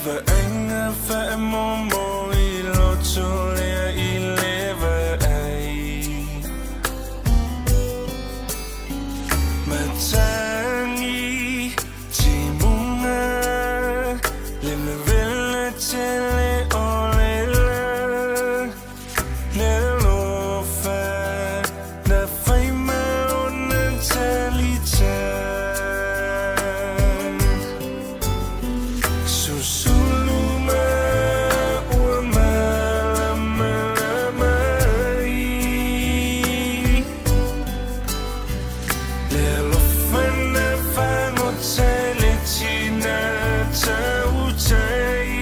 Vaaiga faamomo i loto lea i le vaai. Matagi timuga le vevela tele o le la. Le alofa na fai ma ona talita. Susulu ma ua malamalama ai. Le alofa na fagota i le tina tautai.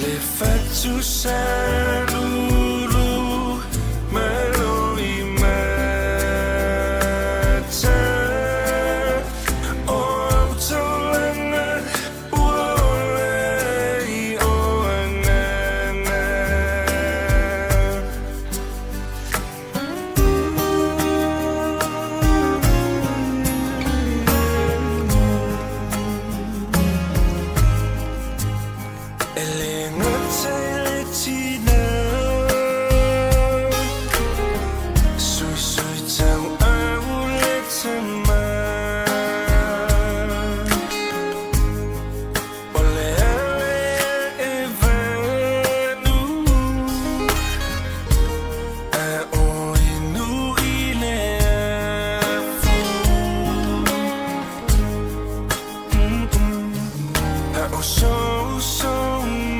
Le fatu sa lulu malo i mata. O au taulaga ua ola i o agaga. E le gata i le tina. Suisui tauau le tama. O le ale e vanu. A o inu i le afu. A o soso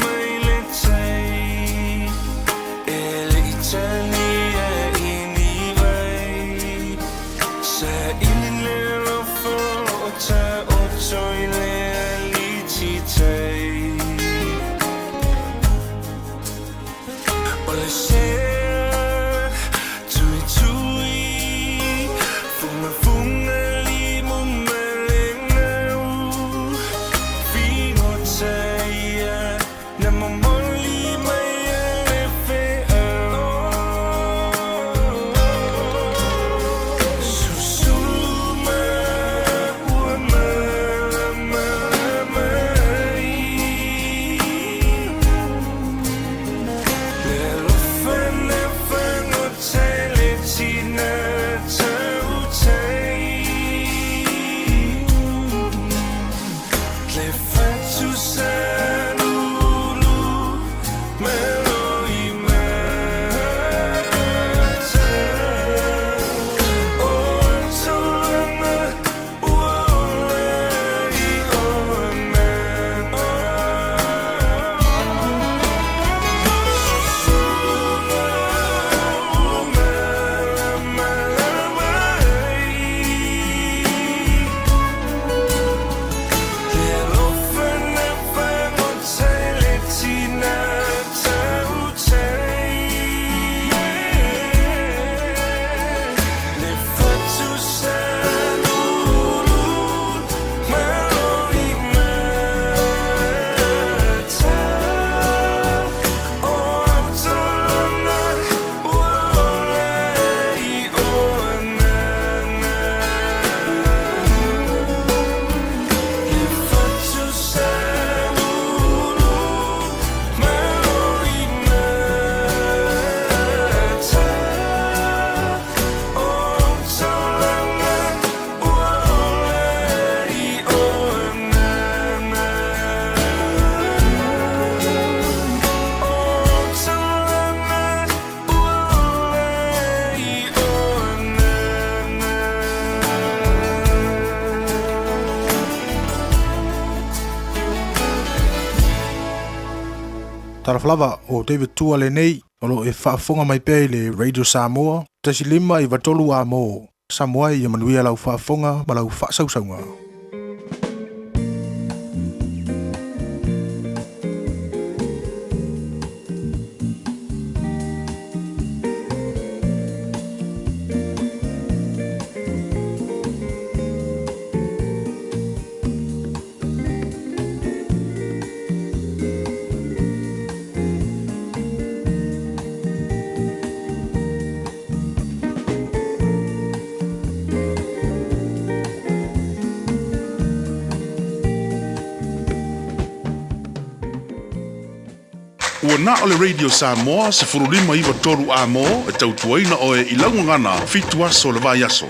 mai le tai. E le i talia i ni vai. Sa ili le alofa o taoto i le alititai. O le sea tuitui fugafuga limu ma le gau. Figota ia na momoli mai e le feau. Susulu ma ua malamalama ai. Le alofa na fagota i le tina tautai. Le fatu sa lulu malo i mata. O au taulaga ua ola i o agaga. Susulu ma ua malamalama ai. Le alofa na fagota i le tina tautai. Le fatu sa lulu malo i mata. O au taulaga ua ola i o agaga. Le fatu sa lulu malo i mata. O au taulaga ua ola i o agaga. O au taulaga ua ola i o agaga. Talofa lava o David Tua lenei o lo o e faafofoga mai pea i le Radio Samoa 1 5 93 amo Samoa ia manuia lau faafofoga ma lau faasausauga. Na o le Radio Samoa 15 93 A mo e tautuaina oe i lau gagana 7 aso o le vaiaso.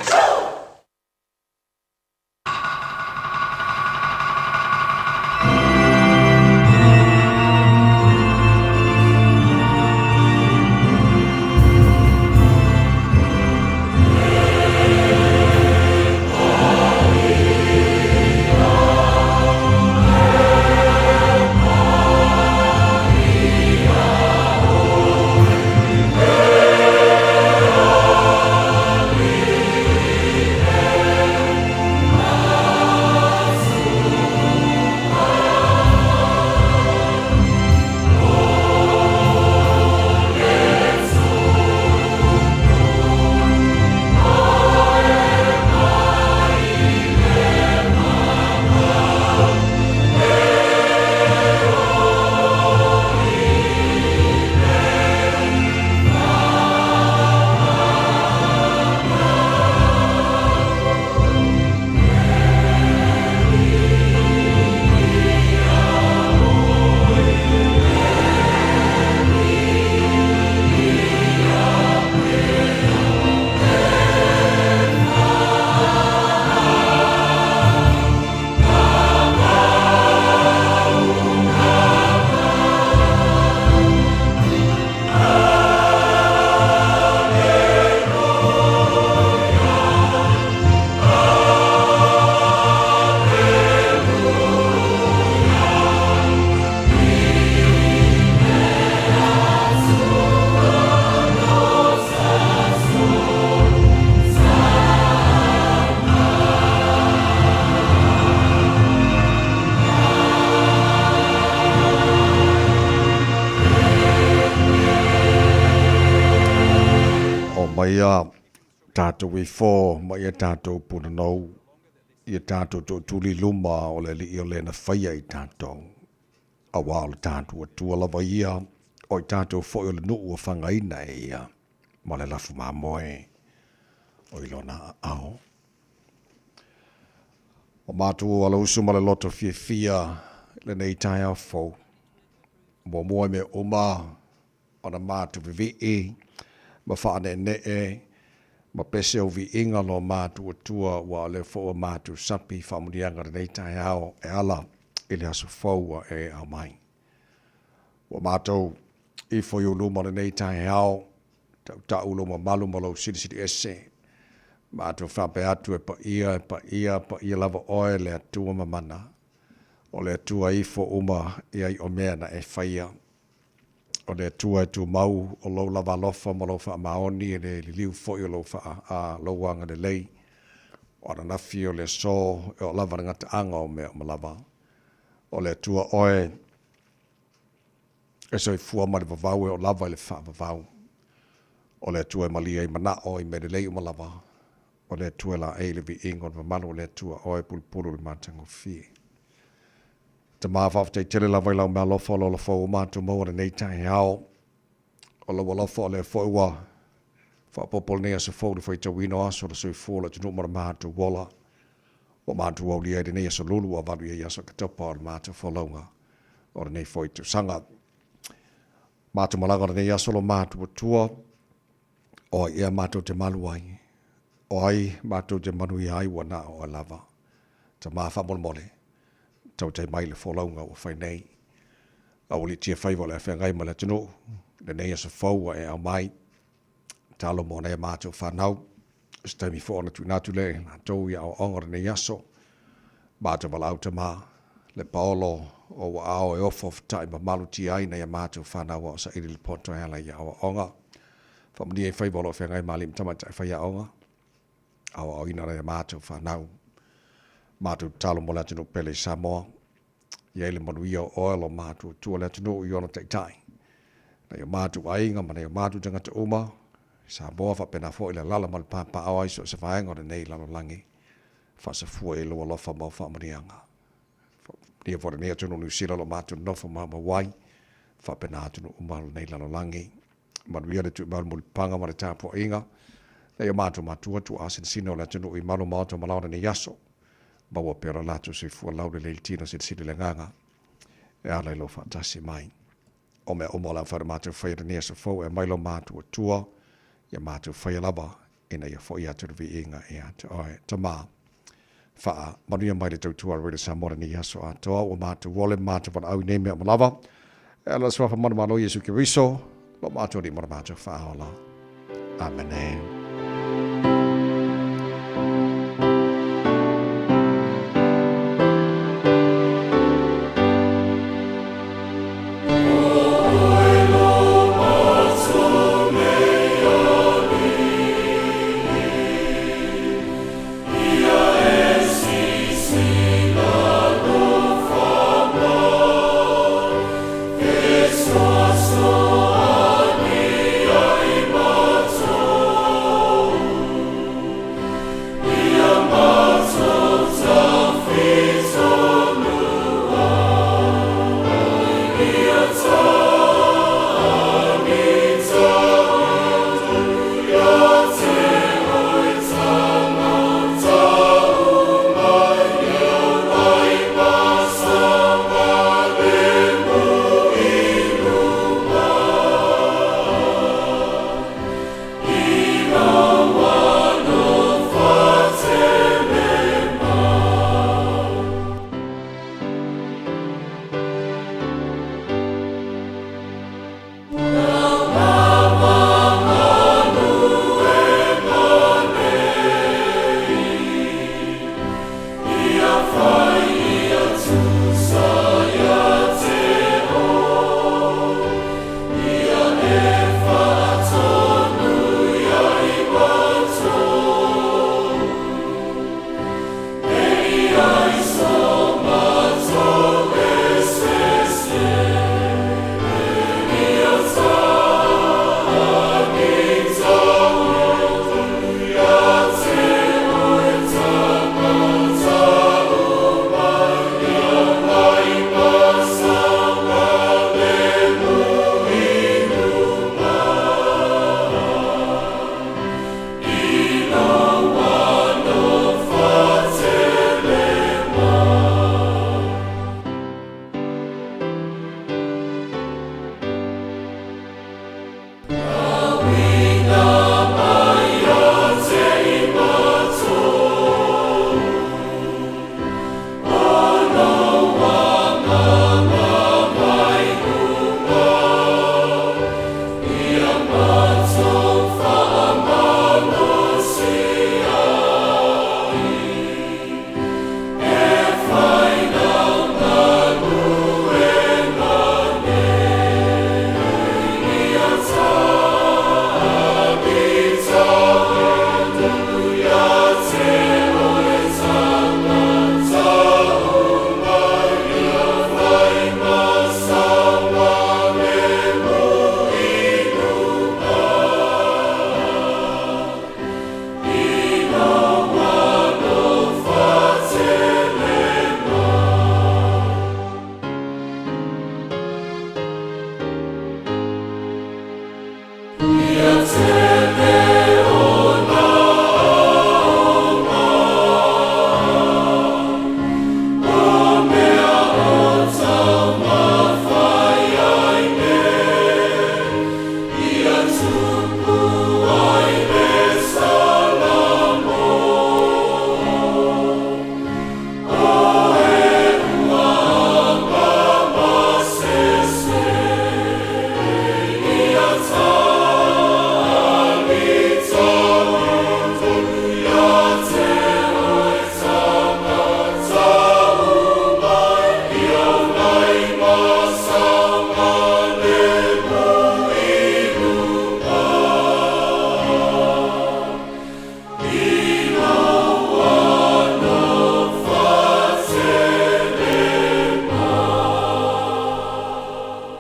O mai a tatou ifo ma ia tatou punanou, ia tatou tootuli luma o le Alii o le na faia i tatou. Auā o le tatou Atua lava ia, o i tatou foi o le nuu ua fagaina e ia, ma le lafu mamoe o i lona aao. O matou alausu ma le loto fiafia i lenei taeao fou. Muamua i mea uma ona matou vivii ma faaneenee ma pese o viiga lo matou Atua ua o lea foi ua matou sapi faamuniaga lenei taeao e ala i le aso fou ua e aumai. Ua matou ifo i ou luma lenei taeao, tautau lou mamalu ma lou silisili ese. Matou faapea atu e paia, e paia, paia lava oe le Atua mamana. O le Atua ifo uma i ai o mea na e faia. O le Atua e tumau o lou lava alofa ma lou faamaoni e le liliu foi o lou faa, a, lou agalelei. O ananafi o le aso e oo lava le gataaga o mea uma lava. O le Atua oe e soifua ma le vavau e oo lava i le faavavau. O le Atua e malie ai manao i mea lelei uma lava. O le Atua e laei i le viiga o le mamalu o le Atua oe e pulupulu i le matagofie. Tama, faafetai tele lava i lau meaalofa o lo lofou o matou maua lenei taeao. O lou alofa o lea foi ua faaopoopo lenei aso fou i le faitauina o aso o le soifua o le atunuu ma le matou ola. Ua matou aulia ai lenei aso lulu ua valu i ai aso Oketopa o le matou folauga o lenei foi tausaga. Matou malaga o lenei aso lo matou Atua, o ai ea matou te malu ai, o ai matou te manuia ai ua na o oe lava. Tama faamolemole, tautai mai le folauga ua fai nei. Aualiitia faiva o le afeagai ma le atunuu, lenei aso fou ua e aumai. Talo mo nai a matou fanau, se taimi foi ona tuuina atu lea i latou i aoaoga o lenei aso. Matou valaau tama, le paolo o ua ao e ofo fetaʻi mamalu tia ai nai a matou fanau a o saili le poto e ala i aoaoga. Faamanuia i faiva o lo o feagai ma alii ma tamaitai faiaoga, aoaoina nai a matou fanau. Matou tatalo mo le atunuu pele i Samoa. I ai le manuia o oe lo matou Atua le atunuu i ona taitai, nai o matou aiga ma nai o matou tagata uma i Samoa faapena foi le alala ma le papaaao ai so o se vaega o lenei lalolagi. Faasafua i ai lou alofa ma au faamanuiaga. Faamanuia foi lenei atunuu Niu Sila o lo matou nonofo maumau ai, faapena atunuu uma o lenei lalolagi. Manuia le tuimau mulipapaga ma le tapuaiga nai o matou matua tuaa sinasina o le atunuu i malu maota ma lao lenei aso. Maua pea lo latou soifua laulelei i le tino silisili le agaga e ala i lou faatasi mai. O mea uma o le a mafai ona matou faia i lenei aso fou e aumai lo matou Atua, ia matou faia lava ina ia fo'i atu le viiga ia te Oe. Tama, faamanuia mai le tautua a le Radio Samoa i lenei aso atoa, ua matou ole ma matou valaau i nei mea uma lava. E ala i le Suafa manumalo Iesu Keriso, lo matou Alii ma lo matou Faaola. Amene.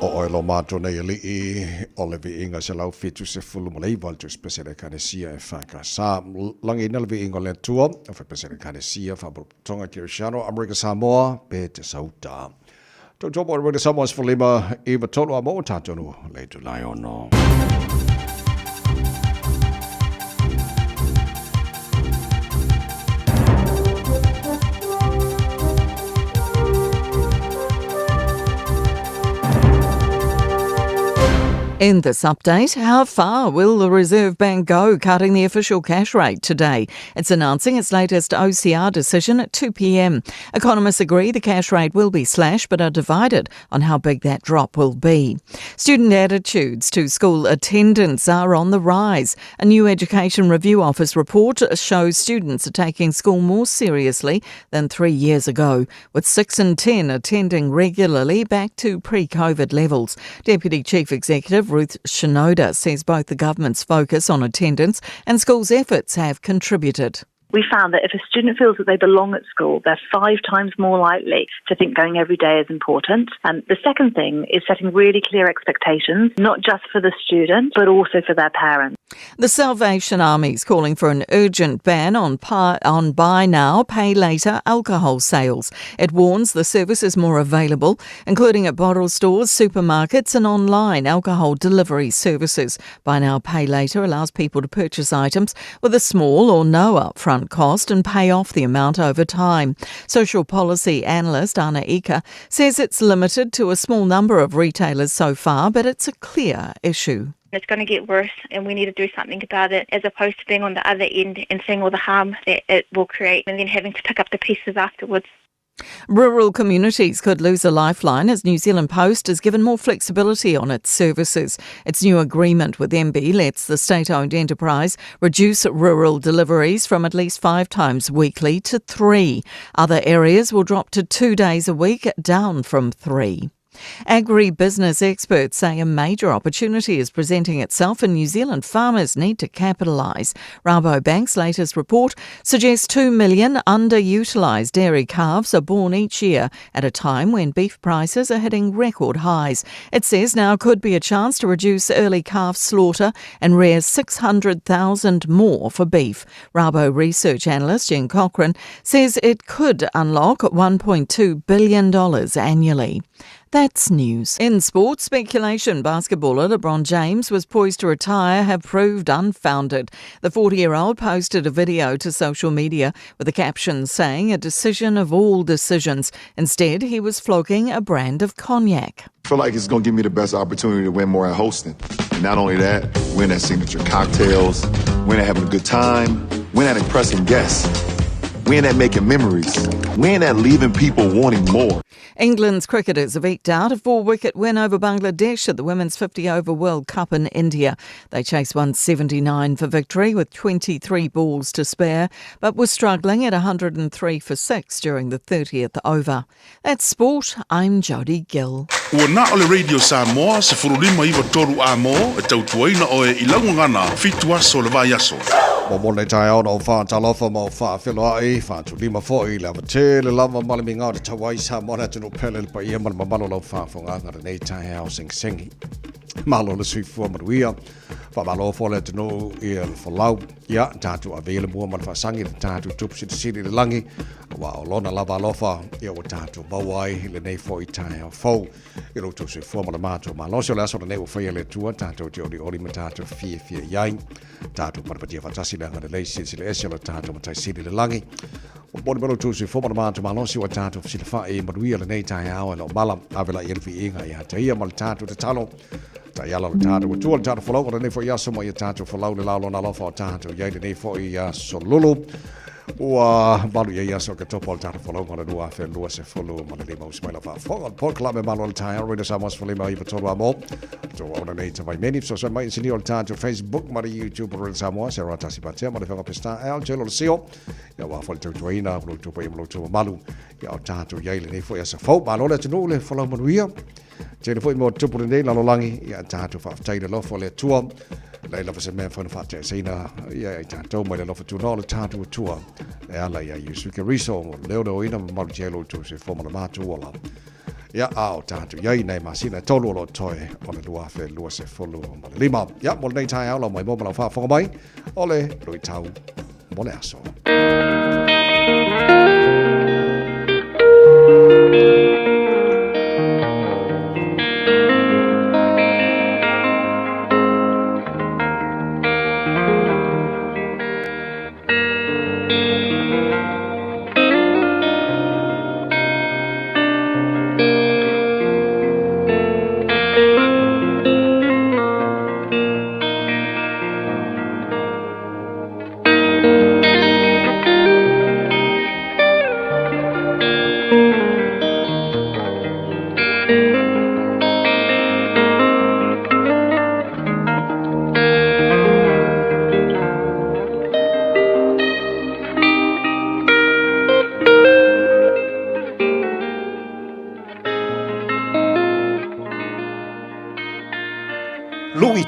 O oe lo matou nei Alii, o le viiga 179 o le Tusi Pasia a le Ekalesia EFKS. Lagiina le viiga o le Atua, o Fai Pasia a le Ekalesia, Faapotopotoga Kerisiano, Amerika Samoa, pe te sauta. Tautua mo Amerika Samoa 15 93 a mo tātonu le itulai ono. In this update, how far will the Reserve Bank go cutting the official cash rate today? It's announcing its latest OCR decision at 2 p.m. Economists agree the cash rate will be slashed but are divided on how big that drop will be. Student attitudes to school attendance are on the rise. A new Education Review Office report shows students are taking school more seriously than 3 years ago, with 6 in 10 attending regularly back to pre-COVID levels. Deputy Chief Executive Ruth Shinoda says both the government's focus on attendance and schools' efforts have contributed. We found that if a student feels that they belong at school, they're 5 times more likely to think going every day is important. And the second thing is setting really clear expectations, not just for the student, but also for their parents. The Salvation Army is calling for an urgent ban on buy now, pay later alcohol sales. It warns the service is more available, including at bottle stores, supermarkets and online alcohol delivery services. Buy now, pay later allows people to purchase items with a small or no upfront cost and pay off the amount over time. Social policy analyst Anna Ika says it's limited to a small number of retailers so far, but it's a clear issue. It's going to get worse and we need to do something about it, as opposed to being on the other end and seeing all the harm that it will create and then having to pick up the pieces afterwards. Rural communities could lose a lifeline as New Zealand Post is given more flexibility on its services. Its new agreement with MB lets the state-owned enterprise reduce rural deliveries from at least 5 times weekly to 3. Other areas will drop to 2 days a week, down from 3. Agribusiness experts say a major opportunity is presenting itself and New Zealand farmers need to capitalise. Rabobank's latest report suggests 2 million underutilised dairy calves are born each year at a time when beef prices are hitting record highs. It says now could be a chance to reduce early calf slaughter and rear 600,000 more for beef. Rabo research analyst Jen Cochran says it could unlock $1.2 billion annually. That's news. In sports speculation, basketballer LeBron James was poised to retire have proved unfounded. The 40-year-old posted a video to social media with a caption saying, "A decision of all decisions." Instead, he was flogging a brand of cognac. I feel like it's going to give me the best opportunity to win more at hosting. And not only that, win at signature cocktails, win at having a good time, win at impressing guests. Win at making memories. Win at leaving people wanting more. England's cricketers have eked out a 4-wicket win over Bangladesh at the Women's 50-over World Cup in India. They chased 179 for victory with 23 balls to spare, but were struggling at 103 for 6 during the 30th over. That's sport. I'm Jodie Gill. Ua na ole Radio Samoa se furulima iwa toru a mō e tautuaina oe i laungana fitu aso le vai aso. Mo mo le tae ona o whātalofa ma o whāwheloai, whātulima foi, le awatele lava male mi ngā te tawai sa mona tunu pele le paia ma le mamalo lau whāwhonga ngā nei tae ao sengisengi. Malo le suifua manuia, whamalo fo le tunu i le whalau, ia tātu avele mua ma le whasangi le tātu tupu siti le langi, wa o lona lava alofa, ia o tātu mauai le nei fo i tae ao fau. I roto se fua ma le mātou malosi o le aso le nei o whaia le tua, tātou te ori ori ma tātou fia fia iai, tātou panapatia whatasi le anga le lei sisi le ese o le tātou matai sili le langi. O bori mero tū se fua ma le mātou malosi o tātou whisila whae i manuia le nei tae ao e lo mala, awela i elfi inga i hateia ma le tātou te talo. Ta iala le tātou tua le tātou whalau o le nei fo i aso ma i tātou whalau le laulo na lofa o tātou iai le nei fo i aso lulu. Ua malu ia aso ka topo o le tātou whalau ngā lua awhi lua se fulu ma le lima usi mai la whaafonga. Le pork me malo le tae rina sa mos whalima i patolu a mō. Tō auna nei te vaimeni. So mai sini o le tātou Facebook ma le YouTube o Samoa. Se ratasi patea ma le whanga pesta ao te lo le sio. Ia wā whale tautuaina, whalo tupa i malo tua malu. Ia o tātou iai le nei fo ia sa fau. Malo le tunu le whalau manuia. Te le fo i mō tupu le nei lalolangi. Ia tātou whaaftai le lofo le tua. Lei lava se mea whana whaatea seina ia i tātou mai le lofa tūnā le tātou tua e ala ia Yusuke Riso mo leo leo ina mamalu te alo tū se fōma le mātu ola. Ia ao tātou iai nei masina tolu o lo toe o le lua awhe lua se fulu ma le lima. Ia mo le nei tae ao mai mo malau whaafonga mai o le lui tau mo le aso.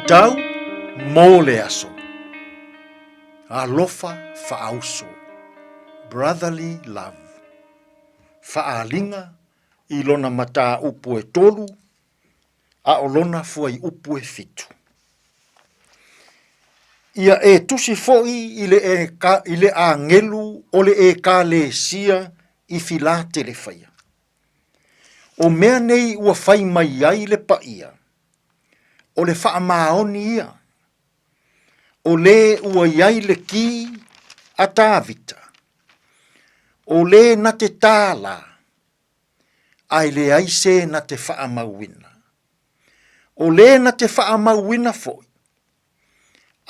Faitau mo le aso. Alofa faauso. Brotherly love. Faaaliga i lona mataupu e tolu a o lona fuaiupu e fitu. Ia e tusi foi i le, e, i le agelu o le Ekalesia i Filatelefaia. O mea nei ua fai mai ai le paia, o le faamaoni ia, o lē ua i ai le ki a Tavita, o lē na te tālā, ae leai se na te faamauina. O lē na te faamauina foi,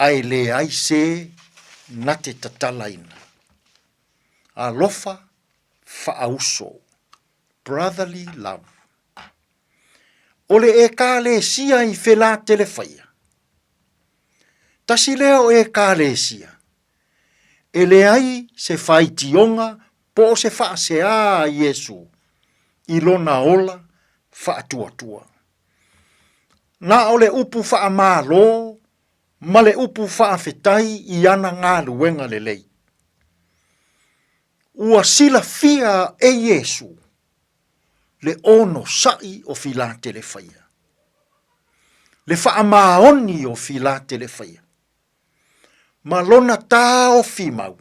ae leai se na te tatalaina. Alofa faauso, brotherly love. O le Ekalesia i Felatelefaia, tasi lea o Ekalesia e leai se faitioga po o se faasea a Iesu i lona ola faatuatua. Na o le upu faamalo ma le upu faafetai i ana galuega lelei. Ua silafia e Iesu le onosai o Filatelefaia, le faamaoni o Filatelefaia, ma lona taofi mau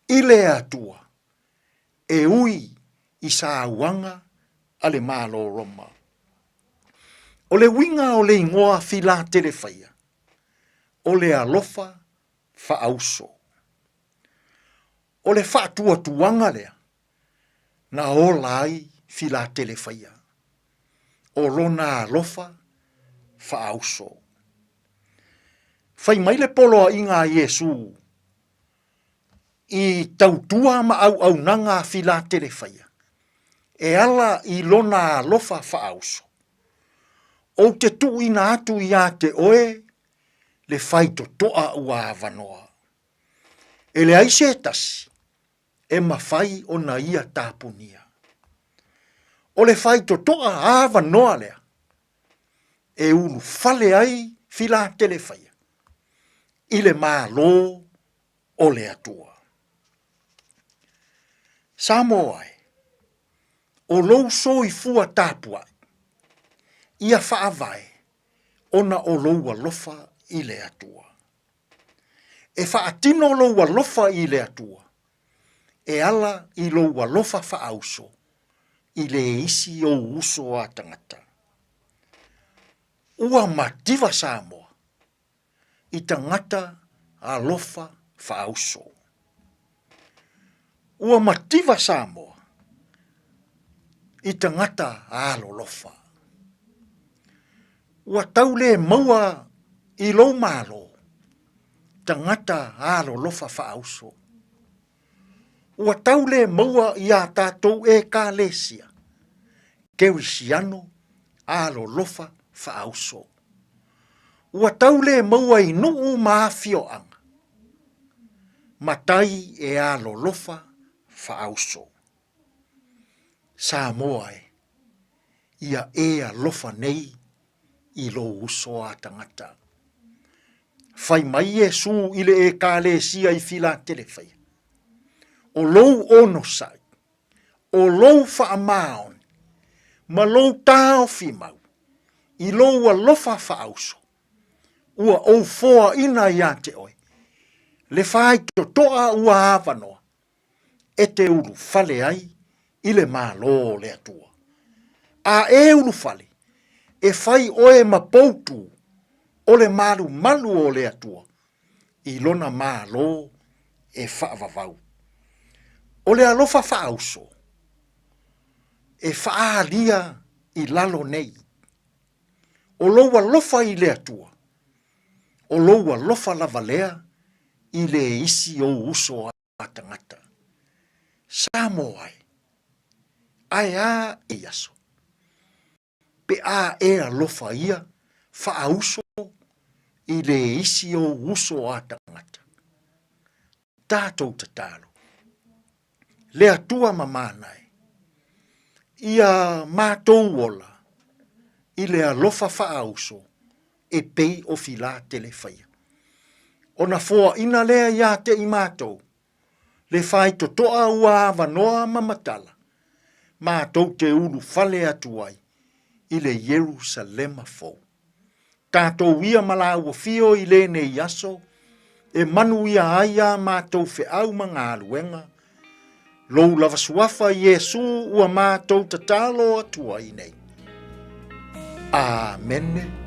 i le Atua e ui i sauaga a le Malo Roma. O le uiga o le igoa Filatelefaia, o le alofa faauso. O le faatuatuaga lea na ola ai Filatelefaia, o lona alofa faauso. Fai mai le poloaiga a Iesu i tautua ma auaunaga a Filatelefaia e ala i lona alofa faauso, Ou te tuuina atu iā te oe le faitotoa ua avanoa. E leai se tasi e mafai ona ia tapunia. O le faitotoa avanoa lea e ulufale ai Filatelefaia i le Malo o le Atua. Samoa e, o lou soifua tapuai, ia faavae ona o lou alofa i le Atua. E faatino lou alofa i le Atua e ala i lou alofa faauso i le isi ou uso a tagata. Ua mativa Samoa i tagata alofa faauso. Ua mativa Samoa i tagata alolofa. Ua tau le maua i lou Malo tagata alolofa faauso. Ua tau le maua iā tatou Ekalesia Kerisiano alolofa faauso. Ua tau le maua i nuu ma afioaga matai e alolofa faauso. Samoa e, ia e alofa nei i lou uso a tagata. Fai mai Iesu i le Ekalesia i Filatelefaia, O lou onosai, o lou faamaoni, ma lou taofi mau i lou alofa faauso, ua ou foaina iā te oe, le faitotoa ua avanoa e te ulufale ai i le Malo o le Atua. A e ulufale, e fai oe ma poutu o le malumalu o le Atua i lona Malo e faavavau. O le alofa faauso e faaalia i lalo nei, o lou alofa i le Atua, o lou alofa lava lea i le isi ou uso a tagata. Samoa e, ae a i aso, pe a e alofa ia faauso i le isi ou uso a tagata. Tatou tatalo, le Atua mamana e, ia matou ola i le alofa faauso. e pei o Filatelefaia. Ona foaina lea iā te i matou, le faitotoa ua avanoa ma matala, matou te ulufale atu ai i le Ierusalema fou. Tatou ia ma lāua fio i lenei aso, e manuia ai a matou feau ma galuega, Lou lava suafa Iesū ua matou tatalo atu ai nei. Amene.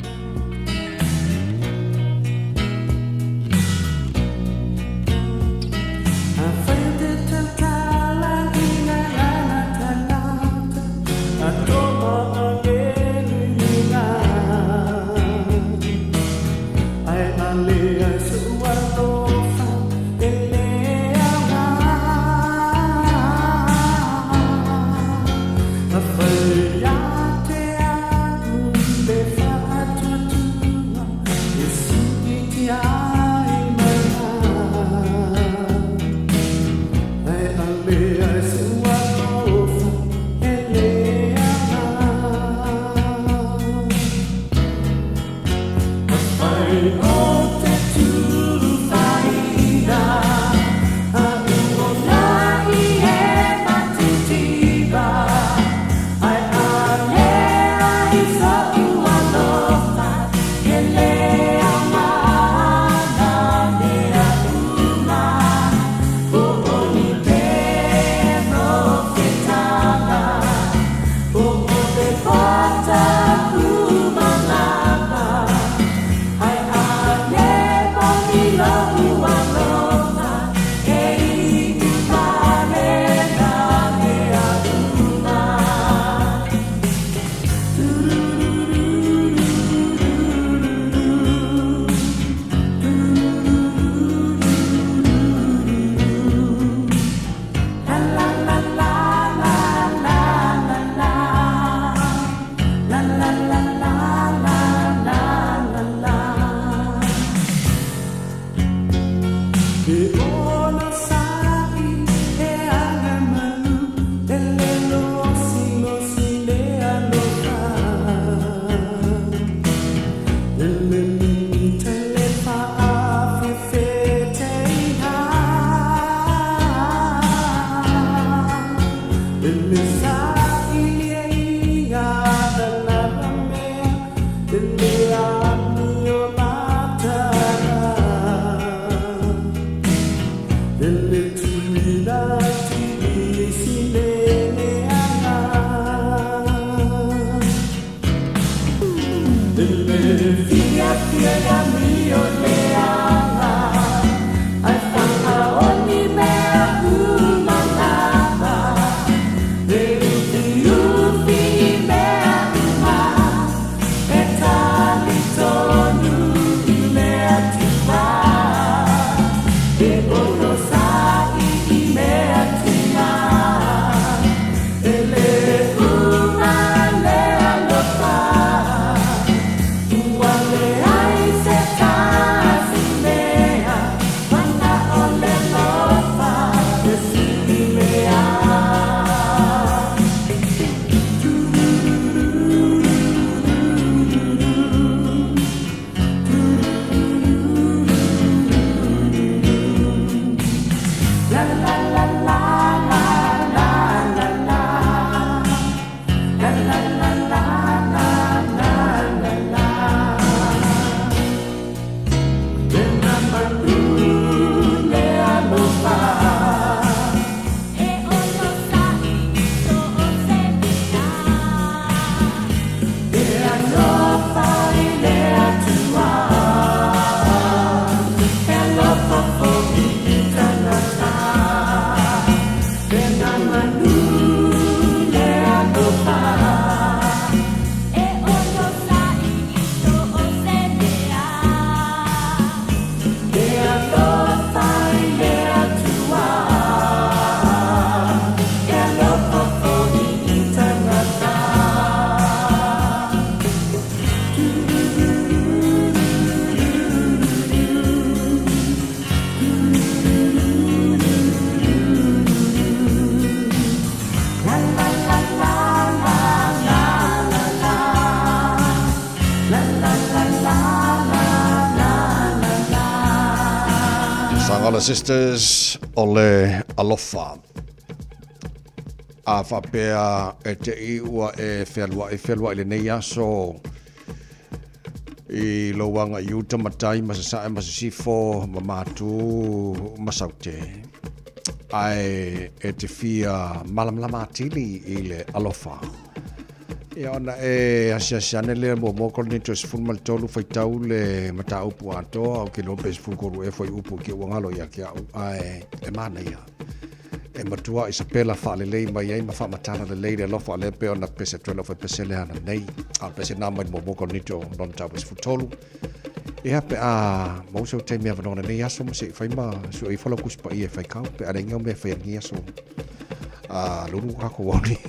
Magala Sisters o le alofa. A faapea e te i ua e fealuai fealuai lenei aso i lou aga i uta ma tai ma sasae ma sisifo ma matu ma saute. Ae e te fia malamalama atili i le alofa. Ia ona e asiasi ane lea muamua Korinito e 13 faitau le mataupu atoa ou te iloa pe 13 ea fuaiupu ki ua galo ia te au ae e manaia. E matua i sapela faalelei mai ai ma faamatala lelei le alofa lea pei ona pese atu ai lau faipese lea ana nei. A o le pese na mai le muamua Korinito lona mataupu e 13. Ia pe a maua sau taimi avanoa lenei aso ma se i fai ma sue ifo lau Tusi Paia e faitau pe a leai ni au mea e fai lenei aso. A lulu kako wani.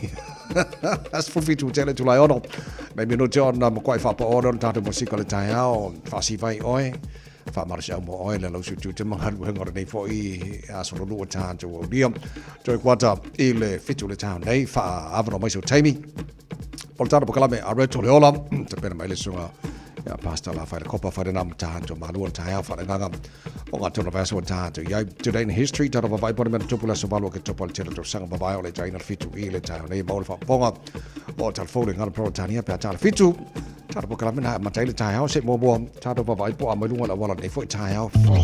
17 tele tulai ono. Me minute ona makuai whapa ono na tātou mosika le taeao. Whaasivai oe. Whamarasi au mo oe le lausu tu te mangaru henga o nei fo i aso lulu o tātou o lia. Toi kuata i le fitu le tāu nei. Wha awano mai so taimi. O le tātou pakalame a Reto le ola. Te pena mai le sunga. Ia Pastor la whaere kopa whaere nā tātou malua le taeao whaere nganga. O ngā tona vasa o tātou. Iai, today in history, tātou wawai pone mena tupu la sovalu ke topa le tele tau sanga wawai o le taina fitu i le taio nei mau le whaponga o tal fou le ngana pro tania pe a fitu. Tātou po kalamena matai le taeao se mua mua tātou wawai po a mai lunga la wala nei foi taeao fou.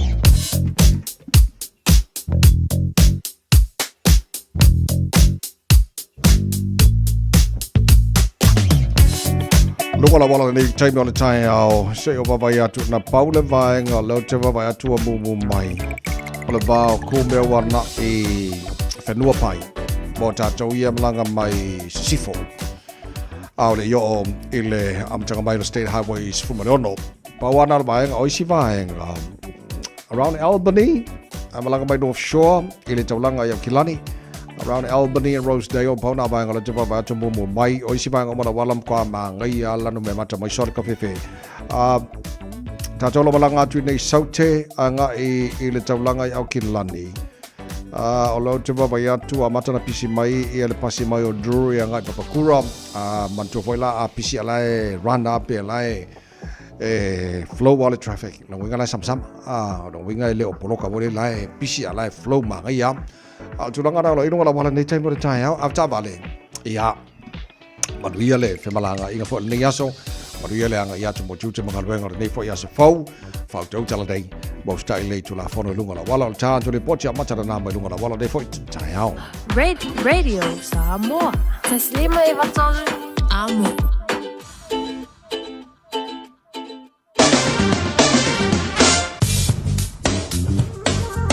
Luga la wala nei taimi o le taeao, se o vavai atu na pau le vaenga leo te vavai atu a mumu mai. O le vao ku mea wana i whenua pai. Mo tātou ia malanga mai Sisifo. A o le i oo i le amataga mai o le State Highway 16. Pau ana le vaenga o isi vaenga. Around Albany, a malanga mai North Shore, i le taulaga i Aukilani. Around Albany and Rosedale, pau nā vaenga o le te vavae atu mumu mai. O isi vaenga o Manawala mkoa māngai a lanu me mata mai sore ka fefe. A, tātou lo malanga atu i nei saute a ngā i, i le taulaga i Aukilani. A, o leo te vavae atu a matana pisi mai i le pasi mai o Drury a ngai Papakura. A, mantua foi la a pisi a lae run up e lae e flow a le traffic na winga lai samsam a na winga e le o poloka mo le lai pisi a lai flow ma ngai a a tulaga na lo ino la wala nei taimi o le taeao a ta vale ia manuia le femalanga inga fo nei aso manuia le anga ia tu mo tute magaluenga o nei fo ia se fau fau tau tala nei mo stai le tula fono i lunga la wala o tā tu le poti a mata na mai lunga la wala nei fo taeao Radio Samoa. Taslima e vatolu amo.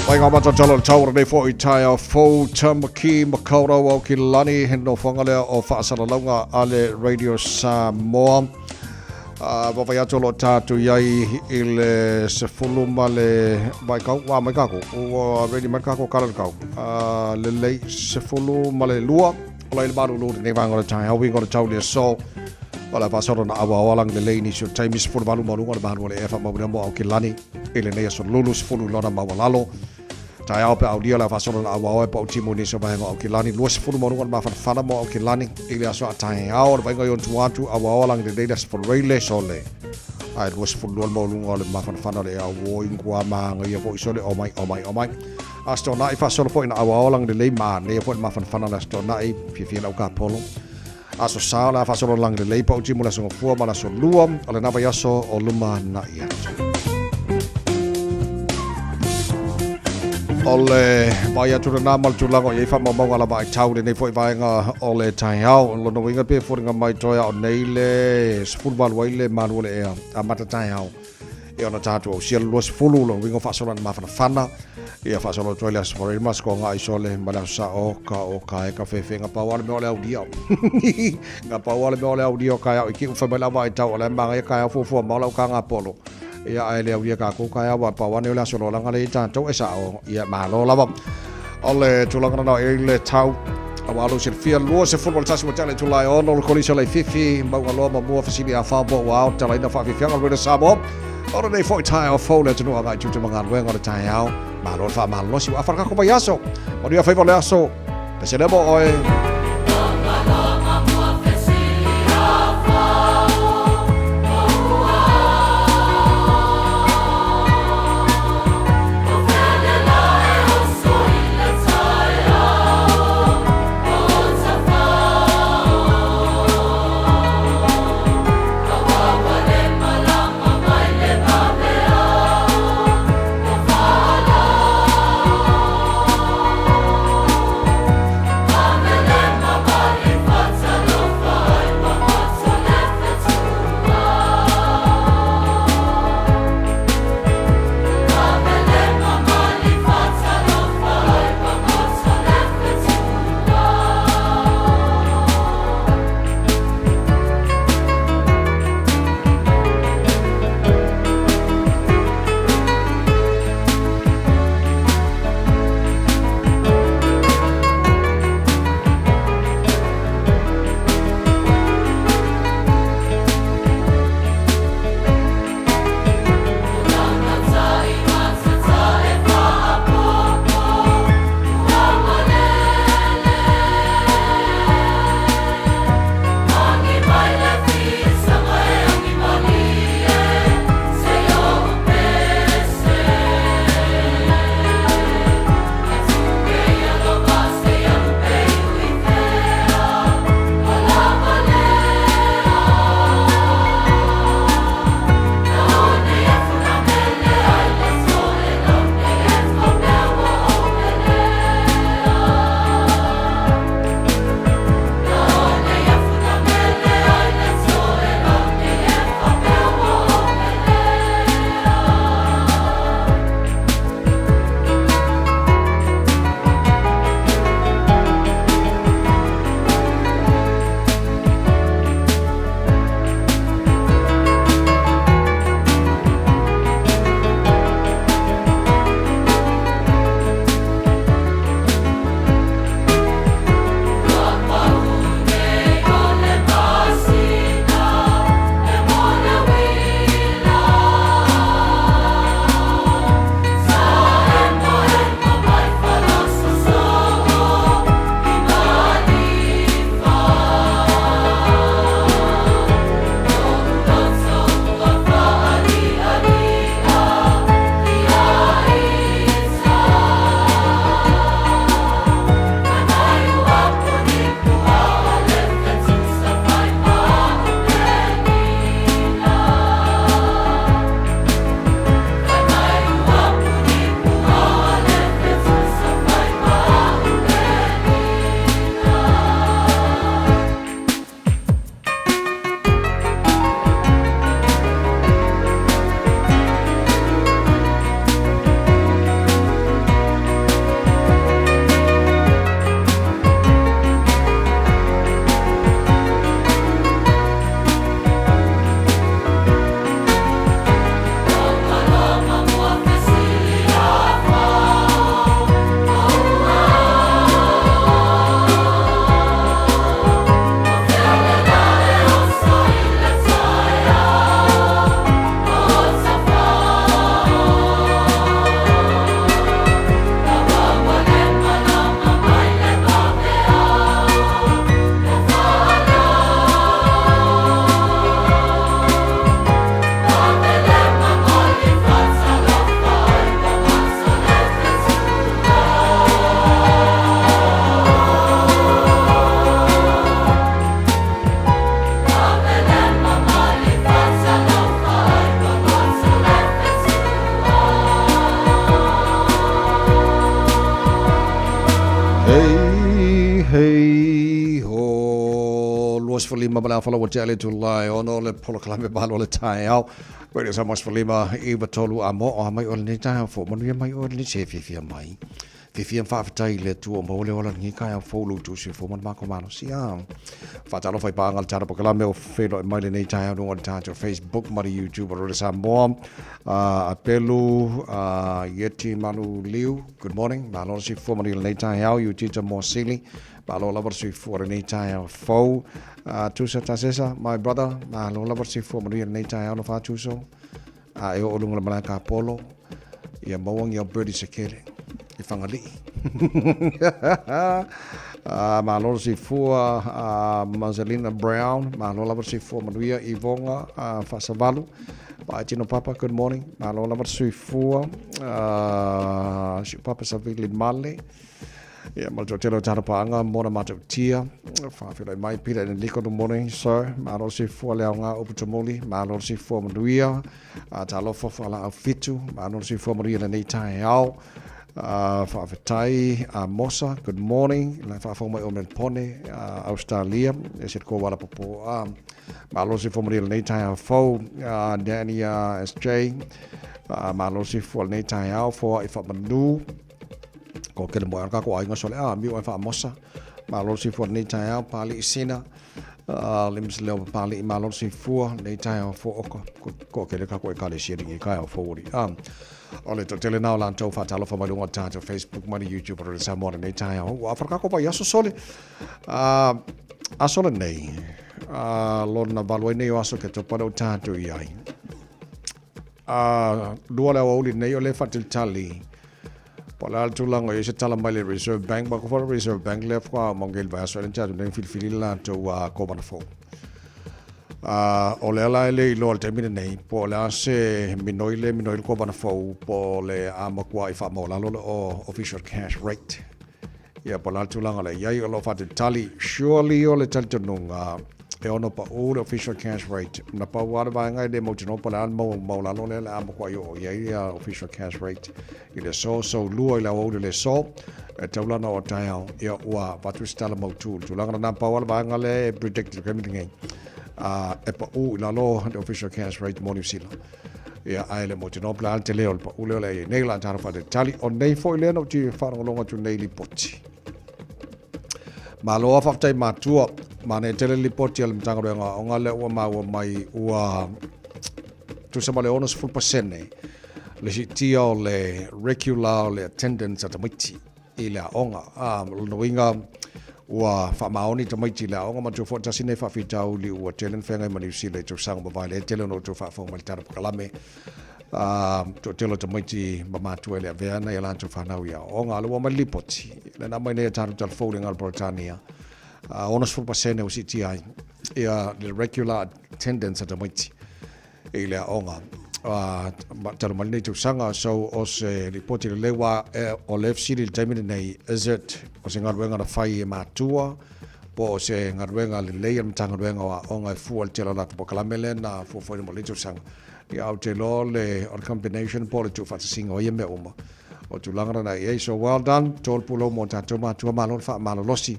Mai ngā matatala o le taura nei foi taeao fou Tamaki Makaurau au ki lani he nofoanga lea o faasalalauga a le Radio Samoa. Vavai atu o lo tātou i ai i le sefulu ma le mai kau, wā mai kako, ua ready mai kako kala le kau. Lelei sefulu ma le lua, o lai le malulu lenei vaega o le taeao, uiga o le tau le aso. O le faasolo na aua o alang lelei nisi o taimi 18 ma luga o le malu o le ea faamauina mo Aukilani i lenei aso lulu 10 lona maualalo. Taeao pe aulia le faasolo na aua o e pau timu nisi o vaenga o Aukilani 20 ma luga o le mafanafana mo Aukilani i le aso a taeao o le vainga i on tua atu aua o alang lelei le aso Foreile sole. Ai 22 le maualuga o le mafanafana o le ea o ingua ma ia foi sole o mai o mai o mai. Aso Tona'i faasolo foi na aua o alang lelei ma nei foi le mafanafana o le aso Tona'i fiafia lau kapolo. Aso Sa o le a faasolo lagi lelei pau timu le aso Gafua ma le aso Lua o lena vaiaso o luma na'i atu. O le vai atu lena ma le tulaga o i ai faamaumauga lava ai tau lenei foi vaega o le taeao. Lona uiga pe foliga mai toe ao nei le 18 ai le malu o le ea amata taeao. E ona tātou au sia le 20 lona uiga o faasolo ana mafanafana. Ia faasolo atu ai le aso Farei ma aso nga iso le ma le aso sa o ka o ka e ka fefe nga pau ale mea o le aulia. Nga pau ale mea o le aulia o ka au i ki uwha mai lava i tau o le manga ia ka au fuafua ma o lau ka ngā polo. Ia ai le aulia ka kou ka au a pau ane o le aso lolanga le i tātou e sa o ia malo lava. O le tulaga na e le tau Aua lo silafia 21 ua tale tulai ono le kolisi o Leififi Maugaloa ma mua fesili a whaopo ua ao talaina whaafiafiaga o le Samoa. O lenei foi taeao fou le atunuu agai tiute ma galuega o le taeao. Malo le faamalolosi ua afa le kako mai aso. Manuia faiva o le aso. Pese lea mo oe. Hei ho, 25 ma le afa ua tea le itula e 6 o le polokalame malo o le taeao. Radio Samoa 15 9 3 a mo a mai o lenei taeao fou. Manuia mai oe lenei se fiafia mai. Fiafia ma faafetai i le Atua ua maua le ola lenei taeao fou lo outou soifua ma le matou malosi. A faatalofa i paaga le tatou polokalame o feiloai mai lenei taeao i luga o le tatou Facebook ma le YouTube o Radio Samoa. Apelu Ieti Manuliu, good morning. Malo le soifua manuia lenei taeao. Iutita Moasili, malo lava le soifua lenei taeao fou. Tusa Tasesa, my brother, malo lava le soifua manuia lenei taeao lo fatuso. A e oo i luga o le malae tapolo, ia maua ni au birdie se tele i Fagalii. Malo le soifua Marcelina Brown, malo lava le soifua manuia Ivoga Faasavalu. Vaai Tino Papa, good morning. Malo lava le soifua si ou papa Savili Male. Ia, ma le toatele o tātou pāanga mō na mātou tia. Whawhilai mai, Peter and Liko, good morning, sir. Malo le soifua le aoga upu tamuli. Malo le soifua manuia. Talofa whalaau fitu. Malo le soifua manuia lenei taeao. Faafetai Mosa, good morning. La whaafau mai o Melpone, Australia. E se ko wala popo. Malo le soifua manuia lenei taeao fou. Danny SJ. Malo le soifua lenei taeao. Foa i whamanu. Ko kele moe ka ko aiga sole a miu ai whaamosa. Malo le soifua lenei taeao Pali i Sina. Lims leo Pali i malo le soifua lenei taeao fo oka. Ko kele ka ko e kale sia ringi kai au fo ori. O le toatele nā o latou faatalofa mai luga o le tatou Facebook ma le YouTube o le Samoa lenei taeao. Ua afara kako vai aso sole. Aso lenei, lona valu ai nei o aso ke topa leo tatou i ai. Lua le aoauli nei o le faatalitali po o le a le tulaga o i ai se tala mai le Reserve Bank. Ma ko fa le Reserve Bank lea faatoa maugei le vaiaso ea tatou nei filifili le latou kovana fou. O lea la e le iloa i le taimi lenei po o le a se minoi le minoi le kovana fou po o le a matuai faamaualalo le official cash rate. Ia, po o le a le tulaga o le i ai o lo o faatalitali. Surely o le talitonuga e ono pau le official cash rate. Na pau lava le vaega e le mautinoa po o le a le maualalo lea o le a matuai oo i ai ia official cash rate i le aso. So, 2 i le aoauli o le aso, e taulana o taeao, ia ua avatu se tala mautu i le tulaga lena. Pau lava le vaega lea e predict i le taimi lenei, e pau i lalo le official cash rate mo Niu Sila. Ia, ae le mautinoa po o le a le tele o le pau lea o le a i ai nei, o le a tatou faatalitali. O nei foi lea na ou te faalogologo atu nei i lipoti. Malo a faafetai matua. Manaia tele le lipoti a le Matagaluega o Aoga lea ua maua mai ua tusa ma le 60% le siitia o le regular o le attendance a tamaiti i le aoga. O lona uiga ua faamaoni tamaiti i le aoga ma foi tasi nei faafitauli ua tele na feagai ma Niu Sila i tausaga ua mavae lea e tele ona outou faafofoga mai le tala pakalame. Toatele o tamaiti ma matua e le avea ana i a latou fanau i aoaoga. A o lea ua aumai le lipoti, lea na aumai nei e tatou talafou i le Galo Peretania, 60% ua siitia ai ia le regular attendance a tamaiti i le aoga talu mai lenei tausaga. So o se lipoti lelei ua o le fesili i le taimi lenei, is it o se galuega na fai e matua po o se galuega lelei a le Matagaluega o Aoga e fua i le tele o latou polokalame lea na fuafuaina mo lenei tausaga. Ia ou te iloa o le o le combination po o le tuufaatasiga o ia mea uma o tulaga lena i ai. So well done, to le pulou mo tatou matua, malo le faamalolosi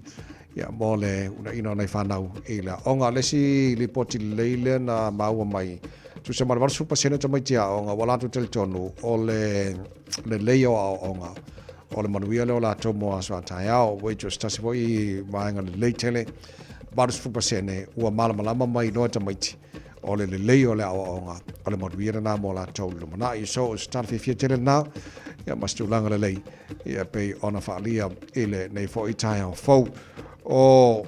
ia mo le uunaina o nai fanau i le aoga. O le isi lipoti lelei lea na maua mai, tusa ma le 80% o tamaiti aoga ua latou talitonu o le lelei o aoaoga o le manuia lea o latou mo aso a taeao, which o se tasi foi vaega lelei tele, 80% ua malamalama mai loa tamaiti o le lelei o le aoaoga o le manuia lena mo latou i le lumanai. So, o se tala fiafia tele lena, ia ma se tulaga lelei, ia pei ona faaalia i lenei foi taeao fou. O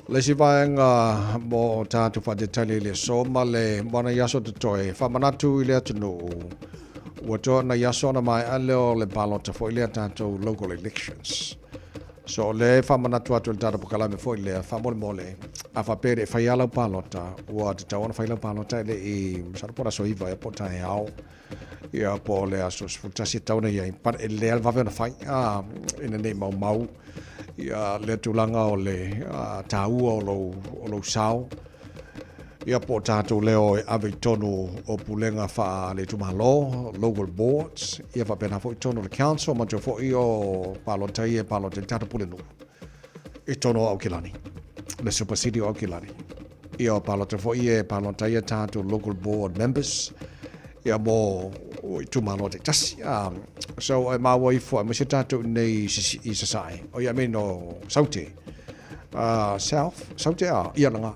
le isi vaega mo tatou faatalitali i le aso ma le ma nai aso totoe, faamanatu i le atunuu, ua toa nai aso ona maea lea o le palota foi lea tatou local elections. So o lea e faamanatu atu i le tatou polokalame foi lea, faamolemole, a faapea e le i faia lau palota, ua tatau ona fai lau palota e le i, masalo po o le aso 9 ea po o taeao, ia po o le aso 11 e tatau ona i ai, but e lelei lava le vave ona fai, ina ne i maumau ia lea tulaga o le taua o lou sao. Ia po o tatou leo e ave i totonu o pulega faale itumalo, local boards, ia faapena foi totonu o le council, manatua foi o palota ia e palota i le tatou pulenuu i totonu o Aukilani, le super city o Aukilani. Ia o palota foi ia e palota ai a tatou local board members, ia mo itumalo taitasi. So e maua ifo aemaise tatou i nei i Sasae, o ia I mean o Saute, South, Saute a, ia langa.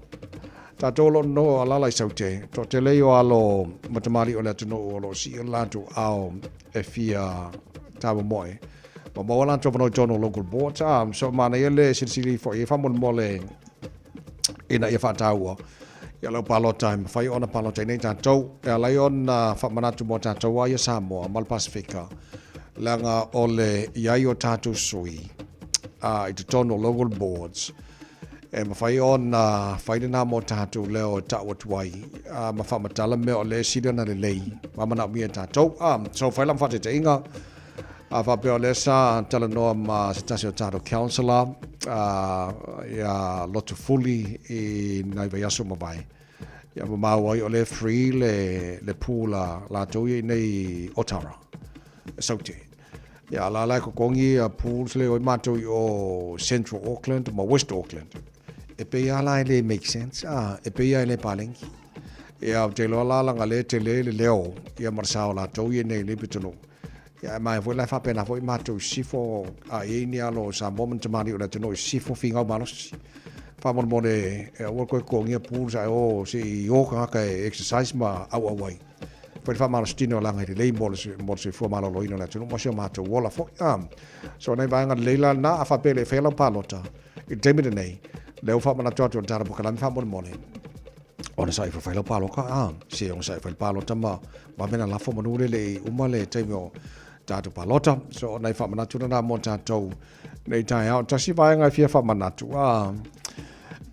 Tatou o lo o noho alala i Saute, toatele ia o alo ma tamalii o le atunuu o lo o sii o latou ao e fia taumomoe ma maua latou avanoa i totonu o local boards. So manaia le silisili ifo i ai faamolemole ina ia faataua ia lau palota e mafai ona palota i nei tatou e ala ai ona faamanatu mo tatou a ia Samoa ma le Pasefika leaga o le i ai o tatou sui i totonu o local boards e mafai ona fai lena mo tatou leo e tau atu ai ma faamatala mea o lea e sili ona lelei ma manaomia e tatou. So fai la ma faataitaiga, a faapea o lea sa talanoa ma se tasi o tatou councillor ia Lotufuli i nai vaiaso mavae, ia ma maua ai o lea e free le pool a latou ia i nei Otara, e Saute. Ia, a la la e totogi ia pools le o i matou i o Central Auckland ma West Auckland. E pei lava la e le make sense, a, e pei lava e le paleni. Ia, ou te iloa la laga le tele le leo ia ma le sa o latou ia nei le pitonuu. Ia, e maea foi la e faapena foi matou i sisifo, a i ai ni alo o Samoa ma ni tamalii o le atunuu i sisifo finau malosi. Faamolemole e aua le toe totogia pools ae o se i o tagata e exercise ma auau ai. Fai le faamalositino laga e lelei mo le soifua maloloina o le atunuu ma si o matou ola foi. So nai vaega lelei la lena, a faapea e le i faia lau palota i le taimi lenei, lea ua faamanatu atu e le tatou polokalame faamolemole, ona sa ifo fai lau palota, se ona sa i fai le palota ma vave na lafo manu le le i uma le taimi o tatou palota. So nai faamanatu lena mo tatou nei taeao. Tasi vaega e fia faamanatu,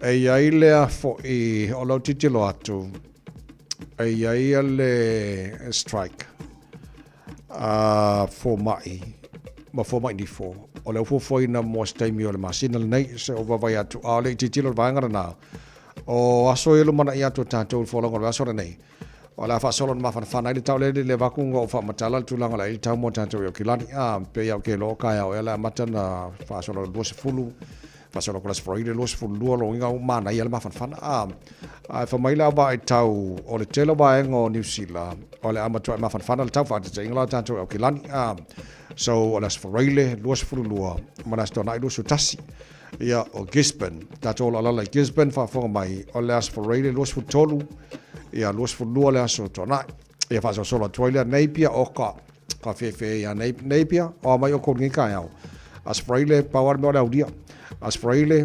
e i ai lea foi o lau titilo atu, E i ai le strike a fomai ma fomai nifo o le fuafuaina mo se taimi o le masina lenei se o vaavaai atu a o le i tilotilo i le vaega lena o aso ia lumanai atu o tatou i le folauga o le aso lenei o le a faasolo ona mafanafana ai le tau lea le avatu ona ou faamatala le tulaga o le ai le tau mo tatou i Aukilani a pei au ke loa taeao ea le amata na faasolo i le 20 Faasolo atu le Aso Faraile 22 logiga ua manaia le mafanafana. A, ae fai mai le au vaai tau o le tele o vaega o Niu Sila o le a matuai mafanafana le tau faataitaiga la tatou i Aukilani. A, so o le Aso Faraile 22 ma le Aso Toonai 21. Ia, o Gisborne, tatou o lo o alaala i Gisborne faafofoga mai, o le Aso Faraile 23, ia 22 le Aso Toonai. Ia faasolosolo atu ai lea Napier o ka ka fefe ia Napier o a mai o kou lenei taeao. Aso Faraile, pau lava le mea o le aulia. Aso Faraile,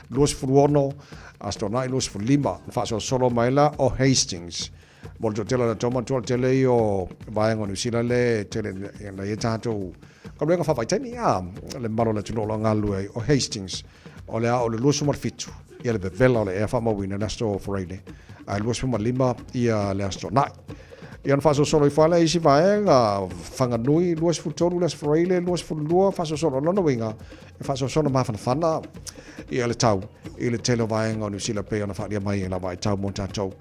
26, Aso Toonai 25, na faasolosolo mai la o Hastings. Mo le toatele o tatou matua, o le tele ia o vaega o Niu Sila le tele na i ai tatou galuega faavaitaimi, a, le mamalu o le atunuu o lo o galulue ai o Hastings. O le a o le 27 ia le vevela o le ea faamauina le Aso Faraile, ae 25 ia le Aso Toonai. Ia ona faasolosolo ifo lava lea i isi vaega, Whanganui 23 le Aso Faraile, 22 faasolosolo. O lona uiga, e faasolosolo mafanafana ia le tau i le tele o vaega o Niu Sila pei ona faaalia mai e lava ai tau mo tatou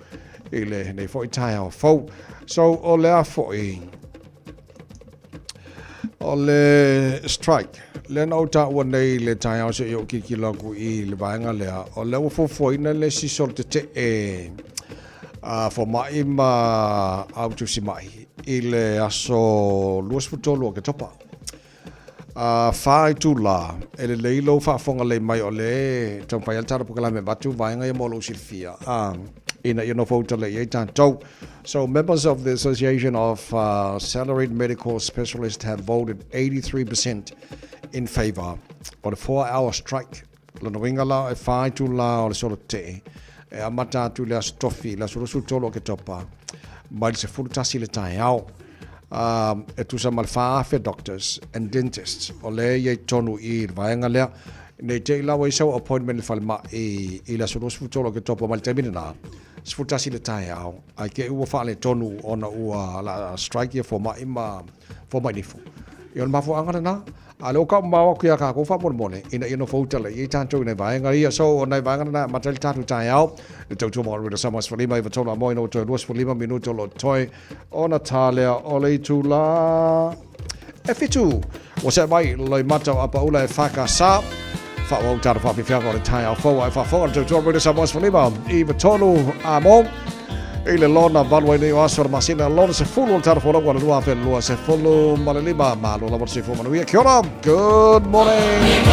i lenei foi taeao fou. So, o le a foi O le strike, lea na ou taua nei i le taeao se i ou tilotilo atu i le vaega lea, o lea ua fuafuaina le isi solo tetee a fomai ma autusimai i le aso 23 o Oketopa. A fa itula, e lelei lou faafofoga lelei mai o lea e taumafai lava le tatou polokalame e avatu vaega ia mo lou silafia, ina ia nofo uta lelei ai tatou. So members of the Association of Salaried Medical Specialists have voted 83% in favour o le 4-hour strike. Lona uiga la, e fa itula o le solo tetee e amata atu i le Aso Tofi, le aso 23 o Oketopa, mai le 11 i le taeao. E tusa ma le 4,000 doctors and dentists o lea e i ai totonu i i le vaega lea. Nei te i la ua i sau appointment i le falemai i le aso 23 o Oketopa mai le taimi lena, 11 i le taeao, ae te i ua faaletonu ona ua la strike ia fomai ma fomai nifo. Ia o le mafuaaga lena. A o lea ua taumamao atu ia tatou faamolemole ina ia nofouta lelei ai tatou i nai vaega ia. So, o nai vaega na e amata ai le tatou taeao i le tautua ma Rita Samoa 15 i 3 amoa ina ua toe 25 minute o lo o totoe ona tā lea o le itulā e 7. Ua see mai Loimata o Apaula e FKS. Faaauau tana faafiafiaga o le taeao fou a e faafofoga le tautua Rita Samoa 15 i 3 amo i le lona valu ai nei o aso o le masina lona 10 o le tala folauga o le 2025. Malo lava le soifua manuia. Kia ora. Good morning.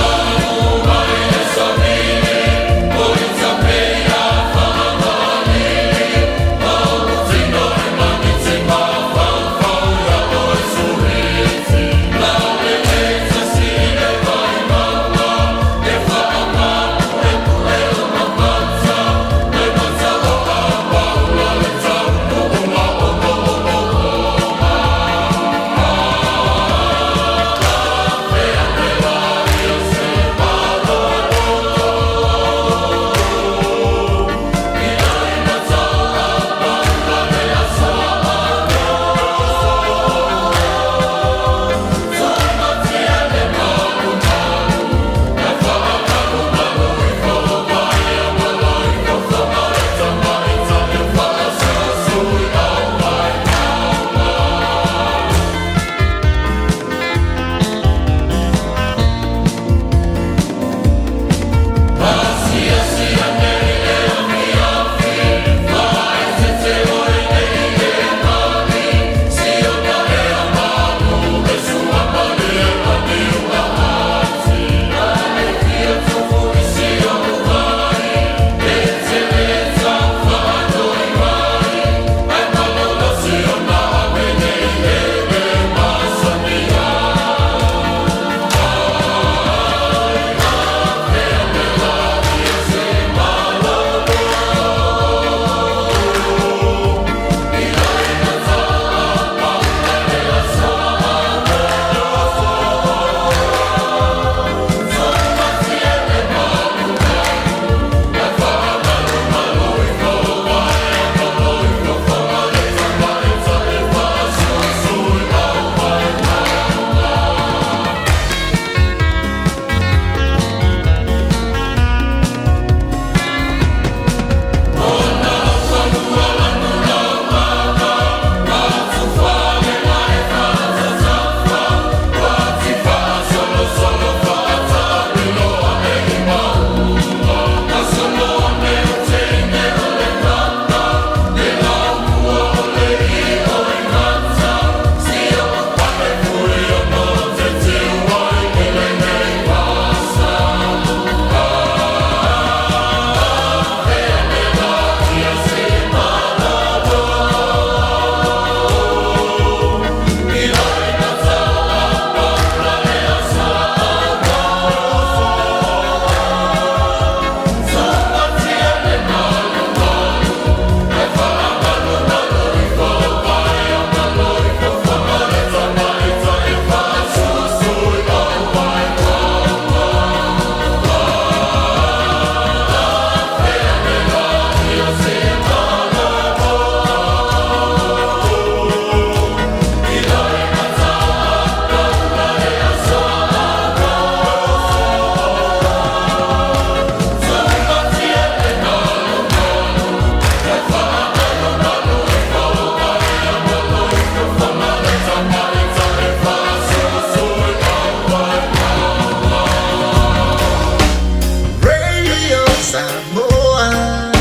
Radio Samoa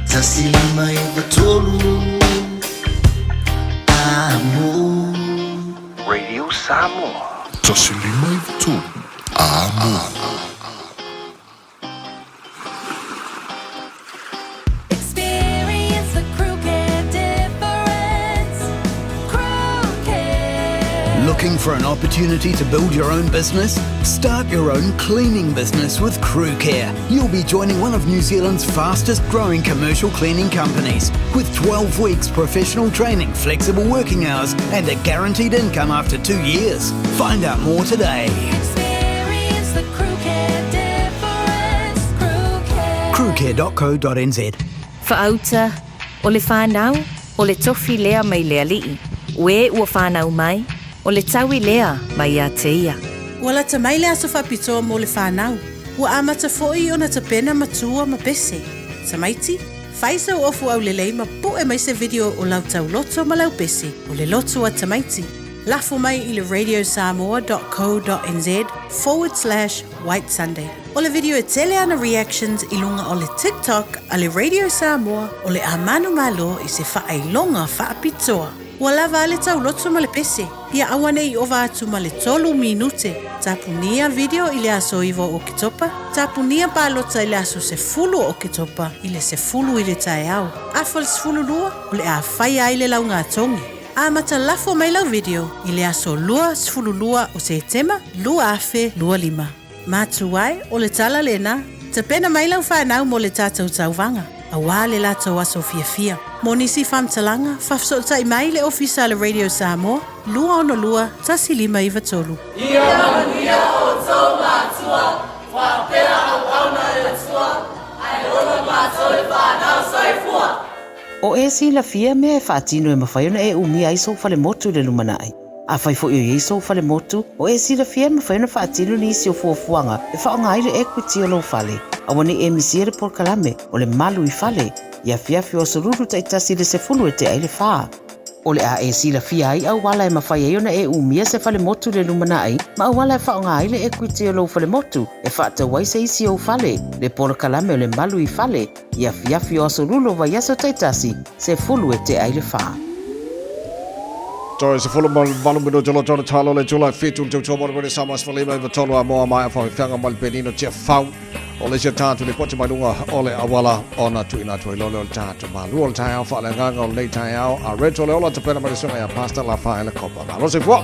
153 Amo Radio Samoa. 153 Amo. Experience the Crew Care difference. Crew Care. Looking for an opportunity to build your own business? Start your own cleaning business with Crew Care. You'll be joining one of New Zealand's fastest growing commercial cleaning companies with 12 weeks professional training, flexible working hours, and a guaranteed income after 2 years. Find out more today. Experience the Crew Care difference. Crew Care. crewcare.co.nz. Faauta, o le fanau, o le tofi lea mai le alii, o e ua fanau mai, O le taui lea mai ia te ia. Ua lata mai le aso faapitoa mo le fanau. Ua amata foi ona tapena matua ma pese. Tamaiti, fai sau ofu aulelei ma pu'e mai se video o lau tauloto ma lau pese o le loto a tamaiti. Lafo mai i le radiosamoa.co.nz forward slash white sunday. O le video e tele ana reactions i luga o le TikTok a le Radio Samoa o le a manumalo i se faailoga faapitoa. Ua lava a le tauloto ma le pese, ia aua ne i ova atu ma le tolu minute. Tapunia video i le aso 9 o Oketopa, tapunia palota i le aso 10 o Oketopa i le 10 i le taeao. Afa le 12, o le a faia ai le laugatogi. Amata lafo mai lau video i le aso 22 o Setema 2025. Matua e, o le tala lena, tapena mai lau fanau mo le tatou tauvaga, auā le latou aso fiafia. Mo nisi faamatalaga, faafesootai mai le Ofisa a le Radio Samoa, 262 1593. Ia manuia outou matua, faapea auauna a le Atua, ae ola matou le fanau. Soifua! O e silafia mea e faatino e mafai ona e umia ai sou falemotu i le lumanai. Afai foi o i ai sou falemotu, o e silafia e mafai ona faatino nisi o fuafuaga e faaaoga ai le equity o lou fale. Aua ne i e misia le polokalame o le Malu i Fale i afiafi o aso Lulu taitasi i le 10 e tea ai le fa. O le a e silafia ai auala e mafai ai ona e umia se falemotu i le lumanai ma auala e faaaoga ai le equity o lou falemotu e faatau ai se isi ou fale, le polokalame o le Malu i Fale i afiafi o aso Lulu o vaiaso taitasi, 10 e tea ai le fa. Toe 18 minute o tona talo le tula fitu le tautua mo le wene sama sfalima i vatolu a moa mai a whawhiwhanga mai le penino tia fau o le sia tātu le pote mai lunga o le awala ona tuina atu i lole o le tātu malu o le taeao whaaleagaga o lenei taeao a Reto le ola tapena mai le suenga ia Pastor Lafa ele Kopa. Malo se fua!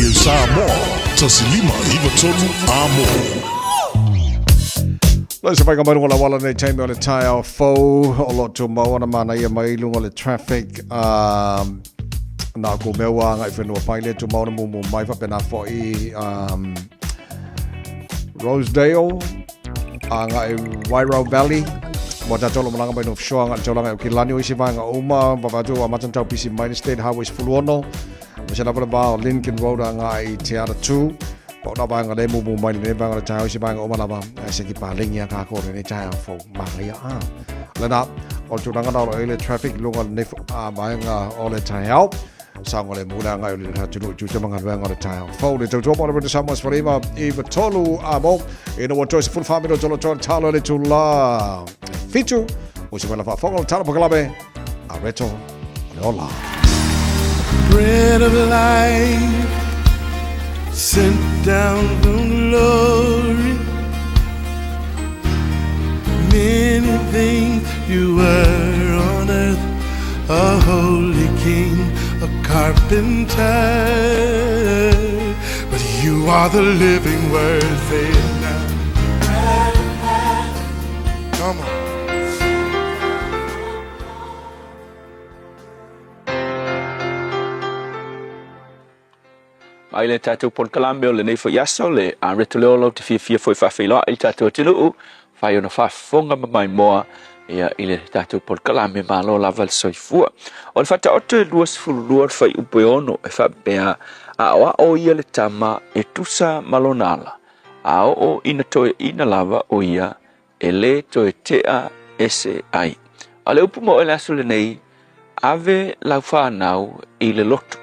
Radio Samoa, 1593 Amo. Loi se whainga mai runga la wala nei taimi o le taeao fou o lo tumau ana manaia mai lunga o le traffic um, nā ko mea ua ngai whenua pai le tumau na mumu mai whapena foi um, Rosedale a ngai Wairau Valley mo tātou lo malanga mai no whisoa ngai taulanga e kilani o isi vaenga uma wawatu a matan tau pisi mai State Highway 16 ma se lava le va o Lincoln Road a ngai Te Ara 2 Pa ona vaenga le mumu mai le vaenga le taeao isi vaenga uma lava e se ki palengi a kākou le nei taeao fou manaia a. Lena, o le tulaga na o lo i le traffic lunga le nei a vaenga o le taeao. Saoga le mula ngai o le atunuu i tiute ma galuega o le taeao fou. Le tautua mo le British Samoa sefulima i tolu a mo. Ina ua toe 14 minute o lo toe talo le tula 7. O se wela faafofoga o le talo pakalame a Reto o le ola. Bread of life sent down from glory. Many things you were on earth, a holy king, a carpenter. But you are the living word, say it now. Come on. Mai le tatou polokalame o lenei foi aso, le Areto Leola ou te fiafia foi faafeiloai i le tatou atunuu, fai ona faafofoga ma maimoa ia i le tatou polokalame malo lava le soifua. O le Faataoto e 22 le fuaiupu e 6 e faapea, Aoao ia le tama e tusa ma lona ala, a oo ina toeaina lava o ia e lē toe tea ese ai. A o le upu moe le aso lenei, ave lau fanau i le lotu.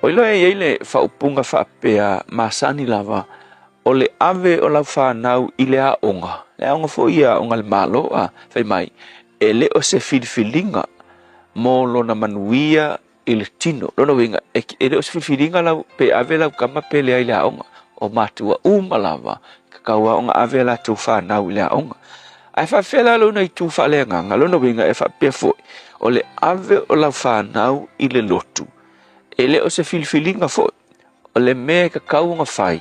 O iloa e i ai le faaupuga faapea masani lava, o le ave o lau fanau i le aoga, le aoga foi ia aoga a le Malo, a fai mai, e le o se filifiliga mo lona manuia i le tino. Lona uiga, e, e le o se filifiliga lau, pe ave lau kama pe leai i le aoga. O matua uma lava, tatau lava ona ave a latou fanau i le aoga. Ae faapefea la lona itu faaleagaga? Lona uiga, e faapea foi, o le ave o lau fanau i le lotu, e le o se filifiliga foi. O le mea e tatau ona fai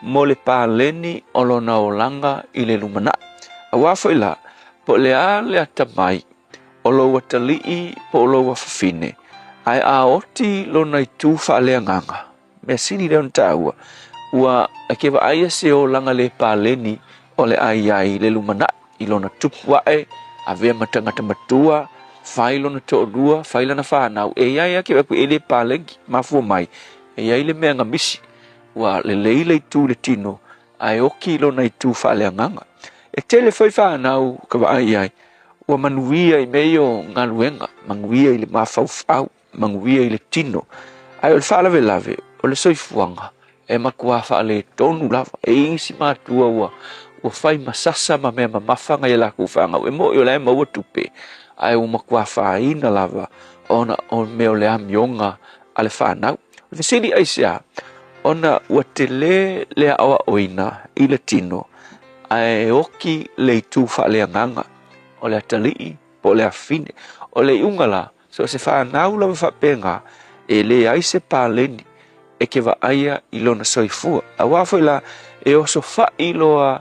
mo le paleni o lona olaga i le lumanai. Aua foi la, po o le a le atamai o lou atalii po o lou afafine, ae a oti lona itu faaleagaga, mea sili lea ona taua, ua ke vaaia se olaga le paleni o le a i ai i le lumanai, i lona tupu ae, avea ma tagata matua, fai lona toalua, fai lana fanau, e i ai lava ke vaai e le paleni, mafua mai, e i ai le mea na misi, ua lelei le itu i le tino, ae oki lona itu faaleagaga. E tele foi fanau ka vaai i ai, ua manuia i mea ia o galuega, manuia i le mafaufau, manuia i le tino. Ae o le faalavelave, o le soifuaga, e matua faaletonu lava. E i ai nisi matua ua, ua fai ma sasa ma mea mamafa nai a latou fanau. E moni o la e maua tupe, ae ua matua afaina lava ona o mea o le amioga a le fanau. O le fesili aisea? Ona ua tele le aoaoina i le tino, ae oki le itu faaleagaga o le atalii po o le afafine. O le iuga la, so o se fanau lava faapena, e leai se paleni e ke vaaia i lona soifua. Aua foi la, e osofai loa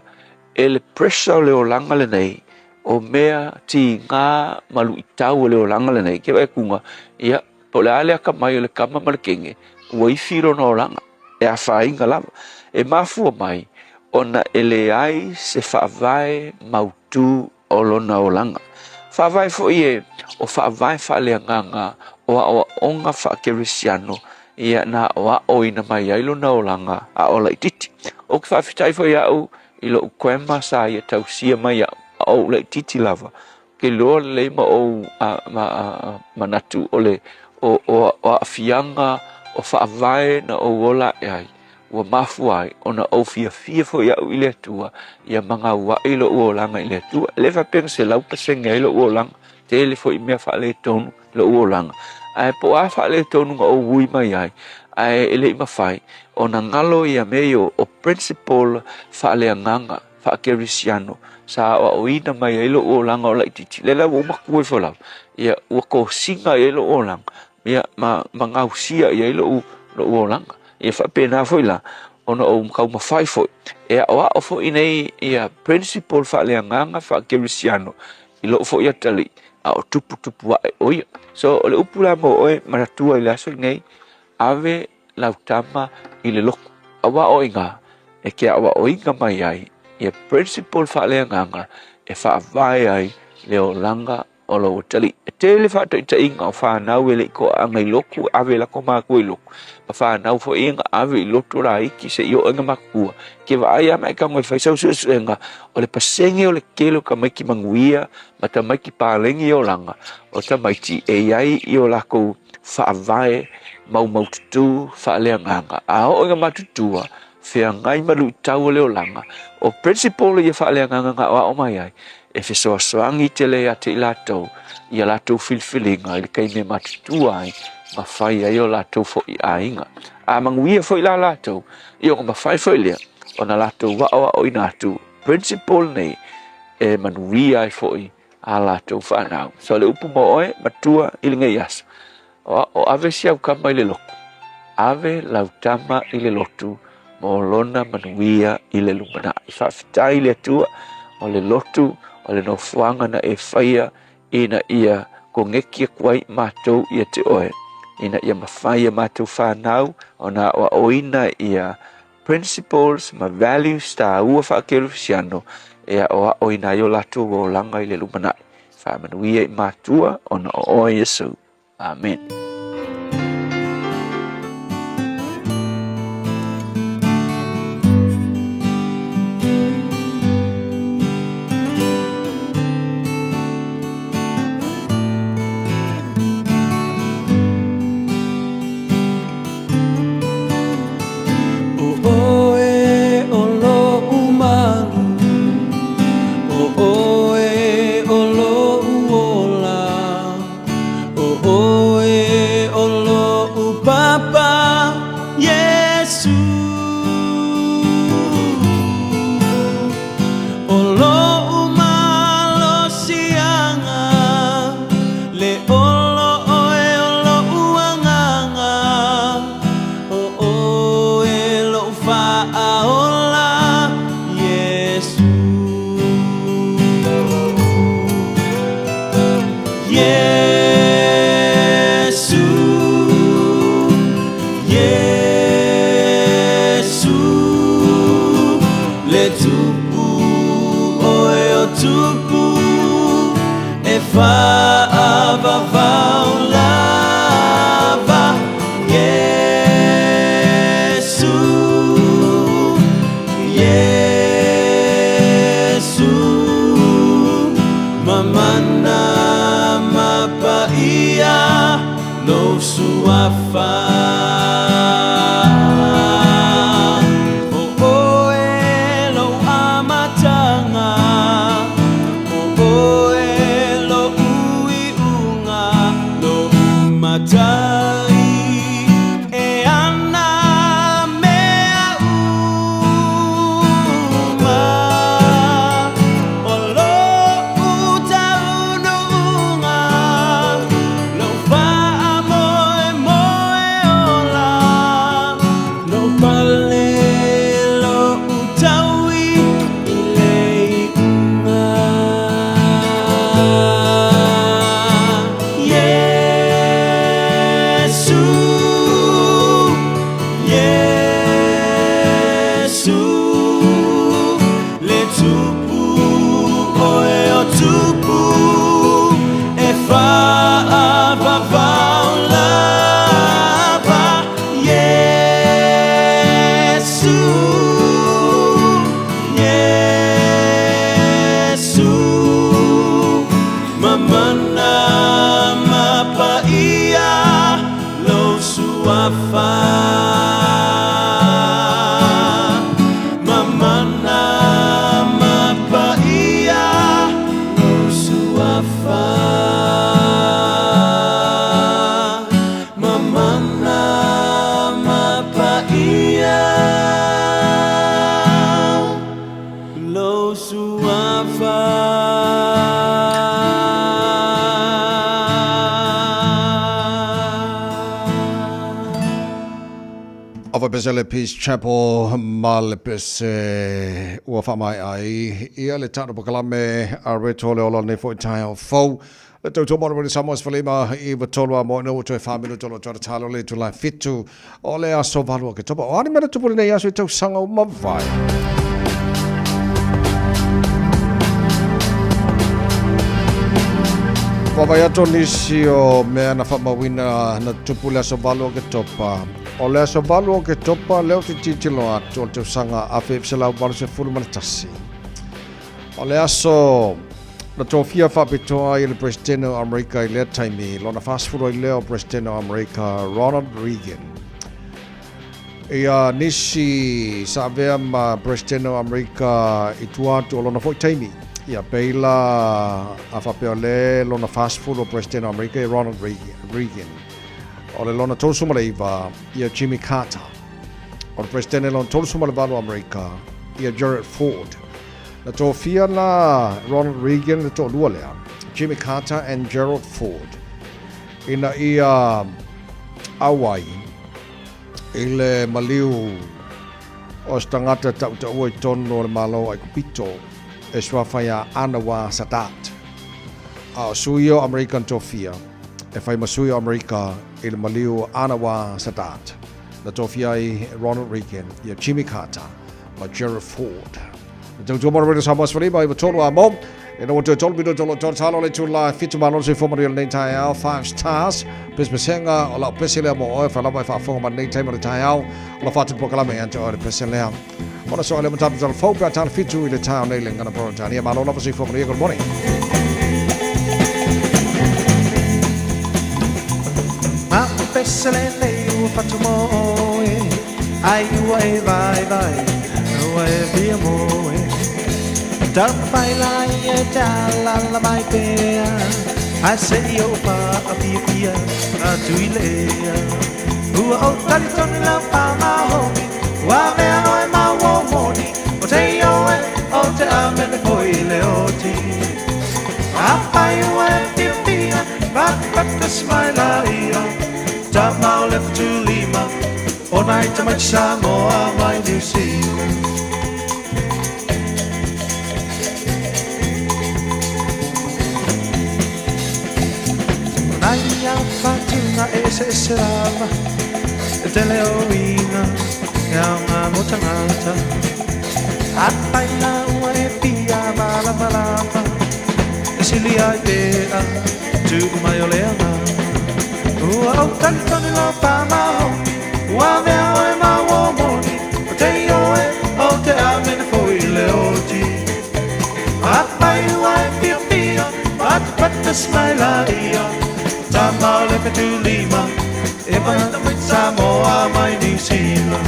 e le pressure o le olaga lenei, o mea tiga ma luitau o le olaga lenei, ke vaai atu ia, po o le a le akamai o le kama ma le kene, ua ifi lona olaga, e afaina lava. E mafua mai ona e leai se faavae mautu o lona olaga. Faavae foi e o faavae faaleagaga o aoaoga faakerisiano ia na aoaoina mai ai lona olaga a o laitiiti. Ou te faafetai foi au i lou grandma sa ia tausia mai au a o ou laitiiti lava. Ou te iloa lelei ma ou manatu o le o aafiaga o faavae na ou ola ae ai ua mafua ai ona ou fiafia foi au i le Atua ia magauaʻi loʻu olaga i le Atua. E le faapea na 100% ai loʻu olaga, tele foi mea faaletonu i loʻu olaga, ae po o a faaletonu na ou ui mai ai, ae e le i mafai ona galo ia mea ia o principle faaleagaga faakerisiano sa aoaoina mai ai loʻu olaga o laitiiti. Lea la ua ou matua ifo lava, ia ua kosiga i ai loʻu olaga, ia ma gausia i ai loʻu olaga. Ia faapena foi la, ona ou taumafai foi e aoao foi nei ia principle faaleagaga faakerisiano i lou foi atalii a o tuputupu ae o ia. So o le upu la mo oe manatua i le aso lenei, ave lau tama i le lotu, aua o i ina e te aoaoina mai ai ia principle faaleagaga e faavae ai le olaga o lou atalii. E tele faataitaiga o fanau e le i toaaga i lotu e ave e latou matua i lotu, ma fanau foi ia na ave i lotu laiti seia oo ina matutua. E te vaai lava ma e tago e fai sau suesuega, o le pasene o le tele o tamaiti manuia ma tamaiti paleni olaga, o tamaiti e i ai i o latou faavae maumaututu faaleagaga. A oo ina matutua, feagai ma luitau o le olaga, o principle ia faaleagaga na aoao mai ai, e fesoasoani tele ia te i latou i a latou filifiliga i le taimi e matutua ai ma fai ai o latou foi aiga. A manuia foi la latou, ia ona mafai foi lea ona latou aoaoina atu principle nei e manuia ai foi a latou fanau. So le upu mo oe, matua i lenei aso, o, o ave si au tama i le lotu, ave lau tama i le lotu mo lona manuia i le lumanai. Faafetai i le Atua o le lotu o le nofoaga na e faia ina ia koneki atu ai matou ia te oe, ina ia mafai e matou fanau ona aoaoina ia principles ma values taua faakerisiano e aoaoina ai o latou olaga i le lumanai. Faamanuia i matua ona o oe Iesu. Amen. pese le Peace Chapel ma le pese ua faamaea ai ia le tatou polokalame a Reto le ola nei foi taeao fou. Le tautua mo le Samoa 15 i tolu a mo ina ua toe 4 minuta o lo o toe talo le itula 7 o le aso 8 o Oketopa. O a ni mea na tupu i lenei aso i tausaga ua mavae? Vaavaai atu nisi o mea na faamauina na tupu i le aso 8 o Oketopa. O le aso 8 o Oketopa lea ou te tilotilo atu o le tausaga 1981. O le aso na tofia faapitoa ai e le Peresetene o Amerika i lea taimi, lona 40 ai lea o Peresetene o Amerika, Ronald Reagan. Ia nisi sa avea ma Peresetene o Amerika i tua atu o lona foi taimi. Ia pei la a faapea o le lona 40 o Peresetene o Amerika ia Ronald Reagan. O le lona 39 ia Jimmy Carter. O le Peresetene lona 38 o Amerika ia Gerald Ford. Na tofia la Ronald Reagan le toalua lea, Jimmy Carter and Gerald Ford, ina ia auai i le maliu o se tagata tautaua i totonu o le Malo o Aikupito e suafa ia Anwar Sadat. A o sui ia o Amerika na tofia e fai ma sui o Amerika i le maliu o Anwar Sadat. Na tofia ai Ronald Reagan ia Jimmy Carter ma Gerald Ford. Na tautua mo Radio Samoa 15 i tolu a mo. E no toe tolu minuta o lo tolu talo le tula 7 malo se foma ri lenei taeao 5 stars. Pespesenga o lau pese lea mo oe whalama e faafofoga ma lenei taimi o le taeao. O la whātu polokalame e ante oe le pese lea. Ona so ale matapu tala fou pe a tala 7 i le taeao nei le ngana Peretania. Malo lava se foma good morning. Ma o pese lenei ua fatu mo oe Ai ua e vai vai Ua e via moe Taumafai lai e te alaala mai pea Ae se i ou faafiafia atu i le ea Ua ou talitonu lau faamaoni Ua avea oe ma uo moni O te ioe o te amene foi i le oti Afai ua e fiafia Patupatu laia Tama o le Fetulima O nai tamaiti Samoa mai Niu Sila. O nai a fatuga e eseese lava E tele o uiga e aoga mo tagata Afai la ua e fia malamalama E sili ai pea tuu mai o le agaga Ua ou talitonu lau faamaoni Ua avea oe ma uo moni O te ioe o te amene foi i le oti Afai ua e fiafia Patupatu laia Tama o le 75 E mai Samoa mai Niu Sila.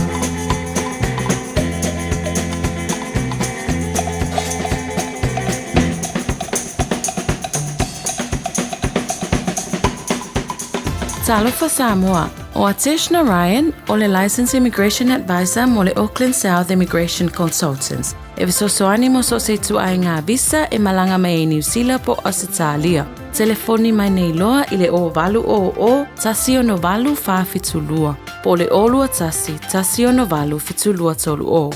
Talofa Samoa. O Atesh Narayan, o le Licensed Immigration Advisor mo le Auckland South Immigration Consultants. E fesoasoani mo so o se ituaiga visa e malaga mai ai Niu Sila po o Ausetalia. Telefoni mai nei loa i le 0800 168 472 po o le 021 168 7230.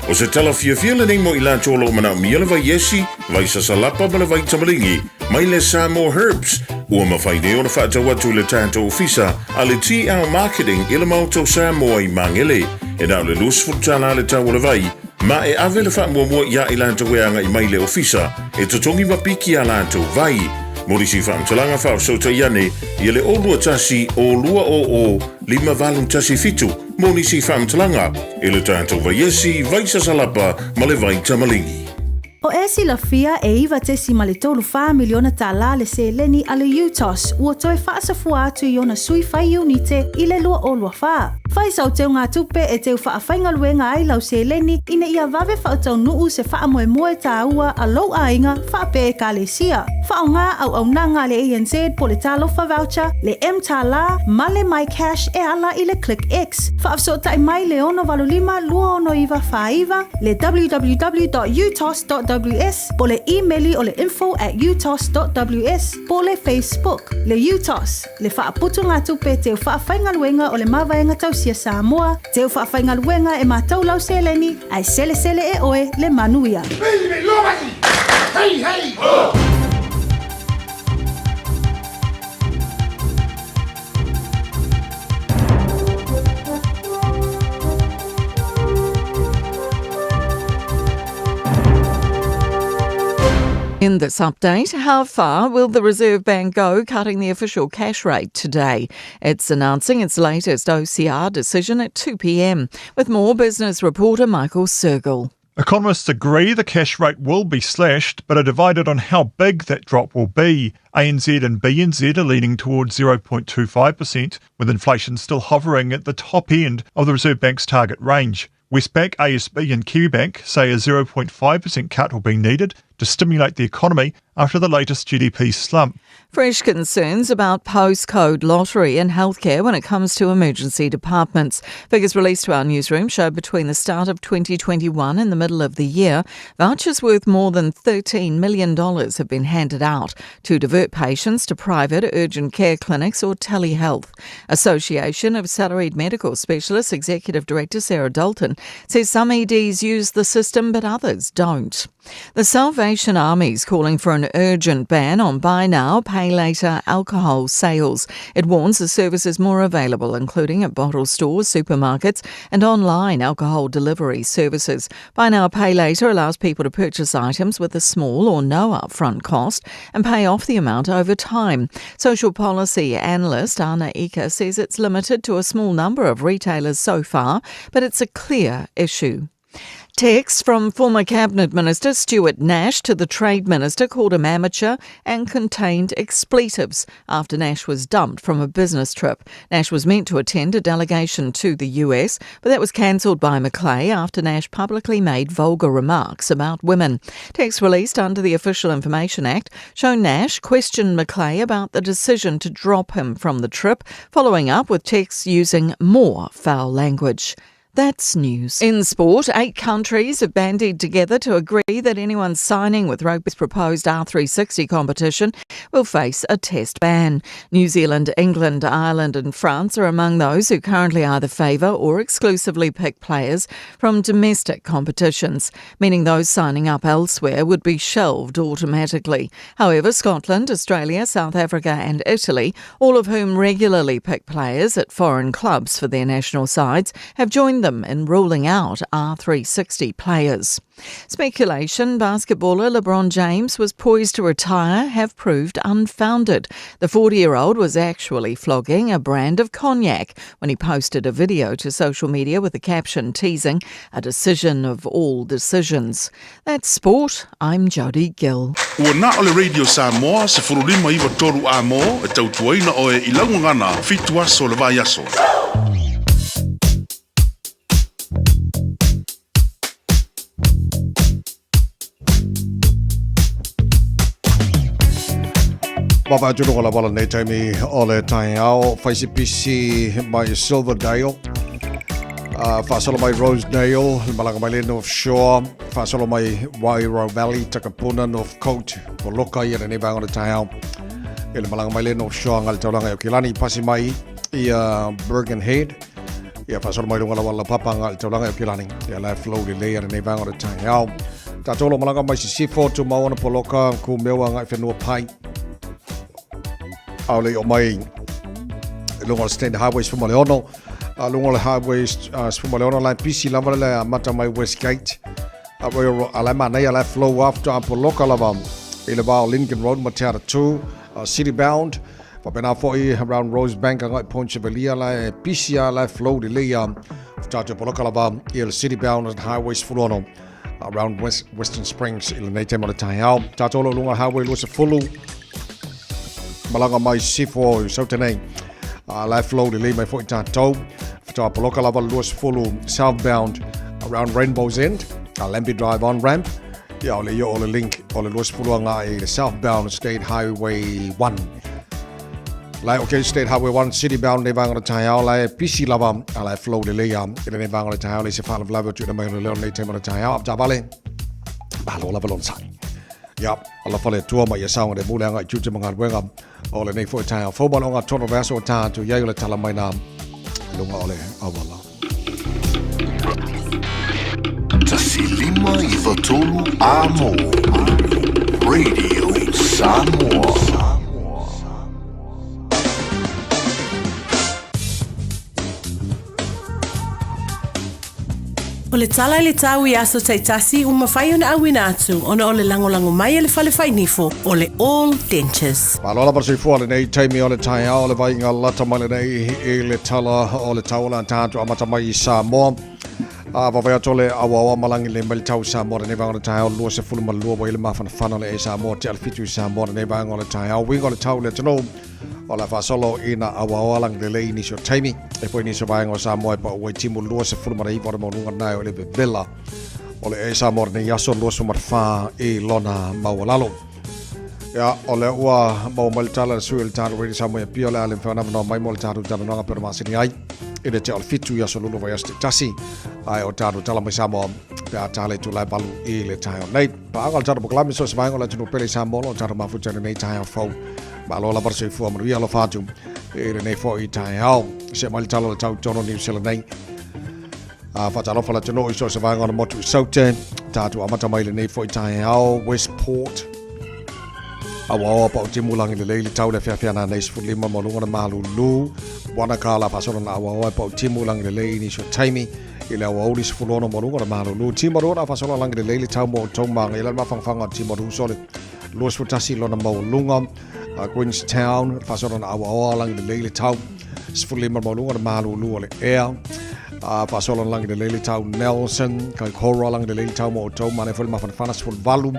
O se tala fiafia lenei mo i latou o lo o manaomia le vaiesi, vai sasalapa ma le vai tamaligi, mai le Samoa Herbs, ua mafai nei ona faatau atu i le tatou ofisa a le TL Marketing i le Maota o Samoa i Magele. E na o le $20 le tau o le vai, ma e ave le faamuamua iā i latou e agai mai i le ofisa e totogi ma piki a latou vai. Mo nisi faamatalaga faafesootai ane ia le 021 200 5817 mo nisi faamatalaga i le tatou vaiesi, vai sasalapa ma le vai tamaligi. O e silafia e 9.34 miliona tālā le seleni a le UTOS ua toe faasafua atu i ona sui fai iunite i le 2024. Fai sau teugatupe e teu faafaigaluega ai lau seleni ina ia vave faataunuu se faamoemoe taua a lou aiga faapea ekalesia. Faaaoga auaunaga a le ANZ po le Talofa Voucher, le mTālā ma le MyCash e ala i le ClickX. Faafesootai mai le 685 269 49, le www.utos.ws po le imeli o le info@utos.ws po o le Facebook. Le UTOS, le faaputugatupe teu faafaigaluega o le mavaega tausaga. Malosi a Samoa, teu faafaigaluega e matau lau seleni, ae selesele e oe le manuia. Hey, hey! Oh! In this update, how far will the Reserve Bank go cutting the official cash rate today? It's announcing its latest OCR decision at 2 pm. With more business reporter Michael Sergel. Economists agree the cash rate will be slashed, but are divided on how big that drop will be. ANZ and BNZ are leaning towards 0.25%, with inflation still hovering at the top end of the Reserve Bank's target range. Westpac, ASB, and Kiwibank say a 0.5% cut will be needed to stimulate the economy after the latest GDP slump. Fresh concerns about postcode lottery in healthcare when it comes to emergency departments. Figures released to our newsroom show between the start of 2021 and the middle of the year, vouchers worth more than $13 million have been handed out to divert patients to private urgent care clinics or telehealth. Association of Salaried Medical Specialists Executive Director Sarah Dalton says some EDs use the system but others don't. The Salvation Army is calling for an urgent ban on buy now, pay later alcohol sales. It warns the service is more available, including at bottle stores, supermarkets, and online alcohol delivery services. Buy now, pay later allows people to purchase items with a small or no upfront cost and pay off the amount over time. Social policy analyst Anna Ika says it's limited to a small number of retailers so far, but it's a clear issue. Texts from former Cabinet Minister Stuart Nash to the Trade Minister called him amateur and contained expletives after Nash was dumped from a business trip. Nash was meant to attend a delegation to the US, but that was cancelled by McClay after Nash publicly made vulgar remarks about women. Texts released under the Official Information Act show Nash questioned McClay about the decision to drop him from the trip, following up with texts using more foul language. That's news. In sport, eight countries have bandied together to agree that anyone signing with rugby's proposed R360 competition will face a test ban. New Zealand, England, Ireland, and France are among those who currently either favour or exclusively pick players from domestic competitions, meaning those signing up elsewhere would be shelved automatically. However, Scotland, Australia, South Africa, and Italy, all of whom regularly pick players at foreign clubs for their national sides, have joined them in ruling out R360 players. Speculation basketballer LeBron James was poised to retire have proved unfounded. The 40 year old was actually flogging a brand of cognac when he posted a video to social media with a caption teasing a decision of all decisions. That's sport. I'm Jody Gill. Ua na o le Radio Samoa, 1593 a mō, e tautuaina oe i laugagana, fitu aso le vai aso. Wawa atu loka lava lenei taimi o le taeao, whaisipisi mai Silverdale, uh, whaasolo mai Rosedale, le malaga mai le North Shore, whaasolo mai Wairau Valley, Takapuna, North Coast, Poloka ia lenei vaega o le taeao. E le malaga mai le North Shore nga le taulaga e Okelani, pasi mai i uh, Bergen Head, ia whaasolo mai lunga lawa la papa nga le taulaga e Okelani, ia la flow le lea lenei vaega o le taeao. Tātou lo malaga mai Sisifo, tu mawana Poloka, ku mewa ngai whenua pai. Ao le o mai lunga o le State Highway 16, a lunga o le Highway uh, 16 lai pisi lava le a mata mai Westgate. A Royal a lai manei a lai flow after a poloka lava i le vā o Lincoln Road ma Te Atatū, uh, city bound. Whapena foi around Rosebank a ngai Point Chevalier lai pisi a lai flow le lei a tātou poloka lava i le city bound and Highway 16 around West, Western Springs i lenei taima le taeao. Tātou lo lunga Highway 20, malaga mai sifo i saute nei. Uh, lai flow le lei mai foi tātou. Whatoa poloka lava le 20 southbound around Rainbow's End, a Lambie Drive on ramp. Ia o le ia o le link o le 20 anga i le southbound State Highway 1. Lai okay State Highway 1 city bound nei vanga tai ao lai pisi lava a lai flow le leia i nei vanga tai ao le se whala vlave tu na mai le leo nei tema tai ao ta vale ba lo lava lon sai ya ala fale tua mai ia saunga le mule anga i tute mga wenga o le nei fo tai ao fo malonga tono vaso ta tu ia le tala mai na i luga o le auala. 1593 Amo Radio Samoa. O le tala i le tau i aso taitasi ua mafai ona auina atu ona o le lagolago mai a le Fale Fainifo o le All Dentures. Malo lava le soifua lenei taimi o le taeao o le vaiga lata mai lenei i le tala o le tau o le tatou amata mai i Samoa. A vavai atu le auaoa malagi le mai le tau i Samoa lenei vaega o le taeao 22 ua i le mafanafana o le e Samoa te alifitu i Samoa lenei vaega o le taeao uiga o le tau i le atunuu o le a faasolo ina auaoa lagi lelei i nisi o taimi e foi nisi o vaega o Samoa e pau ai timu 29 o le maualuga nae o le vevela o le e Samoa lenei aso 24 i lona maualalo. Ia, o lea ua maua mai le tala le sui o le tatou Radio Samoa Apia o le a le mafai ona avanoa mai mo le tatou talanoaga pei ona masani ai i le tea o le 7 i aso lulu vaiaso taitasi ae o tatou tala mai Samoa pe a ta le itula e 8 i le taeao nei. Paaga o le tatou polokalame so o se vaega o le atunuu pele i Samoa o lo o tatou mafuta i lenei taeao fou. Malo lava le soifua manuia alofa atu i lenei foi taeao. Se mai le tala o le tau i totonu o Niu Sila nei. A faatalofa le atunuu i so o se vaega o le motu i Saute. Tatou amata mai lenei foi taeao Westport. Awaoa pa o timu langi lelei le tau le feafea nā nei 15 mo lunga na malulu. Wanaka la faasolo na awaoa pa o timu langi lelei i nisi o taimi. I le awauli 16 mo lunga na malulu. Timaru na faasolo langi lelei le tau mo tou manga. I le mawhangawhanga o Timaru sole. 21 lona maualuga. Queenstown, faasolo na awaoa langi lelei le tau. 15 maualuga na malulu o le ea. Faasolo na langi lelei le tau Nelson, Kaikoura langi lelei le tau mo outou, manaia foi le mafanafana 18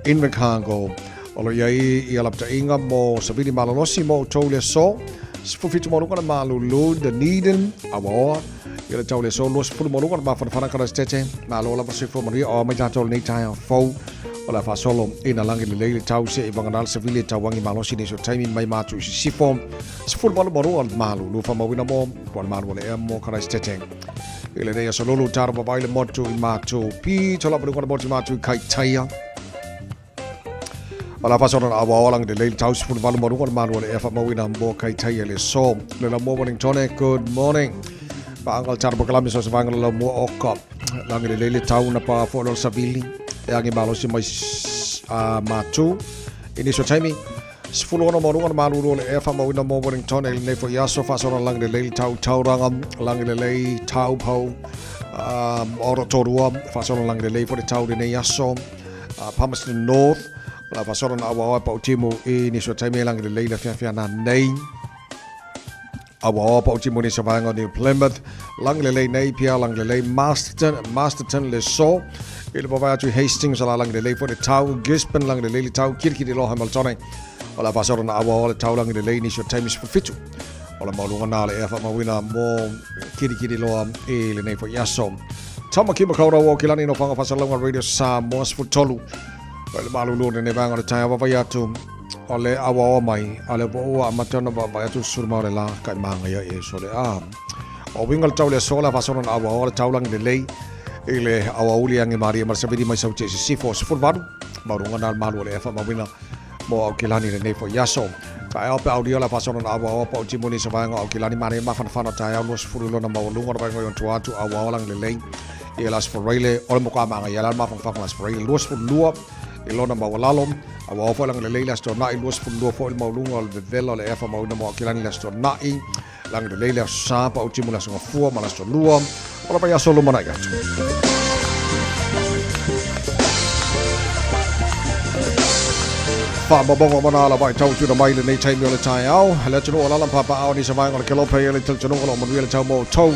Invercargill. O lo o i ai ia lapataiga mo savili malolosi mo outou le aso. 17 maualuga na malulu Dunedin, awaoa ia le tau le aso 20 maualuga na mafanafana Christchurch. Malo lava soifua manuia o ao mai tatou lenei taeao fou. O le a faasolo ina lagi lelei le tau seʻi vagana le savili e tauagi malosi nisi o taimi mai matu i sisifo. 18 malua le malulu faamauina mo po o le malu o le ea mo Karaisitete. I lenei aso lulu taro vavai le motu i matu pito lava luga le motu i matu i Kaitaia. O le a faasolo na awaoa lagi lelei le tau 18 malua le malu o le ea faamauina mo Kaitaia le aso. Le lau mua Wellingtone, good morning. Paanga le taro pakalame so se vaega le lau mua oka. Lagi lelei le tau na pa fo le savili. E agi malosi mai a matu. I nisi o taimi, 16 maualuga na malulu o le ea faamauina mo Wellington e lenei foi aso faasolo lagi lelei le tau Tauranga, lagi lelei Taupo, o Rotorua, faasolo lagi lelei foi le tau lenei aso, Palmerston North, la faasolo na auaoa e Pautimu i nisi o taimi e lagi lelei le afiafi ana nei. Awaoa Pautimu i nisi o vaega o New Plymouth, lagi lelei Napier, lagi lelei Masterton, Masterton le so, i le vavae atu i Hastings, o la lagi lelei foi le tau, Gisborne lagi lelei le tau, Kirikiri loa Hamiltone, o le a faasolo na awaoa le tau lagi lelei nisi o taimi 17. O le maualuga na o le ea faamauina mo Kirikiri loa i lenei foi aso. Tamaki Makaurau o Kilani no Whanga Whasalauga Radio Samoa 13. O le malulu o lenei vaega o le taeao vavai atu o le awaoa mai a le ua amata ona vaavaai atu le susulu o le la ka i māngaia e sole a. O winga le tau le aso le faasolo na awaoa le taulagi lelei i le aoauli age marie ma le savili mai Saute i sisifo 18 maualuga na le malu o le ea faamauina mo Aukilani lenei foi aso. Taeao pe aulia le faasolo na awaoa pa o timoni sa vaega o Aukilani manaia mafanafana taeao 20 lona maualuga na vaega i ontua atu awaoa lagi lelei i le Aso Faraile o le moka maga ia le mafanafana le Aso Faraile 22 i lona maualalo awaoa foi lagi lelei le Aso Toonai 22 foi le maualuga o le vevela o le ea faamauina mo Aukilani le Aso Toonai lagi lelei le Aso Sa pa o timu le Aso Gafua ma le Aso Lua o le vaiaso lumanai atu. Whaamabonga mana ala vai tau tuna mai lenei taimi o le taeao. Le atunuu o lala mpapa ao ni sa vaega o le kelope e le talitonuga lo manuia le tau mo tou.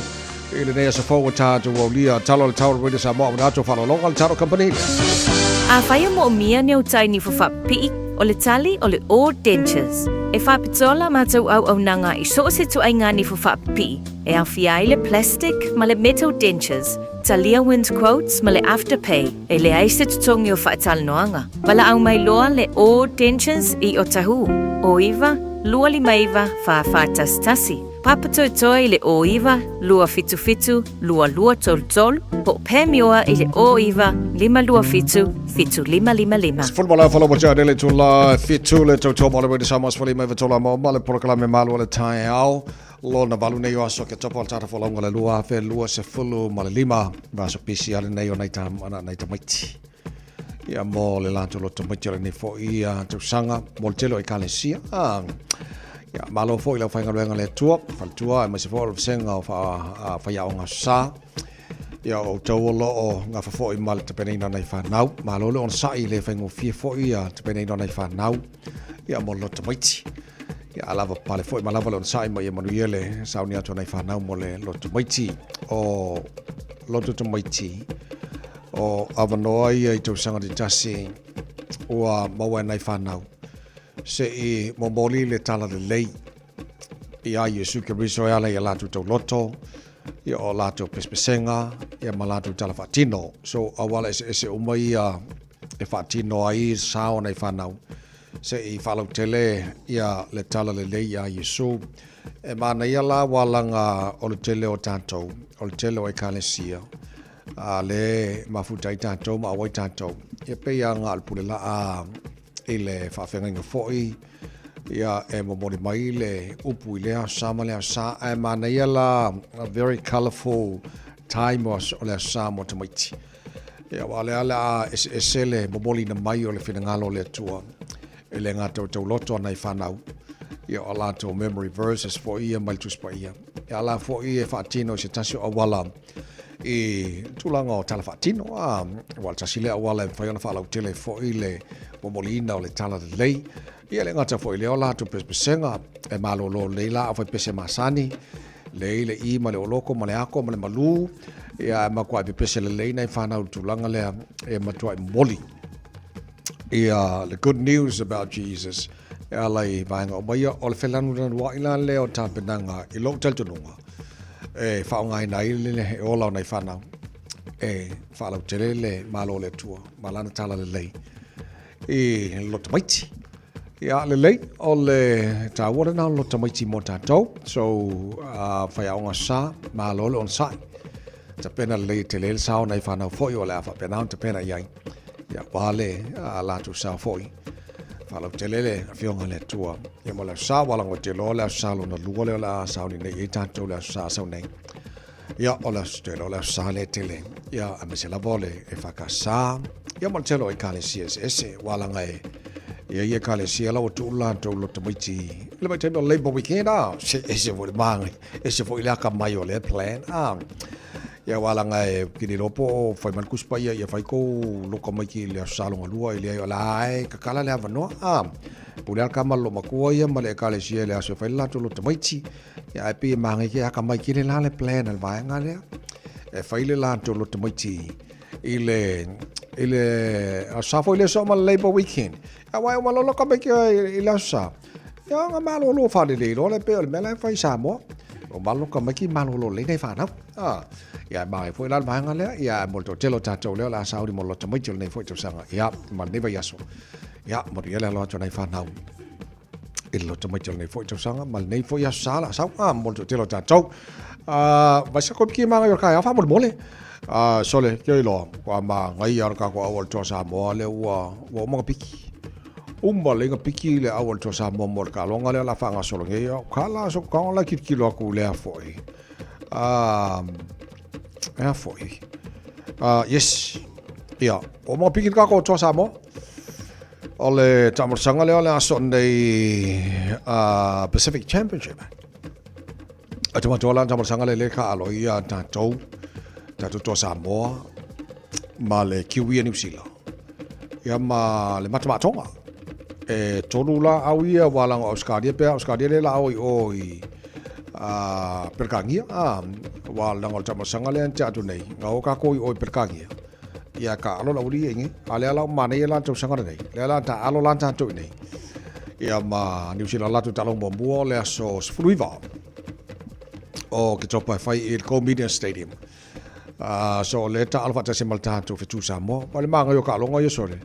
I lenei aso fou o tātou aulia talo le tau Radio Samoa o atu whalolonga le taro company. Afai o moomia ni au tai nifo faapipii, o le tali o le All Dentures. E faapitoa la matou auaunaga i so o se ituaiga nifo faapipii, e aofia ai le plastic ma le metal dentures, talia wind quotes ma le afterpay, e leai se totogi o faatalanoaga. Valaau mai loa le All Dentures i Otahuhu, 09 259 4411. Papatoetoe i le 09 277 2233 po o Pam Ioa i le 09 527 7555. Sefulu ma le afa lava tia le tula fitu le tautoa mo le Radio Samoa sefulu lima iva tolu a mo ma le polokalame malu o le taeao lona valu nei o aso Oketopa o le tata folauga le 2025 va aso pisi ale nei o nai nai tamaiti ia mo le latou loto maiti o lenei foi ia tausaga mo le tele o ekalesia. Ah, ia, malo foi lau faigaluega le Atua, faletua aemaise foi o le vasega o faiaoga sa. Ia o outou o lo o gafa foi ma le tapenaina o nai fanau. Malo le onosai le faigofie foi ia tapenaina o nai fanau. Ia mo le loto maiti. Ia a lava pale foi ma lava le onosai ma ia manuia le sauni atu o nai fanau mo le loto maiti. O loto tamaiti o avanoa ia i tausaga taitasi ua maua e nai fanau se i momoli le tala lelei iā Iesu Keriso e ala i a latou tauloto, ia o latou pesepesega, ia ma latou tala faatino. So, auala eseese uma ia e faatino ai sa o nai fanau se i faalautele ia le tala lelei iā Iesu. E manaia la walaga o le tele o tatou, o le tele o ekalesia, a le mafuta ai tatou ma auai tatou. Ia pei lava na o le pule laa i le faafeagaiga foi, ia e momoli mai le upu i lea aso sa ma lea aso sa, ae manaia la a very colourful time o le aso sa mo tamaiti. Ia aua o lea o le a eseese le momoliina mai o le finagalo o le Atua e le gata o tauloto a nai fanau, ia o latou memory verses foi ia mai le Tusi Paia. Ia ala foi e faatino i se tasi o auala i tulaga o tala faatino, a ua tasi lea auala e mafai ona faalautele ai foi le momoliina o le tala lelei. Ia le gata foi lea o latou pesepesega e malolo lelei la afai pese masani, lei le i ma le oloko ma le ako ma le malū, ia e matuai pepese lelei nai fanau i le tulaga lea e matuai momoli ia the good news about Jesus e ala i vaega uma ia. O le felanulanua'i la lea o tapenaga i lou talitonuga e faaaogaina ai le ola o nai fanau e faalautele le Malo o le Atua ma lana tala lelei i le loto maiti. Ia, lelei, o le taua lena o le loto maiti mo tatou. So, faiaoga sa, malo le onosai. Tapena lelei e tele le sao nai fanau foi o le a faapena ona tapena i ai. Ia, ua le a latou sao foi. Faalautele le afioga i le Atua. Ia mo le aso sa, ua lago te loa le aso sa lona lua lea o le a sauni nei ai tatou le aso sa sau nei. Ia, o le aso tele, o le aso sa lea tele. Ia, aemaise lava o le EFKS. Ia, ma le tele o ekalesia eseese. Ua laga e ia ia ekalesia la ua tuu latou loto maiti i le vaitaimi o le Labour Weekend, a, se ese foi le magai, ese foi le akamai o lea plan, a. Ia, ua laga e kili loa po o fai mai le Tusi Paia ia fai kou loka maiti i le aso sa lona lua, e leai o la e kakala le avanoa, a. Pule lava le kama le loomatua ia ma le ekalesia i le aso e fai le latou loto maiti. Ia, ae pei e magai ke akamai tele la le plan a le vaega lea. E fai le latou loto maiti i le i le aso sa foi le so ma le Labour Weekend. Ia wai o malolo ka mai i le aso sa. Ia nga malolo whalelei loa le pe o le mea la e fai i Samoa. O malolo ka mai ki malolo lei nei whanau. Ah, ia e magai foi la le vaega lea. Ia mo le toatele o tatou lea o le a sauni mo le loto maiti o lenei foi tausaga. Ia, ma lenei vaiaso. Ia, mo le alo atu nei whanau. I le loto maiti o lenei foi tausaga ma lenei foi aso sa la sau. Ah, mo le toatele o tatou. Ah, vai sa koe piki magai o le kaeao faamolemole. Ah, sole, kia iloa, kua magai a le kako au o le toa Samoa lea ua, ua uma na piki. Uma lei na piki le au o le toa Samoa mo le taaloga lea o le a faagasolo nei. Ia, ka la so ka la kilokilo atu lea foi. Ah, ea foi. Ah, yes. Ia, ua uma na piki le kako o toa Samoa. O le taamolosaga lea o le aso nei Pacific Championship. A te matua la taamolosaga le le ka alo ia tatou, tatou toa Samoa ma le Kiwi a New Zealand. Ia ma le Matamatonga. E tolu la au ia walanga o Australia pe Australia le la au i o i Perekangia. Walanga o le taamolosaga lea te atu nei. Ngā o kako i o i Perekangia. Ia ka alo la uli inge. A lea la o manaia la tausaga lenei. Lea la ta alo la tatou i nei. Ia ma New Zealand latou taaloga muamua o le aso 19 o Oketopa e fai i le Go Media Stadium. So le taalo faatasi ma le tatou fetu Samoa. Ma le magai o kaaloga ia sole.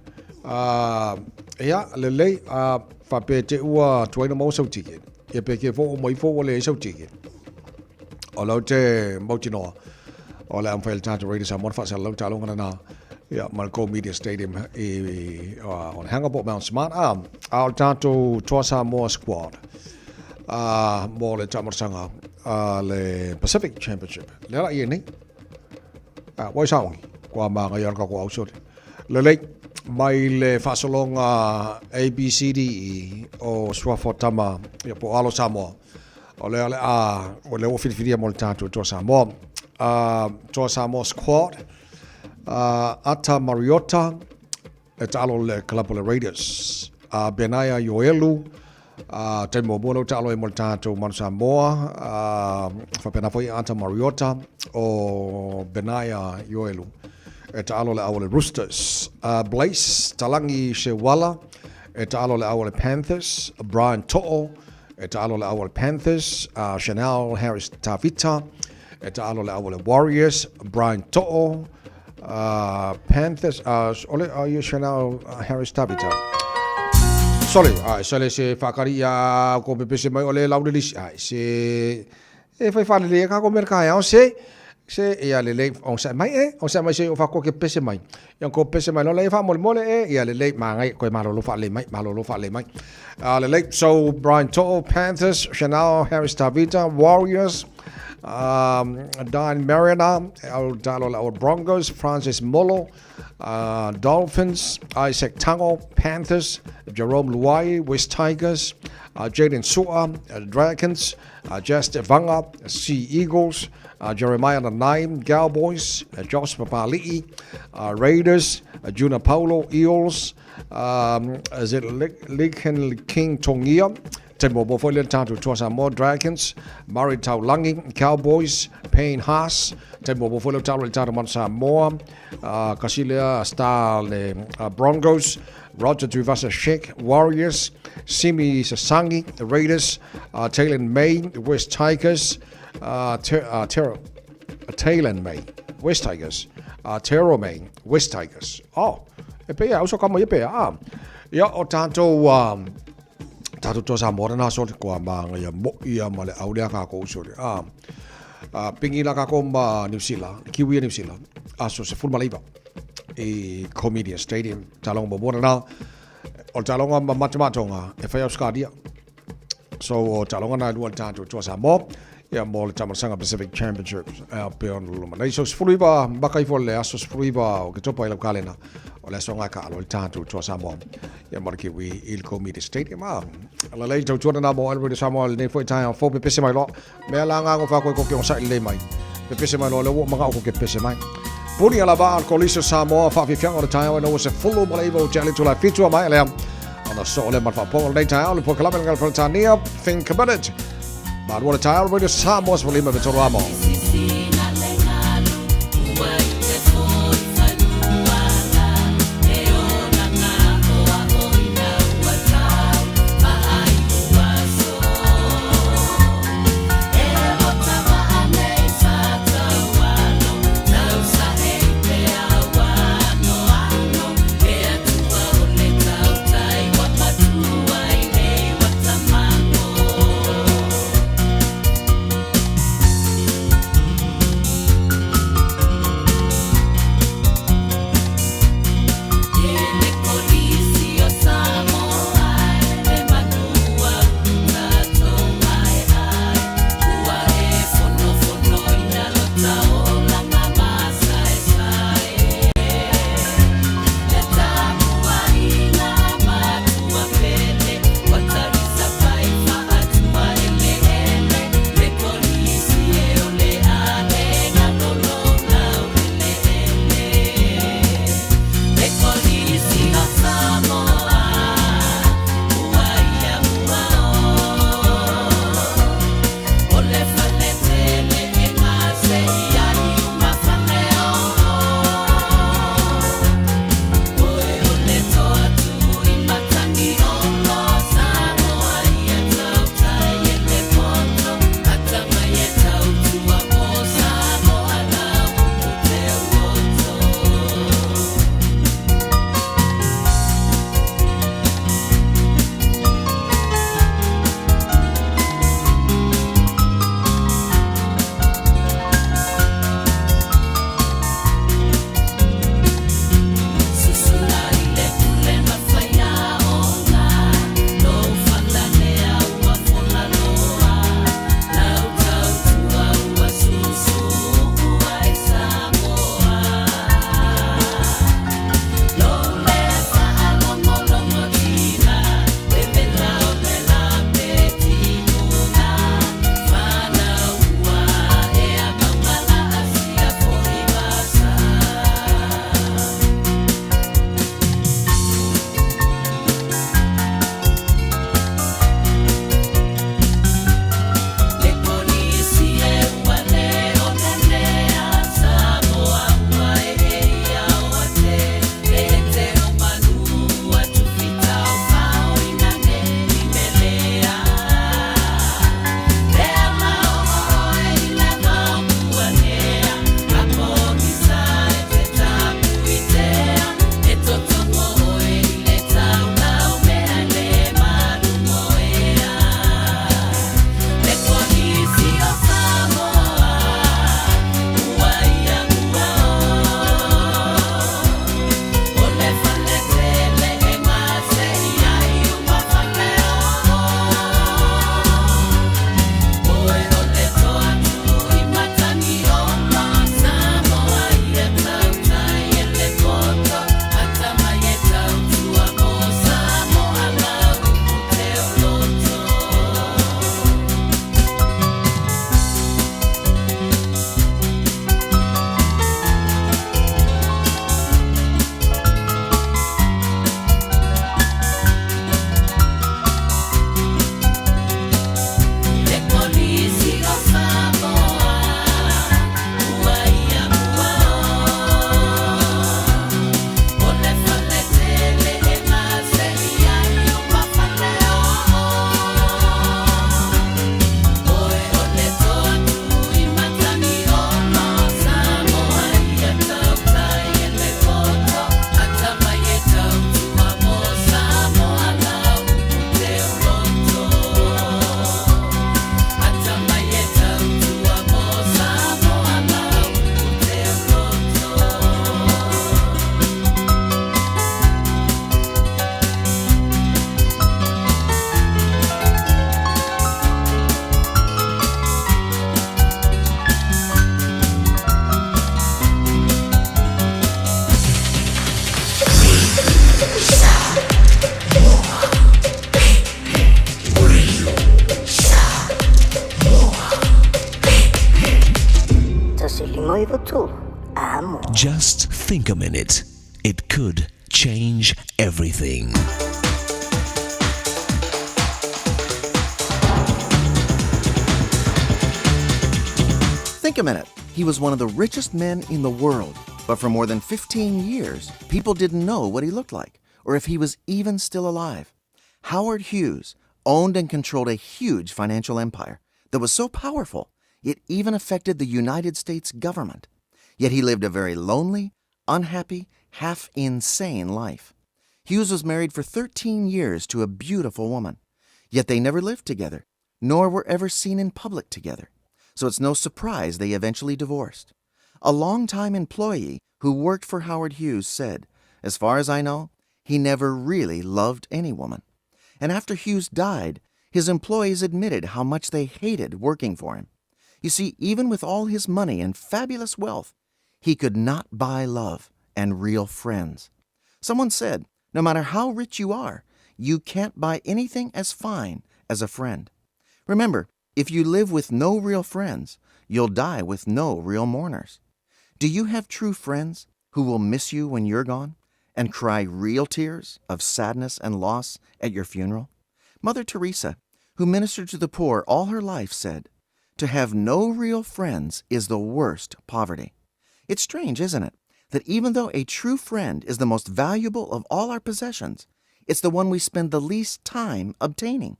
Ia, lelei, faapea te ua tuai na maua sau ticket. Ia pe ke fo o mai fo ua leai sau ticket. O lau te mautinoa o le a mafai e le tatou Radio Samoa ona faasalalau taaloga lena ia ma le Go Media Stadium i Onehunga po o Mount Smart. A, a o le tatou Toa Samoa squad a, mo le taamatasaga a le Pacific Championship. Lea la i ai nei. A, ua i saogi, kua māngaia le kako ausole. Lelei, mai le faasologa A, B, C, D, E o suafa o tama, ia po o alo Samoa. O lea o le a, o lea ua filifilia mo le tatou Toa Samoa. Toa Samoa Squad, Ata Mariota, e taalo le kalapu o le Raiders. Benaia Ioelu, taimi muamua lea ua taalo ai mo le tatou Manu Samoa. Faapena foi Ata Mariota o Benaia Ioelu e taalo le au o le Roosters. Blaise Talangi Sewala e taalo le au o le Panthers. Brian To'o E taalo le au o le Panthers, a Chanel Harris Tavita. E taalo le au o le Warriors, Brian To'o. Panthers, o le, ia Chanel Harris Tavita. Sorry, ai, sale se whakari ia ko pepese mai o le laure lisi. Ai, se, e whai whalele e kako mea ka ao se, se, ia lelei, o sa mai e, o sa mai se o whakoa ke pese mai. Ia ko pese mai lola e whaamolemole e, ia lelei, maangai, koe malolo whaalei mai, malolo whaalei mai. Lelei, so Brian To'o, Panthers, Chanel Harris Tavita, Warriors, Diane Mariner, au talo la Broncos, Francis Molo, Dolphins, Isaac Tango, Panthers, Jerome Luai, West Tigers, Jaden Sua, Dragons, Jess Vanga, Sea Eagles, Jeremiah Nanai, Cowboys, Josh Papali'i, Raiders, Juna Paulo, Eels, is it Lincoln King Tongia, Te Momo foi le tātou Toa Samoa, Dragons, Murray Taulangi, Cowboys, Payne Haas, Te Momo foi le tātou le tātou Manu Samoa, Kasilea Star le Broncos, Roger Tuivasa Sheck, Warriors, Simi Sasangi, Raiders, Taylor May, West Tigers, Ter Taylor May, West Tigers, Tero May, West Tigers. Oh, e pea, uso ka mai e pea. Ah. Ia, o tātou, tātou toa Samoa nā sole, kua mānga ia mo ia ma le aulea kākou sole. Ah. Pingi la kākou ma New Zealand, Kiwi New Zealand, aso se fulma leiva i Comedia Stadium, talonga mo mona nā, o talonga ma matematonga e whai Australia. So o talonga nā lua le tātou toa Samoa, ia mo le Tamasaga Pacific Championships e pe ona loma nei. So 19 maka ifo le aso 19 o ke topa i lau kalena o le aso ngā ka alo le tātou toa Samoa. Ia mo le Kiwi i le Komedia Stadium. Ah, la lei tau tuana nā mo Elroy Samoa le nei foi tai fo pe pese mai loa. Mea la ngā ngo whakoi ko ke o sai le mai. Pe pese mai loa le ua manga o ko ke pese mai. Puni ala vaa al Kolisi o Samoa whawhiwhianga o le taeao e no se fulu ma le iwa o te ali tula fitua mai lea. Ona so le marwhaponga o lenei taeao le polokalame le Peretania Think About It. Marua le taeao Radio Samoa se lima me tolu amo. Just think a minute. It could change everything. Think a minute. He was one of the richest men in the world. But for more than 15 years, people didn't know what he looked like or if he was even still alive. Howard Hughes owned and controlled a huge financial empire that was so powerful it even affected the United States government. Yet he lived a very lonely, unhappy, half insane life. Hughes was married for 13 years to a beautiful woman. Yet they never lived together, nor were ever seen in public together. So it's no surprise they eventually divorced. A longtime employee who worked for Howard Hughes said, As far as I know, he never really loved any woman. And after Hughes died, his employees admitted how much they hated working for him. You see, even with all his money and fabulous wealth, he could not buy love and real friends. Someone said, no matter how rich you are, you can't buy anything as fine as a friend. Remember, if you live with no real friends, you'll die with no real mourners. Do you have true friends who will miss you when you're gone and cry real tears of sadness and loss at your funeral? Mother Teresa, who ministered to the poor all her life, said, To have no real friends is the worst poverty. It's strange, isn't it, that even though a true friend is the most valuable of all our possessions, it's the one we spend the least time obtaining.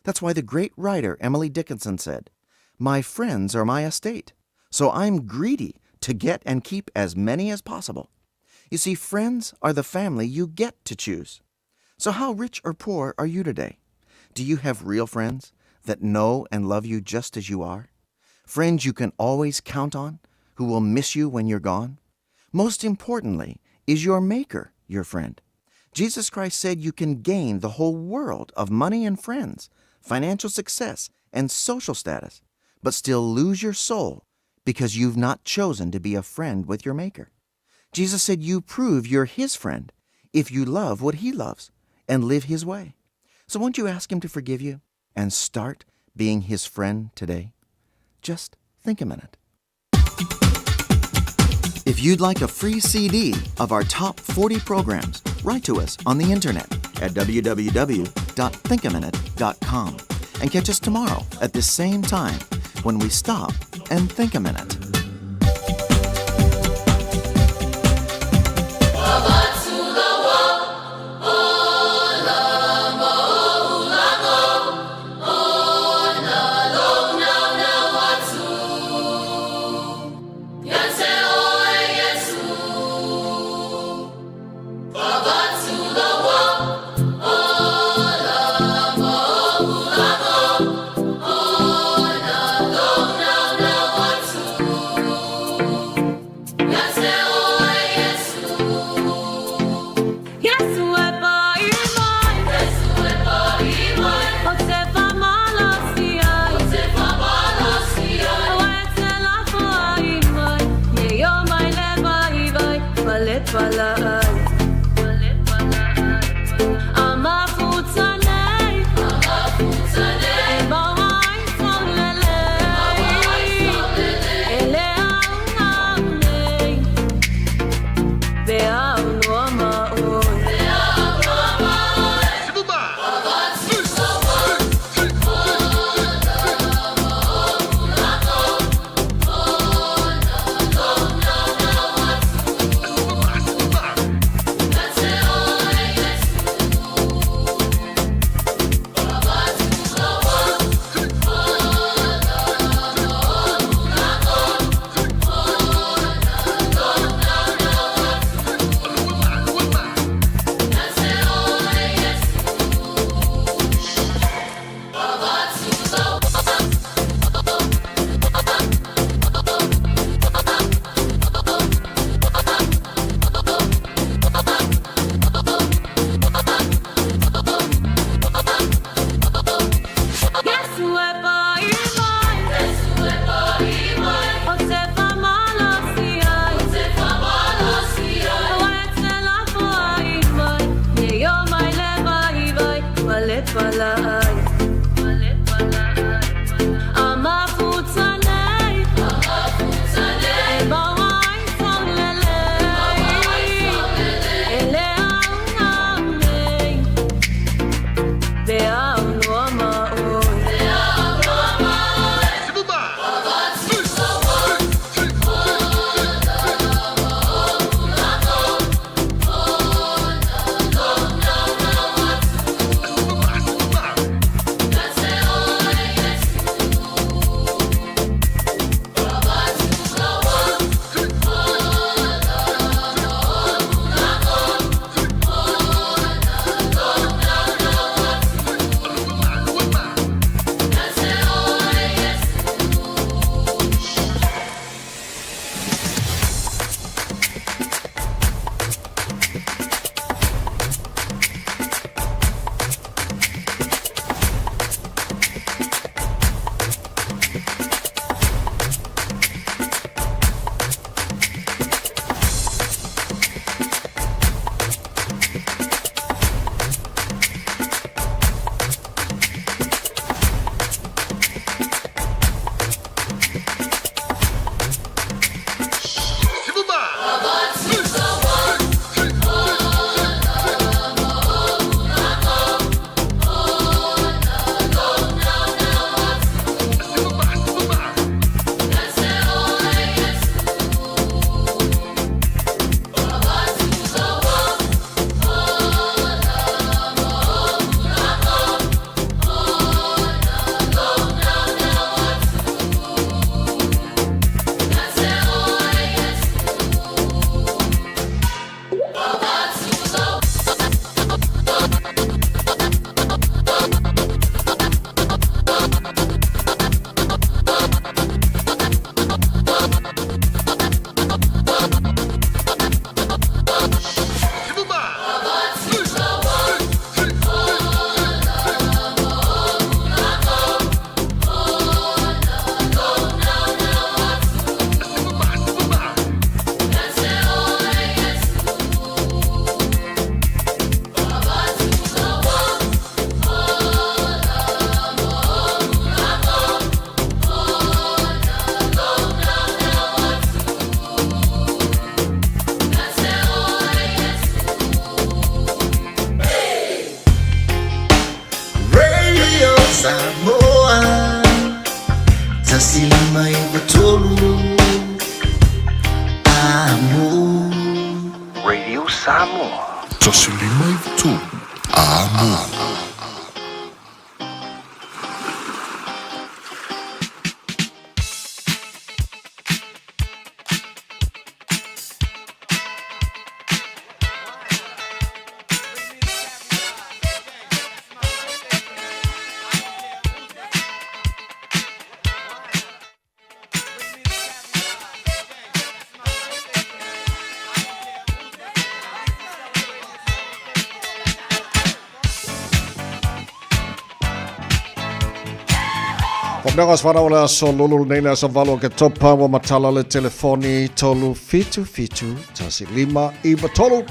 That's why the great writer Emily Dickinson said, My friends are my estate, so I'm greedy to get and keep as many as possible. You see, friends are the family you get to choose. So, how rich or poor are you today? Do you have real friends that know and love you just as you are? Friends you can always count on, who will miss you when you're gone? Most importantly, is your Maker your friend? Jesus Christ said you can gain the whole world of money and friends, financial success, and social status, but still lose your soul because you've not chosen to be a friend with your Maker. Jesus said you prove you're His friend if you love what He loves and live His way. So won't you ask Him to forgive you and start being His friend today? Just think a minute. If you'd like a free CD of our top 40 programs, write to us on the internet at www.thinkaminute.com and catch us tomorrow at this same time when we stop and think a minute. Samoa. 153 Amo. Faamnega se fanau o le aso lulu lenei le aso 8 o Oketopa ua matala le telefoni 377 15 93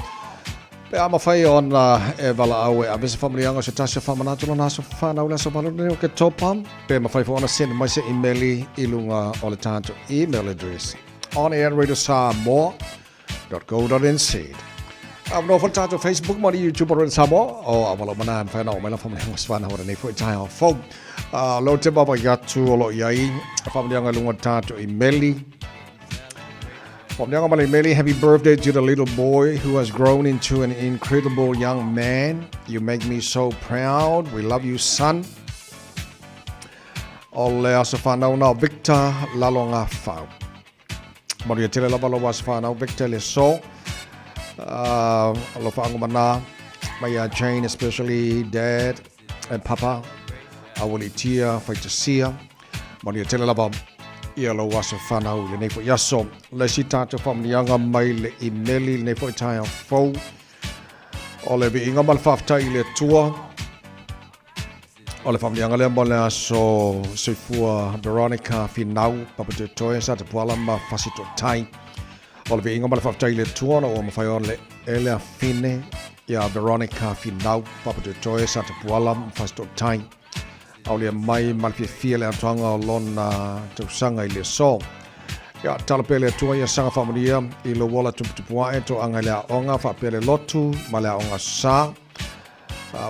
Pe a mafai ona e valaau e ave se faamanuiaga o se tasi o faamanatu lona aso fanau le aso 8 lenei o Oketopa, pe mafai foi ona send mai se imeli i luga o le tatou email address onair@radiosamoa.co.nz. Avanoa foi le tatou Facebook ma le YouTube o Radio Samoa, o auala uma na e mafai ona oo mai lau faamanuiaga o se fanau o lenei foi taeao fou. O lea ou te vaavaai atu o lo o i ai faamanuiaga i luga o le tatou imeli. Meli, happy birthday to the little boy who has grown into an incredible young man. You make me so proud. We love you, son. O le aso whanau na Victor Lalonga Fau. Maria tele lava lo aso whanau Victor le so. Lo whaango mana. My Jane, especially dad and papa. Awalitia, Faitasia. Manuia tele lava ia lou aso whanau i lenei foi aso. Le isi tātou whaamanianga mai le imeli lenei foi taeao fou. O le viiga ma le faafetai i le Atua. O le whaamanianga lea mo le aso soifua Veronica Finau, Papatoetoe, Satapuala ma Fasitotai. O le viiga ma le faafetai i le Atua ona ua mafai ona le ele afine ia Veronica Finau, Papatoetoe, Satapuala ma Fasitotai. Aulia mai ma le fiafia le atoaga o lona tausaga i le aso. Ia, talo pea le Atua ia saga faamanuia i lou ola tuputupu ae, toaga i le aoga, faapea le lotu ma le aoga sa.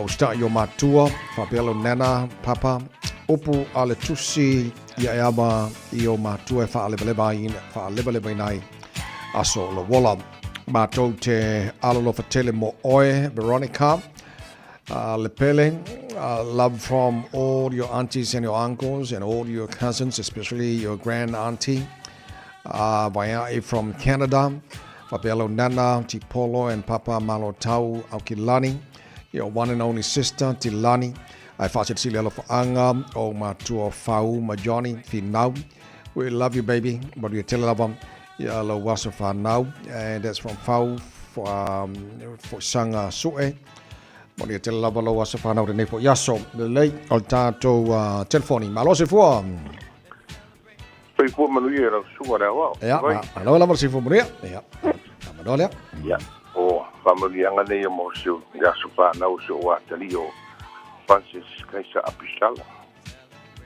Usitai i o matua, faapea lou nana, papa, upu a le tusi ia e ama i o matua e faalewalewa ai, faalewalewaina ai aso o lou ola. Matou te alolofa tele mo oe, Veronica. Lepele, love from all your aunties and your uncles and all your cousins, especially your grand auntie, Vaia'i from Canada, faapea lau nana, Tipolo and Papa Malotau Aukilani, your one and only sister, Tilani, ae faasilasila alofaaga o matua Fau ma Johnny Finau. We love you baby, manuia tele lava ia lau aso whanau. And that's from Fau for Sanga Sue. Manuia tele lava lou aso whanau lenei foi aso. Lelei o le tātou telefoni. Malo soifua. Soifua manuia lau susuga le aoao. Ia, malo lava le soifua manuia. Ia, malo lea. Ia, o faamanuiaga nei mo se le aso whanau o se o atalii o Francis Kaisa Apisala.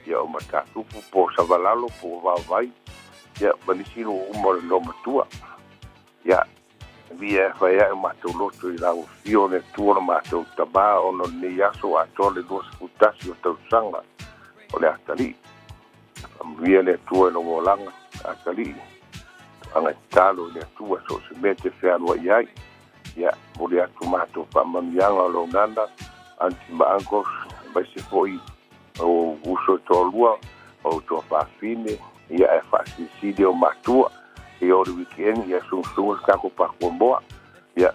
Ia o Matatupu po Savalalo po Vaovai. Ia, ma nisi nuu uma o le Lomatua. Ia, via e fai ae o matou loto i lau afio o le Atua lo matou tama ona o lenei aso atoa le 21 o tausaga o le atalii. Faamanuia le Atua i lou olaga, atalii, toaga e tatalo i le Atua so o se mea e te fealuai ai. Ia, momoli atu matou faamanuiaga o lou nana, aunty ma uncles, aemaise foi o uso e toalua, o tuafafine, ia ae faasilisili o matua, ia o le weekend, ia sugasuga le tatou pakuamoa, ia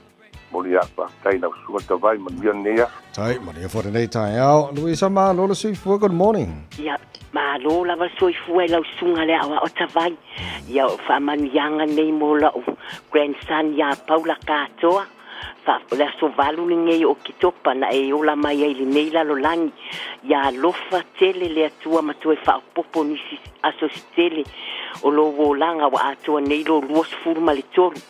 momoli atu faafetai i lau susuga Tavai, manuia lenei aso. Tai, manuia foi lenei taeao. Luisa Malo le soifua, good morning. Ia, malo lava le soifua i lau susuga le aoao Tavai. Ia, o faamanuiaga nei mo la'u grandson ia Paula Katoa. Fa, o le aso 8 lenei o Oketopa na e ola mai ai lenei lalolagi. Ia alofa tele le Atua ma toe faaopoopo nisi aso se tele o lou olaga ua atoa nei lou 23.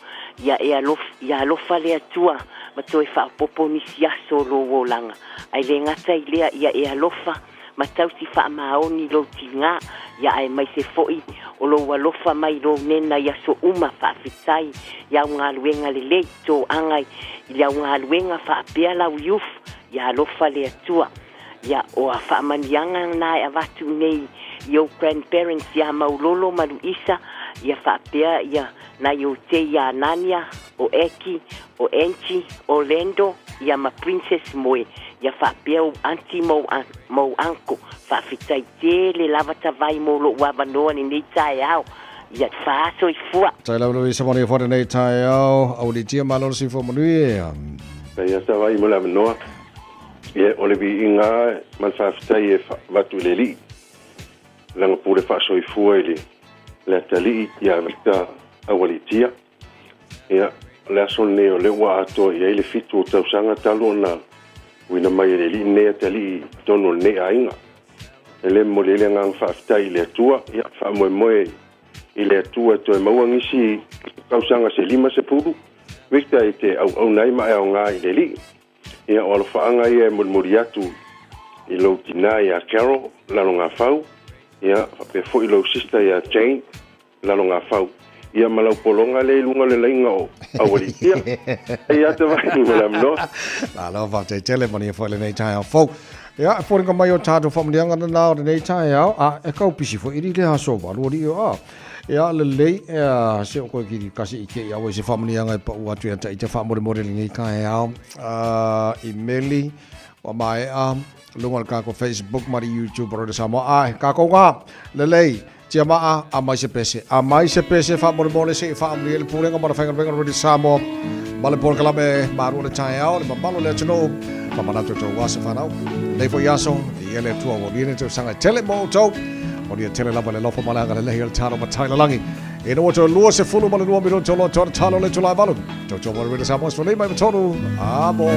Ia e alofa, ia alofa le Atua ma toe faaopoopo nisi aso o lou olaga. Ae le gata i lea, ia e alofa ma tausi faamaoni lou tigā, ia aemaise foi o lou alofa mai lou nena i aso uma, faafetai i au galuega lelei, toaga i le au galuega faapea lau youth, ia alofa le Atua. Ia o a faamanuiaga na e avatu nei i ou grandparents ia Maulolo ma Luisa, Ia faapea ia nai ou tei ia Anania, o Eki, o Angie, o Lando, ia ma Princess Moe, ia faapea ou aunty ma ou ma ou uncle. Faafetai tele lava Tavai mo lou avanoa lenei taeao. Ia faasoifua. Tai lava Louisa mo nei fo lenei taeao, aulitia malo le soifua manuia. Ia Tavai mo le avanoa. Ia o le viiga lava ma le faafetai e avatu i le Alii. Lana pule faasoifua i le le atalii ia Victor Aualiitia. Ia, o le aso lenei o lea ua atoa i ai le fitu o tausaga talu ona uina mai e le alii lenei atalii i totonu o lenei aiga. E le momoli ai le agaga faafetai i le Atua, ia, faamoemoe i le Atua e toe maua nisi tausaga se 50, Victor e te auauna ai ma e aoga i le Alii. Ia, o alofaaga ia e molimoli atu i lou tinā iā Carol Lalogafau, ia, faapea foi lou sister iā Jane Lalogafau, ia ma lau pologa lea i luga o le laina o Aualiitia. Ia te vai ma le avanoa. Malo faafetai tele manuia foi lenei taeao fou. Ia, e foliga mai o tatou faamanuiaga lena o lenei taeao, a e kau pisi foi i le aso valu alii o a. Ia, lelei, ea, se o koe kiri kasi i ke ia se faamanuiaga e pau atu ia taita faamolemole lenei taeao. I meli, ua maea, luga o le kākou Facebook ma le YouTube o Radio Samoa. Ae, kākou ngā, lelei, tia maa, a mai se pese. A mai se pese faamolemole se i faamanuia le pulega ma le faigaluega o Radio Samoa. Ma le polokalame maru o le taeao, le mamalu o le atunuu, famanatu outou aso fanau. Nei foi aso, i ele Atua ua ulia nei tausaga e tele mo outou. Manuia tele lava le alofa ma le agalelei o le talo matai lalagi. Ina ua toe 22 minute o loa toa talo le itula e 8. Tautua mo le Radio Samoa 53. A mo.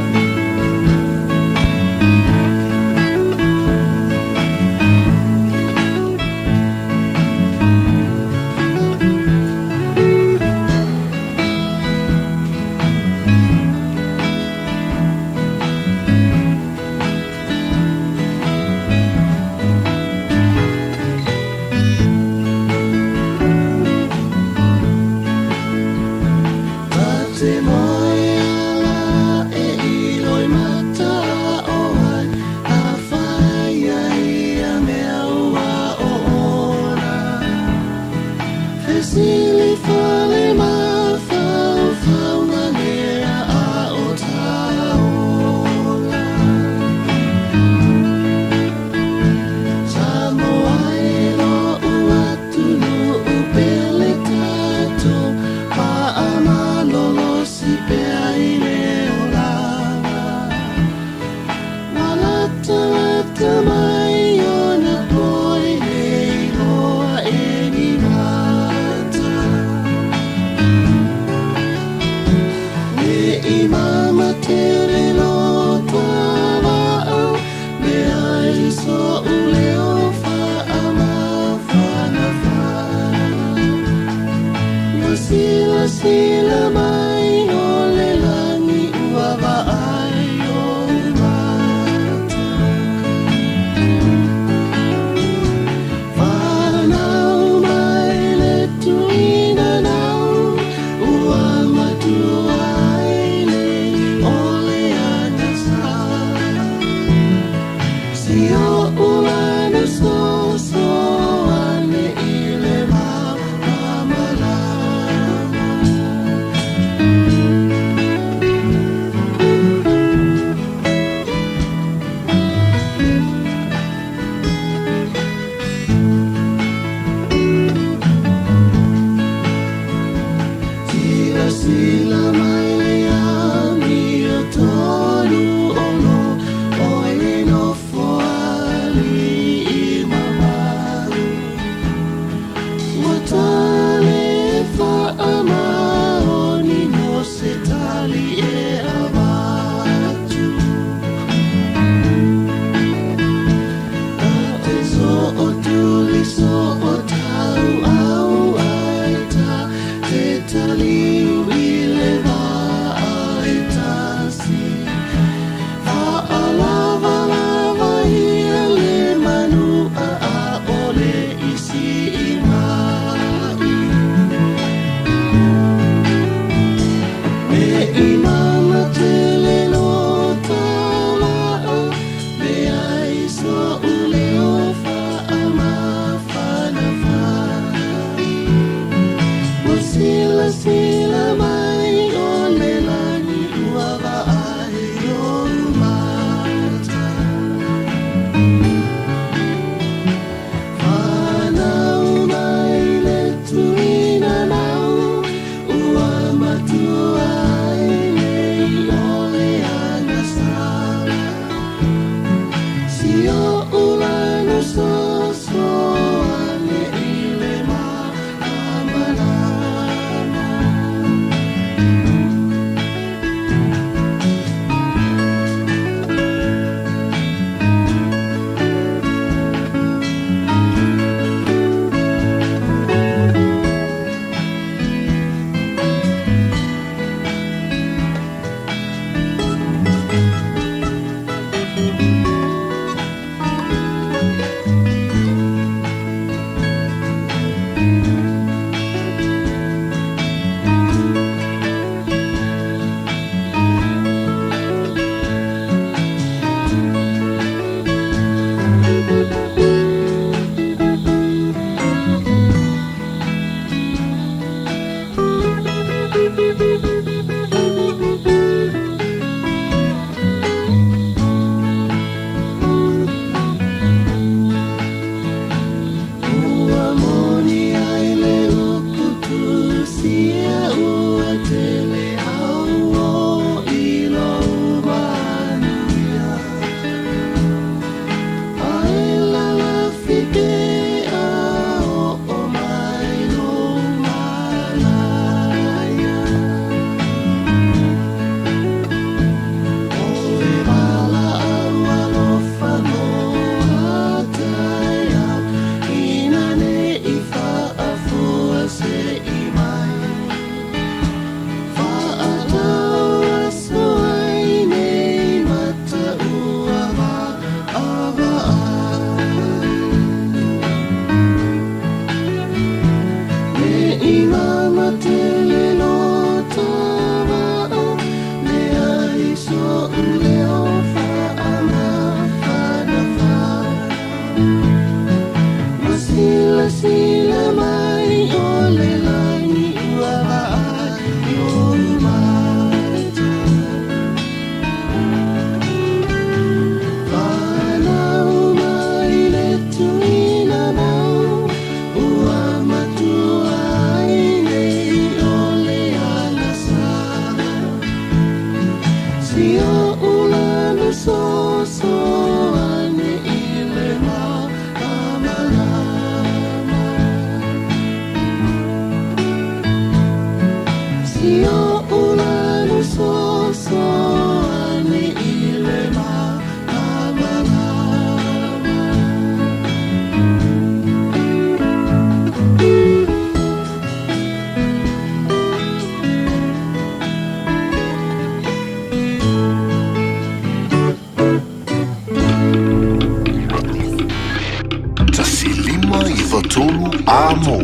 1.53 Amo.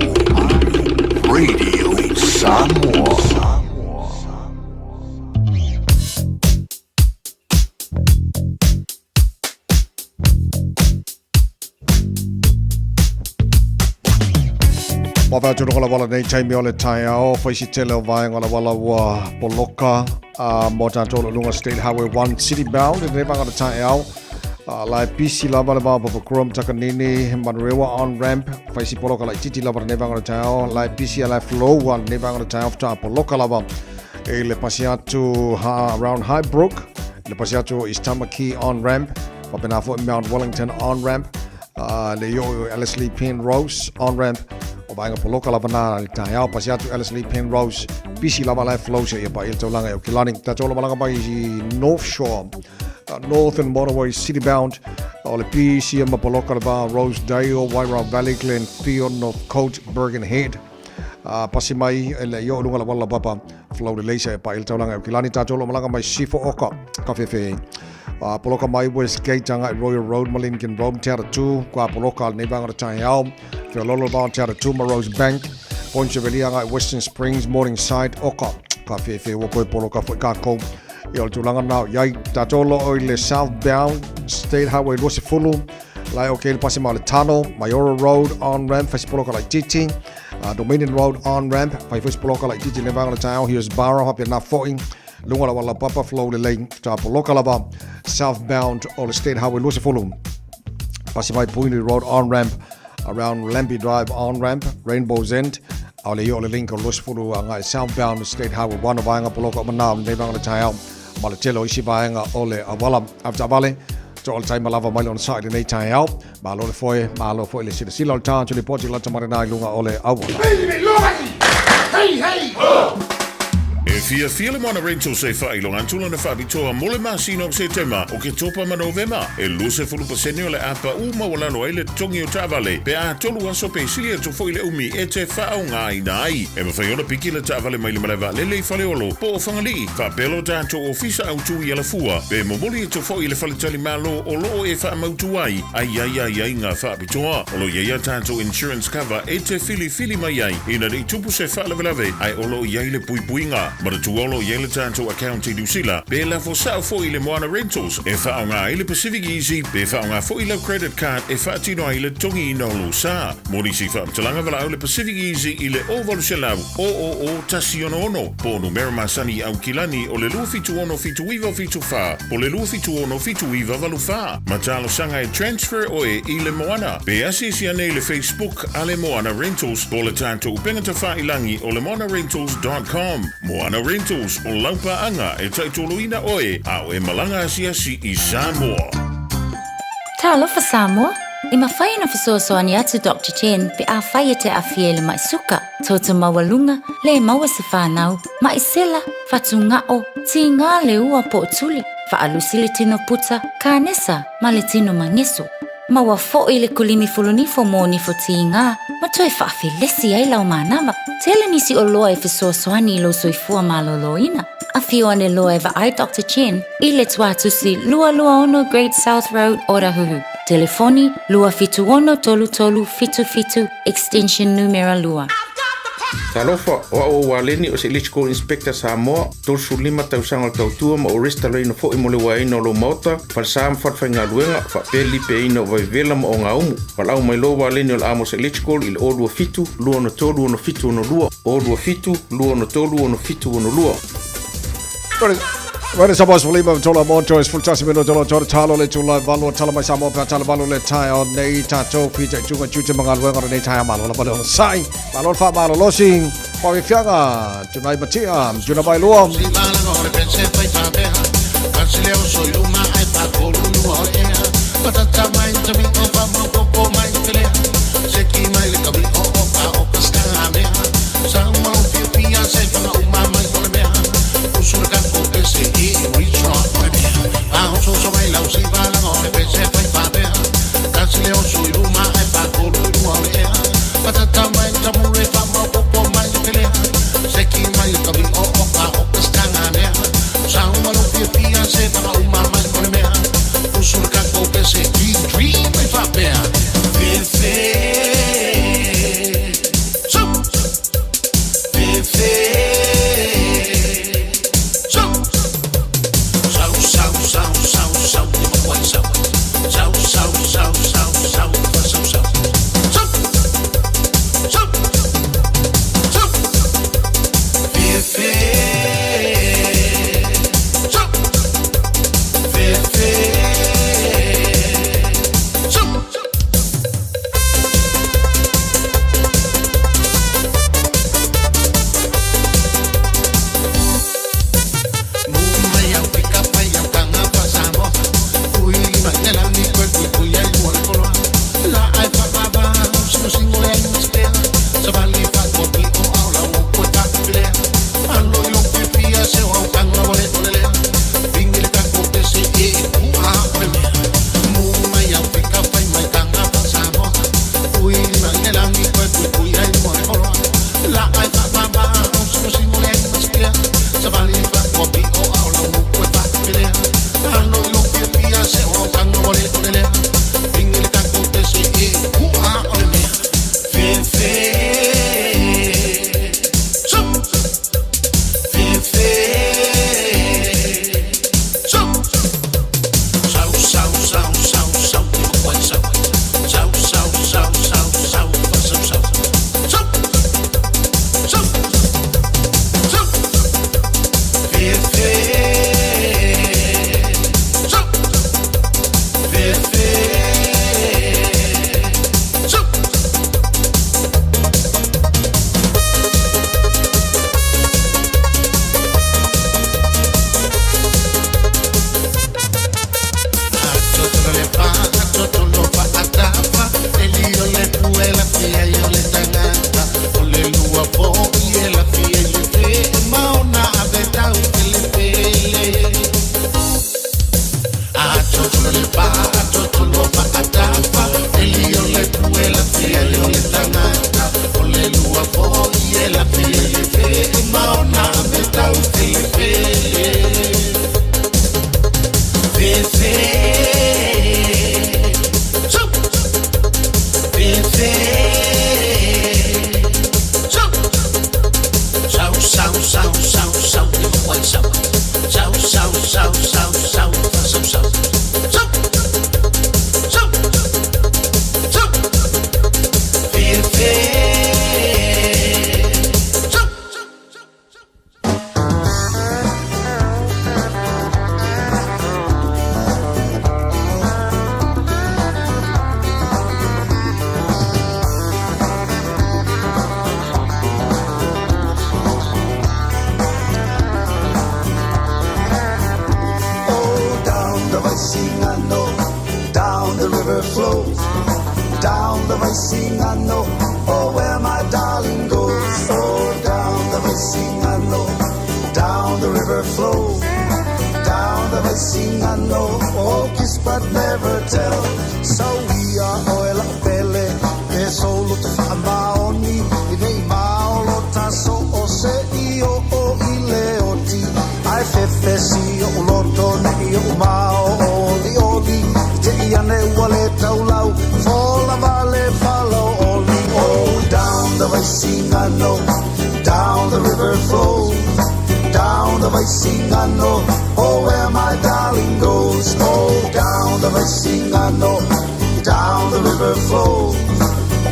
Radio Samoa. Wa whea tūroka la wala nei taimi o le taeao, whaisi tele o vaenga la wala ua poloka a mō tātou o lunga State Highway 1 City bound i te vanga o le taeao. Lai pisi lava le vā Papakura Takanini Manurewa on ramp whaisi poloka lai titi lava le vanga o le taeao. Lai pisi a lai flow wa le vanga o le taeao whata poloka lava e le pasi atu ha, around Highbrook le pasi atu East Tamaki on ramp wapena fo Mount Wellington on ramp le yo Ellerslie Penrose on ramp o vaenga poloka lava na le taeao pasi atu Ellerslie Penrose pisi lava lai flow se ia pa il taulanga e o Kilani tātou la malanga mai i North Shore Northern Motorway City bound o le pisi ma poloka le va Rosedale Wairau Valley Glen Field North Coast Bergen Head pasi mai e le yo lunga la wala papa flow le leisa e pa il taulanga e o Kilani tātou la malanga mai Sifo Oka ka whewhe poloka mai Westgate anga i Royal Road ma Lincoln Road Te Ara 2 kua poloka le nei vanga o taeao Whiololo vao Te Ara 2 ma Rose Bank Point Chevalier anga i Western Springs Morningside Oka ka whewhe ua koe poloka fo i kākou i o le tulaga nā iai tātou lo o i le southbound State Highway 20 lai o ke le pasi ma le Tano Mayora Road on ramp whasi poloka lai titi Dominion Road on ramp whai whasi poloka lai titi le vanga le taeao Here's Barra hapia nā foi lunga la wala papa flow le lei tā poloka lava southbound o le State Highway 20 pasi mai Puini Road on ramp around Lambie Drive on ramp Rainbow's End au le i o le link o 20 a ngai southbound State Highway 1 o vaenga poloka o manao nei vanga le taeao ma le tele o isi vaenga o le awala avtavale to o le taima lava mai le ona sai le nei taeao malo le foe malo foi le silasila o le tātu le poti lata marina i lunga o le awala. Hey, hey, ho! E fiafia le Moana Rentals e faailoga atu lana faapitoa mo le masina o Setema o Ketopa ma Novema. E 20% o le apa u maualalo ai le totogi o taavale pe a 3 aso pe sili atu foi le umi e te faaaogaina ai. E mafai ona piki le taavale mai le malae vaalele i Faleolo po o Fagalii, faapea lo tatou ofisa autū i Alafua, pe momoli atu foi i le faletalimalo o loo e faamautu ai, ai ai ai ai ngā faapitoa. O lo o i ai a tatou insurance cover e te filifili mai ai ina nei tupu se faalavelave ae o lo o i ai le puipuiga. Manatua o lo o i ai le tatou account i Niu Sila, pe lafo sao foi i le Moana Rentals e faaaoga ai le Pacific Easy pe faaaoga foi lau credit card e faatino ai le togiina o lou sa. Mo nisi faamatalaga valaau le Pacific Easy i le 0800 000 166 po o numera masani i Aukilani o le 276 7974 po o le 276 7984. Ma talosaga e transfer oe i le Moana. Pe asiasi ane i le Facebook a le Moana Rentals po o le tatou upega tafailangi o le moanarentals.com. Moana Rentals, o lau paaga e taitoloina oe a o e malaga asiasi i Samoa. Talofa Samoa! E mafai ona fesoasoani atu Doctor Chen pe afai e te aafia i le ma'i suka, toto maualuga, le maua se fanau, ma'i sela, fatuga'o, tigā le ua po o tuli, faalusi le tino puta, kanesa ma le tino mageso. Maua fo'i le kulimi fulunifo mo nifo tigā ma toe faafelesi ai lau manava. Tele nisi oloa e fesoasoani i lou soifua malōlōina. Afio ane loa e vaai Doctor Chen i le Tuatusi 226 Great South Road, Otahuhu. Telefoni, 276 33 77, extension numera 2. Talofa, o au o Waleni o se Electrical Inspector Samoa, 35 tausaga o le tautua ma o resitalaina foi mo le uaeina o lou maota, falesa ma falefaigaluega, faapea le lipeaina o vaivevela ma ogaumu. Valaau mai loa Waleni o le Amos Electrical i le 027 263 6762, 027 263 6762. Rene Samoa Lima Tola Monto es fultasi melo tolo tolo talo le tula valo tala mai Samoa pa tala valo le tai o nei tatou pita i tunga tiute ma galuega o lenei taeao malo lava le onosai malo le faamalolosi faafefiaga tunai matia tuna mai lua. le oso i luma ai whakolu i luga o le ea. Patata mai te mi o wha maopopo mai te lea. Seki mai le kami o o ka o ka skanga mea. Sa uma o fia fia se whanga uma mai o le mea. Usura ka ko pese i reach o le mea. A o so so mai lau si wala o le pese whai whapea. Kasi le oso i luma ai whakolu i luga o le ea. Patata mai te mure wha maopopo mai te lea. Seki mai le kami o o ka o ka skanga mea. Sa uma o fia fia se whanga uma mai o le mea. Usura ka ko pese i dream mai whapea. Fefe. So. Fefe. So. Sau, sau, sau, sau, sau, ni mo kwai sau. Sau, sau, sau, sau, sau, fa, sau, sau. So. So. So. Fefe. So. Fefe. So. Oh, down the Vaisigano, down the river flows. Down the Vaisigano, oh, where my darling goes. Oh, down the Vaisigano, down the river flows. Down the Vaisigano, oh, kiss but never tell. So we are oil pele, e solo te whaamaoni, i nei maolo taso o se i o o i le oti. Ai fefe si o loto nei o mao o li oli, te i ane ua le taulau, fola vale falo oli. Oh, down the Vaisigano, down the river flows. Down the Vaisigano, oh, where my darling goes. Oh, down the Vaisigano, down the river flows.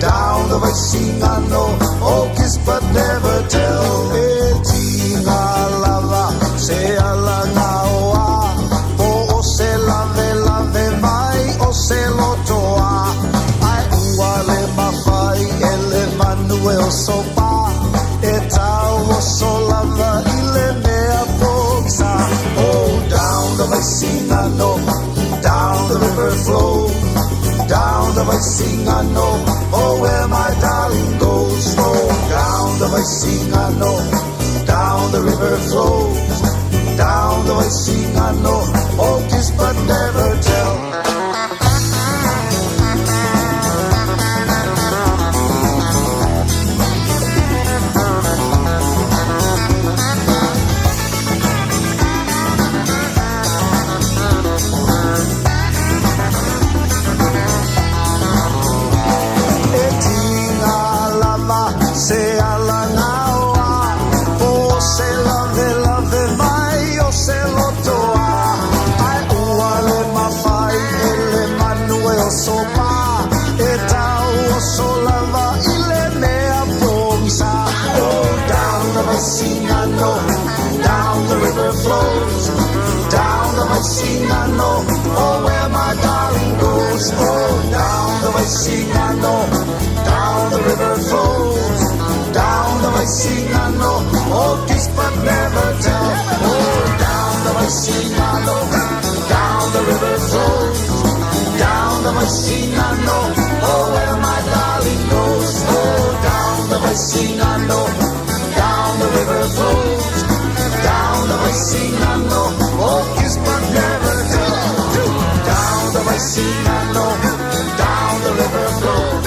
Down the Vaisigano, oh, kiss but never tell. E tinga lava, se ala ngaoa, po o se lave lave mai o se lotoa. Ai ua le mawhai e le manu e o sopa, e tau o so lava i le mea poksa. Oh, down the Vaisigano, Vaisigano, oh where my darling goes. Oh, down the Vaisigano, down the river flows. Down the Vaisigano, oh kiss but never tell. E tinga lava se ala ngaoa Po se lave lave mai o se lotoa Ai ua le mawhai e le manu e o sopa E tau o so lava i le mea pongisa Oh, down the Vaisigano, down the river flows Down the Vaisigano, oh where my darling goes Oh, down the Vaisigano, down the river flows Down the Vaisigano, oh kiss but never tell Oh, down the Vaisigano, down the river flows Down the Vaisigano, oh where my darling goes Oh, down the Vaisigano, down the river flows Down the Vaisigano, oh kiss but never tell Down the Vaisigano, down the river flows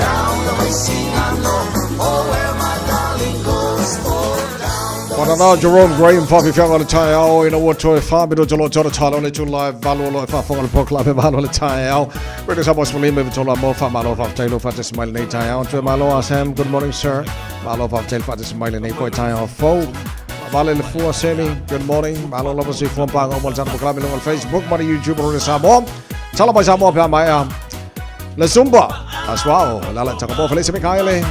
Down the Vaisigano, oh where my darling goes Oh, down the Wanana Jerome Graham whawhiwhianga o le tai ao ina ua toe whamino te loa tona tala o le tū live valu o loa whawhonga le pokla me malo le tai ao. Radio Samoa Smalima me tola mo wha malo whawhitailo whate smile nei tai ao. Tue malo a Sam, good morning sir. Malo whawhitailo whate smile nei koe tai ao fou. Vale le fua Semi, good morning. Malo lava si fua panga o mo le tana pokla me lunga le Facebook, mana YouTube o Radio Samoa. Tala mai Samoa pia mai a. Le Zumba, aswao, lala takapo Felisa Mikaele.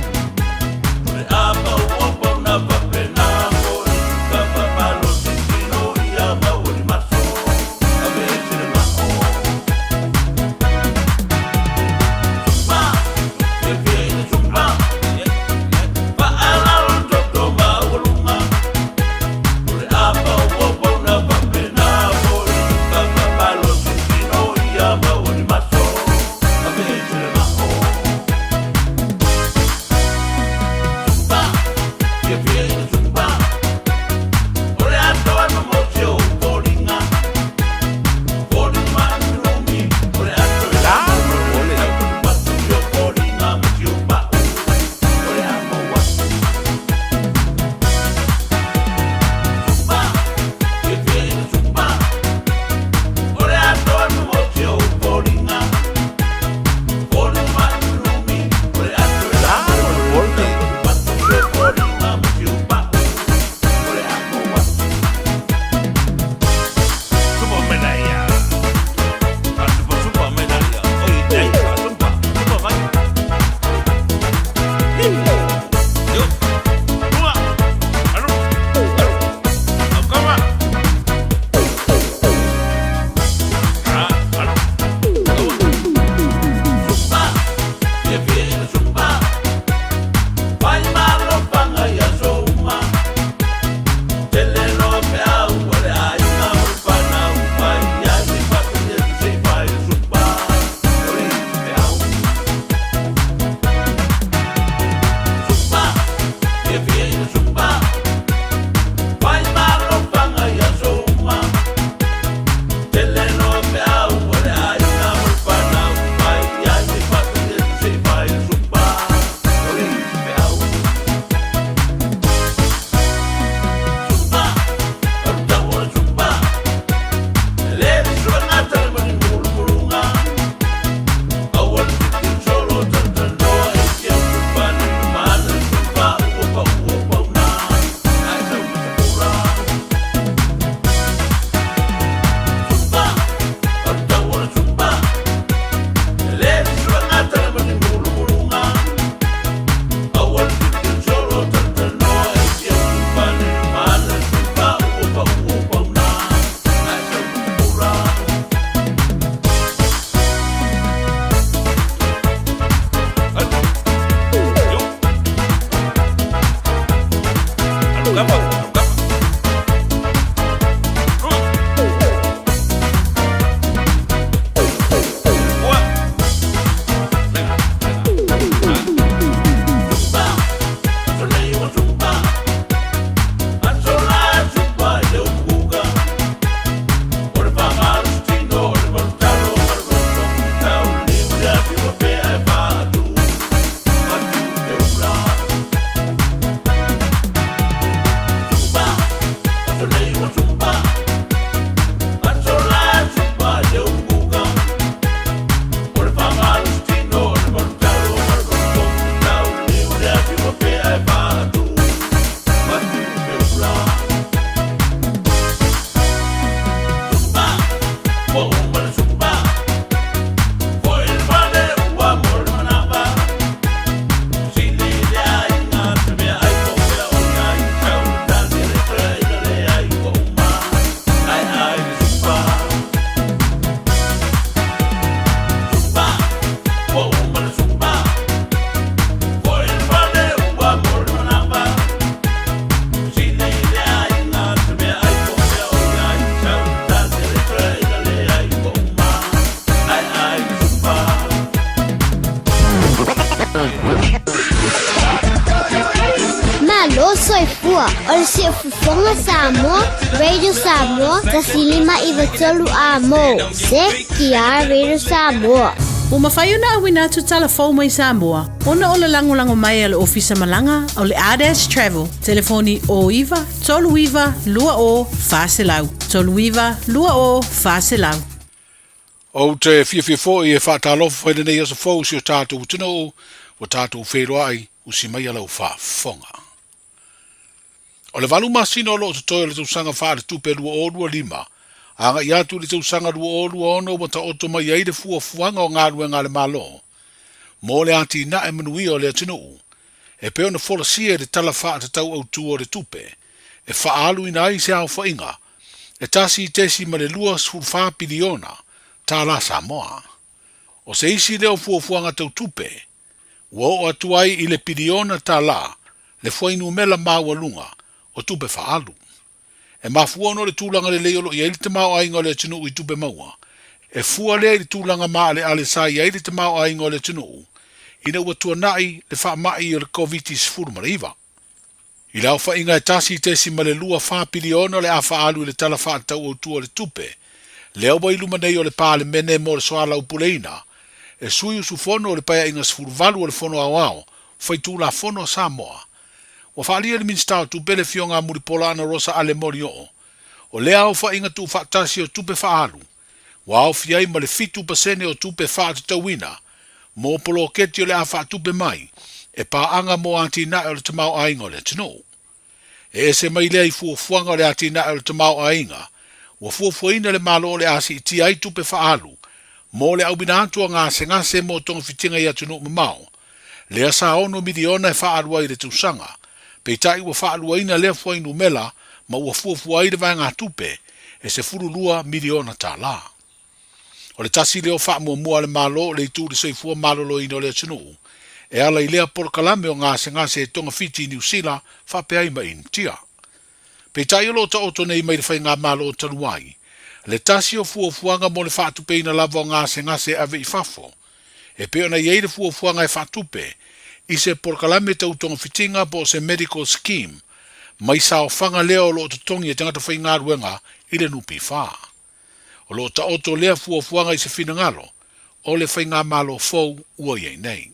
Samoa. O le Siufofoga Samoa, Radio Samoa, 1593 Amo. CTR Radio Samoa. Ua mafai ona auina atu tala fou mai Samoa ona o le lagolago mai a le Ofisa Malaga o le Ardash Travel, telefoni 09 39 20 400, 39 20 400. Ou te fiafia foi e faatalofa i lenei aso fou i si o tatou atunuu ua tatou feiloai usi mai a lau faafofoga. O le valu masina o lo o totoe o le tausaga faaletupe 2025 agai atu i le tausaga 2026 ua taoto mai ai le fuafuaga o galuega a le Malo mo le atinae manuia o le atunuu e pei ona folasia i le Tala Faatatau Autu o le Tupe e faaaluina ai se aofaiga e $1.24 piliona tālā Samoa. O se isi lea o fuafuaga tau tupe, ua oo atu ai i le piliona tālā le fuainumela maualuga o tupe faaalu. E mafua ona o le tulaga lelei o lo o i ai le tamaoaiga o le atunuu i tupe maua, e fua lea i le tulaga maaleale sa i ai le tamaoaiga o le atunuu ina ua tuanai le faamai o le Koviti-19. I le aofaiga e 1.24 piliona o le a faaalu i le Tala Faatatau Autu o le Tupe, lea ua i luma nei o le Palemene mo le soalaupuleina, e sui usufono o le Paeaiga 18 o le Fono Aoao Faitulafono a Samoa. Ua faaalia e le Minisita o Tupe le Afioga a Mulipola Anarosa Ale Molioo, o lea aofaiga tuufaatasi o tupe faaalu, ua aofia ai ma le 7% o tupe faatatauina mō poloketi o le a faatupe mai e paaga mō atinae o le tamaoaiga o le atunuu. E ese mai lea i fuafuaga o le atinae o le tamaoaiga, ua fuafuaina le Malo o le a siitia ai tupe faaalu mō le auina atu o gasegase mō togafitiga i atunuu mamao, lea sa ono miliona e faaalu ai i le tausaga, peitai ua faaluaina lea fuainumera ma ua fuafua ai le vaegatupe e $12 miliona tālā. O le tasi lea o faamuamua a le Malo o le itu i le soifua maloloina o le atunuu, e ala i lea polokalame o gasegase e togafiti i Niu Sila faapea ai ma Initia. Peitai o lo o taoto nei mai le Faigamalo talu ai, le tasi o fuafuaga mo le faatupeina lava o gasegase e ave i fafo, e pei ona i ai le fuafuaga e faatupe i se polokalame tau togafitiga po o se medical scheme mai saofaga lea o lo o totogi e tagata faigaluega i le NPF. O lo o taoto lea fuafuaga i se finagalo o le Faigamalo fou ua i ai nei.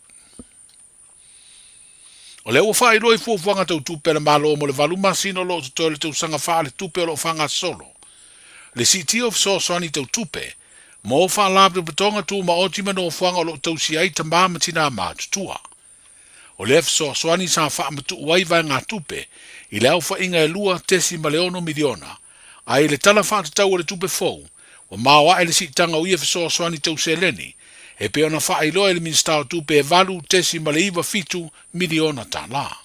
O lea ua faailoa i fuafuaga tau tupe a le Malo mo le valu masina o lo o totoe o le tausaga faaletupe o lo o faagasolo le siitia o fesoasoani tau tupe mo faalapotopotoga tumaoti ma nofoaga o lo o tausia ai tamā ma tinā matutua. O lea fesoasoani sa faamatuu ai vaegatupe i le aofaiga e $2.6 miliona, a i le Tala Faatatau o le Tupe fou, ua maoae le siitaga o ia fesoasoani tau seleni, e pei ona faailoa e le Minisita o Tupe e $8.97 miliona tālā.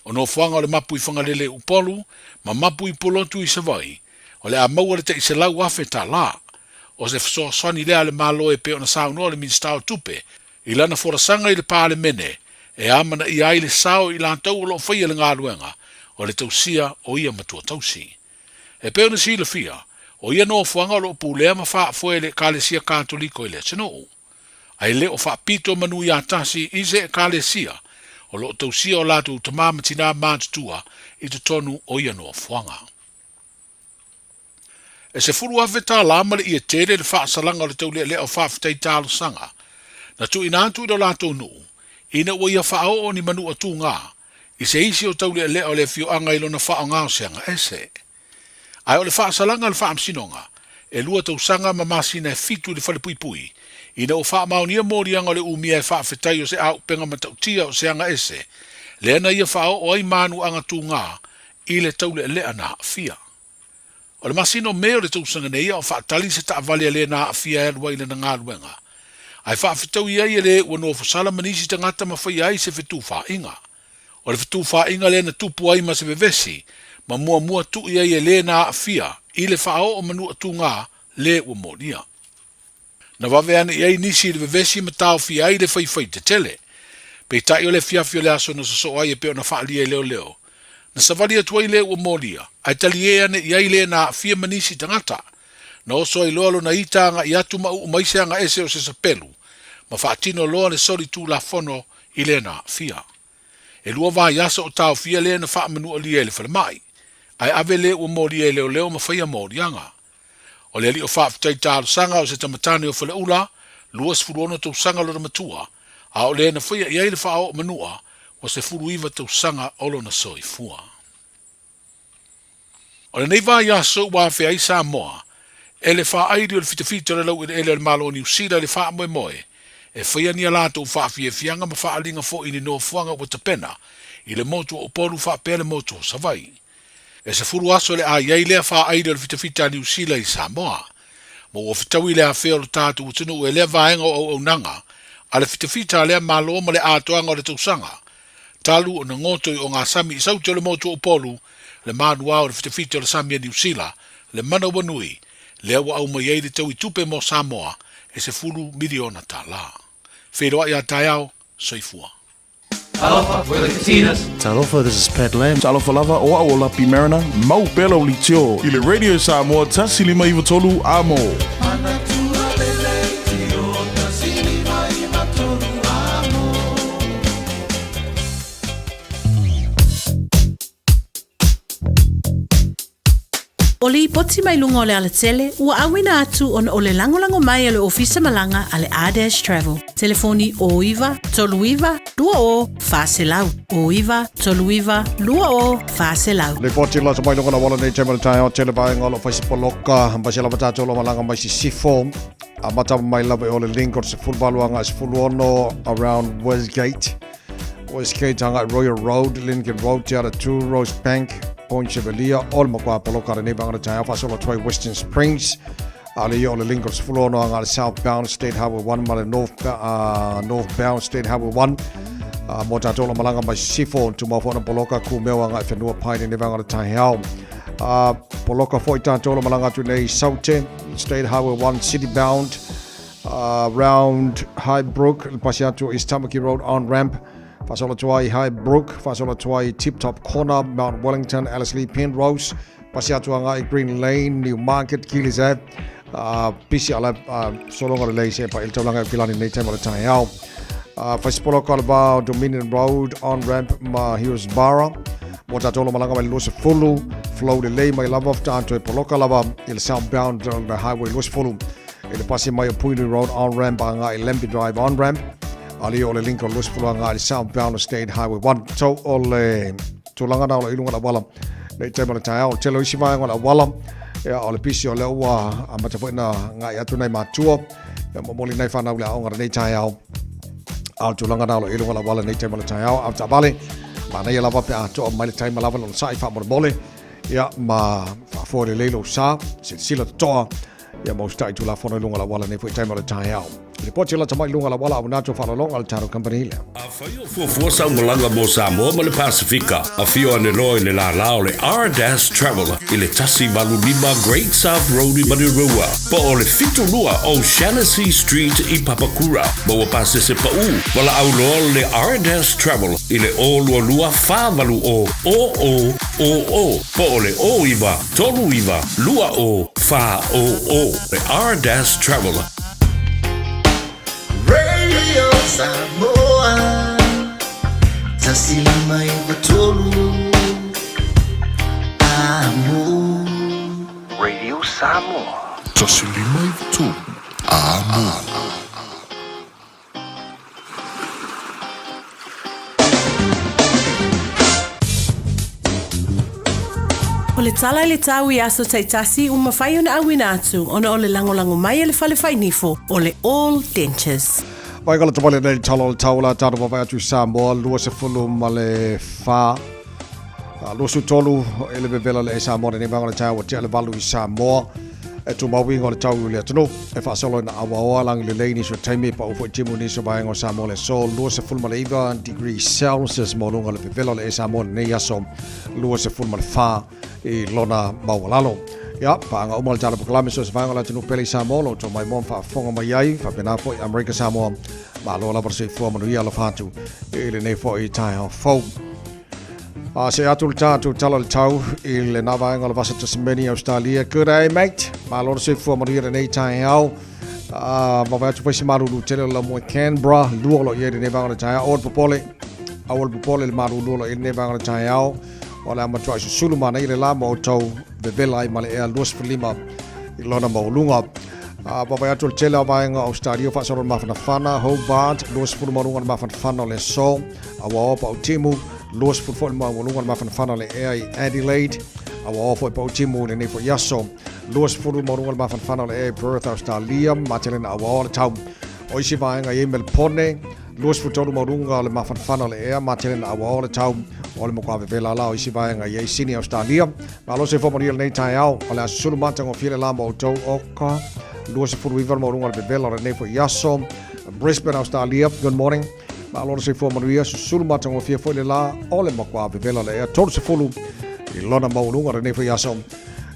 O nofoaga o le mapu i Fagalele i Upolu ma mapu i Pulotu i Savaii, o le a maua le tai $100,000 tālā. O se fesoasoani lea a le Malo e pei ona saunoa le Minisita o Tupe i lana folasaga i le Palemene e amanaia ai le sao o i latou o lo o faia le galuega o le tausia o ia matua tausi. E pei ona silafia, o ia nofoaga o lo o pulea ma faafoe e le Ekalesia Katoliko i le atunuu. A e le o faapito manu ia tasi i se Ekalesia o lo o tausia o latou tamā ma tinā matutua i totonu o ia nofoaga. E $10,000 ma le ie tele le faasalaga o le taulealea o faafetai talosaga na tuuina atu i lo latou nuu ina ua ia faaoo ni manu atugā i se isi o taulealea o le afioaga i lona faaaoga o se aga ese. Ae o le faasalaga a le Faamasinoga, e lua tausaga ma masina e fitu i le falepuipui, ina ua faamaonia moliaga o le umia e faafetai o se auupega matautia o se aga ese, lea na ia faaoo ai manu agatugā i le taulealea na aafia. O le masina o Me o le tausaga nei a o faatali se taavale a le na aafia e alu ai i lana galuega, ae faafetaui ai e le ua nofosala ma nisi tagata ma faia ai se fetufaaiga. O le fetufaaiga lea na tupu ai ma se vevesi ma muamua tui ai e le na aafia i le faaoo manuatugā le ua molia. Na vave ane i ai nisi i le vevesi ma taofia ai le faifai tetele. Peitai o le afiafi o le aso na sosoo ai e pei ona faaalia i leoleo. Na savali atu ai le ua molia, ae taliē ane i ai le na aafia ma nisi tagata. Na oso ai loa lona ita agai atu ma uu mai se aga ese o se sapelu, ma faatino loa le soli tulafono i le na aafia. E lua vaiaso o taofia lē na faamanualia i le falemai, ae ave lē ua molia e leoleo ma faia moliaga. O le alii o faafetai talosaga o se tamatane o Faleula, 26 tausaga lona matua, a o lē na faia i ai le faaoo manua, ua 19 tausaga o lona soifua. O lenei vaiaso ua afea ai Samoa e le faaili o le fitafita o le laueleele o le Malo o Niu Sila i le faamoemoe e faia ni a latou faafiafiaga ma faaaliga foi i ni nofoaga ua tapena i le motu o Upolu faapea le motu o Savaii. E 10 aso le a i ai lea faaili o le fitafita a Niu Sila i Samoa. Ma ua fetaui le afea o le tatou atunuu e lea vaega o auaunaga a le fitafita a lea Malo ma le atoaga o le tausaga talu ona goto i ogasami i Sauti o le motu o Upolu, le manuā o le fitafita o le sami a Niu Sila, le manawanui, lea ua aumai ai le taui tupe mo Samoa e $10 miliona. Feiloai a taeao, soifua. Talofa, we're the Katinas. Talofa, this is Pat Lam. Talofa lava, o au o Lapi Mariner, mau pea lau leitio i le Radio Samoa 159 Amo. O lipoti mai luga o le alatele ua auina atu ona o le lagolago mai a le Ofisa Malaga a le R-Dash Travel. Telefoni 09 39 20 400. 09 39 20 400. Lipoti lata mai luga na wala nei taima le taeao tele vaenga o lo whaisi poloka ma se lava tātou lo malanga mai sisifo a mata mai lava i o le link o se 18 anga 16 around Westgate Westgate anga Royal Road Lincoln Road Te Ara 2 Rose Bank Point Chevalier o le makoa poloka le nei vaenga le taeao faasolo atu ai Western Springs a le ia o le link o le 16 anga le southbound State Highway 1 ma le north, northbound State Highway 1 mo tātou la malanga mai sisifo tumau fo na poloka kumeo anga i whenua pai nei vaenga le taeao poloka foi tātou la malanga atu nei Saute State Highway 1 city bound round Highbrook le pasi atu East Tamaki Road on ramp Fasola tuai Highbrook Fasola tuai Tip Top Corner Mount Wellington Alice Lee Penrose pasi atu anga i Green Lane Newmarket Keelys Ave pisi ala solonga le lei se pa il taulanga i pilani nei taima le taeao Faisipolo Kalava Dominion Road on ramp ma Hillsborough mo tātou lo malanga mai le 20 flow le lei mai lava tātou e poloka lava i le southbound the highway 20 i le pasi mai o Puinui Road on ramp a ngā i Lambie Drive on ramp ali o le Lincoln 20 a ngā i le southbound State Highway 1 tau o le tulaga na o le ilunga la wala nei taima le taeao tele o isi vaega o le auala ia o le pisi o lea ua amata foi na ngai atu nai matua ia momoli nai whanau le aoga lenei taeao a o le tulaga na o le ilunga la auala nei taima le taeao a o taavale manaia lava pe a toa mai le taima lava lona sa'i faamolemole ia ma faafoe lelei lou sa silasila totoa ia ma usita'i tulafono i luga o le auala nei foi taima o le taeao. Lipoti lata mai luga o le auala au nato faalologa le tatou company lea. Afai o fuafua sau malaga mo Samoa ma le Pasifika, afio ane loa i le lālā o le R-Dash Travel i le 185 Great South Road i Manurewa, po o le 72 O'Shannessy Street i Papakura. Maua pasese paʻū, valaau loa le R-Dash Travel i le 022 480 0000 po o le 09 39 20 400. Le R-Dash Travel. Radio Samoa 153 Amo. Radio Samoa 153 Amo. O le tala i le tau i aso taitasi ua mafai ona auina atu ona o le lagolago mai a le fale fainifo o le All Dentures. Mai ka le tawale nei tala o le tau la tātou wawai atu i Samoa, 24 ma le 4. 23 e le vevela le e Samoa nei vanga le tau ua tea le valu i Samoa. E tumau inga o le tau i le atunuu e faasolo ina auaoa langi lelei nisi o taimi e pau foi timu nisi o vaega o Samoa le aso 29 degree Celsius maualuga o le vevela o le e Samoa lenei aso 24 i lona maualalo. Ia, paaga uma le tala polokalame so se vaega o le atunuu pele i Samoa lo outou maimoa ma faafofoga mai ai, faapena foi Amerika Samoa. Malo lava le soifua manuia alofa atu i lenei foi taeao fou. A se atu le tātou tala le tau i le nā vaega o le Vasa Tasmania, Australia. Good day, mate. Malo le soifua manuia lenei taeao. Vavae atu foi se malulu tele o la moe Canberra. Lua o lo i ai lenei vaega o le taeao. O le popole. Aua le popole i le malulu o lo o i ai lenei vaega o le taeao, o le a matuai susulu manaia le la ma outou vevela ai ma le ea 25 i lona maualuga. A vaavaai atu o le tele o vaega o Ausetalia faasolo le mafanafana, Hobart, 20 maualuga le mafanafana o le aso, Auaoa Pautimu, 20 foi le maualuga le mafanafana o le ea i Adelaide, Auaoa foi Pautimu i lenei foi aso, 20 maualuga le mafanafana o le ea i Perth, Ausetalia, Matelena Auaoa le tau. O isi vaega i ai Melpone, 23 maualuga o le mafanafana o le ea, Matelena Auaoa le tau o le matua vevela la o isi vaega i ai Sydney, Ausetalia. Malo soifua manuia lenei taeao, o le a susulu matagofie le la ma outou o ka 29 le maualuga o le vevela o lenei foi aso. Brisbane, Australia, good morning. Malo le soifua manuia, susulu matagofie foi le la o le matua vevela o le ea 30 i lona maualuga o lenei foi aso.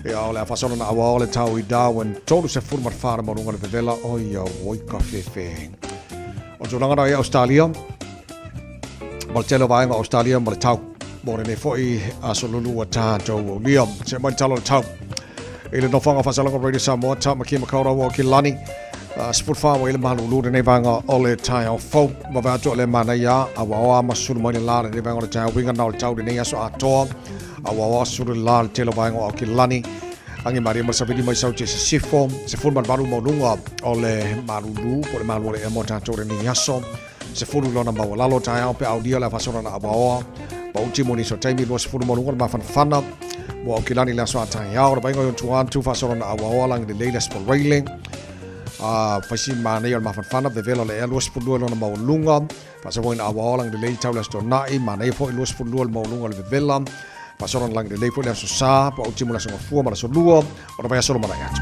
Ia, o le a faasolo na auao le tau i Darwin, 34 le maualuga o le vevela, o ia oi ka fefe. O tulaga na i Australia, ma le tele o vaega o Australia ma le tau. Mo lenei foi aso lulu ua tātou aulia. Se mai le tala o le tau. I le nofoaga faasalaga Radio Samoa, Tāmaki Makaurau o Kilani, 14 wa i le malulu lenei vaega o le taeao fou. Vave atu o le manaia, a ua oa ma sulu mai le la lenei vaega o le taeao winga na o le tau lenei aso atoa. A ua oa sulu le la le tele o vaega o Aukilani. Angi maria ma le savili mai sau te sisifo, 18 maualuga o le malulu, po le malu o le ea mo tātou lenei aso. 10 lona maualalo taeao pe aulia le faasolo na awaoa. Pauti mo nisi o taimi 20 maualuga le mafanafana. Mo Aukilani le aso a taeao, le vainga o tua atu faasolo na awaoa langi lelei le Sporeile. Faisi manaia o le mafanafana, vevela o le ea 22 lona maualuga. Faasolo na awaoa langi lelei tau le aso Tona'i, manaia foi 22 le maualuga o le vevela. Faasolo na langi lelei foi le aso Sa, pauti mo le aso Gafua ma le aso Lua, o le vaiaso lumanai atu.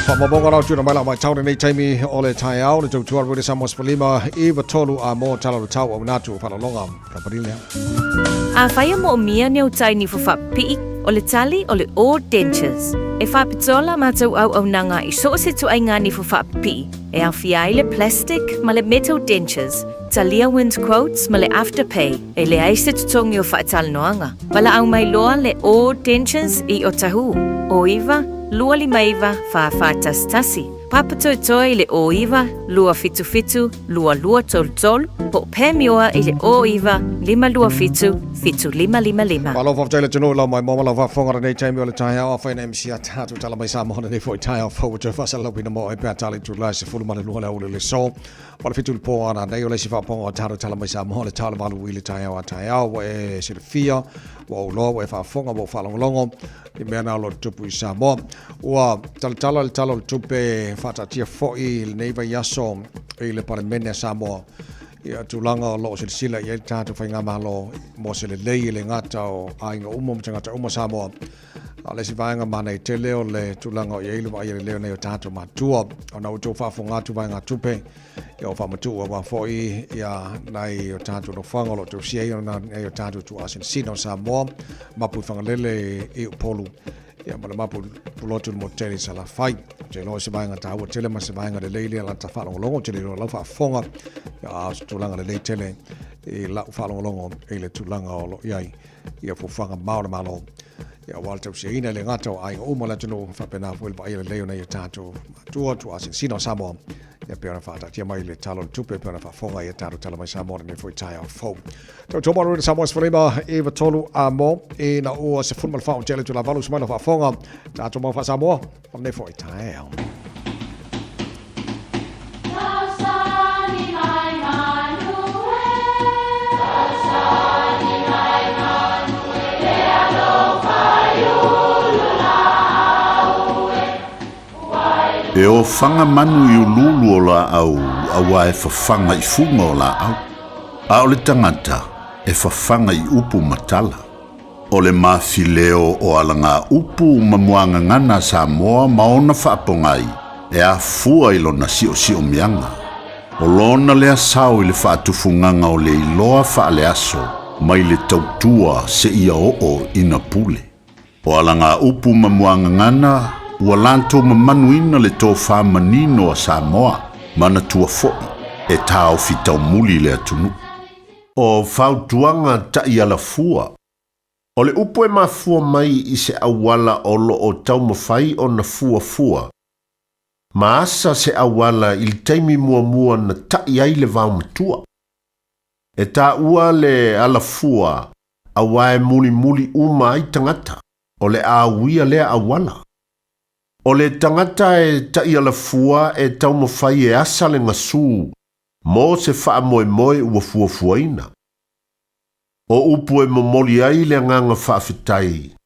Whaamamonga rau tuna mai la mai tau nei taimi o le taeao le tautua rua le Samoa sefulima iva tolu a mō tala o tau au natu o whalalonga. Ka parile. Afai e moomia ni au tai niho faapipii, o le tali o le O Dentures. E faapitoa la matou auaunaga i so o se ituaiga niho faapipii, e aofia ai le plastic ma le metal dentures, talia wind quotes ma le afterpay, e leai se totogi o faatalanoaga. Valaau mai loa le O Dentures i Otahuhu, o 9 259 4411, Papatoetoe i le o 9 277 2233, po o Pamioa i le o 9 527 7555. Malo faafetai le atunuu lau mai moa ma lau faafofoga lenei taimi o le taeao afai na MC a tatou tala mai Samoa lenei foi taeao fou ua toe faasalalauina mo oe pe a tala i itula e 12 le aoauli o le aso ma le 7 i le po a nanei o le isi faapoga o tatou tala mai Samoa le tala valu i le taeao a taeao ua e silafia ua ou loa ua e faafofoga ua ou faalogologo i mea na o lo o tutupu i Samoa. Ua talatala le Tala o le Tupe faataatia foi i lenei vaiaso i le Palemene a Samoa ia tulaga o lo o silasila i ai le tatou faigamalo mo se lelei e le gata o aiga uma ma tagata uma Samoa. A o le isi vaega manaia tele o le tulaga o i ai le vaaia lelei o nai o tatou matua ona ua outou faafofoga atu vaegatupe ia ua faamatuu aua foi ia nai o tatou nofoaga o lo o tausia ai ona nai o tatou tuuasinasina o Samoa mapu i Fagalele i Upolu ia ma le mapu pulotu i le motu tele i Salafai. Ou te iloa o se vaega taua tele ma se vaega lelei lea lata faalogologo, ou te le iloa lau faafofoga, ia a o se tulaga lelei tele i lau faalogologo i le tulaga o lo o i ai ia fuafuaga mamao a le Malo ia aua le tausiaina e le gata o aiga uma o le atunuu faapena foi le vaaia lelei o nai o tatou matua tuuasinasina o Samoa ia pei ona faataatia mai le Tala o le Tupe pei ona faafofoga ia tatou tala mai Samoa lenei foi taeao fou. Tautua malu i Samoa 15 iva tolu a mo ina ua 14 o tele itula valu sumai faafofoga tatou mau faa-Samoa o lenei foi taeao. E ofaga manu i uluulu o laau auā e fafaga i fuga o laau, a o le tagata e fafaga i upu ma tala. O le mafileo o alagaupu ma muagagana a Samoa ma ona faapogai e afua i lona siosiomiaga. O lona lea sao i le faatufugaga o le iloa faaleaso mai le tautua seia oo ina pule. O alagaupu ma muagagana ua latou mamanuina le tofa manino a Samoa, manatua foi e taofi taumuli le atunuu. O fautuaga taʻialafua. O le upu e mafua mai i se auala o lo o taumafai ona fuafua ma asa se auala i le taimi muamua na taʻi ai le vaomatua. E taua le alafua auā e mulimuli uma ai tagata, o le a uia lea auala. O le tagata e taʻialafua e taumafai e asa le gasū mo se faamoemoe ua fuafuaina. O upu e momoli ai le agaga faafetai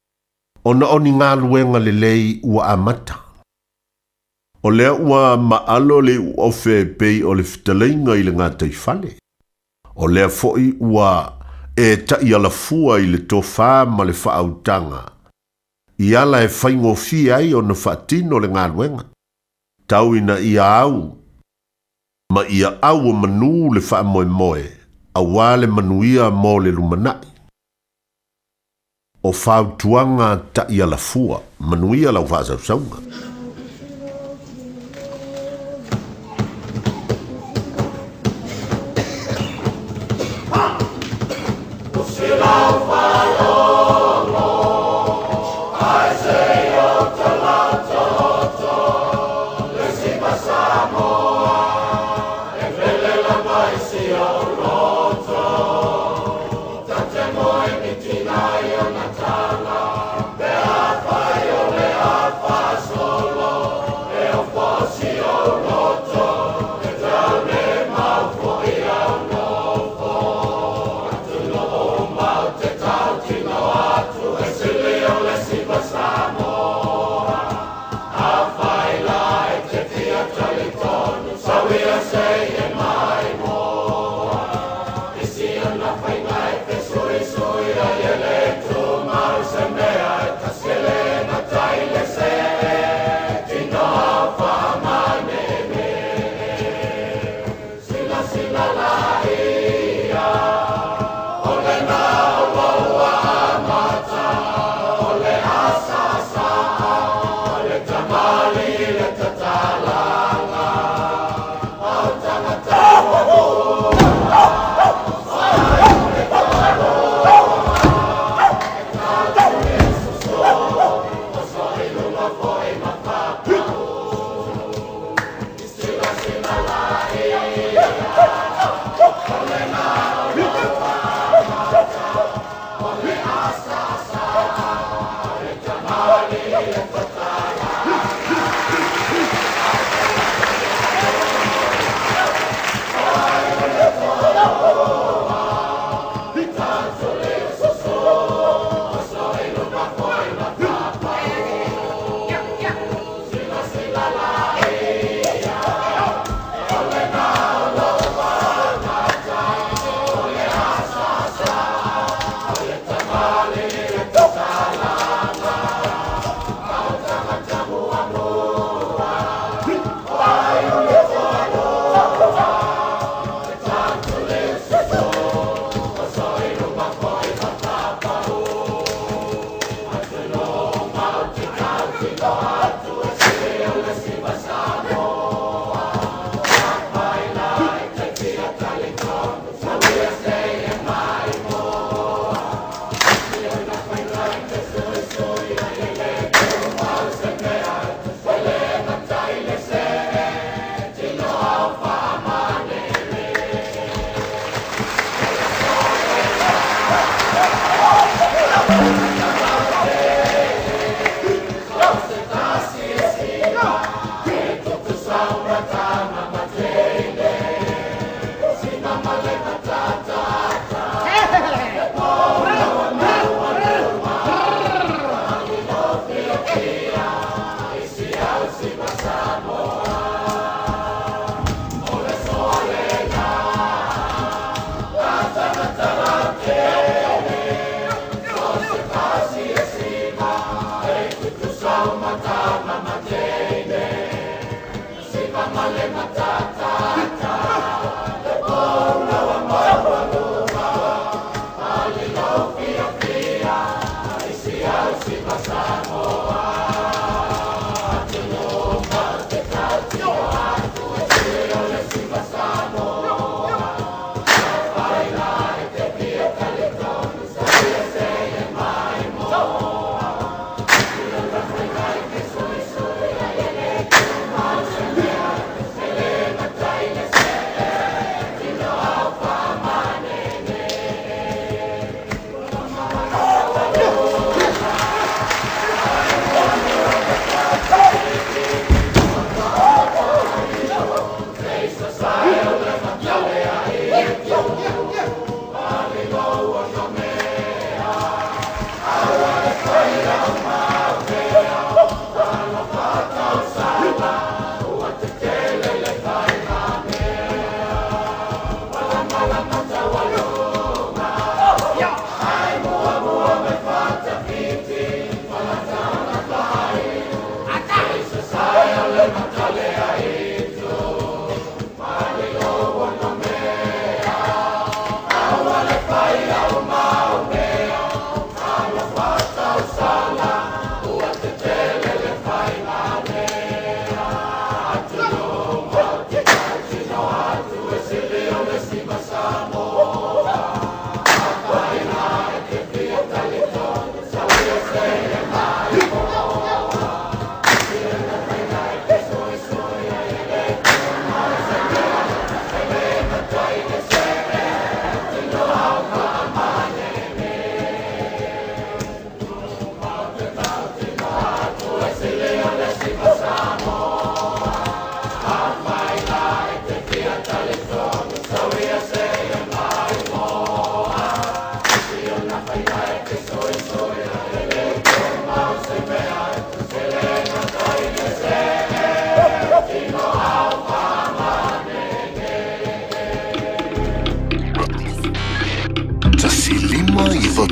ona o ni galuega lelei ua amata. O lea ua maalo le iuofe e pei o le fetalaiga i le gataifale. O lea foi ua e taʻialafua i le tofā ma le faautaga i ala e faigofie ai ona faatino le galuega, tau ina ia au ma ia auomanu le faamoemoe auā le manuia mo le lumanai. O fautuaga taʻialafua, manuia lau faasausauga.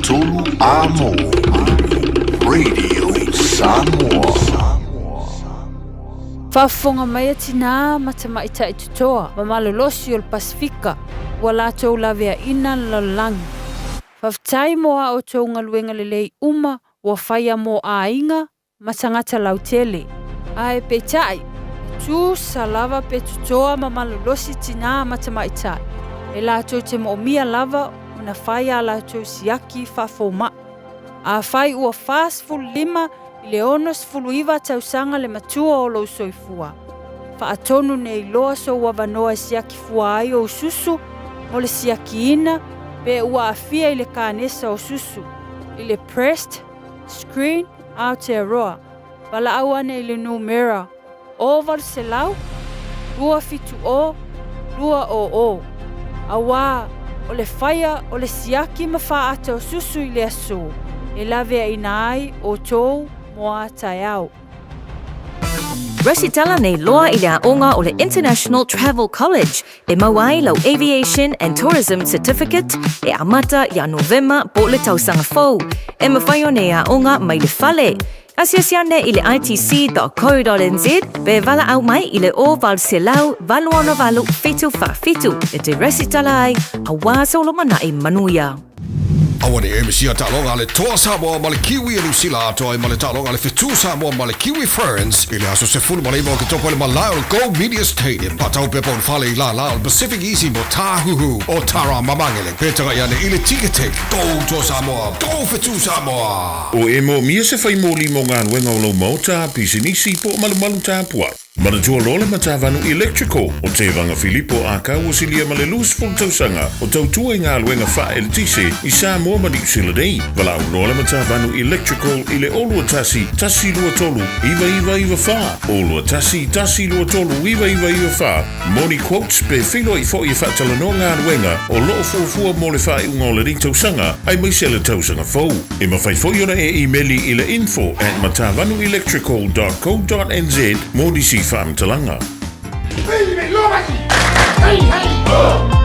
tolu a mo. Radio Samoa. Faafofoga mai a tinā ma tamaitai totoa ma malolosi o le Pasefika ua latou laveaina le lalolagi. Faafetai mo a outou galuega lelei uma ua faia mo aiga ma tagata lautele. Ae peitai, e tusa lava pe totoa ma malolosi tinā ma tamaitai, e latou te moomia lava ona fai a latou siaki faafoma'i. Afai ua 45 i le 69 tausaga le matua o lou soifua, faatonu nei loa sou avanoa e siaki fua ai ou susu mo le siakiina pe ua aafia i le kanesa o susu, i le breast screen Aotearoa, valaau ane i le numera 0800 270 200, auā o le faia o le siaki ma faaata o susu i le aso e laveaina ai outou mo a taeao. Resitala nei loa i le aoga o le International Travel College e maua ai lau Aviation and Tourism Certificate e amata ia Novema po o le tausaga fou. E mawhai ona e aoga mai le fale. Asiasi ane i le itc.co.nz pe valaau mai i le 0800 868 747 e te resitala ai auā sou lumanai manuia. Aua ne i e misia taaloga a le Toa Samoa ma le Kiwi e Niu Sila atoa ai ma le taaloga a le Fetu Samoa ma le Kiwi Ferns i le aso 19 o Oketopa i le malae o le Go Media Stadium. Faatau pepa o le fale i lālā o le Pacific Easy mo Tāhuhu o Tara Mamangele. Pe tagai ane i le Ticketek. Go Toa Samoa! Go Fetu Samoa! O e moomia se fai moli mo galuega o lou maota, pisinisi, po o malumalu tapuai. Manatua loa le Matavanu Electrical o Tevaga Filipo Akau o silia ma le 20 tausaga o tautua i galuega faa-eletise i Samoa ma Niu Sila nei. Valaau loa le Matavanu Electrical i le 021 123 9994, 021 123 9994 mo ni quotes pe feiloai foi e faatalanoa galuega o lo o fuafua mo le faaiuga o lenei tausaga aemaise le tausaga fou. E mafai foi ona e imeli i le info at matavanuelectrical dot co dot nz mo nisi faamatalaga. Hey, hey, oh!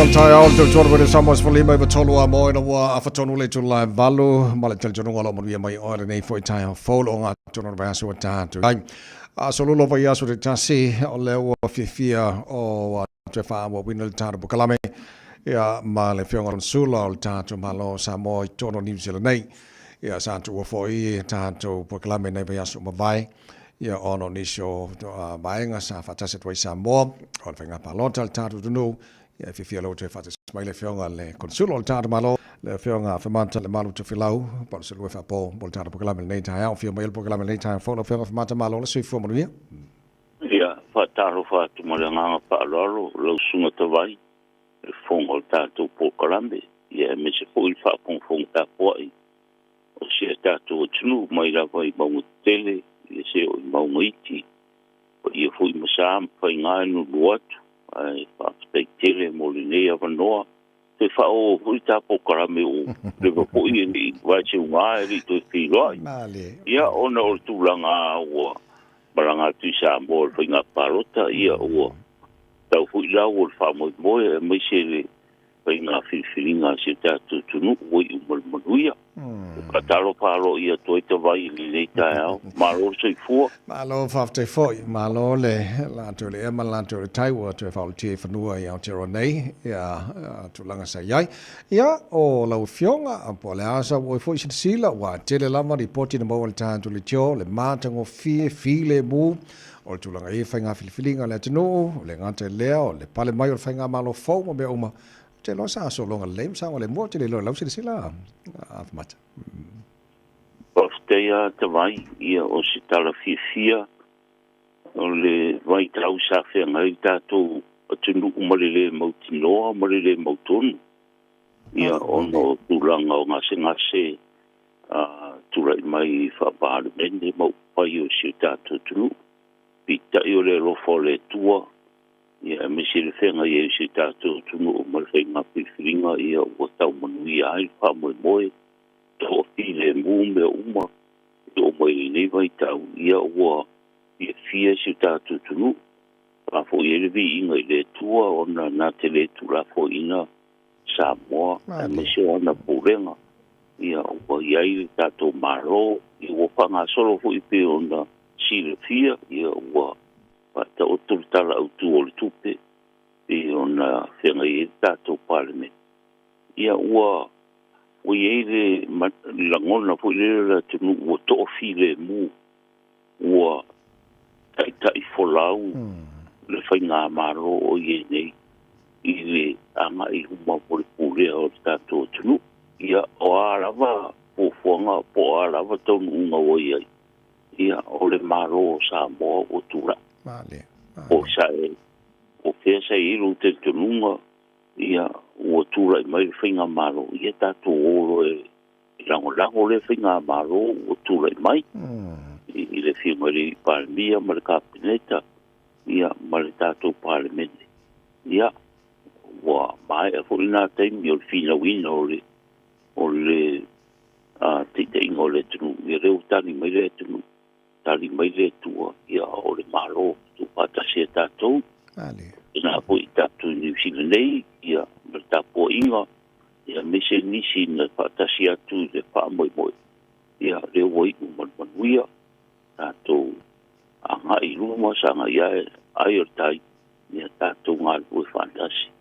le taeao le tautua le Radio Samoa 15 93 a mo ina ua afatonu le itula e 8 ma le talitonuga o lo o manuia mai oe lenei foi taeao fou lo o gatonu le vaiaso ua tatou ai. A solulo vaiaso te tasi o lea ua fiafia o toe faaauauina le tatou polokalame ia ma le Afioga Konsula o le tatou Malo o Samoa i totonu o Niu Sila nei. Ia sa tuua foi tatou polokalame nei vaiaso ua mavae ia ona o nisi o vaega sa faatasi atu ai Samoa o le faiga palota a le tatou atunuu. Ia e fiafia lou toe faatasi mai le Afioga le Konsula o le tatou Malo, le Afioga Afemata Lemalu Tofilau, po o le Selue Faapo mo le tatou polokalame i lenei taeao. Afio mai le polokalame i lenei taeao fou lau Afioga Afemata, malo le soifua manuia. Ia, faatalofa atu ma le agaga faaaloalo lau Susuga Tavai, le fofoga o le tatou polokalame, ia aemaise foi le faafogafoga tapuai o si a tatou atunuu mai lava i mauga tetele ia se oo i mauga iti, paia foi ma sa ma faiga e nuunuu atu, ae faafetai tele mo lenei avanoa. Toe faaoo foi ta polokalame ua leva foi e le i vaeseuga e le i toe feiloai. Ia ona o le tulaga ua malaga atu i Samoa i le faiga palota, ia ua tau foi lau o le faamoemoe aemaise le faiga filifiliga a si o tatou atunuu ua iu ma le manuia. Faatalofa aloaia atu ai Tavai i lenei taeao. Malo le soifua. Malo faafetai foi. Malo le latou le ea ma le latou le tai ua toe faaolotia i fanua i Aotearoa nei ia tulaga sa i ai. Ia, o lau Afioga, po o le a sau oe foi silasila, ua tele lava lipoti na maua i le tatou leitio, le matagofie, filemu, o le tulaga i faiga filifiliga a le atunuu, o le gata i lea, o le pale mai o le faigamalo fou ma mea uma. Ou te iloa sa sologa lelei ma saogalemu, ou te le iloa i lau silasila, Afamata. Faafetai a Tavai, ia o se tala fiafia o le vaitau sa feagai le tatou atunuu ma le le mautinoa ma le le mautonu, ia ona o tulaga o gasegase a tulai mai faa-Palemene ma upufai o si o tatou atunuu. Peitai o le alofa o le Atua, ia aemaise le feagai ai o si o tatou atunuu ma le faiga filifiliga, ia ua tau manuia ai le faamoemoe, toafilemu mea uma e oo mai lenei vaitau, ia ua fiafia si o tatou atunuu. Faafoi ai le viiga i le Atua ona na te le tuulafoaiina Samoa aemaise o ana pulega. Ia ua i ai le tatou Malo, ia ua faagasolo foi pei ona silafia, ia ua faataoto le Tala Autu o le Tupe pei ona feagai ai le tatou Palemene. Ia ua ua i ai le lagona foi lele o le atunuu ua toafilemu, ua taitaifolau le faigamalo o i ai nei i le agai i luma mo le pulea o le tatou atunuu. Ia, o a lava fuafuaga po o a lava taunuuga ua i ai, ia, o le Malo o Samoa ua tulai. Po o sa e, po o fea sa i ai lou talitonuga, ia, ua tulai mai le faigamalo, ia tatou o loa e lagolago lea faigamalo ua tulai mai i le Afioga i le Palemia ma le Kapeneta, ia, ma le tatou Palemene. Ia, ua maea foi lena taimi o le finauina o le o le taitaiga o le atunuu, ia lea ua tali mai le atunuu, tali mai le Atua, ia o le Malo tuufaatasi a tatou. Tēnā foi i tatou i Niu Sila nei, ia, ma le tapuaiga, ia aemaise nisi na faatasi atu i le faamoemoe, ia lea ua iu ma le manuia, tatou agai i luma, sagai ae ai o le tai, ia tatou galulue faatasi,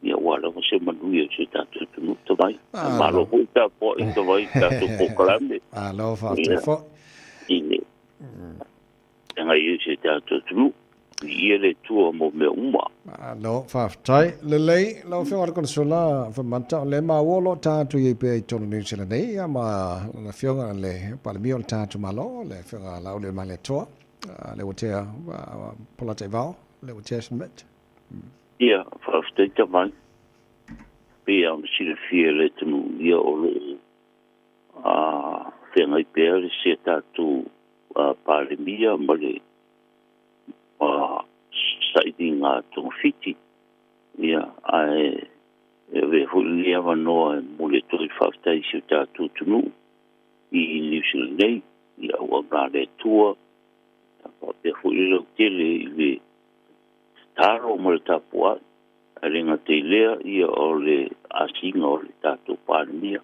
ia aua lava se manuia o si o tatou atunuu. Tavai. Malo foi tapuai Tavai i le tatou polokalame. Malo faafetai foi. I le feagai ai o si o tatou atunuu. Viia le Atua mo mea uma. Malo faafetai. Lelei lau Afioga i le Konesula Famata, o lea e maua o lo o tatou i ai pea i totonu o Niu Sila nei, ia ma le Afioga i le Palemia o le tatou Malo, le Afioga Laaulialemalietoa, Leuatea Polataivao, Leuatea Schmidt. Ia, faafetai Tavai. Pei lava ona silafia e le atunuu, ia o lo o feagai pea le sia tatou Palemia ma le sailiga togafiti, ia, ae e avea foi lenei avanoa e momoli atu ai le faafetai i si o tatou atunuu i Niu Sila nei, i auauna a le Atua, faapea foi le lautele i le tatalo ma le tapuai. Ae le gata i lea, ia o le asiga o le tatou Palemia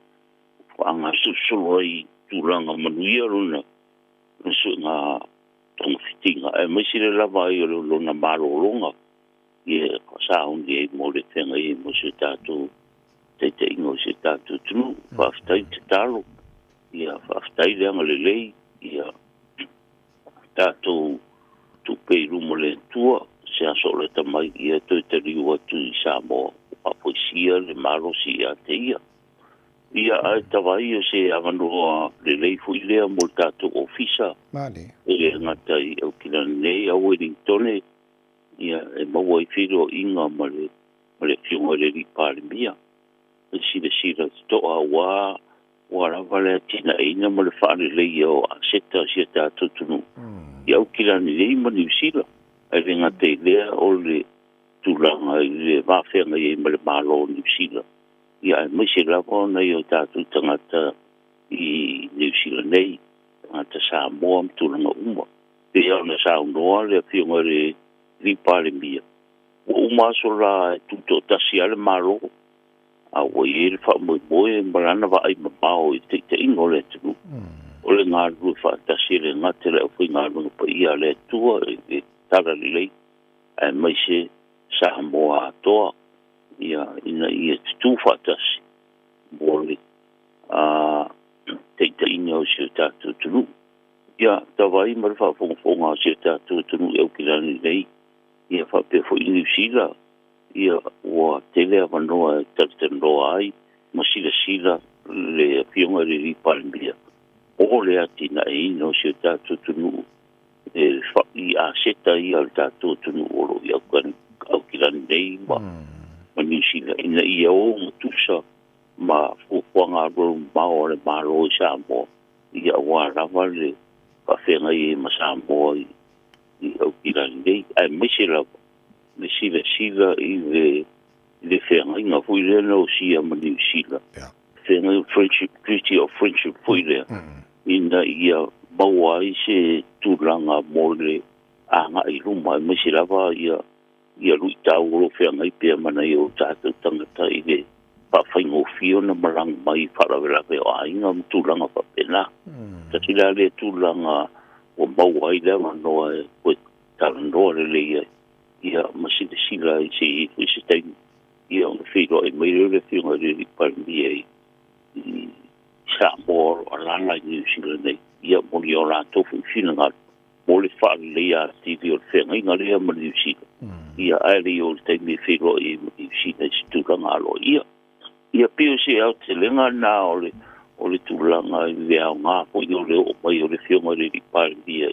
faagasolosolo ai i tulaga manuia lona suega togafitiga, aemaise le lava ai o lona malologa ia sauni ai mo le feagai ai mo si o tatou taitaiga o si o tatou atunuu. Faafetai tatalo, ia faafetai le agalelei, ia tatou tupe i luma o le Atua, se aso o lata mai ia toe taliu atu i Samoa ua faafoisia le malosi ia te ia. Ia ae tavai o se avanoa lelei foi lea mo le tatou ofisa. E le gata i Aukilani nei a Wellingtone, ia e maua ai feiloaiga ma le ma le Afioga i le Alii Palemia e silasila totoa aua ua lava le atinaeina ma le faaleleia o aseta o si o tatou atunuu i Aukilani nei ma Niu Sila. Ae le gata i lea o le tulaga i le va feagai ai ma le Malo o Niu Sila, ia aemaise lava o nai o tatou tagata i Niu Sila nei, tagata Samoa ma tulaga uma. Pei ona saunoa le Afioga i le Alii Palemia, ua uma aso la e tutoatasi lava le Malo, a ua i ai le faamoemoe ma lana vaai mamao i le taitaiga o le atunuu, o le galulue faatasi e le gata i le aufaigaluega paia a le Atua i le Talalelei, aemaise Samoa atoa, ia, ina ia tutū faatasi mo le taitaiga o si o tatou atunuu. Ia, tavai ma le faafogafoga a si o tatou atunuu i Aukilani nei, ia faapea foi i Niu Sila, ia ua tele avanoa e talatalanoa ai ma silasila le Afioga i le Alii Palemia o le atinaeina o si o tatou atunuu e i aseta ia o le tatou atunuu o lo o i Aukilani nei ma Niu Sila ina ia o gatusa ma fuafuaga alualumamao a le Malo i Samoa, ia aua lava le faafeagai ai ma Samoa i Aukilani nei, aemaise lava le silasila i le le feagaiga foi lea na osia ma Niu Sila, feagaiga Friendship, Treaty of Friendship foi lea, ina ia maua ai se tulaga mo le agai i luma, aemaise lava ia ia luitau o lo o feagai pea ma nai o tatou tagata i le faafaigofie ona malaga mai i faalavelave o aiga ma tulaga faapena. Tasi la lea tulaga ua maua ai le avanoa e toe talanoa lelei ai, ia ma silasila ai se i ai foi se taimi, ia ona feiloai mai lea o le Afioga i le Alii Palemia i Samoa o lo o alaala i Niu Sila nei, ia mo ni o latou foi finagalo mo le faaleleia atili o le feagaiga lea ma Niu Sila. Ia ae le i oo i le taimi e feiloai ai ma Niu Sila i se tulaga aloaia. Ia pei o se aotelega lena o le o le tulaga i le aoga foi o le oo mai o le Afioga i le Alii Palemia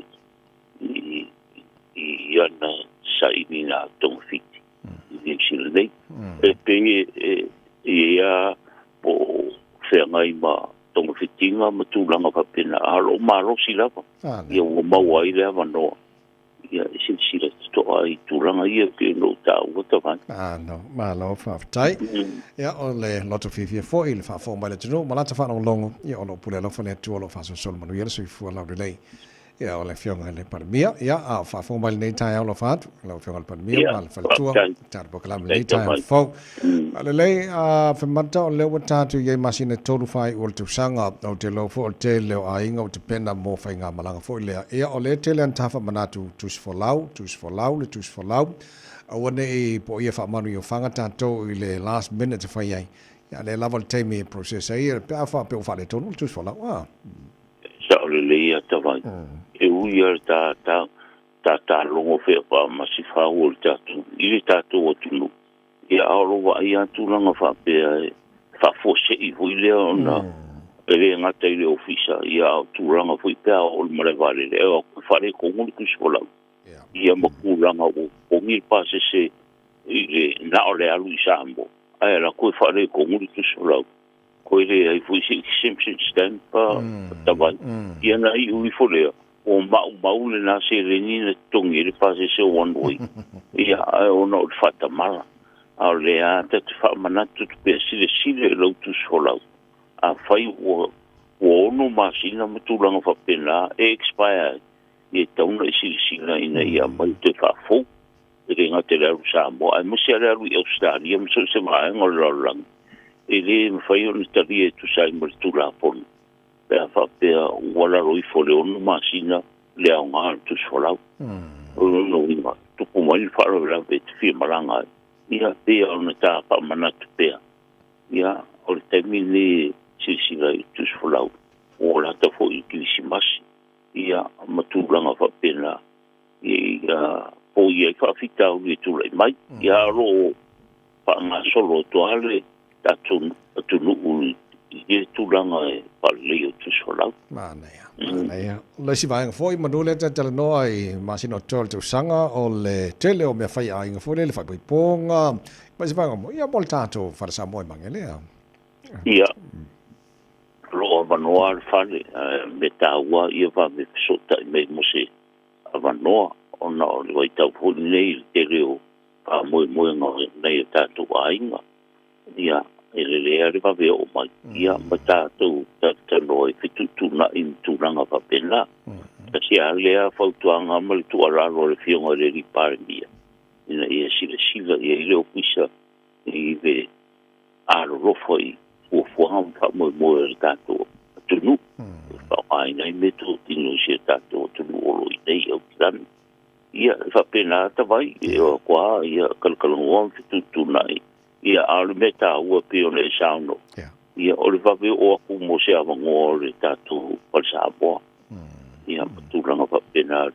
i i ana sailiga togafiti i Niu Sila nei. E pei e i ai lava po o feagai ma togafitiga ma tulaga faapena, a o lo o malosi lava, ia ua maua ai le avanoa ia e silasila totoa ai i tulaga ia pei ona ou taua tavai. Malo, malo faafetai. Ia, o le loto fiafia foi i le faafofoga mai le atunuu ma lata faalogologo, ia o lo o pule alofa le Atua o lo o faasolosolo manuia le soifua laulelei. Ia, o le Afioga i le Palemia, ia, a o faafofoga mai lenei taeao alofa atu i lau Afioga i le Palemia ma le faletua, tatou polokalame lenei taeao fou. Lelei, Femata, o lea ua tatou i ai masina e 3 faaiu o le tausaga, ou te iloa foi o le tele o aiga ua tapena mo faigamalaga foi lea. Ia, o lea e tele ana tafa manatu tusi folau, tusi folau, le tusi folau, aua ne i poia faamanu i ofaga tatou i le last minute e fai ai. Ia, a lea lava le taimi e process ai, pe a faapea ua faaletonu le tusi folau. Ah. Sao lelei ia Tavai. E ui lava ta ta ta talogo feapaamasi fau o le tatou i le tatou atunuu, ia a o lo o vaai lava tulaga faapea e faafuasei foi lea ona e le gata i le ofisa, ia a o tulaga foi pe a oo i le malae vaalele e o atu e faaletonu le tusi folau, ia ma tulaga ua totogi le pasese i le na o le alu i Samoa ae alu atu e faaletonu le tusi folau. Koe leai foi se exemption stamp tavai. Ia na iu ifo lea, ua maumau lena seleni na totogi ai le pasese o one way, ia ae ona o le faatamala. A o lea lava ta te faamanatu atu pea, silasila i lau tusi folau, afai ua 6 masina ma tulaga faapena e expire ai, ia e tatau ona e silasila ina ia aumai toe faafou. E le gata i le alu i Samoa, aemaise lava le alu i Ausetalia ma so o se vaega o le lalolagi, e le mafai ona talia e tusa ai ma le Tulafono pe a faapea ua lalo ifo i le ono masina le aoga o le tusi folau. O lona uiga, tupu mai le faalavelave e te fia malaga ai, ia, pei lava ona ta faamanatu pea, ia, o le taimi lenei e silasila ai i le tusi folau, ua lata foi i le Kerisimasi, ia, ma tulaga faapena. Ia foia ai faafitauli e tulai mai. Ia a o lo o faagasolo atu lava le tatou atunuu i ia tulaga e faaleleia o tusi folau. Manaia, manaia. O le isi vaega foi, manu lea ta talanoa i masina o totoe o le tausaga, o le tele o mea fai a aiga foi lele, faaipoipoga, ma isi vaega, ia mo le tatou fale Samoa i Magelea. Ia, o lo o avanoa le fale, ae mea taua ia vave fesootai mai mo se avanoa ona o le vaitau foi lenei i le tele o faamoemoega o nai o tatou aiga, ia, e lelei lava le vave oo mai, ia, ma tatou talatalanoa i fetuutuunai ma tulaga faapena. Tasi lava lea fautuaga ma le tuualalo a le Afioga i le Alii Palemia, ina ia silasila i ai le Ofisa i le alolofa i fuafuaga ma faamoemoe o le tatou atunuu e faaaogaina ai meatotino i si o tatou atunuu o lo o i inei i Aukilani. Ia, e faapena ata vai, e o atu lava, ia, kalakalanoa ma fetuutuunai, ia, a o le mea taua e pei ona e saunoa, ia, o le vave oo atu mo se avanoa o le tatou Fale Samoa, ia, ma tulaga faapena.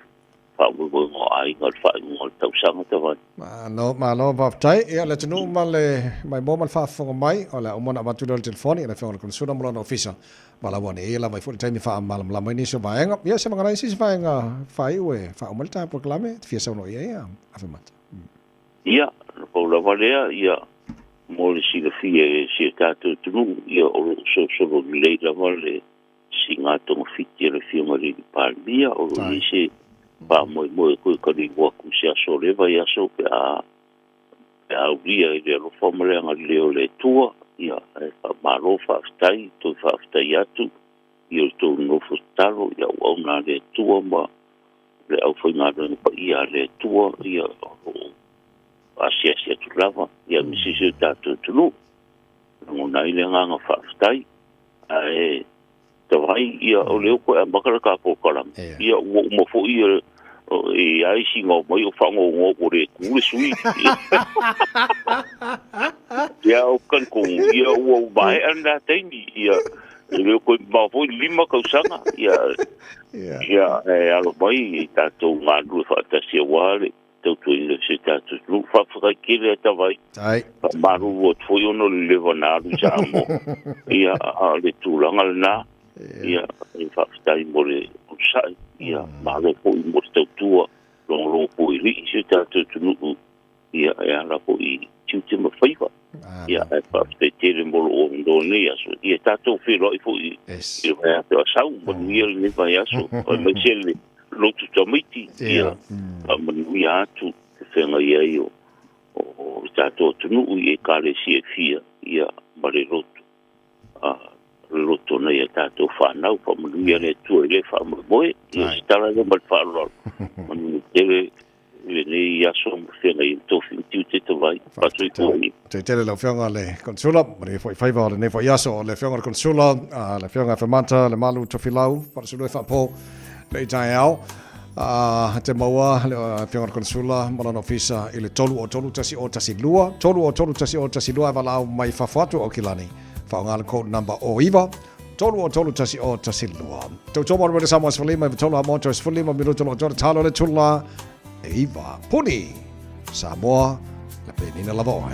Faamoemoega o aiga o le faaiuga o le tausaga talu ai. Malo, malo faafetai. Ia, le atunuu ma le maimoa ma le faafofoga mai, o le a uma ona avatu lea o le telefoni i le Afioga i le Konesula ma lona Ofisa. Valaau ane ia lava ai foi le taimi e faamalamalama ai nisi o vaega. Ia, se magalai se isi vaega faaiu e faauma ai le ta polokalame, e te fia saunoa i ai, Afemata. Ia, na pau lava lea, ia, mo le silafia e si o tatou atunuu, ia, o lo o solosolo lelei lava le Siiga togafiti a le Afioga i le Alii Palemia, o lo o i ai se faamoemoe e toe kaliu atu i se aso o lea vaiaso pe a pe a aulia i le alofa ma le agalelei o le Atua. Ia, ae faamalo faafetai, toe faafetai atu i o outou nofo tatalo i auauna a le Atua ma le aufaigaluega paia a le Atua, ia, o lo o asiasi atu lava, ia aemaise si o tatou atunuu. Lagona ai le agaga faafetai. Ae tawai ia o lea ua toe amata le ta polokalame, ia ua uma foi ia e i ai sina o mai o faanoanoa ua le tu le sui. Ia o talitonu ia ua maea lena taimi ia e le o toe mamao foi le 5 tausaga ia ia e alo mai i tatou galulue faatasi aua le tautuaina o si o tatou atunuu. Faafetai tele a Tavai. Faamalulu atu foi ona o le leva na alu i Samoa. Ia, a o le tulaga lena. Ia, e faafetai mo le onosai. Ia, malo foi mo le tautua logologo puilii i si o tatou atunuu. Ia, e ala foi i tiute ma faiva. Ia, ae faafetai tele mo lou avanoa i lenei aso. Ia, tatou feiloai foi i le vaiaso a sau. Manuia lenei vaiaso, aemaise le lotu tamaiti. Ia, faamanuia atu le feagai ai o le tatou atunuu i Ekalesia e fia, ia, ma le lotu, le lotu o nai a tatou fanau. Faamanuia le Atua i lea faamoemoe. Ia, o se tala lea ma le faaaloalo. Manuia tele. I lenei aso ma feagai ai ma tofi ma tiute tavai faatuipua i. Faafetai tele lau Afioga le Konesula, manuia foi faiva o lenei foi aso. O le Afioga i le Konesula, le Afioga Afemata Lemalu Tofilau, Falasulu e faapo lei taeao. Te maua le Afioga i le Konesula ma lona ofisa i le 303 1012, 303 1012 e valaau mai fafo atu o Aukilani. Faaaoga le code number O9 303 1012. Tautua mo le Samoa 15 i tolu a moto 15 minuto lo tolu talo le tula e iva. Puni Samoa le penina lava oe.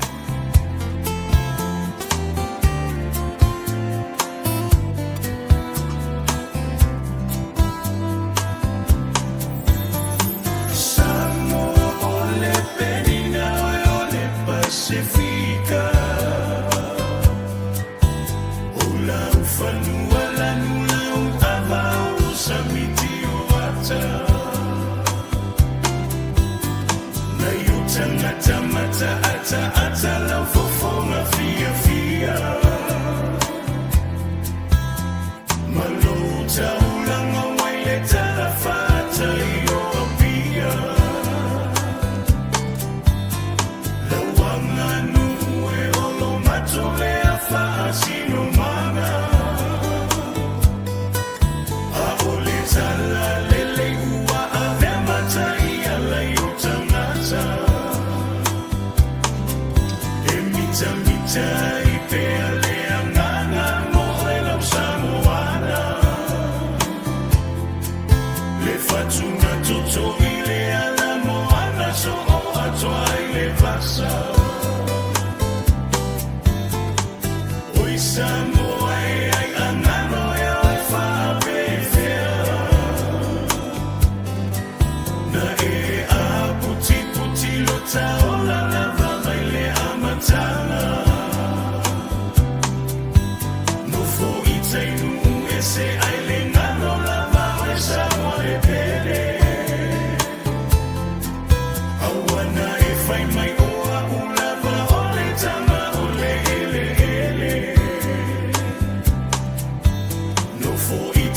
Samoa o le penina oe o le Pasifika. O lau fanua lanu lau ava o samiti o ata. Nei o tangata mata ata ata lau fofoga fiafia. Malo taulango waile tala whaatai o apia.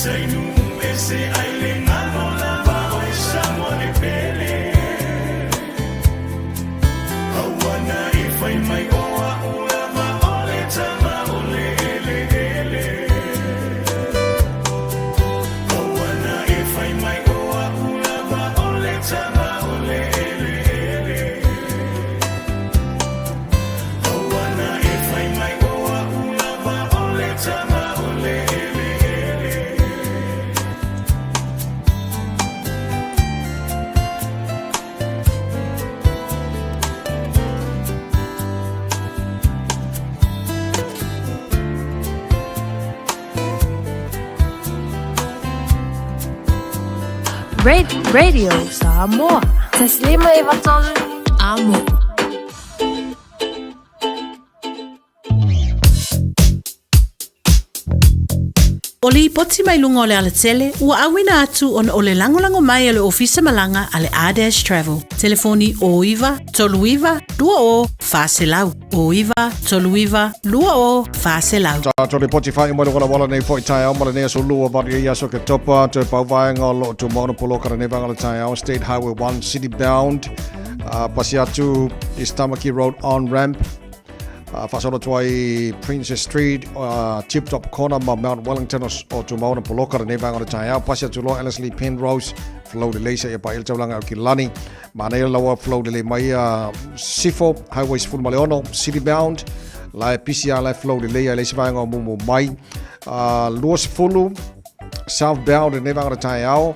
tai nuu ese ai le galo lava oe Samoa le pele. Aua na e fai mai o a'u lava o le tama o le eleele. Aua na e fai mai o a'u lava o le tama o le eleele. Aua na e fai mai o a'u lava o le tama o le eleele. Radio Samoa. 153 Amo. O le lipoti mai luga o le alatele, ua auina atu ona o le lagolago mai a le Ofisa Malaga a le R-Dash Travel. Telefoni 09 39 20 400. 09 39 20 400. Tātou lipoti whai mai wala wala nei foi taeao ma lenei aso lua vari i aso Oketopa toe pau vaega o loo tumau ona poloka lenei vaega o le taeao State Highway 1 City Bound pasi atu East Tamaki Road on ramp faasolo atu ai Princess Street Tip Top Corner ma Mount Wellington o tumau ona poloka lenei vaega o le taeao pasi atu loa Ellerslie Penrose flow lelei seia paia le taulaga o Kilani Manaia laua flow lelei mai a Sifo, Highway 16, City Bound, la e pisi a la e flow lelei ai le isi vaega o mumu mai. 20, Southbound i lenei vaega o le taeao,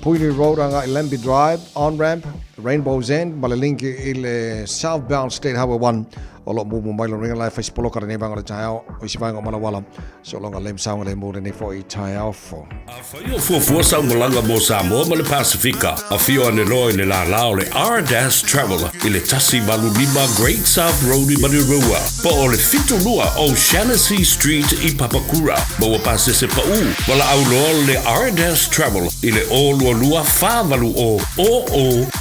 Puhinui Road agai Lambie Drive, on-ramp, Rainbow's End, ma le link i le Southbound State Highway 1 o lo o mumu mai lona uiga la e fai se poloka lenei vaega o le taeao, o isi vaega o Malawala, Sologa lem saogalemu lenei foi taeao fou. Afai o fuafua sau malaga mo Samoa ma le Pasefika, afio ane loa i le lālā o le R-Dash Travel i le 185 Great South Road i Manurewa, po o le 72 O'Shannessy Street i Papakura. Maua pasese paʻū, valaau loa le R-Dash Travel i le 022 480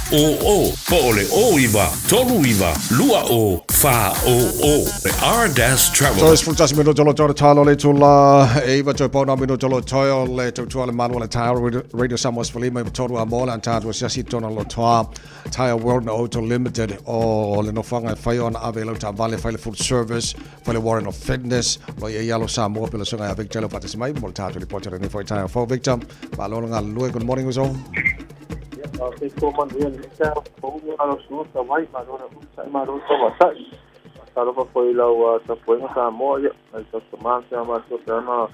0000 po o le 09 39 20 400. Le R-Dash Travel. Toe 11 minuta o lo toe talo le tula e iwa toe pauna minuta o lo toe o le tautua le malu o le taeao Radio Samoa sefulima iwa tolu a mo le antatu asiasi tona lo toa Tire World na Auto Limited o le nofoaga e fai ona ave i lau taavale fai le full service fai le warrant of fitness lo ia ialo Samoa pela suga ia Victor le faatasi mai mo le tatou lipoti o lenei foi taeao fou Victor malo le galulue good morning uso. Talofa foi i lau tapuaiga Samoa, ia, nai tausamaa se a matou pe ana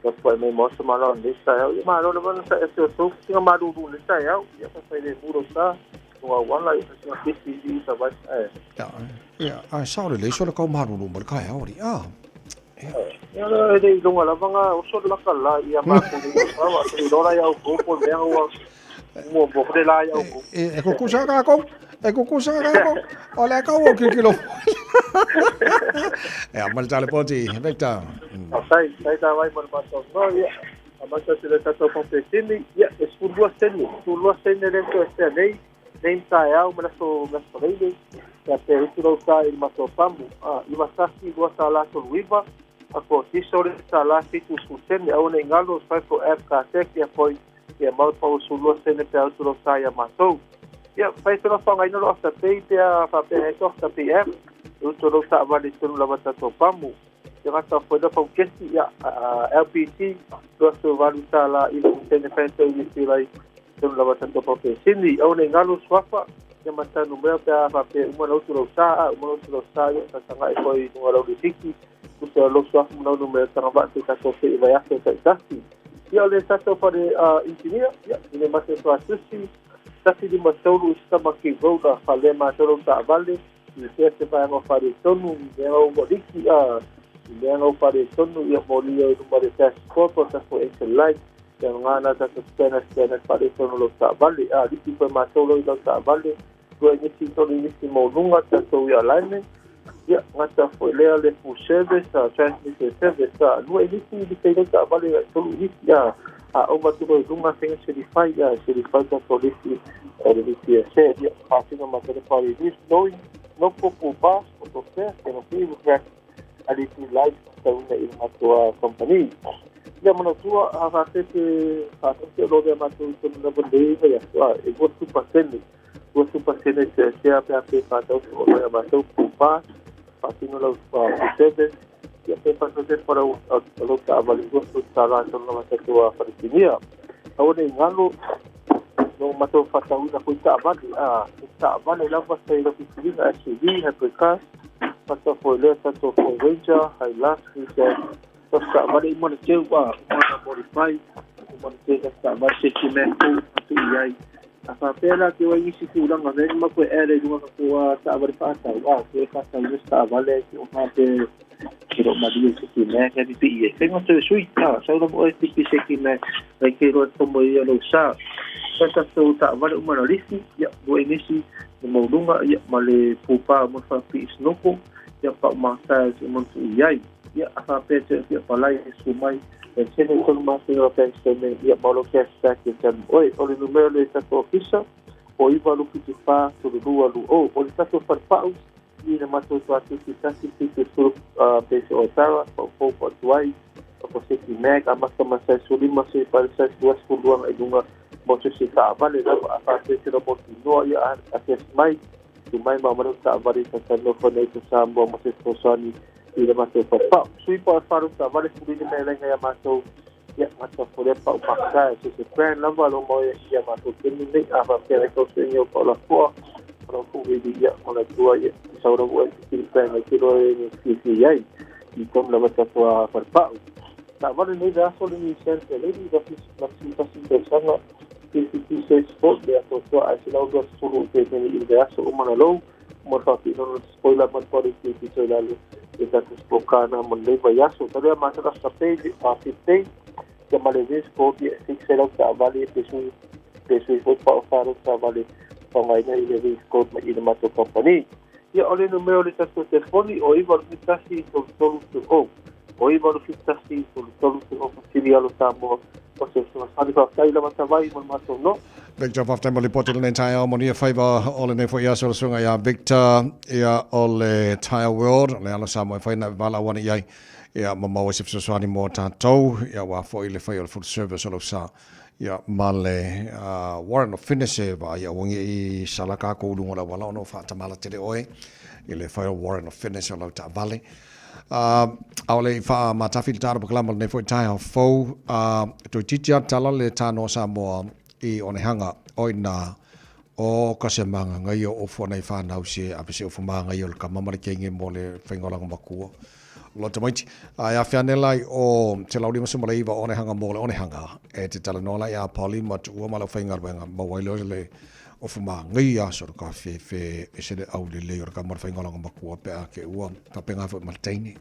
tapuai mai mo aso malao i lenei taeao. Ia, malo lava na sae atu e outou sina malulu i lenei taeao. Ia, fai le mu lou sa, luga auala, ia, sina pisi i i Savaii. Ae. Ia, ia, ae sao lelei so le kau malulu ma le kaeao alii, ah. Ia, ia, e le i luga lava nga oso le laka la ia matou nei o sa, wa se i lola ia outou po o le mea ua muamua foi le la ia outou. E, e kukusa kākou, e kukusa kākou, o le kau o kilokilo. Ia, ma le tale poti, Victor. Faafetai, faafetai Tavai mo le matou avanoa, ia, amata atu i le tatou pampesini, ia, e 12 sene, 12 sene lea na toe sea nei, nei ma taeao ma le aso, ma le aso Faraile, pe a pe utu lau sa i le matou pamu, a, 91 2 tala 39, a ko tiso le tala 70 sene, aua ne i galo, swipe for app ka tek, ia foi, ia mau pau 12 sene pe a utu lau sa ia matou. Ia, fai se faaaogaina lo Afterpay pe a faapea he to Afterpay app, e utu ai lou taavale i totonu lava tatou pamu. Ia gata foi lea paukesi, ia, LPT, 28 tala 9 sene fai atu ai refill ai totonu lava tatou paupesini. Aua ne i galo suafa, ia ma tanu mea pe a faapea e uma ona utu lou sa, a uma ona utu lou sa, ia tagatagai foi i luga o lau lisiti, tusa o lou suafa ma lau numera tagavaa se tatou fei vaiaso taitasi. Ia, o le tatou fale inisinia, ia, i le mate tuatusi, 153 i Stamaki Road a fale matou lau taavale, i fea se vaega o faaletonu, i mea ua liki, a, i mea ua faaletonu, ia molia i luma o le dashboard po o tatou engine light, ia ngana tatou scanner, scanner faaletonu lau taavale, a, liki foi matou lau i lau taavale, lua inisi, tolu inisi maualuga tatou i alignment, ia, gata foi lea le full service, transmission service, a, lua inisi liki ai lau taavale, tolu inisi, a, a ova atu loa i luga faiga certify, ia, certify tatou lisi, o le lisi e se, ia, faasino ma tele pa release, knowing, no pupu pass, o to fea, ke no fi reflect, ali tu live, tauina i le matou company. Ia manatua, a faapea faatasi o lo mea matou i tonu lava nei vaiaso, a e 20%, 20% seasea pe a pe faatau se oloa ia matou pupa, faatino lau full service, ia pe faatau se lau lau taavale $20 tonu lava tatou a falesinia. Aua ne i galo, no matou faatauina foi taavale, a taavale lava sa i lau filifiliga SUV, hybrid cars, faatau foi lea tatou Ford Ranger, Hilux, Nissan, taavale uma na teu, a uma na modify, uma na teu taavale se ti mea fou atu i ai. A faapea la ke wai isi tulaga veni ma koe ere i lunga ka kua taavale faatau, a ke faatau le taavale ke o faapea ke lo malie se ki mea ke pipi i e. Whenga te sui, a sau lava oe pipi se ki mea, mai ke roa tomo i alo sa. Sa tatou taavale uma na lifi, ia, lua inisi, le maulunga, ia, ma le pupa mo whapi i snoko, ia pa o se montu i ai. Ia, a faapea te fia palai e su mai, e tene tonu masina o bank statement, ia, ma lo cash back e tanu. Oi, o le numero le tatou ofisa, o iva lu fiti wha, tolu lua lu o. O le tatou wharepau, i le matou tuatiti tasi fitu suru pese o tara, pa o fou pa tuai, pa ko seki mag, a mata masai sulima se pare sai sua suluanga i lunga mo se se taavale lava, a faapea te mo ki noa ia a kes mai, tu mai ma manu taavale ta ta nei te Samoa mo se fesoasoani i le matou wharepau. Sui pa o wharu taavale fulini me lenga ia matou, ia matou fole pa o pakata, se se brand lava lo mo ia matou kemi nei, a faapea le kau se o pa o la fua, o la fu vili ia o la tua ia, saura ua e te brand mai kiro e ni fi ai, i tonu lava tatou a wharepau. Taavale nei le aso le ni sen te lady, la fi tasi tausaga, 56 sport le ato tua a se lau lua sulu te teni i le aso o mana lou, mo whapi nono spoiler man pari ki ki toi lalo e tatou spokana mo le vai aso. Tale a mātara sa pe, a 15, ia ma le vis ko ia 6 lau taavale pe sui, pe sui foi pa o wharo taavale whangaina i le vis code ma i le matou company. Ia o le numero le tatou telefoni o iwa lu tasi tolu tolu tu o. O iwa lu tasi tolu tolu tu o fasili alo Samoa. O se fesoasoani faafetai lava tavai mo le matou no. Victor, faafetai mo lipoti lenei taeao mo nia faiva o lenei foi aso le susuga ia Victor, ia o le Tire World, le alo Samoa e fai na valaauani i ai, ia ma maua se fesoasoani mo tatou, ia aua foi le fai o le full service o lau sa, ia ma le warrant of fitness e vaai auangi i sala kakou i luga o le auala ona o faatamala tele oe i le fai o warrant of fitness o lau taavale. Aole i faamatafi le talo pakalama lenei foi taeao fou, toeitiiti lava tala le tanoa Samoa i onehanga o ina o ka se maga o ofu ana i whanau se ape se ofu maga o le kama ma le kenge mo le whainga o langa makua. Lo tamaiti, a e awhea nela i o te lau lima suma le iwa onehanga mo le onehanga e te tala noa la i a Pauli ma tuua ma lau whainga ruenga ma wailo le ofu maga a soro ka whewhe e se le au le le o le kama le whainga o langa makua pe a ke ua whapenga fo ma le teine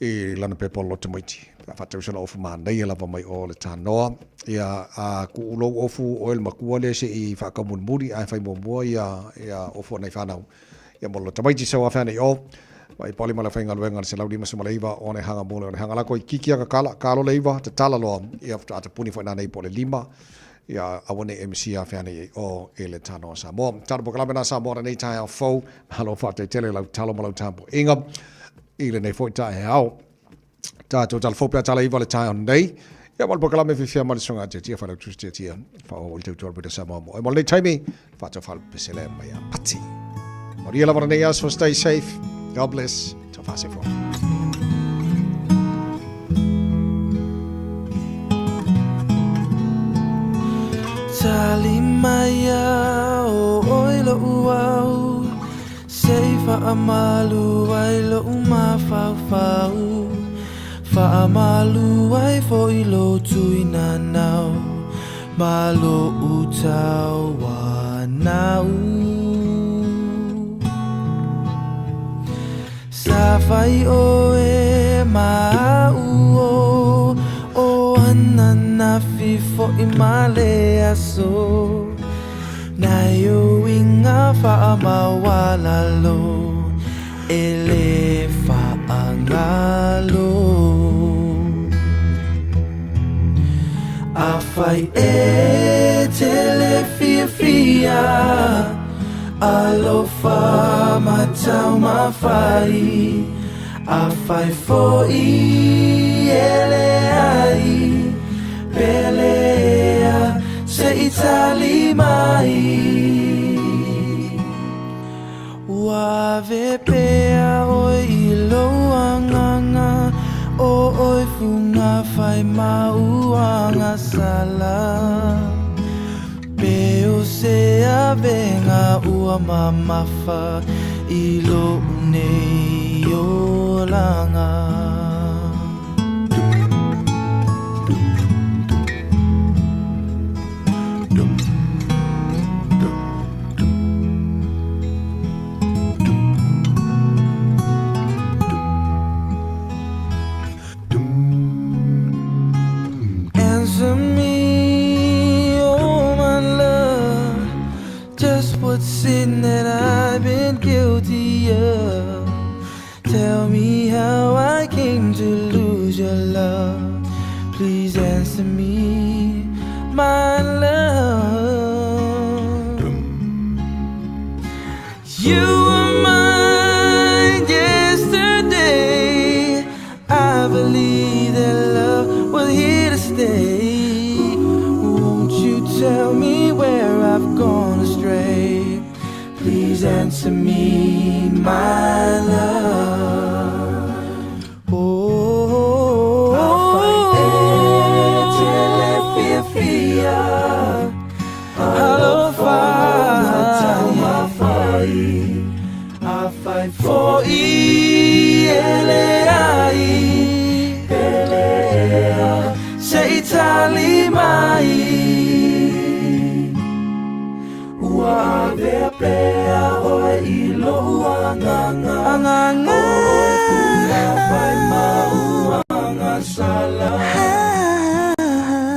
i lana pepa o lo tamaiti. A whatausana ofu mānei e lava mai o le tānoa. Ia a ku ulou ofu o ele makua le se i whakamunmuri ai whai mua ia ia ofu anai whanau. Ia mo lo tamaiti sau awhea nei o. Mai pali ma le whainga luenga le se lau lima suma le iwa o ne hanga mole o ne hanga lako i kiki aka kala, kalo le iwa, te tala loa. Ia ata puni fo nā nei po le lima. Ia awane MC awhea nei o e le tānoa Samoa. Tāno po kalame nā Samoa nei tae au fau. Malo whātei tele lau talo ma lau tāmpo inga. I le nei foi tae ao. Tātou tala fōpea tala iwa le tae o nei. Ia malo po kalame whiwhia ma le songa te tia whalau tusi te tia. Wha o i te utua pita Samoa mo. E mo nei taimi, whātau whalau pesele mai a pati. Maria lava nei aso, stay safe. God bless. Tau whase fo. Tali mai o oi lo uau Sei whaamalu ai lo umawhauwhau Whaamalu ai fo i lo tui nanau Ma lo utau wanau Sa whai o e mau o O ana na fifo i male aso Na yo inga whaamawalalo E le whaangalo A whai e te le fia fia Alofa matau mawhai Afai foʻi e leai, Pelea se i tali mai. Ua ave pea ʻoe i lou agaga, ʻO ʻoe fugafai ma uagasala. Pe o se avega ua mamafa i loʻu nei olaga. Answer me, oh my love, just what sin that I've been guilty of. Tell me how I came to lose your love. Please answer me, my love. You were mine yesterday. I believe that love was here to stay. Won't you tell me where I've gone astray? Please answer me, my love. Oh, Alofa, afai foʻi e leai, Pelea se i tali mai. Ua avea pea ʻoe i loʻu agaga, ʻO ʻoe fugafai ma uagasala.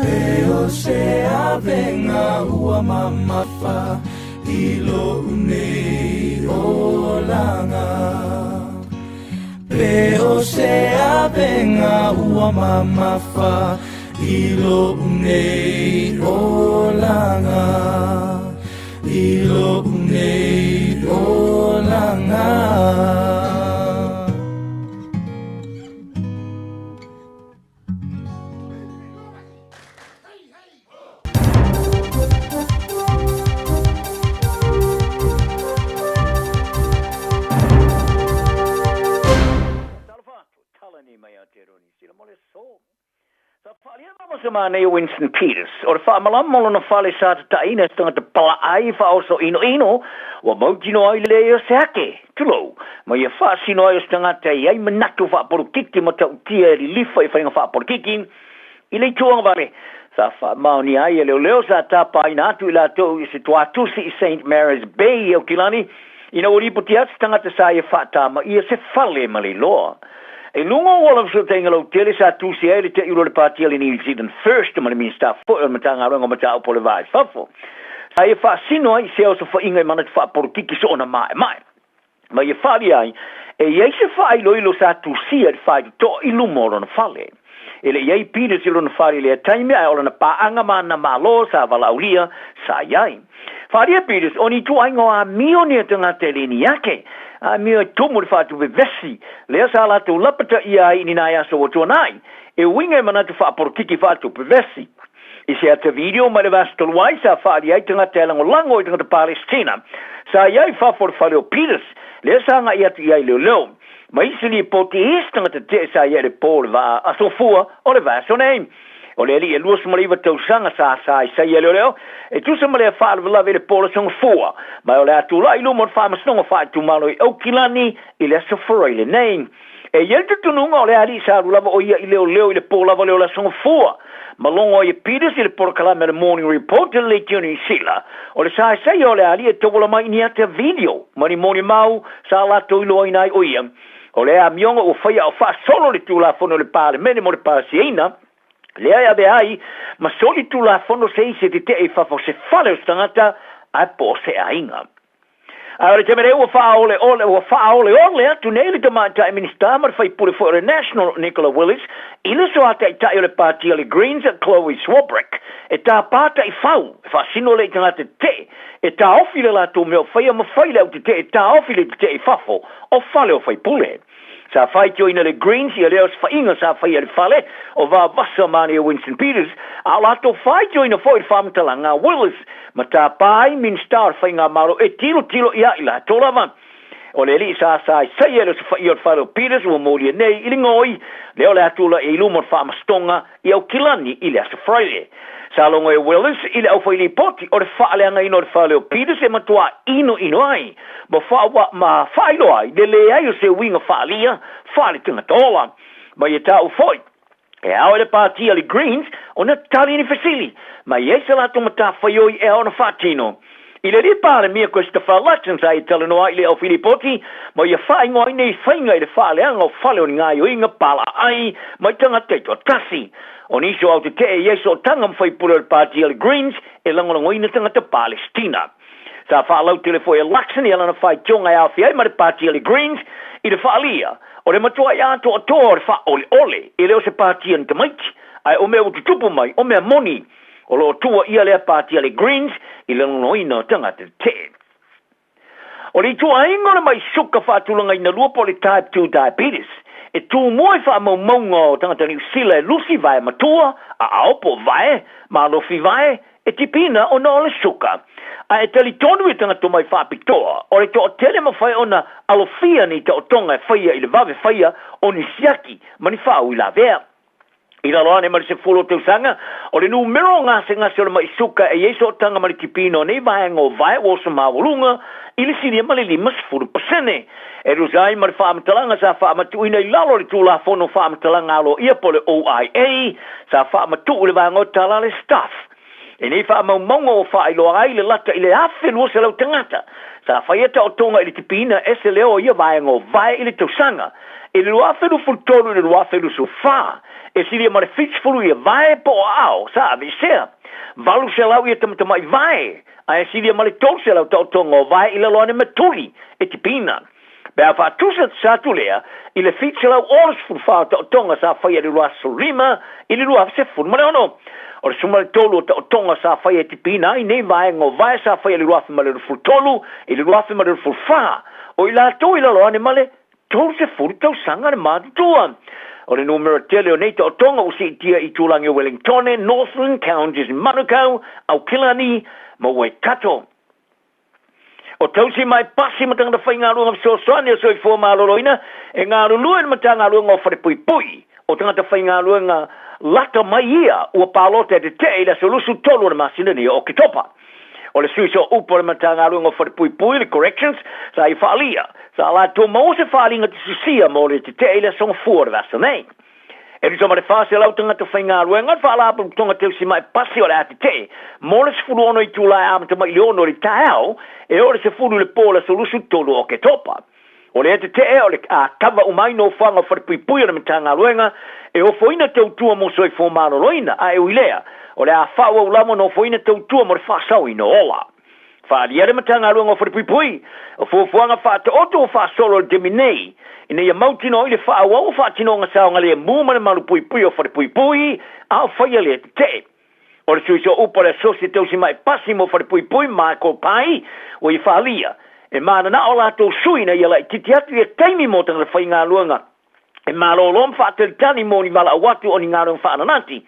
E o se avega ua mamafa i loʻu nei olaga. Pe o se avega ua mamafa i loʻu nei olaga. I loʻu nei olaga. Sa manaia o Winston Peters, o le faamalama o lona fale sa tataʻina e se tagata palaai faaoso ʻinoʻino, ua mautinoa ai le leai o se ake, tulou, ma ia faasino ai o se tagata e i ai manatu faapolokiki matautia e lilifa i faiga faapolokiki i le ituaga vale sa faamaonia ai e leoleo sa tapaina atu i latou i se tuatusi i Saint Mary's Bay i Aukilani ina ua lipoti atu se tagata sa ia faatamaia se fale ma le iloa. I luga o auala fesootaiga lautele sa tusi ai le teʻiula o le Pāti a le New Zealand First ma le Minista foi o le Matagaluega o Mataupu o le Va i Fafo, sa ia faasino ai i se osofaiga i manatu faapolokiki soona maemae ma ia faaalia ai e i ai se faailoilo sa tusia i le faitotoa i luma o lona fale. E le i ai Peters i lona fale i lea taimi ae o lana paaga ma ana malo sa valaaulia sa i ai. Faaalia Peters o ni ituaiga o amio nia tagata e le ni ake, amio e tumu i le faatupe vesi lea sa latou lapataia ai i ni nai aso ua tuanai, e uiga i manatu faapolokiki faatupe vesi. I se ata video mai le vasa talu ai sa faalia ai tagata e lagolago i tagata Palestina sa i ai i fafo o le fale o Peters, lea sa agai atu i ai leoleo. Ma isi lipoti i isi tagata tetee sa i ai i le po o le vaa asofua o le vaiaso nei. O le alii e 29 tausaga sa sa i saia leoleo e tusa ma lea faalavelave i le po o le aso Gafua, ma o le a tulai i luma o le Faamasinoga Faaitumalo i Aukilani i le aso Faraile nei. E i ai le talitonuga o le alii sa alu lava o ia i leoleo i le po lava lea o le aso Gafua. Ma logo ai e Peters i le polokalame a le Morning Report i le Leitio Niu Sila, o le saesaia o le alii e tauala mai i ni ata video ma ni molimau sa latou iloaina ai o ia, o le amioga ua faia a o faasolo le Tulafono i le Palemene mo le pasiaina, lea e avea ai ma soli Tulafono se isi e tetee i fafo o se fale o se tagata ae po o se aiga. A o le taimi nei ua faaoleole ua faaoleole atu nei le Tamaitai Minisita ma le Faipule foi o le National Nicola Willis i le soa taitai o le Pāti a le Greens Chloe Swarbrick e tāpā taifau e faasino lea i tagata tetee e taofi le latou mea o faia ma fai le au tetee e taofi le tetee i fafo o fale o faipule. Sa faitioina le Greens ia lea osofaiga sa faia i le fale o Vavasa ma nei Winston Peters, a o latou faitioina foi le faamatalaga a Willis ma tapa ai Minisita o le Faigamalo e tilotilo ia i latou lava. O le alii sa saesaia i le osofaia o le fale o Peters ua molia nei i le gaoi lea o le a tulai ai i luma o le faamasinoga i Aukilani i le aso Friday. Sa logo e Willis i le aufailipoti o le faaleagaina o le fale o Peters e matuā inoino ai ma faaua ma faailoa ai le leai o se uiga faaalia faaletagata ola. Ma ia taua foi, e ao i le pāti a le Greens ona tali ni fesili ma i ai se latou matafaioi e ao ona faatino. I le Alii Palemia Christopher Luxon sa ia talanoa ai i le aufilipoti ma ia faaigoa ai nei faiga i le faaleaga o fale o ni gaoioiga palaaai mai tagata taitoatasi. O nisi o autetee e i ai sootaga ma faipule o le pāti a le Greens e lagolagoina tagata Palesitina. Sa faalautele foi e Luxon ia lana faitioga e aofia ai ma le pāti a le Greens i le faaalia o le matuai atoatoa o le faaoleole e le o se pāti a ni tamaiti ae o mea ua tutupu mai o mea moni. O lo o tuuaia lea pāti a le Greens i le lagolagoina o tagata tetee. O le ituaiga o le mai suka faatulagaina lua po o le Type 2 Diabetes, e tumua i faamaumauga o tagata Niu Sila e lusi vae matua, aao po o vae, malofi vae, e tipiina ona o le suka. A e talitonu i tagata mai faapitoa, o le toatele mafai ona alofia ni taotoga e faia i le vave faia o ni siaki ma ni faauilavea. I lalo ane ma le 10 o tausaga, o le numera o gasegase o le maʻi suka e i ai sootaga ma le tipina o nei vaega o vae ua oso maualuga i le silia ma le 50%. E tusa ai ma le faamatalaga sa faamatuuina i lalo o le Tulafono Faamatalaga Aloaia po o le OIA, sa faamatuu i le vaega o tala a le Staff. I nei faamaumauga ua faailoa ai le lata i le 1,200 tagata sa faia taotoga i le tipiina ese lea o ia vaega o vae i le tausaga. I le 2023 i le 2024, e silia ma le 70 ia vae po o aao sa aveesea, 800 ia tamatamai vae, ae silia ma le 300 taotoga o vae i lalo ane ma tuli e tipiina. Pe a faatusa te sa atu lea i le 764 o taotoga sa faia i le 2015 i le 2016. O le 13 o taotoga sa faia e tipiina ai nei vaega o vae sa faia i le 2023 i le 2024, o i latou i lalo ane ma le 30 tausaga le matutua. O le numera tele o nei taotoga ua siitia i itulagi o Wellingtone, Northland, Counties, Manukau, Aukilani ma Waikato. O tausi mai pasi ma tagata faigaluega fesoasoani o Soifua Maloloina e galulue i le Matagaluega o Falepuipui. O tagata faigaluega lata mai ia ua palota e tetee i le aso 23 o le masina nei o Oketopa. O le sui sooupu o le Matagaluega o Falepuipui, le Corrections, sa ia faaalia, sa latou maua se faaaliga tusitusia mo le tetee i le aso Gafua o le vasa nei. E tusa ma le 400 tagata faigaluega o le Faalapotopotoga Teusimai Pasi o le a tetee mo le 16 itula e amata mai i le 6 i le taeao e oo i le 10 i le po o le aso 23 o Oketopa. O lea tetee o le a kava uma ai nofoaga o falepuipui o le Matagaluega e ofoina tautua mo soifua maloloina, a e ui lea, o le a faaauau lava ona ofoina tautua mo le faasaoina o ola. Faaalia le Matagaluega o Falepuipui, o fuafuaga faataoto ua faasolo i le taimi nei, ina ia mautinoa ai le faaauau o faatinoga saogalemu ma le malupuipuia o falepuipui, a o faia lea tetee. O le sui sooupu o le Asosi Tausimai Pasi mo Falepuipui, Michael Pai, ua ia faaalia, e mananao latou sui ina ia laitiiti atu ia taimi mo tagata faigaluega E malōlō ma faatalitali mo ni valaau atu o ni galuega faananati.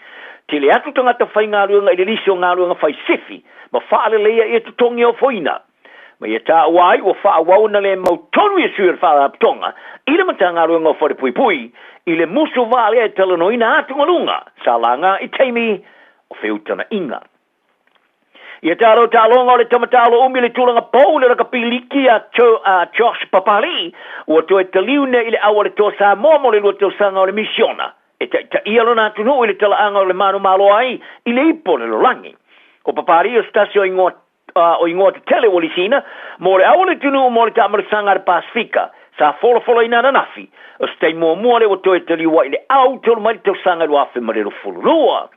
Tele atu tagata faigaluega i le lisi o galuega fai sifi ma faaleleia ia totogi ofoina. Ma ia taua ai ua faaauau ona le mau tonu ia sui o le Faalapotopotoga i le Matagaluega o Falepuipui i le musu vaa lea e talanoaina atugaluga sa laga i taimi o feutagaiga. Ia talo taaloga o le tama taalo umi le tulaga pou le rakapi liki a Josh Papali'i ua toe taliu nei i le au a le Toa Samoa mo le lua tausaga o le misiona e taitaia lona atunuu i le talaaga o le manumalo ai i le ipu o le lalolagi. O Papali'i o se tasi o igoa o igoa tetele ua lisiina mo le au o le atunuu mo le taamalosaga a le Pasefika sa folafolaina ananafi, o se taimi muamua lea ua toe taliu ai i le au talu mai le tausaga 2022.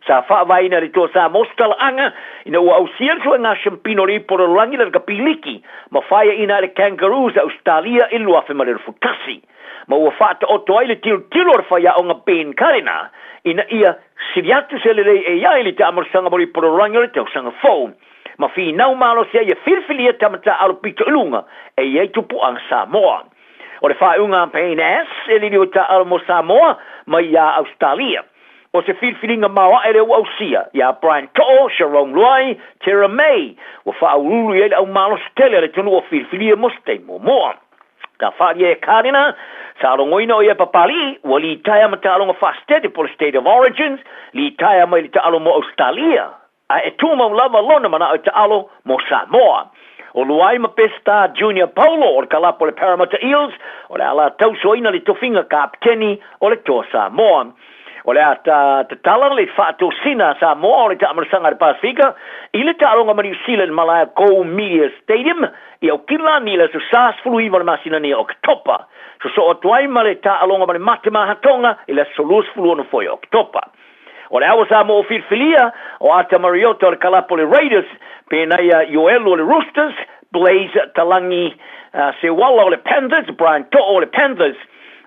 Sa faavaeina e le Toa Samoa se talaaga ina ua ausia le suega siampina o le ipu o le lalolagi le rakapi liki ma faiaina ai le Kangaroos a Ausetalia i le 2021. Ma ua faataoto ai le tilotilo a le faiaoga Ben Karena ina ia sili atu se lelei e i ai le taamalosaga mo le ipu o le lalolagi o le tausaga fou. Ma finau malosi ai e filifilia tama taaalo pito i luga e i ai tupuaga Samoa. O le faaiuga a Payne Ass e liliu e taaalo mo Samoa mai iā Ausetalia. O se filifiliga maoaʻe lea ua ausia iā Brian To'o, Sharome Luai, Terra May, ua faauluulu i ai le au malosi tele a le atunuu o filifilia mo se taimi muamua. Sa faaalia e Kālena, sa logoina o ia e Papali'i, ua litaea ma taaloga faa-state po o le State of Origins, litaea mai le taalo mo Ausetalia, ae e tumau lava lona manao e taalo mo Samoa. O Luai ma Peseta Junior Paulo o le kalapu o le Parramatta Eels, o le a la tausoaina le tofiga kapeteni o le Toa Samoa. O le a tatala le faatosina a Samoa o le taamalosaga a le Pasefika i le taaloga ma Niu Sila i le malae Go Media Stadium i Aukilani i le aso 49 o le masina nei o Oketopa. Sosoo atu ai ma le taaloga ma le Mate Mahatoga i le aso 26 foi o Oketopa. O le awa Samoa o filifilia, o Ata Mariota o le kalapu o le Raiders, Penaia Ioelu o le Roosters, Blaze Talagi Sewala o le Panthers, Brian To'o o le Panthers,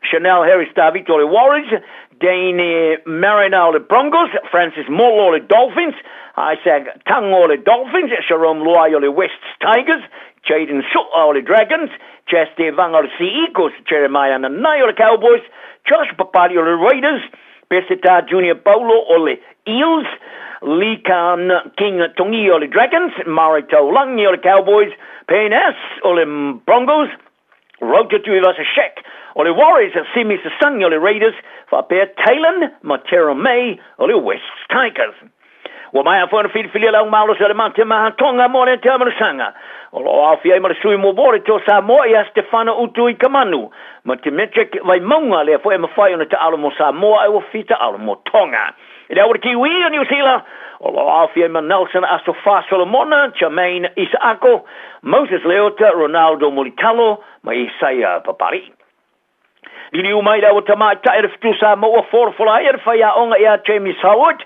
Chanel Harris Tavito o le Warriors, Dane Mariner o le Broncos, Francis Molo o le Dolphins, Isaac Tango o le Dolphins, Sharome Luai o le Wests Tigers, Jayden Su'a o le Dragons, Chas Tevaga o le Sea Eagles, Jeremiah Nanai o le Cowboys, Josh Papali o le Raiders, Peseta Junior Paulo o le Eels, Lee Kan King Tongi o le Dragons, Murray Taulagi o le Cowboys, Payne Ass o le Broncos, Roger Tuivasa-Sheck o le Warriors, Simi Sasangi o le Raiders, faapea Taylan ma Terrell May o le Wests Tigers. Ua maea foi ona filifilia le aumalosi o le Mate Mahatonga mo le Taamalosaga. O lo o aofia ai ma le sui muamua o le Toa Samoa ia Stefano Utuikamanu ma Demetric Vaimauga lea foi e mafai ona taalo mo Samoa ae ua fita alo mo Tonga. I le Awa Kiwi o Niu Sila, o lo o aofia ai ma Nelson Asofa Solomona, Jermaine Isaako, Moses Leota, Ronaldo Mulitalo ma Isaia Papali'i. Liliu mai le awa tamaitai a le Fetu Samoa folafola ai a le faiaoga ia James Howard,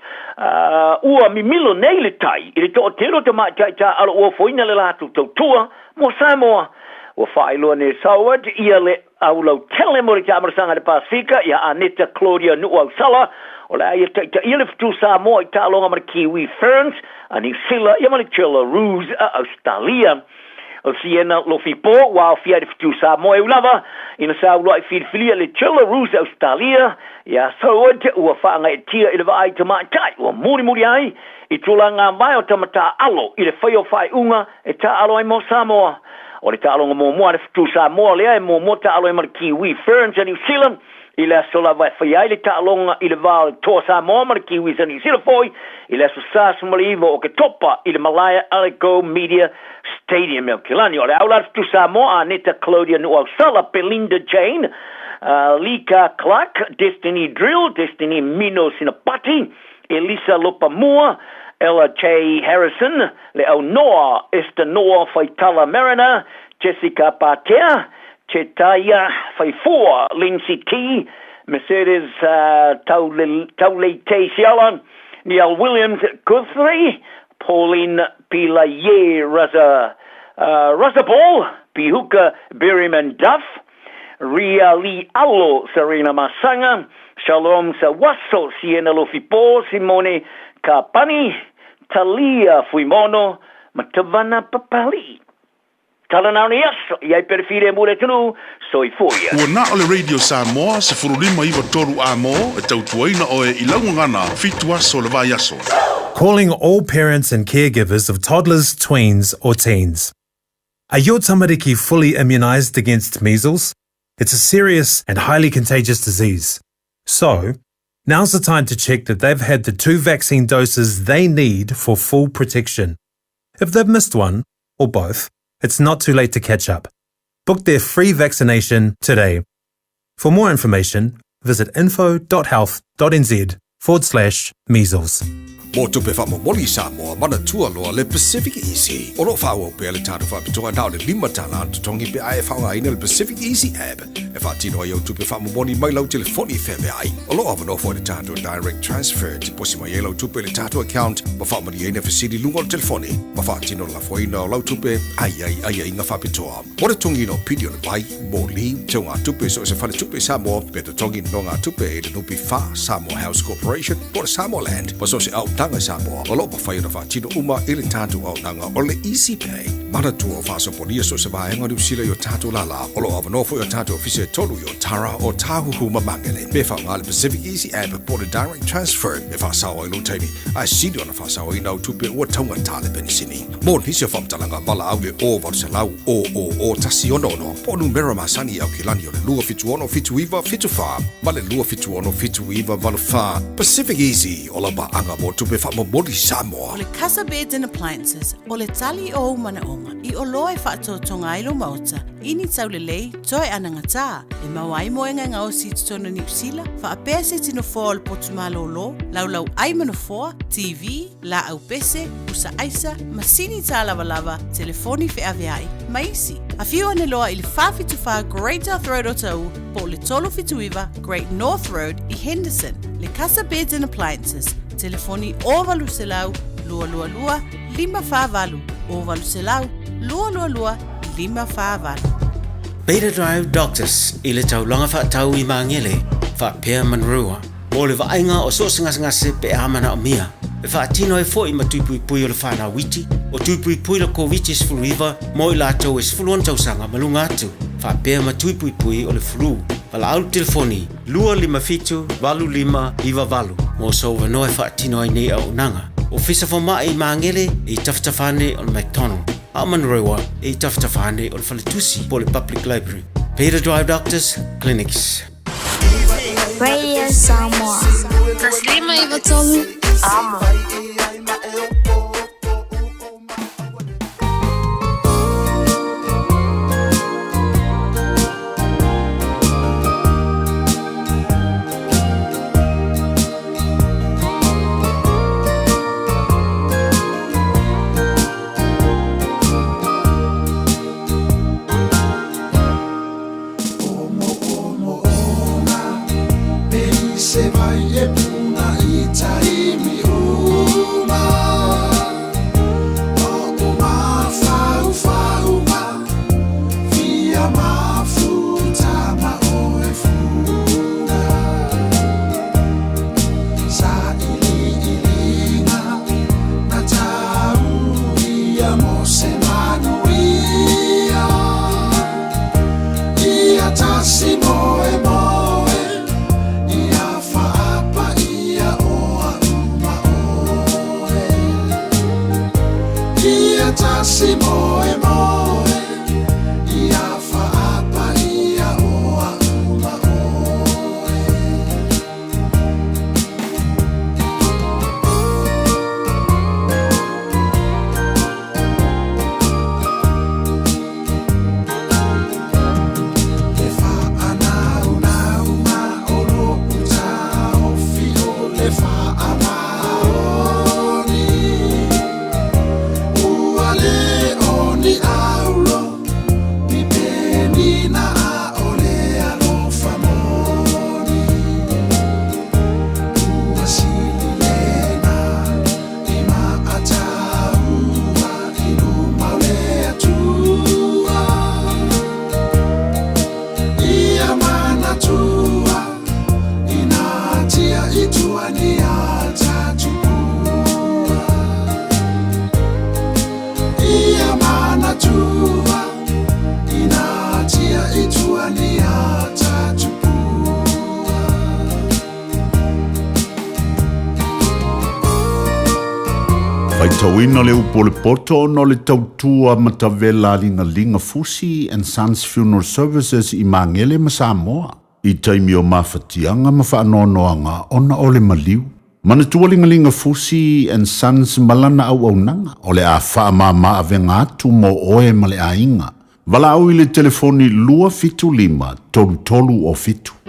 ua mimilo nei le tai i le toatele o tamaitai taaalo ua ofoina le latou tautua mo Samoa. Ua faailoa nei e Howard ia le aulautele mo le taamalosaga a le Pasefika ia Aneta Claudia Nuuausala, o le a ia taitaia le Fetu Samoa i taaloga ma le Kiwi Ferns a Niu Sila ia ma le Jella Roos a Ausetalia. O Siena Lofipo, ua aofia ai le Fetu Samoa e ulava ina sa uluai filifilia le Jella Roos a Ausetalia, ia Soward ua faagaeetia i le vaai tamaitai ua mulimuli ai i tulaga vae o tama taaalo i le fai o faaiuga e taaalo ai mo Samoa. O le taaloga muamua a le Fetu Samoa lea e muamua taaalo ai ma le Kiwi Ferns a Niu Sila i le aso lava e fai ai le taaloga i le va o le Toa Samoa ma le Kiwis a Niu Sila foi i le aso 49 o Oketopa i le malae a le Go Media Stadium i Aotearoa. O le au la le Fetu Samoa, Aneta Claudia Nuuausala, Belinda Jane, Lika Clark, Destiny Drill, Destiny Mino Sinapati, Elisa Lopamua, Ella J Harrison, le au Noa, Esther Noa Faitala Mariner, Jessica Patea, Chetaia Faifua, Lindsay T, Mercedes Tauleitei Siala, Niall Williams Guthrie, Pauline Pilaie Raza, Razaball, Pihuka Berryman Duff, Ria Lee Alo Serena Masanga, Shalom Sawaso Siena Lofipo, Simone Kapani, Talia Fuimono, ma Tavana Papali'i. Tala na o nei aso, i ai pea le filemu o le atunuu, soifua ia. Ua na o le Radio Samoa 1593 A-mo e tautuaina oe i lau gagana fitu aso le vaiaso. Calling all parents and caregivers of toddlers, tweens or teens. Are your tamariki fully immunised against measles? It's a serious and highly contagious disease. So, now's the time to check that they've had the two vaccine doses they need for full protection. If they've missed one, or both, it's not too late to catch up. Book their free vaccination today. For more information, visit info.health.nz forward slash measles. Mō tupe faamomoli Samoa, manatua loa le Pacific Easy. O lo o faaauau pea le tatou faapitoa na o le $5 le totogi pe a e faaaogaina le Pacific Easy app e faatino ai au tupe faamomoli mai lau telefoni feaveai. O lo o avanoa foi le tatou Direct Transfer e tiposi mai ai lau tupe i le tatou account ma faamalieina fesili i luga o le telefoni ma faatino le lafoina o lau tupe a i ai aiaiga faapitoa. Mo le totogiina o pili o le vai, moli, teugatupe i so o se faletupe i Samoa, pe totogi nonogatupe i le NPF, Samoa House Corporation, po o le Samoa Land, ma so o se aotaga. auaunaga i Samoa o lo o mafai ona faatino uma i le tatou auaunaga o le Easy Pay. Manatua o faasopolia so o se vaega o Niu Sila i o tatou lālā. O lo o avanoa foi o tatou ofisa e tolu i Otara, Ōtāhuhu ma Māngere. Pe faaaoga le Pacific Easy App po o le Direct Transfer e faasao ai lou taimi, ae sili ona faasaoina au tupe ua taugata le penisini. Mo nisi o faamatalaga, valaau i le 0800 000 166 po o numera masani i Aukilani o le 276 79 74 ma le 276 79 84. Pacific Easy, o lau paaga mo tupe faamomoli Samoa. O le Casa Beds and Appliances, o le tali o ou manaoga i oloa e faatotoga ai lou maota i ni taulelei toe anagatā e maua ai moega e gaosi i totonu o Niu Sila, faapea se iti nofoa o le potu malōlō, laulau ai ma nofoa, TV, laau pese, pusa aisa, masini tālavalava, telefoni feaveai, ma isi. Afio ane loa i le 474 Great South Road Otahuhu po o le 379 Great North Road i Henderson. Le Casa Beds and Appliances, telefoni 0800 222 548, 0800 222 548. Beta Drive Doctors i le taulaga faatau i Magele faapea Manurewa mo le vaaiga o so o se gasegase pe a manaomia. E faatino ai foi ma tui puipui o le whanau iti, o tui puipui la Koviti-19 mo i latou e 16 tausaga ma luga atu, faapea ma tui puipui o le flu. Valaau le telefoni 257 8598 mo sou avanoa e faatino ai nei auaunaga. Ofisa Fomai i Magele e i tafatafa ane o le McDonald, a o Manurewa e i tafatafa ane o le Faletusi po o le Public Library. Beta Drive Doctors Clinics. Radio Samoa. 153 Amo. Faitauina le upu o le poto ona o le tautua matavela a Ligalinga Fusi and Sons Funeral Services i Magele ma Samoa i taimi o mafatiaga ma faanoanoaga ona o le maliu. Manatua Ligalinga Fusi and Sons ma lana auaunaga o le a faamama avega atu mo oe ma le aiga. Valaau i le telefoni 275 33 o 7.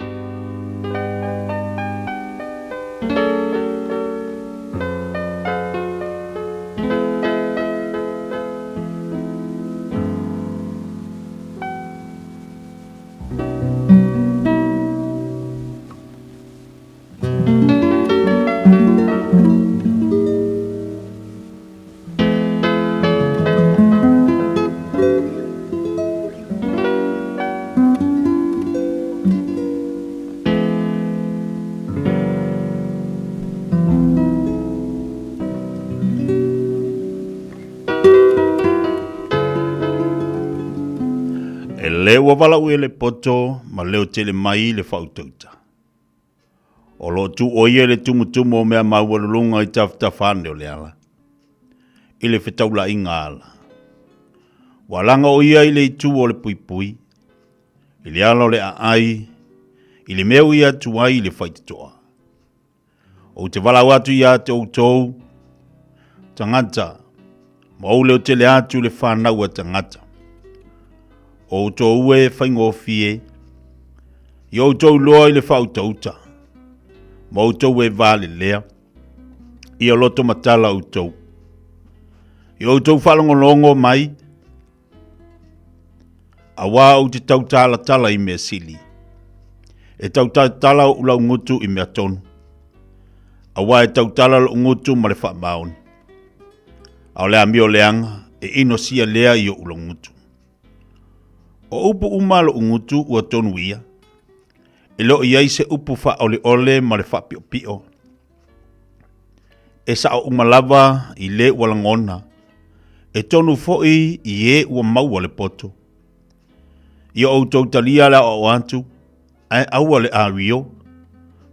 Le ua valaauia le poto ma leo tele mai le faautauta. O lo o tu o ia i le tumutumu o mea maualuluga i tafatafa ane o le ala, i le fetaulaiga ala. Ua alaga o ia i le itu o le puipui, i le ala o le aai, i le mea ui atu ai i le faitotoa. Ou te valaau atu ia te outou, tagata, ma ou leotele atu i le fanau a tagata. O outou e faigofie, i outou loa i le faautauta, ma outou e valelea, ia loto matala outou. I outou faalogologo mai, Auā ou te tautalatala i mea sili. E tautalatala ou laugutu i mea tonu. Auā e tautala lo'u gutu ma le faamaoni. A o le amio leaga e inosia lea i o'u laugutu. O upu uma a lo'u gutu ua tonu ia, e le o i ai se upu faaoleole ma le faapiopio. E sao uma lava i le ua lagona, e tonu foi i e ua maua le poto. Ia outou talia le aoao atu, ae aua le ario,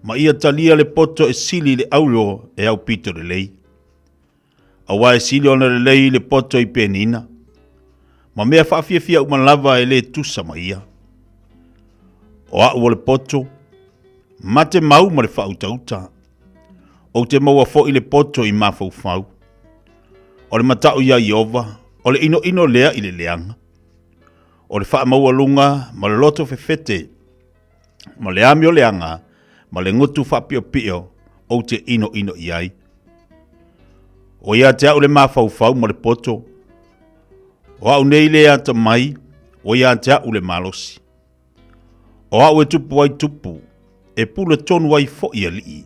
ma ia talia le poto e sili i le auro e aupito lelei. Aua e sili ona lelei le poto i Penina, ma mea faafiafia uma lava e le tusa ma ia. O au o le poto, mate mau ma le faautauta. Ou te maua foi le poto i mafaufau. O le mata'u iā Ieova, o le inoino lea i le leaga. O le faamaualuga ma le loto fefete, ma le amio leaga, ma le gutu faapiopio ou te inoino i ai. O ia te au le mafaufau ma le poto, o au nei le atamai, o ia te au le malosi. O au e tupu ai tupu, e pule tonu ai foi alii.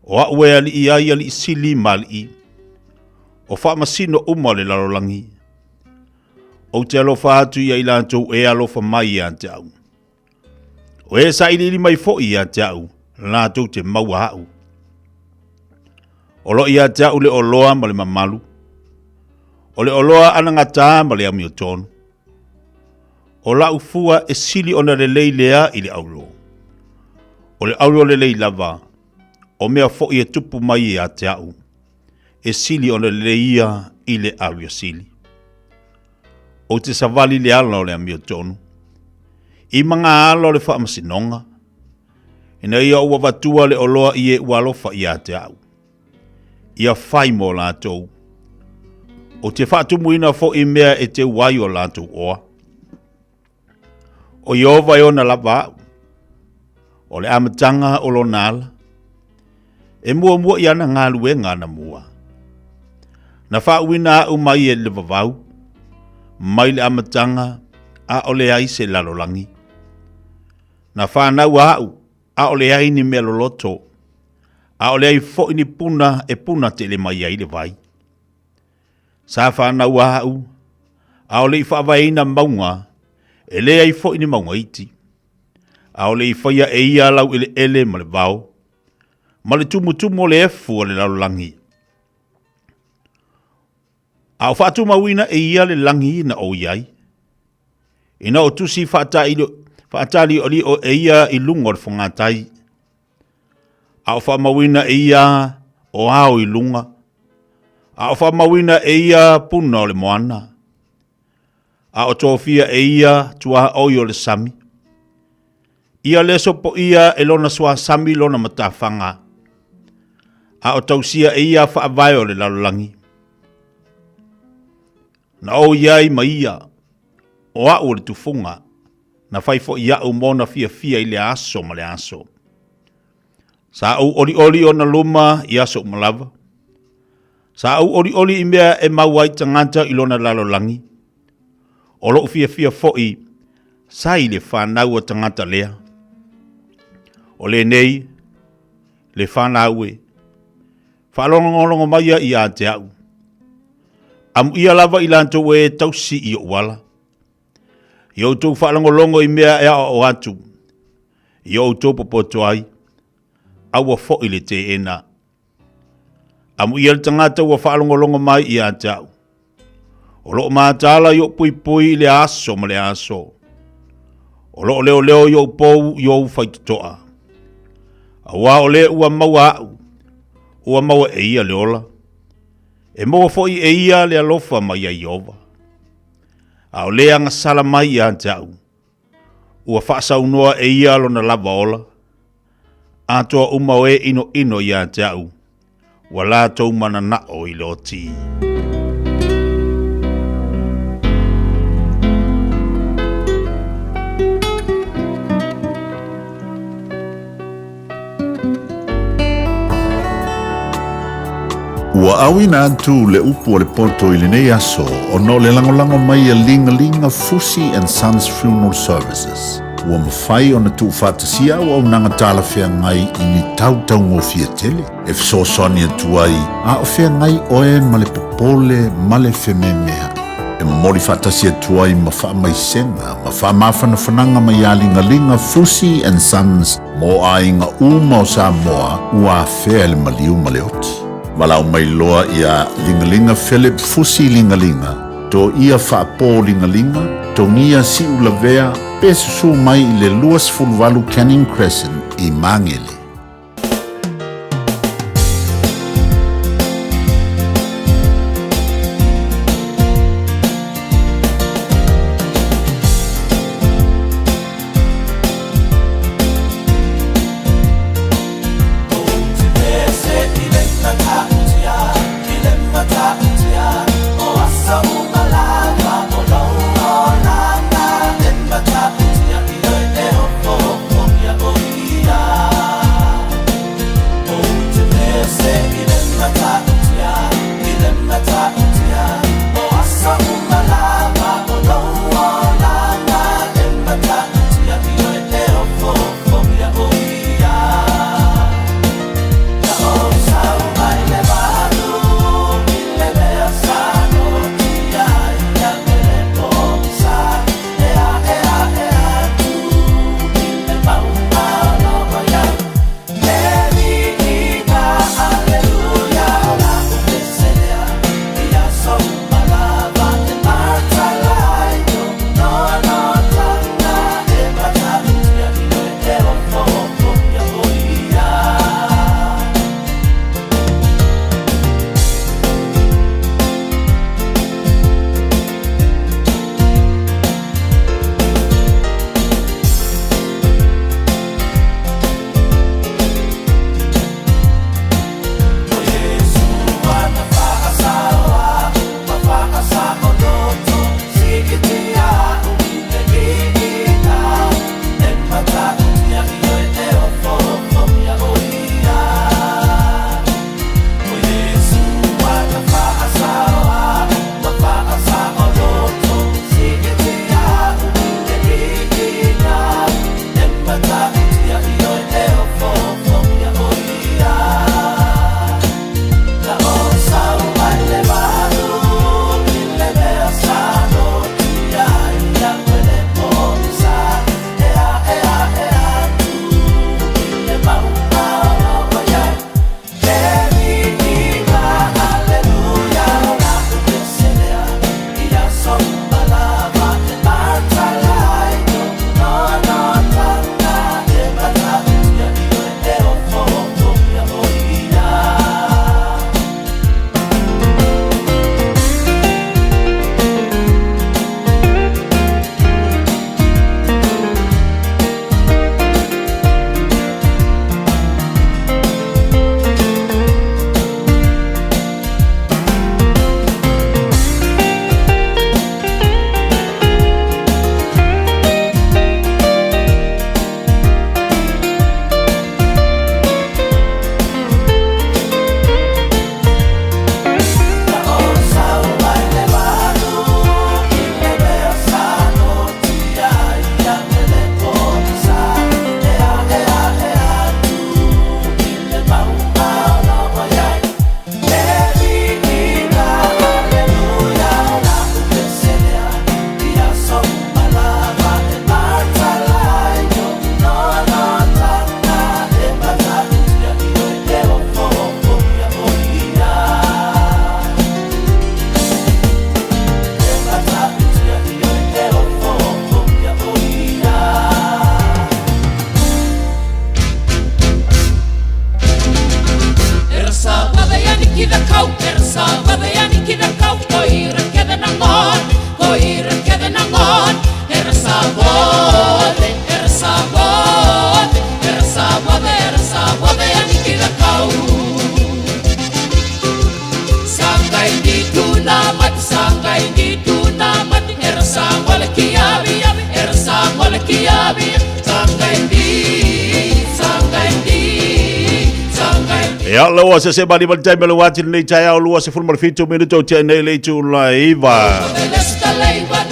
O au e alii ai alii sili ma alii, o faamasino uma o le lalolagi. Ou te alofa atu ia i latou e alofa mai ia te au. O e sailiili mai foi ia te au, latou te maua au. O lo ia te au le oloa ma le mamalu, o le oloa anagata ma le amiotonu. O la'u fua e sili ona lelei lea i le auro. O le auro lelei lava, o mea foi e tupu mai ia te a'u, e sili ona lelei ia i le ario sili. Ou te savali i le ala o le amiotonu, i magaala o le faamasinoga, ina ia ou avatua le oloa i e ua alofa ia te a'u. Ia fai mo latou. Ou te faatumuina foi mea e teu ai o latou oa. O Ieova e ona lava a'u. O le amataga o lona ala. E muamua i ana galuega anamua. Na faauuina a'u mai e le vavau, mai le amataga a'ole ai se lalolagi. Na fanau a'u a'ole ai ni mea loloto, a'ole ai foi ni puna e puna tele mai ai le vai. Sa fanau a'u, a'ole i faavaeina mauga, e leai foi ni mauga iti. A'ole i faia e ia lau eleele ma le vao, ma le tumutumu o le efu o le lalolagi. A o faatumauina e ia le lagi na ou i ai, ina o tusi faataliolio e ia i luga o le fogatai, a o faamauina e ia o ao i luga, a o faamauina e ia puna o le moana, a o tofia e ia tuaoi o le sami. Ia le sopoia e lona suasami lona matafaga, a o tausia e ia faavae o le lalolagi. Na ou i ai ma ia, o a'u o le tufuga, na fai foi a'u mona fiafia i le aso ma le aso. Sa ou olioli ona luma i aso uma lava. Sa ou olioli i mea e mau ai tagata i lona lalolagi. O lo'u fiafia foi sa i le fanau a tagata lea. O lenei, le fanau e, faalogologo mai ia ia te a'u. Amuia lava i latou e tausi i o'u ala. I outou faalogologo i mea e aoao atu, i outou popoto ai, aua foi le teena. Amuia le tagata ua faalogologo mai ia te a'u. O loo mataala i o'u puipui i le aso ma le aso. O loo leoleo i ou pou i ou faitotoa. Auā o le ua maua aʻu, ua maua e ia le ola. E maua foʻi e ia le alofa mai ia Ieova. A o le agasala mai ia te aʻu, ua faasaunoa e ia lona lava ola. Atoa uma o e ʻinoʻino ia te aʻu, ua latou mananaʻo i le oti. Ua auina atu le upu o le poto i lenei aso ona o le lagolago mai a Ligalinga Fusi and Sons Funeral Services. Ua mafai ona tuufaatasia auaunaga talafeagai i ni tau taugofie tele e fesoasoani atu ai a o feagai oe ma le popole ma le fememeaʻi. E momoli faatasi atu ai ma faamaisega ma faamafanafanaga mai ia Ligaliga Fusi and Sons mo aiga uma o Samoa ua afea e le maliu ma le oti. Valaau mai loa ia Ligaliga Philip Fusi Ligaliga, Toia Faapo Ligaliga, Togia Siulavea pe susū mai i le 28 Canning Crescent i Magele. Ia, lau se se mali mali taimi le wati lenei taeao 27 minuto o tea nei le itu la iva.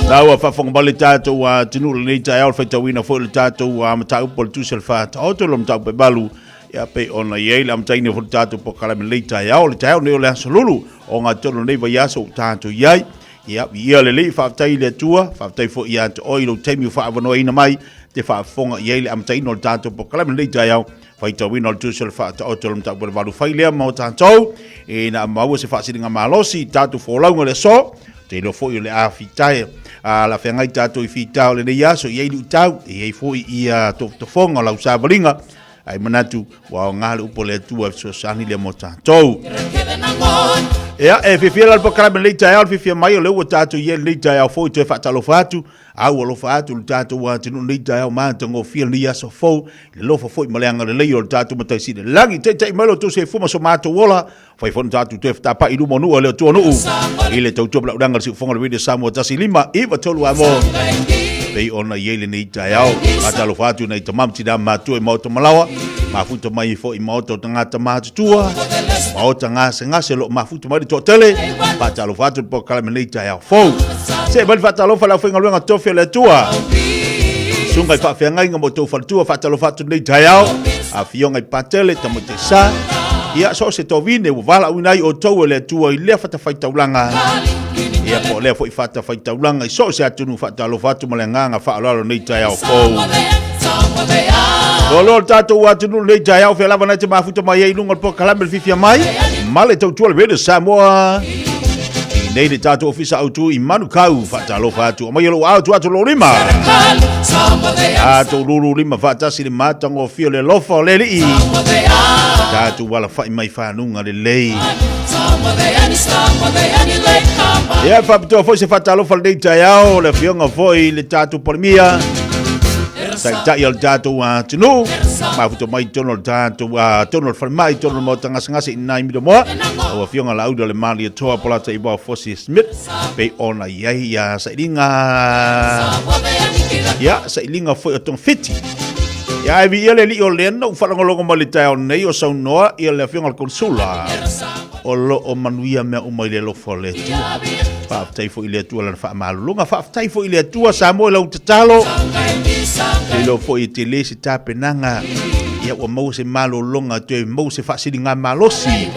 La ua faafofoga mai le tatou atunuu lenei taeao le faitauina foi le tatou mataupu o le tusi o le Faataoto le mataupu e valu ia pei ona i ai le amataina foi le tatou polokalame lenei taeao. Le taeao nei o le aso Lulu o gatonu lenei vaiaso ua tatou i ai. Ia, viia le Alii, faafetai i le Atua, faafetai foi ia te oe i lou taimi ua faaavanoaina mai te faafofoga i ai le amataina o le tatou polokalame lenei taeao, faitauina o le tusi o le Faataoto o le mataupu e valu fai lea mo tatou, ina maua se faasiliga malosi i tatou folauga i le aso, te iloa foi o le a fitae, a la feagai tatou i fita o lenei aso, i ai luitau, e i ai foi ia tofotofoga o lau savaliga, Ae manatu, ua aoga le upu a le Atua e fesoasoani lea mo tatou. Ia, e fiafia la le polokalame lenei taeao, le fiafia mai o lea ua tatou i ai lenei taeao fou e toe faatalofa atu, a ua alofa atu le tatou atunuu lenei taeao matagofie lenei aso fou, i le alofa foi ma le agalelei o le tatou Matai Sili i le Lagi. Taitai mai lo outou soifua ma so matou ola, fai foi na tatou toe fetapai i luma o nuu a le Atua nuu, i le tautua ma le auaunaga a le Siufofoga o le Radio Samoa 159 a mo pei ona i ai lenei taeao. Faatalofa atu i nai tama ma tina matua i maota malaoa, mafuta mai foi i maota o tagata matutua, maota gasegase o lo o mafuta mai le toatele. Faatalofa atu i le polokalame lenei taeao fou. Se mai le faatalofa i le aufaigaluega tofi a le Atua. Susuga i faafeagaiga ma outou faletua, faatalofa atu lenei taeao. Afioga i Patele, Tamaitaisa, ia so o se tovine ua valaauina ai outou e le Atua i lea fatafaitaulaga, ia po o lea foi fatafaitaulaga i so o se atunuu, faatalofa atu ma le agaga faaaloalo nei taeao fou. Loaloa le tatou atunuu nei taeao, fea lava na te mafuta mai ai i luga o le polokalame le fifia mai, ma le tautua le Radio Samoa. I nei le tatou ofisa autu i Manukau, faatalofa atu, aumai lou ao atu atu lou lima. Tatou lulu lima faatasi le matagofie o le alofa o le Alii. Tatou alafai mai fanuga lelei. Ia, faapitoa foi se faatalofa lenei taeao, le afioga foi i le tatou Palemia, taitai o le tatou atunuu, mafuta mai totonu o le tatou totonu o le falemai, totonu o le maota gasegase i nai Milomoa, lau afioga Laauli o le Malietoa Polata Ivao Fosi Smith, pei ona i ai ia sailiga, ia sailiga foi o togafiti. Ia e viia le Alii o lea na ou faalogologo mai le taeao nei o saunoa ia le afioga i le Konsula o lo o manuia mea uma i le alofa o le Atua. Faafetai foi i le Atua lana faamalologa. Faafetai foi i le Atua Samoa i lau tatalo. Te iloa foi e tele se tapenaga ia ua maua se malologa toe maua se faasiliga malosi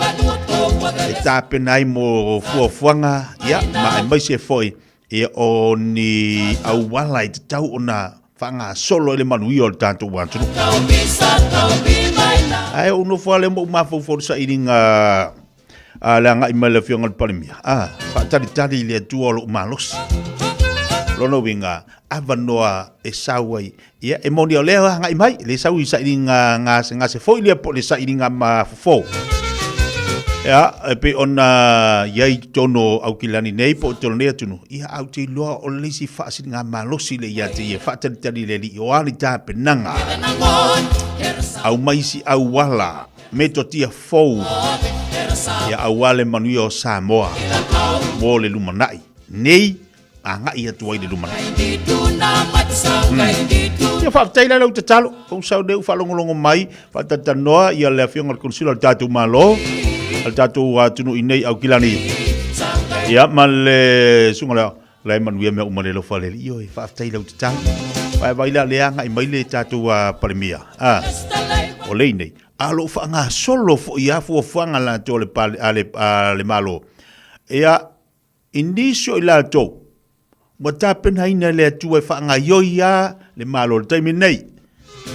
e tapena ai mo fuafuaga ia ma aemaise foi ia o ni auala e tatau ona faagasolo ai le manuia o le tatou atunuu. Ae ou nofo lava lea ma ou mafaufau i le sailiga a le agai mai le afioga i le Palemia, a faatalitali i le Atua o lou malosi. Lona uiga, avanoa e sau ai, ia e moni o lea agai mai, le sau i sailiga gasegase foi lea po o le sailiga mafofo. Ia, e pei ona i ai i totonu o Aukilani nei po o totonu o lenei atunuu, ia ae ou te iloa o le isi faasiligamalosi lea ia te ia, faatalitali i le Alii, o a ni tapenaga, aumai isi auala, metotia fou, ia aua le manuia o Samoa mo le lumanai nei agai atu ai le lumanai. Ia faafetai la lau tatalo, ou sau nei u faalogologo mai, faatalatanoa ia le afioga i le Konsula o le tatou Malo, a le tatou atunuu i nei Aukilani. Ia ma le susuga lea, la e manuia mea uma le alofa o le Alii, ioe, faafetai lau tatalo. Vae vai la lea agai mai le tatou Palemia, o lei nei, a o lo o faagasolo foi a fuafuaga latou a le Malo. Ia, I nisi o i latou, ua tapenaina e le Atua e faagaioi lava le Malo i le taimi lenei.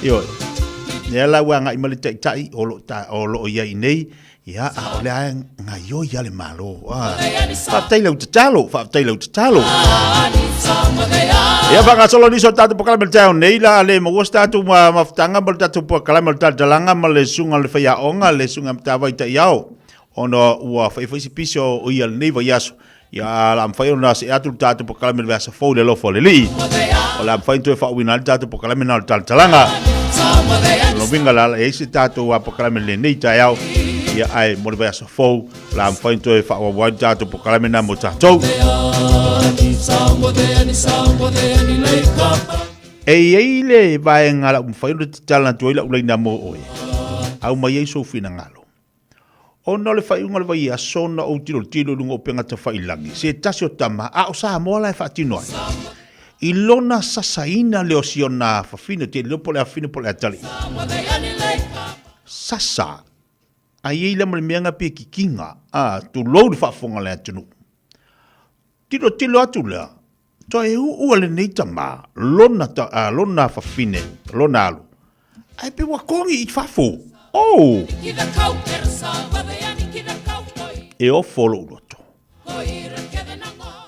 Ioe. Lea la ua agai mai le Taitai o lo o lo o i ai nei, ia, a o lea e gaioi lava le Malo. Ah. Faafetai lau tatalo, faafetai lau tatalo. Ia faagasolo nisi o tatou polokalame i le taeao nei la le maua se tatou mafutaga ma le tatou polokalame o le talatalaga ma le susuga i le faiaoga, le susuga ia Matavai Taiao. Ona ua fai foi si pisi o ia lenei vaiaso, ia la mafai ona see atu le tatou polokalame i le vaiaso fou i le alofa o le Alii. O le a mafai ona toe faauuina ai le tatou polokalame na o le talatalaga. O lona uiga la, e i ai se tatou polokalame i lenei taeao. Ia ae mo le vaiaso fou, o le a mafai ona toe faaauau ai le tatou polokalame lena mo tatou. E i ai le vaega la ua mafai ona tatala atu ai lau laina mo oe, aumai ai sou finagalo. Ona o le faaiuga o le vaiaso na ou tilotilo i luga o upega tafailagi, se tasi o tama, a o Samoa la e faatino ai. I lona sasaina lea o si ona fafine, ou te le iloa po o le afafine po o le atalii. Sasa, a i ai la ma le mea na pe kikiga, a, tulou le faafofoga a le atunuu. Tilotilo atu lea, toe uu a lenei tama, lona, ta, a, lona fafine, lona alu, ae pe ua kogi i fafo. Oh! E ofo lou loto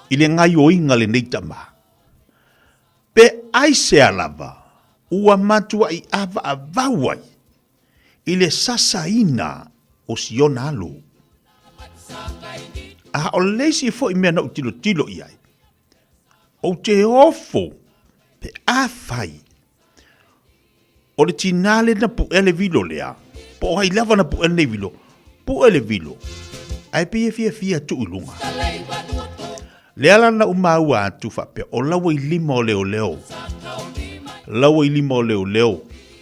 i le gaioiga lenei tama. Pe aisea lava ua matuai avaavau ai i le sasaina o siona alu. A o le isi foi mea na ou tilotilo i ai, ou te ofo pe afai o le tinā le na puʻe le vilo lea, po o ai lava na puʻe lenei vilo, puʻe le vilo, ae pei e fiafia tuu i luga. Lea la na ou maua atu faapea, o laua i lima o leoleo, laua i lima o leoleo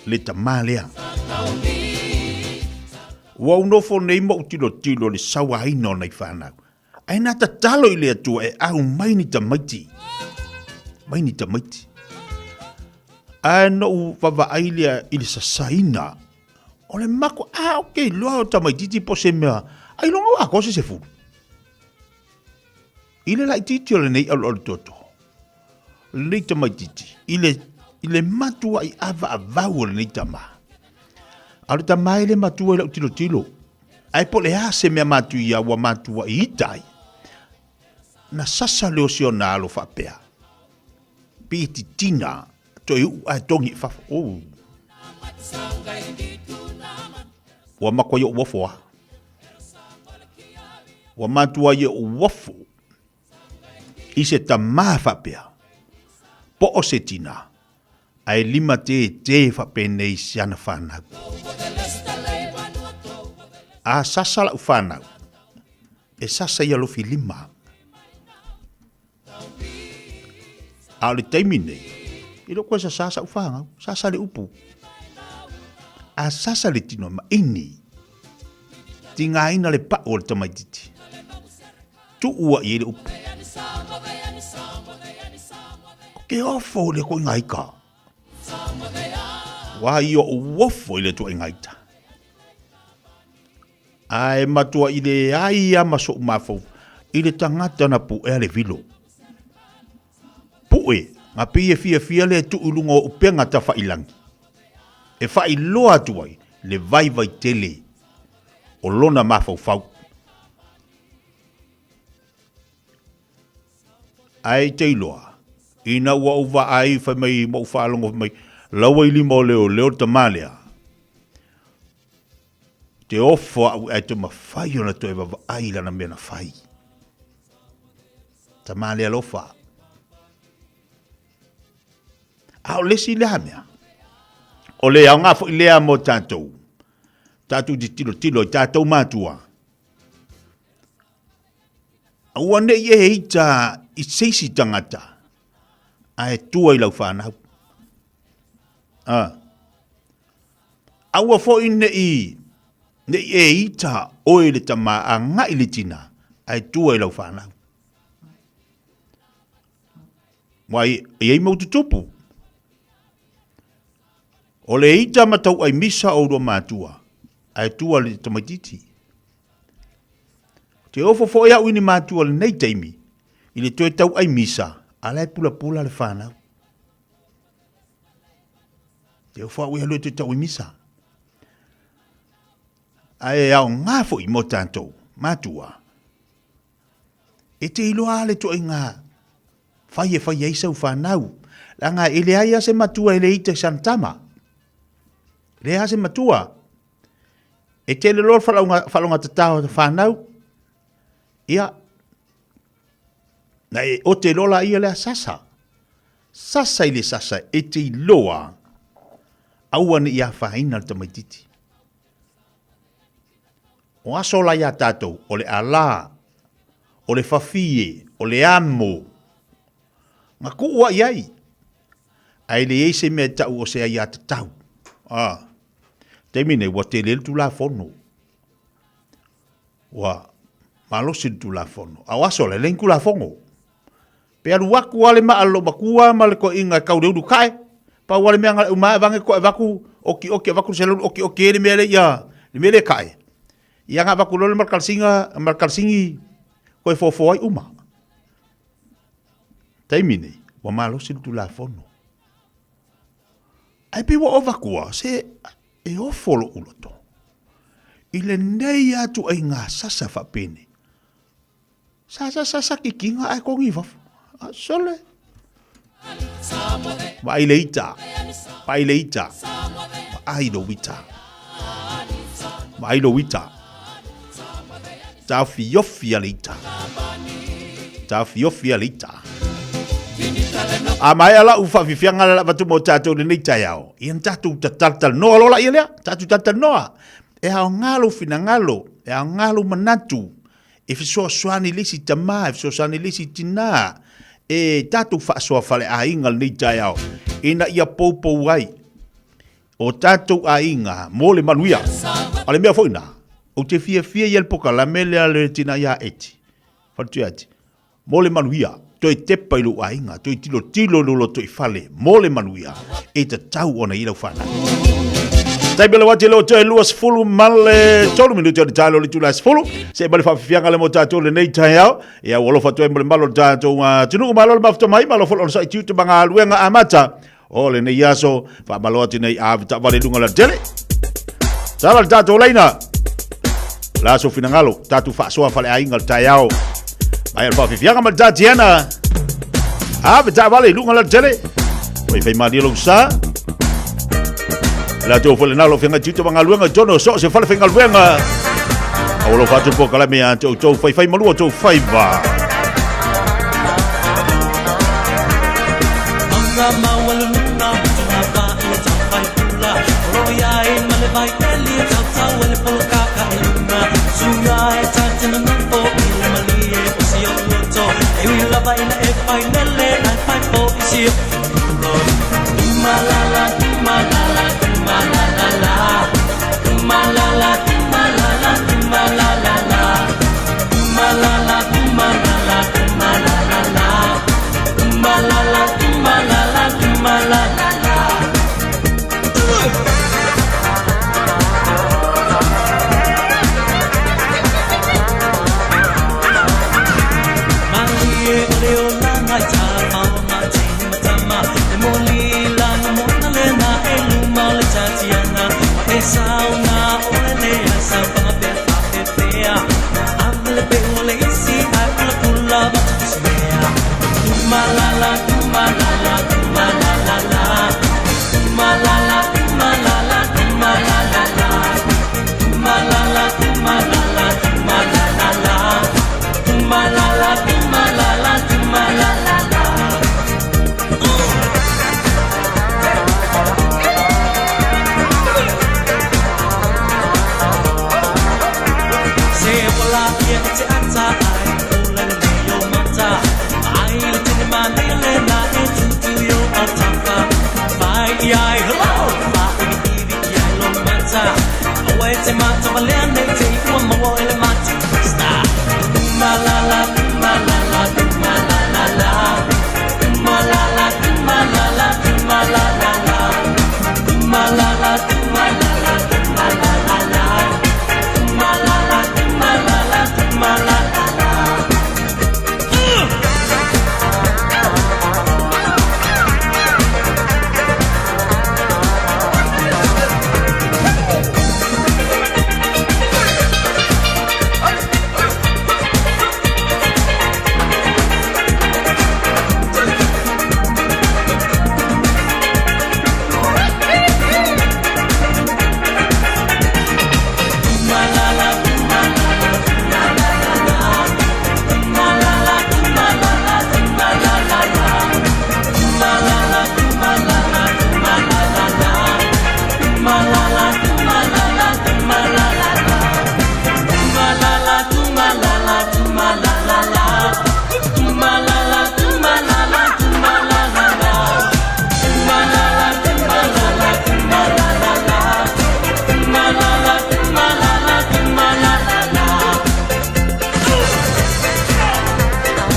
le tamā lea. Ua ou nofo nei ma ou tilotilo i le sauaina o nai fanau, ae na tatalo i le Atua e aumai ni tamaiti, mai ni tamaiti. Ae na ou vaavaai lea i le sasaina o le mako, a ou te iloa o tamaititi po o se mea, ailoga ua atoa se 10. I le laitiiti o lenei alualu toto, lenei tamaitiiti, i le, i le matuai avaavau o lenei tama. A o le tama e le matua i lau tilotilo, ae po o le a se mea matuia ua matuai ita ai. Na sasa lea o si ona alo faapea, pei e titina, toe uu ae togi i fafo. Oh. Ua matua i ou ofo a. Ua matua i ou uafu i se tamā faapea, po o se tinā, ae limatētē faapenei si ana whanau. A sasa lau whanau, e sasa i alofi lima. A o le taimi nei, e le o koe sasā sa'u fanau, sasa le upu. A sasa le tino ma ini, tigaina le pa'u o le tamaitiiti, tu'u a'i ai le upu. O ke ofo i le koiga ika. Ua i o'u ofo i le tuaiga ita. Ae matuaʻi leai lava ma soʻu mafaufau i le tagata na puʻea le vilo. Puʻe, na pei e fiafia lea e tuu i luga o upega tafailagi e faailoa atu ai le vaivai tele o lona mafaufau. Ae i te iloa, ina ua ou vaai fai mai ma ou faalogo fai mai, laua i lima o leoleo le tama lea, Te ofo au ae te mawhai ona toe vavaai i lana mea na whai. Tama le alofa. A o le isi lea mea, o le aoga foi lea mo tatou, tatou te tilotilo i tatou matua, aua ne i e ita i se isi tagata, ae tua i lau whanau. Ah. Aua foi ne i, ne i e ita oe le tama agai le tina, ae tua i lau whanau. Wa i, i ei mau tutupu. O le ita ma tau ai misa o urua mātua, ae tua le tamaititi. Te ofo foi au i ni mātua lenei taimi, i le toe tau ai misa, a la e pulapula le whanau. Te ofo au e alu e toe tau i misa. Ae aoga foi mo tatou matua. E te iloa a le tuaiga fai e fai ai sau whanau. Leaga e leai a se matua e le ita i sana tama. Leai a se matua. E tele loa le whaalonga, whaalonga tatao o whanau. Ia, na e ote loa la ia lea sasa. Sasa i le sasa e te iloa aua ne i afaina le tamaitiiti. O aso la iā tatou, o le alā, o le fafie, o le amo, na kuʻu ai ai, ae leai se mea e taʻu o se aiatatau. A, taimi nei, ua tele le Tulafono. Ua malosi le Tulafono. A o aso la, e leai ni Tulafono. Pe alu atu lava le maa a le loomatua ma le toeaina e tau le ulu tae, pau lava le mea na le uma ae avane koe avatu okioki avatu le selaulu okioki ai le mea lea ia, le mea lea e tae. Ia na avatu loa le malkalesiga, malkalesini toe fofu ai uma. Taimi nei, ua malosi le Tulafono. Ae pei ua ova atu lava, se e ofo lo'u loto i lenei lava ituaiga sasa faapenei. Sa sa sa sa kikiga ae kogi i fafo. A sole. Vaai le ita. Vaai le ita. Vaai lou ita. Vaai lou ita. Taofiofi a le ita. Taofiofi a le ita. A maea lau faafiafiaga le avatu mo tatou lenei taeao. Ia na tatou tatalatalanoa loa laia lea. Tatou talatalanoa. E aoga lou finagalo, e aoga lou manatu e fesoasoani i le isi tama, e fesoasoani i le isi tinā, e tatou faasoa faleaiga lenei taeao, ina ia poupou ai o tatou aiga mo le manuia. A o le mea foi lena, ou te fiafia i le polokalame lea a le tina ia Eti, Faletuiati, Mo le manuia, toe tepa i lou aiga, toe tilotilo i lou lotoifale, mo le manuia, e tatau ona i ai lau fanau. Taimi o le uati leo toe 20 ma le 3 minute o le taelo o le itula e 10. Se ma le faafiafiaga le mo tatou lenei taeao. Ia ua alofa atu ai mo le malo o le tatou atunuu. Malo le mafuta mai, malo foi le onosai tiute ma galuega amata o lenei aso. Faamalo atu nei ave taavale i luga o le alatele. Sala le tatou laina. La so finagalo, tatou faasoa faleaiga le taeao. Mai le faafiafiaga ma le tatiana. Ave taavale i luga o le alatele. Fai fai malie lou sa. La tou foi lena lo feagai tiute ma galuega i totonu o so o se fale faigaluega. A ua alofa atu le polokalame ia te outou faifai malua outou faiva.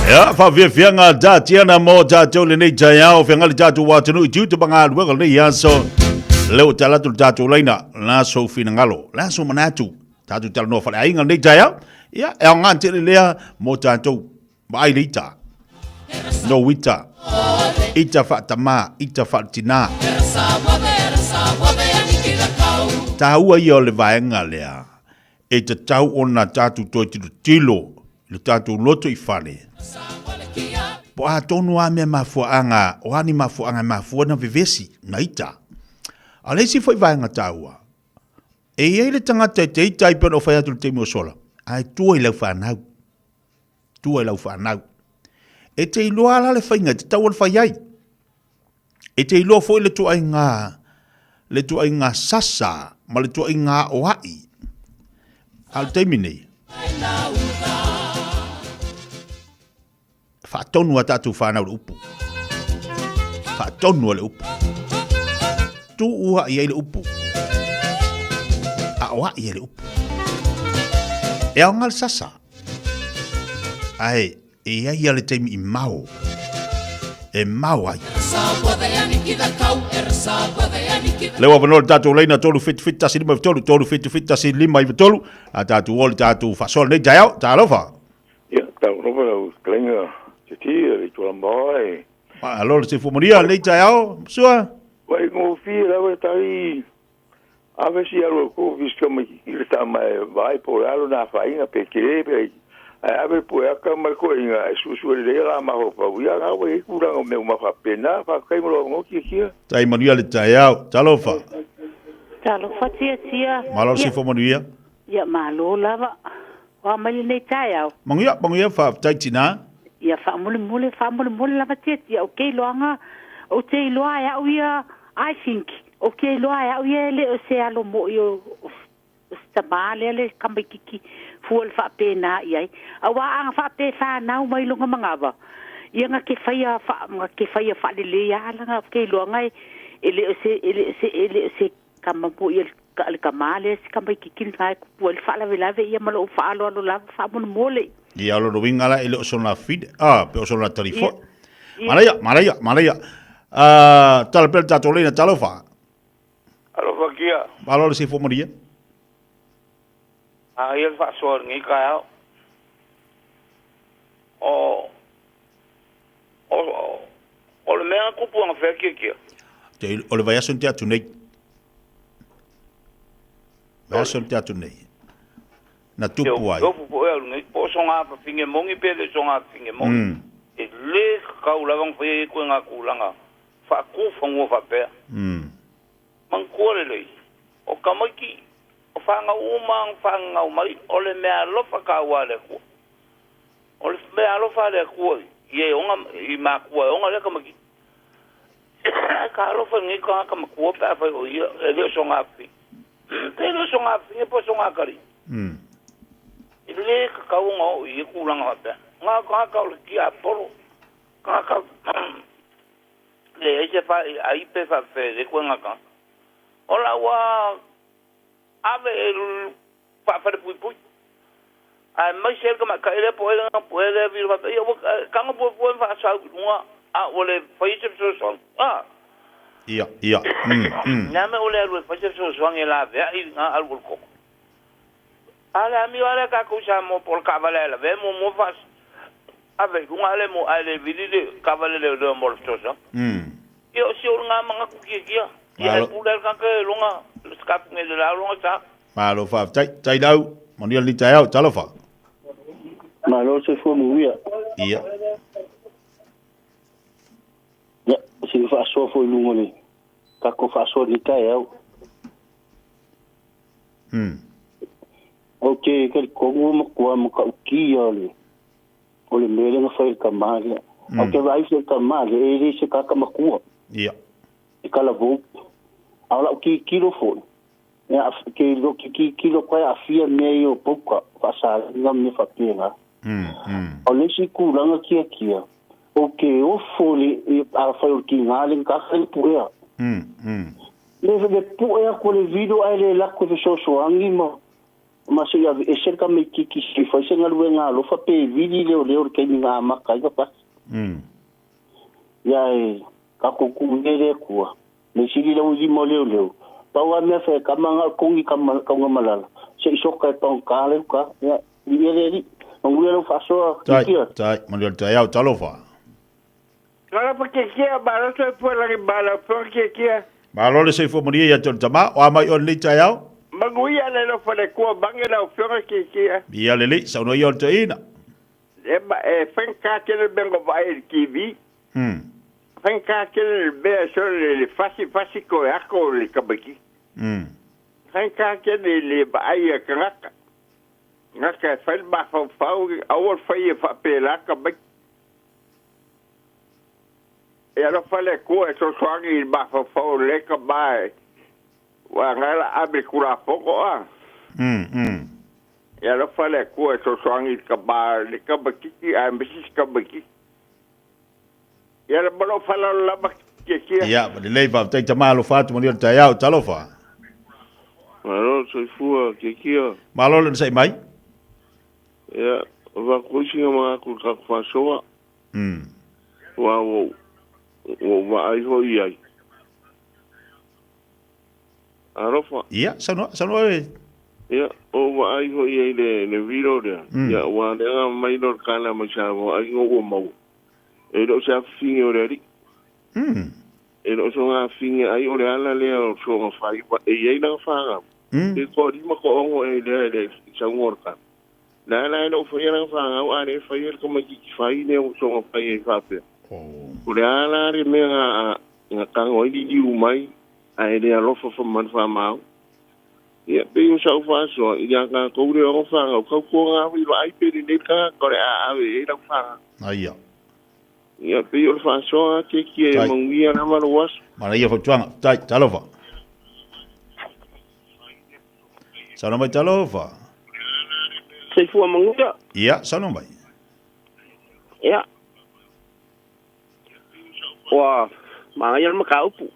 Ia, faafiafiaga tatiana mo tatou lenei taeao, feagai le tatou atunuu i tiute ma galuega o lenei aso. Lea ua tala atu le tatou laina, le a sou finagalo, le a sou manatu, tatou talanoa faaleaiga lenei taeao. Ia, e aoga tele lea mo tatou vaai le ita. No ita. Ita faatamā, ita faaletinā. Taua ia o le vaega lea. E tatau ona tatou toe tilotilo i lo tatou loto i fale. Po a tonu a mea mafuaaga, o a ni mafuaaga e mafua na vevesi, na ita. A o le isi foi vaega taua, e i ai le tagata e te ita ai pei ona ou fai atu i le taimi ua sola, ae tua i lau fanau. Tua i lau fanau. E te iloa la le faiga e tatau ona fai ai. E te iloa foi le tuaiga, le tuaiga sasa ma le tuaiga aoai. A o le taimi nei, faatonu a tatou fanau le upu. Faatonu a le upu. Tuu ai ai le upu. Aoai ai le upu. E aoga le sasa. Ae e i ai ia le taimi i mao, e mao ai. Lea ua avanoa le tatou laina 377 153, 377 153, a tatou o le tatou faasoa lenei taeao. Talofa! Ia, talofa lau fetalaiga Titi, le Itualambaoa e. Malo le soifua manuia lenei taeao, Sua. Ua igofie lava le tali Ave si alu e ku fiska mai i le tama e vaai po o le a lona afaina pe tele pe laiti. Ae ave le pueaka ma le toeaina e suesue lelei a la mafaufau, ia na ua i ai tulaga o mea uma faapena. Faafetai mo lou avanoa Tiatia. Tai manuia le taeao. Talofa. Talofa Tiatia. Malo le soifua manuia. Ia malo lava. Oa mai lenei taeao. Manuia, manuia, faafetai tina. Ia faamolemole, faamolemole lava Tiatia, ou te iloaga, ou te iloa e au ia, I think, ou te iloa e au ia e le o se alo moi o, o se tama lea le tamaititi fua le faapena i ai. Aua a faapea e fanau mai lona manava, ia na te faia, na te faia faalelei lava lana, ou te iloaga e le o se, e le o se, e le o se Tama moi a le tama lea si tamaititi lena e tupu ai le faalavelave ia ma lou faaaloalo lava faamolemole. Ia o lona uiga la e le o sona fine, ah, pe o sona tali foi. Manaia, manaia, manaia. Ah, tala pea le tatou leina, talofa. Alofa kia. Malo le soifua manuia. A ia le faasoa i lenei taeao. O, o, o le mea na tupu anafea Tiatia. Te, o le vaiaso na tea atu nei. Vaiaso na tea atu nei. Na tupu ai. Te ofu foi au lenei, po o soga fafine moni pe le soga fafine moni. E le tatau lava ona faia ia ituaiga tulaga faatufanua faapea. Manatua lelei, o tamaiti, o fanau uma na fananau mai, o le meaalofa taua a le Atua. O le meaalofa a le Atua i e ona, i matua e ona lea tamaititi. Ae talofa i lenei tagata matua pe afai o ia e le o sona afafine. Pe le o sona afafine po o sona atalii. E le tatau ona oo i ia tulaga faapea. Na o tagata o le tiapolo, tagata leai se ai pe faapefea i lea ituaiga tagata. O la ua ave e faafalepuipui. Aemaise ai le tamaitai lea po o ai po o ai lea vilo faapea, ia ua tago puapua ma faasau i luga, a ua le faia se fesoasoani. A! Ia, ia, mm, mm. Le a mea ua le alu e fai se fesoasoani e laveai i lena alu o le koko? A le amio lava lea a tatou i Samoa po o le taavale a e lavea e muamua faas ave i luga le mo ae le vili le taavale leoleo mo le fesoasoani. Ia o si ou lena manatu tiatia. Ia e pule le tagata i lona sikapu nei le la o lona sa. Malo faafetai. Tai lau, manuia lenei taeao. Talofa. Malo le soifua manuia. Ia. Ia, sina faasoa foi i luga o le tatou faasoa i lenei taeao. Ou te talitonu ua matua matautia o le o le mea lea na fai e le tama lea. Ou te vaai foi i le tama lea, e le se tagata matua. Ia. E talavou. A o lau tilotilo foi, e ke iloa ke tilotilo atu ai aafia mea ia o poka, faasaina ma mea faapena. O le isi tulaga tiatia, ou te ofo i le, afai o le tiga lea na tagata le puea. Le, le pue atu o le vilo ae le lako e fesoasoani ma. Ma se i aveese le tamaititi se i fai se galuega alofa pe vili leoleo i le taimi na amata ai na pasi. Ia e tatou tuu ia i le Atua, mea sili lau i lima o leoleo. Pau lava mea fai a tama na o le togi taugamalala, se i soka e pagota le uta. Ia, viia le Alii. Manuia lau faasoa, Tai, Kikia. tai, manuia le taeao, talofa. Talofa Kiekie, malo soifua lagi malo fofoga Kiekie. Malo le soifua manuia ia te oe le tama, o a mai oe lenei taeao? Manuia le alofa le Atua mange lau afioga Kiekie. Ia lelei, saunoa ia o le toeaina. E ma e faigata tele le mea na vaai i le TV. Faigata tele le mea sole le fasi fasi toe ato o le tamaitiiti. Faigata tele le vaai a tagata. Gata e fai le mafaufau, aua le faia faapela tamaiti. E alofa le Atua e fesoasoani i le mafaufau o lenei tama e ua na la ave Tulafono a. E alofa le Atua e fesoasoani i le tama le tamaitiiti aemaise si tamaitiiti. Ia ma lou faaaloalo lava Tiatia. Ia, lelei faafetai tama alofa atu manuia le taeao, talofa. Malo le soifua Tiatia. Malo le onosai mai. Ia, avatu ai sina manatu i le tatou faasoa. Aua ua ou vaai foi i ai. Alofa. Ia, saunoa, saunoa oe. Ia, ua ou vaai foi i ai i le video lea. Ia, aua o lea na aumai loa le tala mai Samoa ai ua maua. E le o se afafine o le alii. E le o sona afafine ai o le ala lea o sona fai, e i ai lana fanau. Pe toalima toaono ea i lea e le i saunoa o le tala. La la e le o faia lana fanau a le faia le tamaititi fai lea ua soona fai ai faapea. O le a la le mea na na tago ai liliu mai ae le alofa ma le faamau. Ia pei o sau faasoa i a tatou le ono fanau tautuana ave i vaai pe lelei le tagata o le a ave i ai lau fanau. Aia. Ia pei o le faasoa kiekie e manuia lava lou aso. Manaia fautuaga. Tai, talofa. Saunoa mai talofa. Soifua manuia. Ia, saunoa mai. Ia. Ua manaia le mataupu.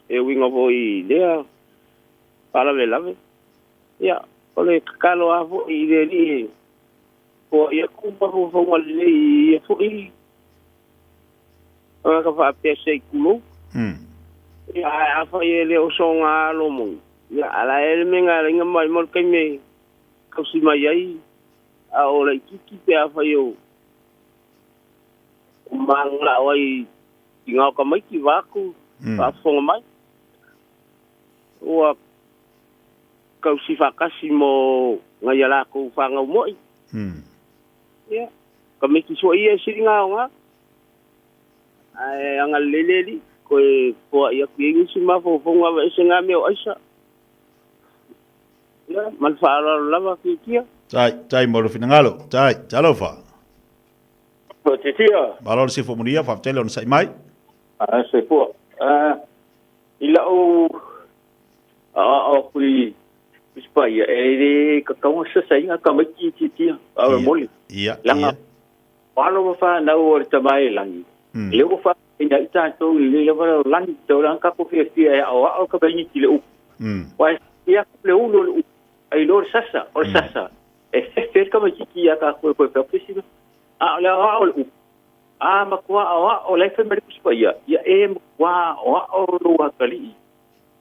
E uiga foi i lea faalavelave. Ia, o le tatalo lava foi i le Alii e foai atu mafaufauga lelei i ia foi tagata faapea se i tulou. Ia, ae afai e le o soga alo moni, ia, a la e le mea na ala ai ona maumau le taimi e tausi mai ai, a o laitiiti pe afai o manulao ai i tina o tamaiti vaeatu faafofoga mai. Ua tausi faatasi mo nai a latou fanau moi. Ia, tamaiti foi ia e sili ona aoga. Ae agalelei le Alii, toe foai atu i ai nisi mafaufauga aveese na mea o aisa. Ia, ma le faaaloalo lava, Tiatia. Tai, tai mo lou finagalo. Tai, talofa. Tiatia. Malo le sifo mulia, faafetai le onosai mai. Ah, soifua. Ah, i lau aoao atu i Tusi Paia, e le tatau ona sasaina tamaiti i Tiatia, a moli. Ia, Leaga o alo ma fanau o le Tama i le lagi, lea ua faaaogaina ai tatou i lenei lava lalolagi, tatau la ona tatou fiafia e aoao tamaiti i le upu. Aua e saili atu le ulu o le upu, ae iloa le sasa, o le sasa, e fefe ai le tamaititi ia tatou e toe fai atu se isi mea. A o le aoao o le upu, a matua aoao, la e fai mai le Tusi Paia, ia e matua aoao lou atalii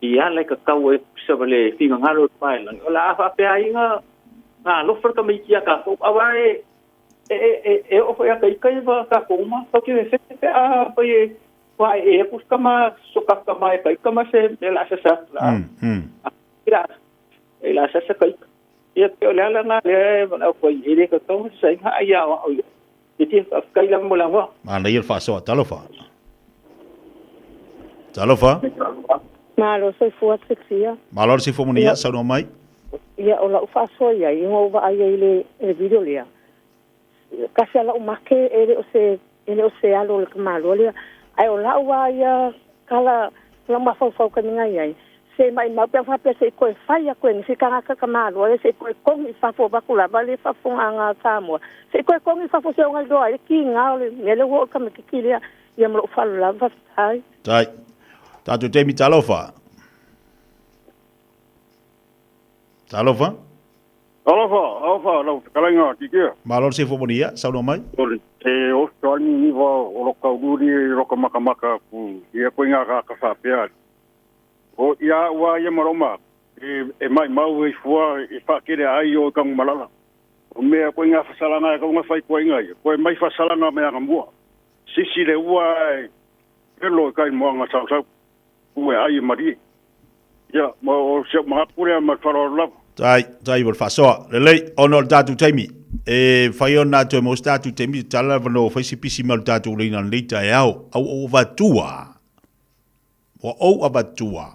i ala e tatau ai tusa ma le finagalo o le paelagi. O le a faapea ai na alofa le tamaiti ia tatou, aua e e oo foi ia ita ia ma tatou uma, tatou te fefefe pe a fai e paeee atu se tama, so tatou tama e ta ita ma se mea o le a sasa atu, o le a sasa ta ita. Ia pei o le ala lena lea e manao atu ai, e le tatau ona sasaina a ia aoao ia. Te faafetai lava mo le avanoa. Manaia le faasoa. Talofa. Talofa. Malo soifua Titia. Malo le soifua manuia, saunoa mai. Ia, o lau faasoa i ai, ina ua vaai ai i le video lea, kasi a lau make e le o se, e le o se alo o le tamaloa lea, ae o lau a ia tala, lau mafaufau taimi na i ai, se maimau pe a faapea se i toe fai atu e nisi tagata tamaloa lea, se i toe kogi i fafo avatu lava le faafofogaaga a Samoa, se i toe kogi i fafo se ona iloa ai le kiga o le mea lea ua oo i le tamaititi lea. Ia ma lou faaaloalo lava, faafetai. Tai. Tatou taimi talofa. Talofa. Alofa, alofa lau fetalaiga Titia. Malo le soifua manuia, saunoa mai. O le te oso ai niniva o lo kaululi i lo ka makamaka aku ia koe ngā kaka faapea. O ia ua ia maroma e, e mai mau e fua e whakere ai o kangu malala. O mea koe ngā whasalanga e kaunga whai koe inga ia. Koe mai whasalanga me anga mua. Sisi le ua e pelo e kai moanga sau sau. Ua e ai e marie. Ia, ma o si au manatu lea ma le faaaloalo lava. Tai, tai mo le faasoa. Lelei, ona o le tatou taimi, e fai ona toe maua se tatou taimi, tatala le avanoa ua fai se pisi mai o le tatou laina i lenei taeao. A ua ou avatua, ua ou avatua,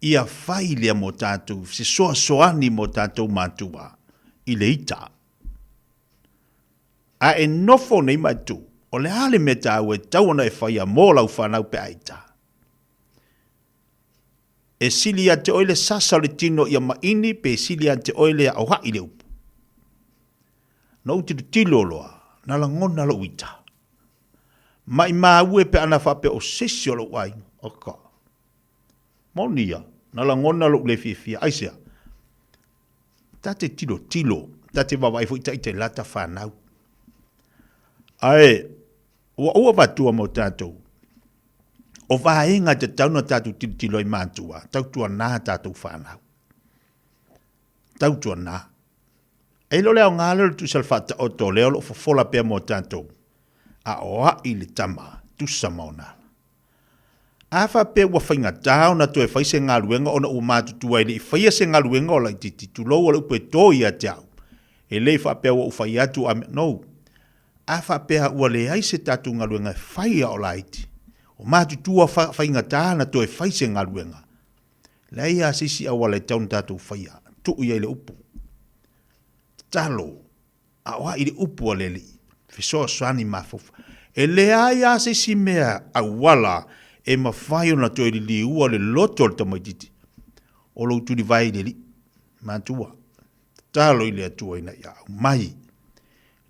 ia fai lea mo tatou, se soasoani mo tatou matua i le ita. A e nofo nei ma e tu, o le a le mea taua e tatau ona e faia mo lau fanau pe a ita? E sili ia te oe le sasa o le tino ia maini pe sili ia te oe le aoaʻi le upu? Na ou tilotilo loa, na lagona lou ita. Maʻimaue pe ana faapea o se isi o lou aiga, aka. Moni ia, na lagona lou le fiafia. Aisea? Ta te tilotilo, ta te vaavaai foi ita i lata fanau. Ae, ua ou avatua mo tatou, o vaega e tatau ona tatou tilotilo ai matua, tautuana tatou fanau. Tautuana. E le o le aoga lea o le tusa le faataoto o lea o lo o fofola pea mo tatou, a o ai le tama tusa ma ona ala. A faapea ua faigata ona toe fai se galuega ona ua matutua e le i faia se galuega o laitiiti, tulou o le upu e to ia te au, e le i faapea ua ou fai atu a mea, no. A faapea ua leai se tatou galuega e fai a o laiti, ua matutua faigata ona toe fai se galuega, leai lava se isi auala e tatau ona tatou faia, tuu i ai le upu. Tatalo. A o ai le upu a le Alii? Fesoasoani mafaufau. E leai lava se isi mea auala e mafai ona toe liliua le loto o le tamaitiiti o lou tulivae i le Alii. Matua, tatalo i le Atua ina ia aumai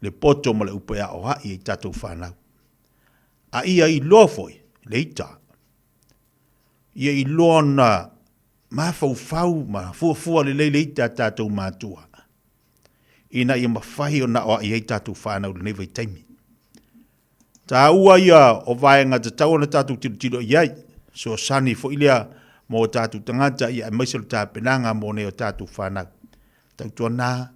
le poto ma le upu e aoai ai tatou fanau. A ia iloa foi le ita, ia iloa ona mafaufau ma fuafua lelei le ita a tatou matua. ina ia mafai ona aoai ai tatou fanau i lenei vaitaimi. Taua ia o vaega tatau ona tatou tilotilo i ai, fesoasoani foi lea mo tatou tagata ia aemaise o le tapenaga mo nei o tatou fanau. Tautuana.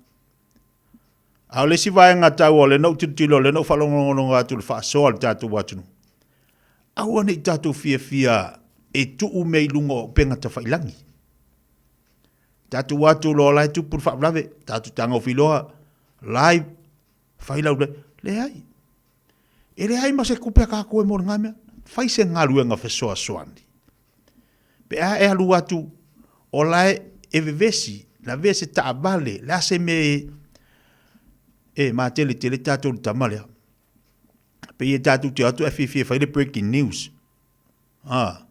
A o le isi vaega taua o lea na ou tilotilo, o lea na ou faalogologo atu i le faasoa a le tatou atunuu, aua ne i tatou fiafia e tuu mea i luga o upega tafailagi. Tatou atu loa la e tupu le faalavelave, tatou tagofi loa, live, fai lau le, leai. E leai ma se tupe a tatou e mo lena mea. Fai se galuega fesoasoani. Pe a e alu atu, o la e vevesi, lavea se taavale, le a se mea e, e matele tele tatou i le tama lea. Pei e tatou te o atu ae fiafia e fai le breaking news. A,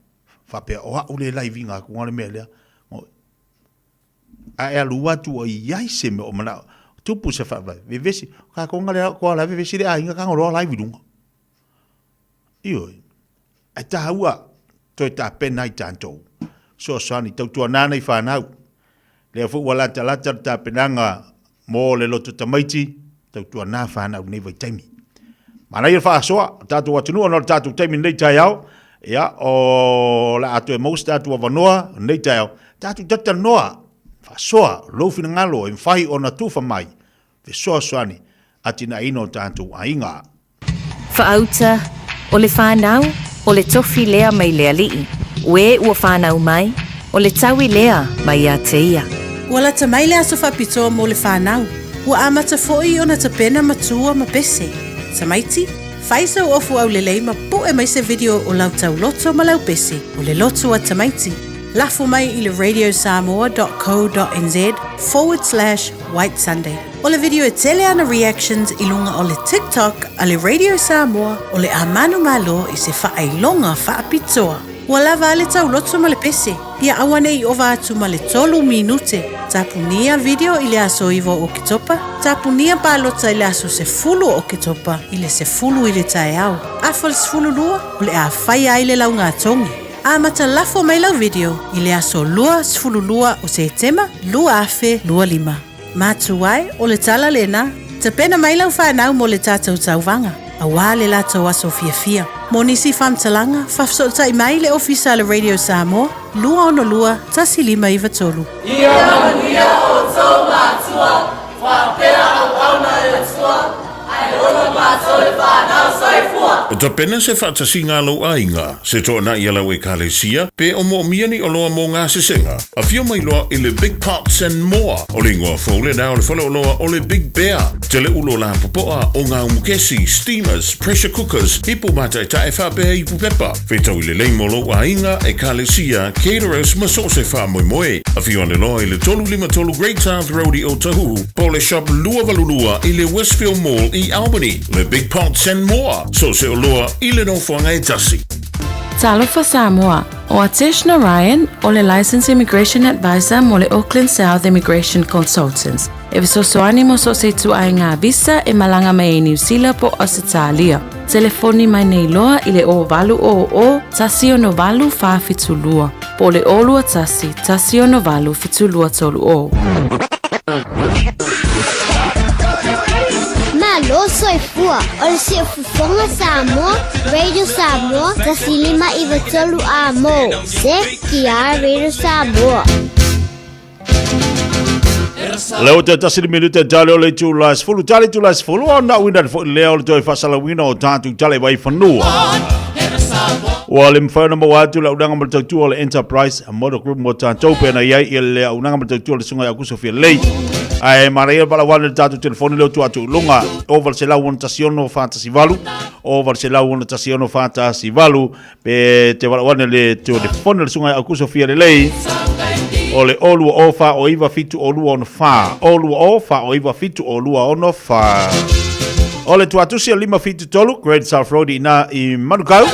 faapea, o au le live ina atu le mea lea. A e alu atu o i ai se mea o manao, tupu se faalavelave, vevesi, kākou nga lea, koa la vevesi le aiga ka ngoloa live i lunga. Ioe, ae tāua toe tapena ai tātou. Fesoasoani, tautuana ana i whānau. Lea foi ua latalata le tapenaga mo le loto tamaiti, tautuana whānau lenei vaitaimi. Manaia le faasoa o tatou atunuu ona o le tatou taimi lenei taeao, ia, o le a toe maua se tatou avanoa lenei taeao, tatou talatalanoa, faasoa lou finagalo e mafai ona tufa mai fesoasoani atinaeina o tatou aiga. Faauta, O le fanau, o le tofi lea mai le Alii, o e ua fanau mai, o le taui lea mai ia te ia. Ua lata mai le aso faapitoa mo le fanau. Ua amata foi ona tapena matua ma pese. Tamaiti, fai sau ofu aulelei ma pu'e mai se video o lau tauloto ma lau pese o le loto a tamaiti. Lafo mai i le radiosamoa.co.nz forward slash White Sunday. O le video e tele ana reactions i luga o le TikTok a le Radio Samoa o le a manumalo i se faailoga faapitoa. Ua lava a le tauloto ma le pese, ia aua ne i ova atu ma le tolu minute. Tapunia video i le aso 9 o Oketopa, tapunia palota i le aso 10 o Oketopa i le 10 i le taeao. Afa le 12, o le a faia ai le laugatogi. Amata lafo mai lau video i le aso 22 o Setema 2025. Matu ai, o le tala lena, tapena mai lau fanau mo le tatou tauvaga, auā le latou aso fiafia. Mo nisi faamatalaga, faafesootai mai i le Ofisa a le Radio Samoa, 262 1593. Ia manuia outou matua, faapea auauna a le Atua, ae ola matou le fanau. Soifua! Tapena se faatasiga a lou aiga, se toanai a lau Ekalesia, pe o moomia ni oloa mo gasesega. Afio mai loa i le Big Pots and More. O le igoa fou lena o le faleoloa o le Big Bear. Tele ulo lapopoa o ngā umukesi, steamers, pressure cookers, ipu mātaetae faapea ipu pepa. Fetaui lelei mo lou aiga, Ekalesia, caterers ma so o se faamoemoe. Afio ane loa i le 353 Great South Road i Otahuhu, po o le Shop 282 i le Westfield Mall i Albany. Le Big Pots and More, so o se oloa i le nofoaga e tasi. Talofa Samoa, O Atesh Narayan, o le Licensed Immigration Advisor mo le Auckland South Immigration Consultants, e fesoasoani mo so o se ituaiga visa e malaga mai ai Niu Sila po o Ausetalia. Telefoni mai nei loa i le 0800 168 472 po o le 021 168 7230. Malo soifua, o le Siufofoga Samoa, Radio Samoa, 105 93 A mo, CTR Radio Samoa. Leo te tasi le minute tale o le itula sefulu tale itula sefulu o na uina fo lea o le toe faasalauina o tātou tale vai fanua. Ua le mawhai ona maua atu le aunaga ma le tautua o le Enterprise Motor Group mo tātou pe na iai i le aunaga ma le tautua o le sunga i Aukuso Fialei. Ae manaia le valaauana i le tātou telefoni leo tua atu i luga o 816 418 o 816 418 pe te valaauana i le telefoni o le sunga i Aukuso Fialelei o le 0 2 0 4 o 9 7 o 2 6 4 0 2 0 4 o 9 7 o 2 6 4 O le tuatusi o 573 Great South Road i ina i Manukau.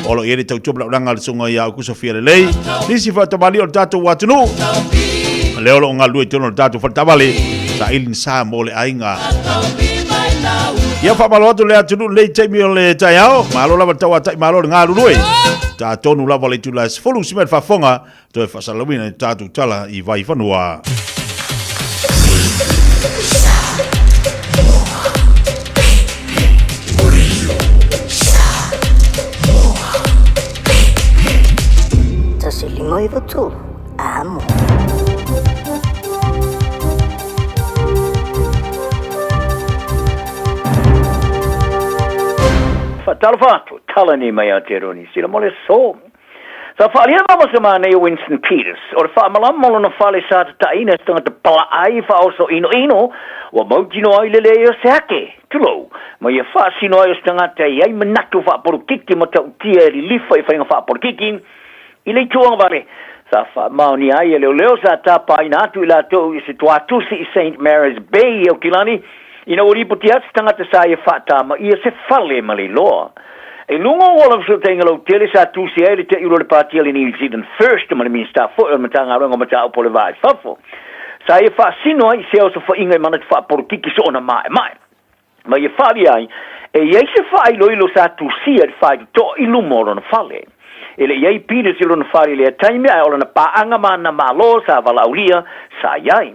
O lo o i ai le tautua ma le auaunaga a le Susuga ia Aukuso Fialelei. Nisi faatamali o le tatou atunuu. Lea o lo o galulue i totonu o le tatou faletaavale. Saili ni sa mo le aiga. Ia faamalo atu le atunuu lenei taimi o le taeao. Malo lava le tauatai, malo le galulue. Tatonu lava le itula e 10 sima le faafofoga toe faasalalauina i tatou tala i Vaifanua. 153, amo. Faatalofa atu, tala nei mai Aotearoa Niu Sila mo le aso. Sa faaalia lava se manaia o Winston Peters, o le faamalama o lona fale sa tataina e se tagata palaai faaoso inoino, ua mautinoa ai le leai o se ake, tulou, ma ia faasino ai o se tagata e i ai manatu faapolokiki matautia e lilifa i faiga faapolokiki i le itu agavale sa faamaonia ai e leoleo sa tapaina atu i latou i se tuatusi i Saint Mary's Bay i Aukilani ina ua lipoti atu se tagata sa ia faatamaia se fale ma le iloa. I luga o lana fesootaiga lautele sa tusi ai le taiulu o le Pāti a le New Zealand First ma le Minisita foi o le Matagaluega o Mataupu o le Va i Fafo, sa ia faasino ai i se osofaiga i manatu faapolokiki soona maemae ma ia faaalia ai e i ai se faailoilo sa tusia i le faitotoa i luma o lona fale. E le i ai Peters i lona fale i lea taimi ae o lana paaga ma ana malo sa valaaulia sa i ai.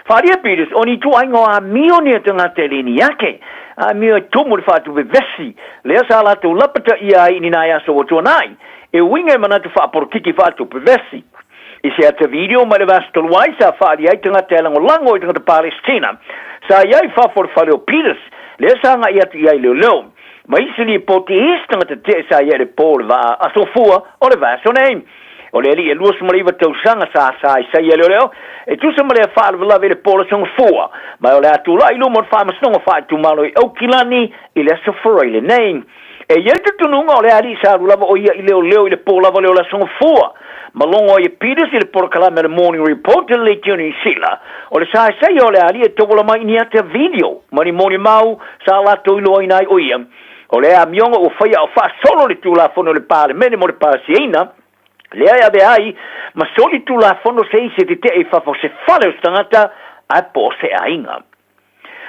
Faaalia Peters o ni ituaiga o amio ni tagata e le ni ake, amio e tumu le faatuvevesi lea sa latou lapataia ai i ni nai aso ua tuanai, e uiga i manatu faapolokiki faatupevesi. I se ata video mai le vasa talu ai sa faaalia ai tagata e lagolago i tagata Palestina sa i ai i fafo o le fale o Peters lea sa agai atu i ai leoleo ma isi lipoti i isi tagata tetee sa i ai i le po o le vaa asofua o le vaiaso nei. O le alii e 29 tausaga sa sa i saia leoleo e tusa ma lea faalavelave i le po o le Aso Gafua, ma o le a tulai i luma o le Faamasinoga Faaitumalo i Aukilani i le Aso Faraile lenei. E i ai le talitonuga o le alii sa alu lava o ia i leoleo i le po lava lea o le Aso Gafua. Ma logo ai e Peters i le polokalame a le Morning Report i le Leitio Niu Sila, o le saesaia o le alii e tauala mai i ni ata video ma ni molimau sa latou iloaina ai o ia o le amioga ua faia a o faasolo le Tulafono i le Palemene mo le pasiaina lea e avea ai ma soli Tulafono se isi e tetee i fafo o se fale o se tagata ae po o se aiga.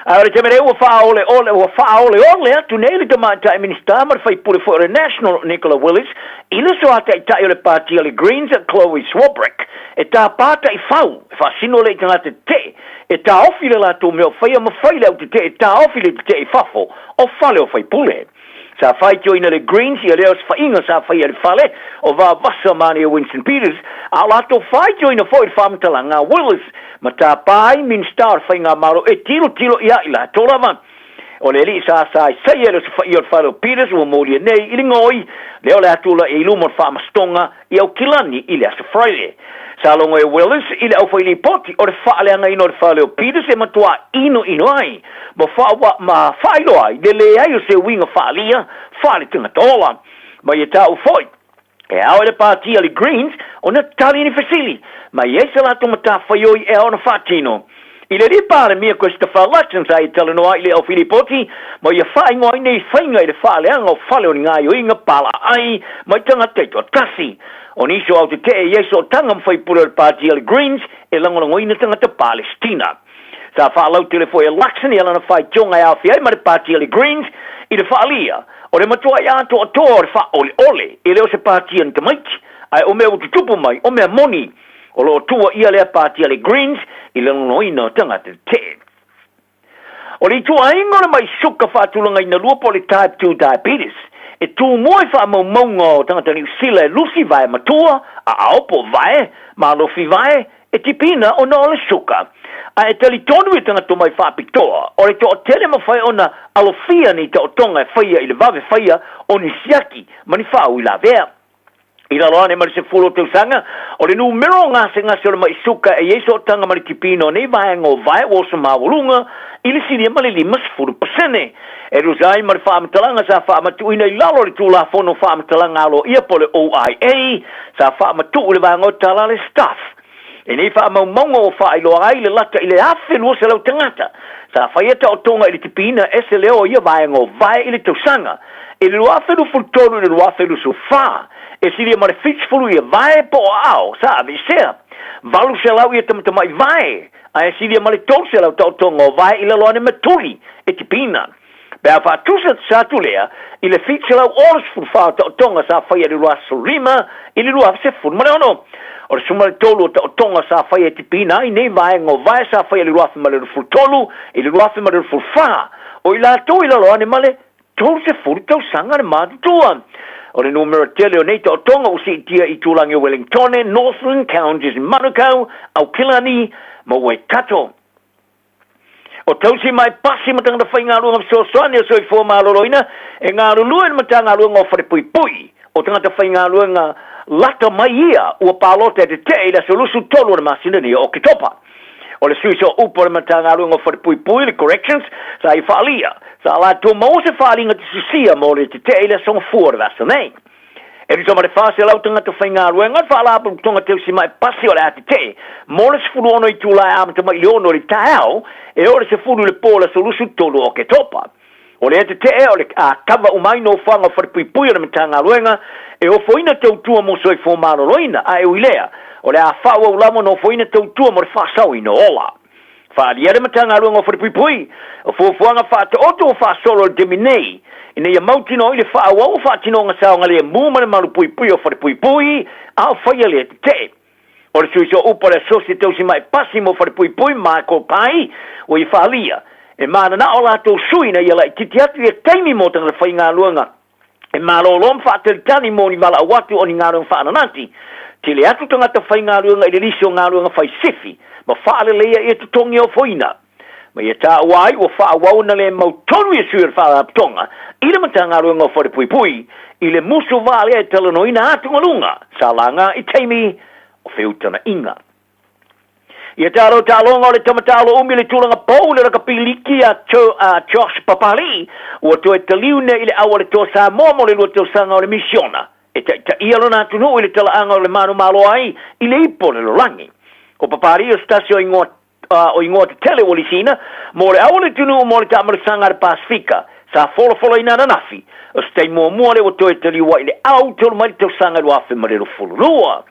Ae o le taimi nei ua faaoleole ua faaoleole atu nei le Tamaitai Minisita ma le Faipule foi o le National Nicola Willis i le Soa Taitai o le Pati a le Greens Chloe Swarbrick e tāpā taifau e faasino lea i tagata tetee e taofi le latou mea o faia ma fai le au tetee e taofi le tetee i fafo o fale o faipule. Sa faitioina le Greens ia lea osofaiga sa faia i le fale o Vavasa Mania Winston Peters, a o latou faitioina foi le faamatalaga a Willis ma tāpā ai Minisita o le Faigamalo e tilotilo ia i latou lava. O le alii sa saesaia i le osofaia o le fale o Peters ua molia nei i le gaoi lea o le a tulai ai i luma o le faamasinoga i Aukilani i le Aso Faraile. Sa logo e Willis i le aufailipoti o le faaleagaina o le fale o Peters e matuā inoino ai ma faaua ma faailoa ai le leai o se uiga faaalia faaletagata ola. Ma ia taua foi, e ao i le pāti a le Greens ona tali ni fesili ma i ai se latou matafaioi e ao ona faatino. I le Alii Palemia Christopher Luxon sa ia talanoa ai i le aufilipoti ma ia faaigoa ai nei faiga i le faaleaga o fale o ni gaoioiga palaaai mai tagata taitoatasi. O nisi o au tetee i ai sootaga ma faipule o le pāti a le Greens e lagolagoina tagata Palestina. Sa faalautele foi e Luxon ia lana faitioga e aofia ai ma le pāti a le Greens i le faaalia o le matuai atoatoa o le faaoleole e le o se pāti a ni tamaiti ae o mea ua tutupu mai o mea moni. O lo o tuuaia lea pāti a le Greens i le lagolagoina o tagata tetee. O le ituaiga o le mai suka faatulagaina lua po o le Type 2 Diabetes, e tumua i faamaumauga o tagata Niu Sila e lusi vae matua, aao po o vae, malofi vae, e tipiina ona o le suka. A e talitonu i tagata mai faapitoa, o le toatele mafai ona alofia ni taotoga e faia i le vave faia o ni siaki ma ni faauilavea. I lalo ane ma le 10 o tausaga, o le numera o gasegase o le mai suka e i ai sootaga ma le tipina o nei vaega o vae ua oso maualuga i le silia ma le 50%. E tusa ai ma le faamatalaga sa faamatuuina i lalo o le Tulafono Faamatalaga Aloaia po o le OIA, sa faamatuu i le vaega o tala a le Staff. I nei faamaumauga ua faailoa ai le lata i le 1,200 tagata sa faia taotoga i le tipiina ese lea o ia vaega o vae i le tausaga. I le 2023 i le 2024, e silia ma le 70 ia vae po o aao sa aveesea, 800 ia tamatamai vae, a e silia ma le 300 taotoga o vae i lalo ane ma tuli e tipiina. Pe a faatusa tusa atu lea i le 764 o taotoga sa faia i le 2015 i le 2016. O le 13 o taotoga sa faia e tipiina ai nei vaega o vae sa faia i le 2023 i le 2024, o i latou i lalo ane ma le 30 tausaga le matutua. O le numera tele o nei taotoga ua siitia i itulagi o Wellingtone, Northland, Counties Manukau, Aukilani ma Waikato. O tausi mai pasi ma tagata faigaluega fesoasoani o Soifua Maloloina e galulue i le Matagaluega o Falepuipui. O tagata faigaluega lata mai ia ua palota e tetee i le aso 23 o le masina nei o Oketopa. O le sui sooupu o le Matagaluega o Falepuipui, le Corrections, sa ia faaalia, sa latou maua se faaaliga tusitusia mo le tetee i le aso Gafua o le vasa nei. E tusa ma le 400 tagata faigaluega o le Faalapotopotoga Teusimai Pasi o le a tetee mo le 16 itula e amata mai i le 6 i le taeao e oo i le 10 i le po o le aso 23 o Oketopa. O lea tetee o le a kava uma ai nofoaga o falepuipui o le Matagaluega e ofoina tautua mo soifua maloloina, a e ui lea, o le a faaauau lava ona ofoina tautua mo le faasaoina o ola. Faaalia le Matagaluega o Falepuipui, o fuafuaga faataoto ua faasolo i le taimi nei, ina ia mautinoa ai le faaauau o faatinoga saogalemu ma le malupuipuia o falepuipui, a o faia lea tetee. O le sui sooupu o le Asosi Tausimai Pasi mo Falepuipui, Michael Pai, ua ia faaalia, e mananao latou sui ina ia laitiiti atu ia taimi mo tagata faigaluega E malōlō ma faatalitali mo ni valaau atu o ni galuega faananati. Tele atu tagata faigaluega i le lisi o galuega fai sifi ma faaleleia ia totogi ofoina. Ma ia taua ai ua faaauau ona le mau tonu ia sui o le Faalapotopotoga i le Matagaluega o Falepuipui i le musu valea e talanoaina atugaluga sa laga i taimi o feutagaiga. Ia talo taaloga o le tama taalo umi le tulaga pou le rakapi liki a, to, a Josh Papali'i ua toe taliu nei i le au a le Toa Samoa mo le lua tausaga o le misiona e taitaia lona atunuu i le talaaga o le manumalo ai i le ipo o le lolagi. O Papali'i o se tasi o igoa o igoa tetele ua lisiina mo le au o le atunuu mo le taamalosaga a le Pasefika sa folafolaina ananafi o se taimi muamua lea ua toe taliu ai i le au talu mai le tausaga 2022.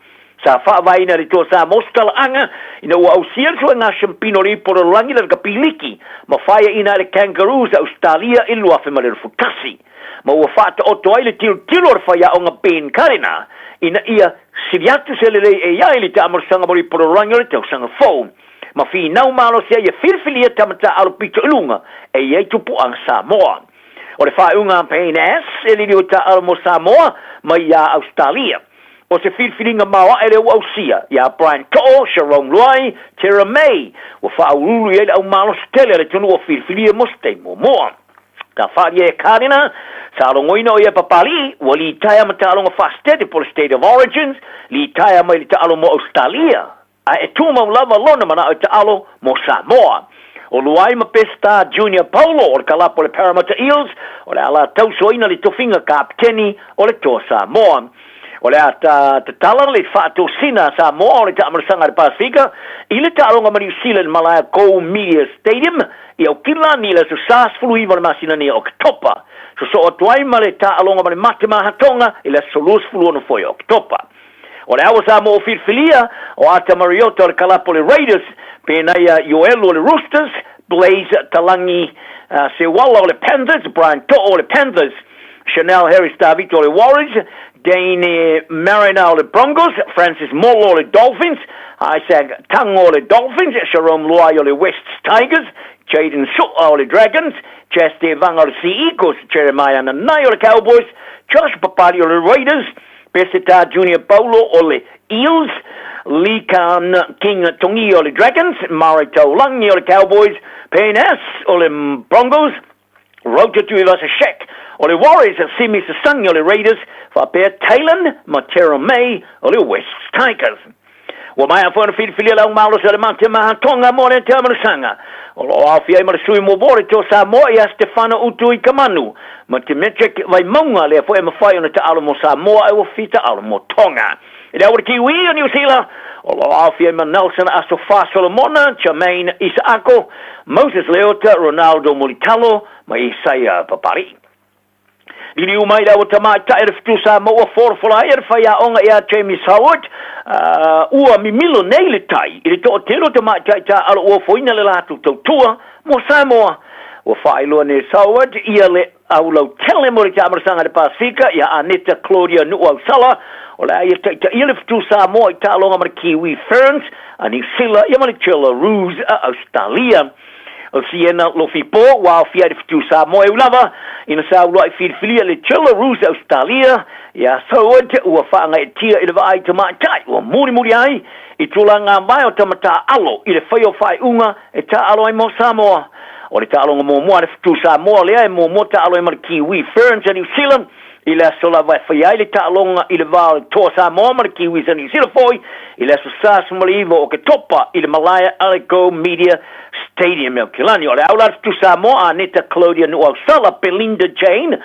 Sa faavaeina e le Toa Samoa se talaaga ina ua ausia le suega siampina o le ipu o le lalolagi le Rakapiliki ma faiaina ai le Kangaroos a Ausetalia i le 2021. Ma ua faataoto ai le tilotilo a le faiaoga Ben Karena ina ia sili atu se lelei e i ai le taamalosaga mo le ipu o le lalolagi o le tausaga fou. Ma finau malosi ai e filifilia tama taaalo pito i luga e i ai tupuaga Samoa. O le faaiuga a Payne Ass e liliu e taaalo mo Samoa mai iā Ausetalia. O se filifiliga maoae lea ua ausia iā Brian To'o, Sharome Luai, Terra May, ua faauluulu i ai le au malosi tele a le atunuu o filifilia mo se taimi muamua. Ka faaalia e Karena, sa logoina o ia e Papali'i, ua litaea ma taaloga faa-state po o le State of Origins, litaea mai le taalo mo Ausetalia. Ae e tumau lava lona manao e taalo mo Samoa. O Luai ma Peseta Junior Paulo o le kalapu o le Parramatta Eels o le a la tausoaina le tofiga kapeteni o le Toa Samoa. O le a ta tatala le faatosina a Samoa o le taamalosaga a le Pasefika i le taaloga ma Niu Sila i le malae Go Media Stadium i Aukilani i le aso Sa 19 o le masina nei o Oketopa. Sosoo atu ai ma le taaloga ma le Mate Mahatoga i le aso 26 foi o Oketopa. O le awa Samoa o filifilia, o Ata Mariota o le kalapu o le Raiders, Penaia Ioelu o le Roosters, Blaze Talangi Sewala o le Panthers, Brian To'o o le Panthers, Chanel Harris Tavito o le Warriors, Dane Mariner o le Broncos, Francis Molo o le Dolphins, Isaac Tango o le Dolphins, Sharome Luai o le Wests Tigers, Jaden Su'a o le Dragons, Chas Tevaga o le Sea Eagles, Jeremiah Nanai o le Cowboys, Josh Papali o le Raiders, Peseta Junior Paulo o le Eels, Lee Kan King Tongi o le Dragons, Murray Taulangi o le Cowboys, Payne Ass o le Broncos, Roger Tuivasa-Sheck o le Warriors, Simi Sasangi o le Raiders, faapea Taylan ma Terrell May o le Wests Tigers. Ua maea foi ona filifilia le aumalosi o le Mate Maha Tonga mo le Taamalosaga. O lo o aofia ai ma le sui muamua o le Toa Samoa ia Stefano Utuikamanu ma Demetric Vaimauga lea foi e mafai ona taalo mo Samoa ae ua fitaalo mo Tonga. I le au o le Kiwi o Niu Sila, o lo o aofia ai ma Nelson Asofa Solomona, Jermaine Isaako, Moses Leota, Ronaldo Mulitalo ma Isaia Papali'i. Liliu mai le aua tamaitai o le Fetu Samoa folafola ai e le faiaoga ia James Howard, ua mimilo nei le tai i le toatele o tamaitai taaalo ua ofoina le latou tautua mo Samoa. Ua faailoa nei e Howard ia le aulautele mo le taamalosaga i le Pasefika ia Aneta Claudia Nuuausala, o le a ia taitaia le Fetu Samoa i taaloga ma le Kiwi Ferns a Niu Sila ia ma le Jillaroos a Ausetalia. O Siena Lofipo, ua aofia ai le Fetu Samoa e ulava ina sa uluai filifilia le Jillaroos a Ausetalia, ia Soward ua faagaeetia i le vaai tamaitai ua mulimuli ai i tulaga vae o tama taaalo i le fai o faaiuga e taaalo ai mo Samoa. O le taaloga muamua a le Fetu Samoa lea e muamua taaalo ai ma le Kiwi Ferns a New Zealand I le aso lava e fai ai le taaloga i le va o le Toa Samoa ma le Kiwis a Niu Sila foi i le aso 49 o Oketopa i le malae a le Go Media Stadium i Aukilani. O le au la le Samoa, Aneta Claudia Nuuausala, Belinda Jane,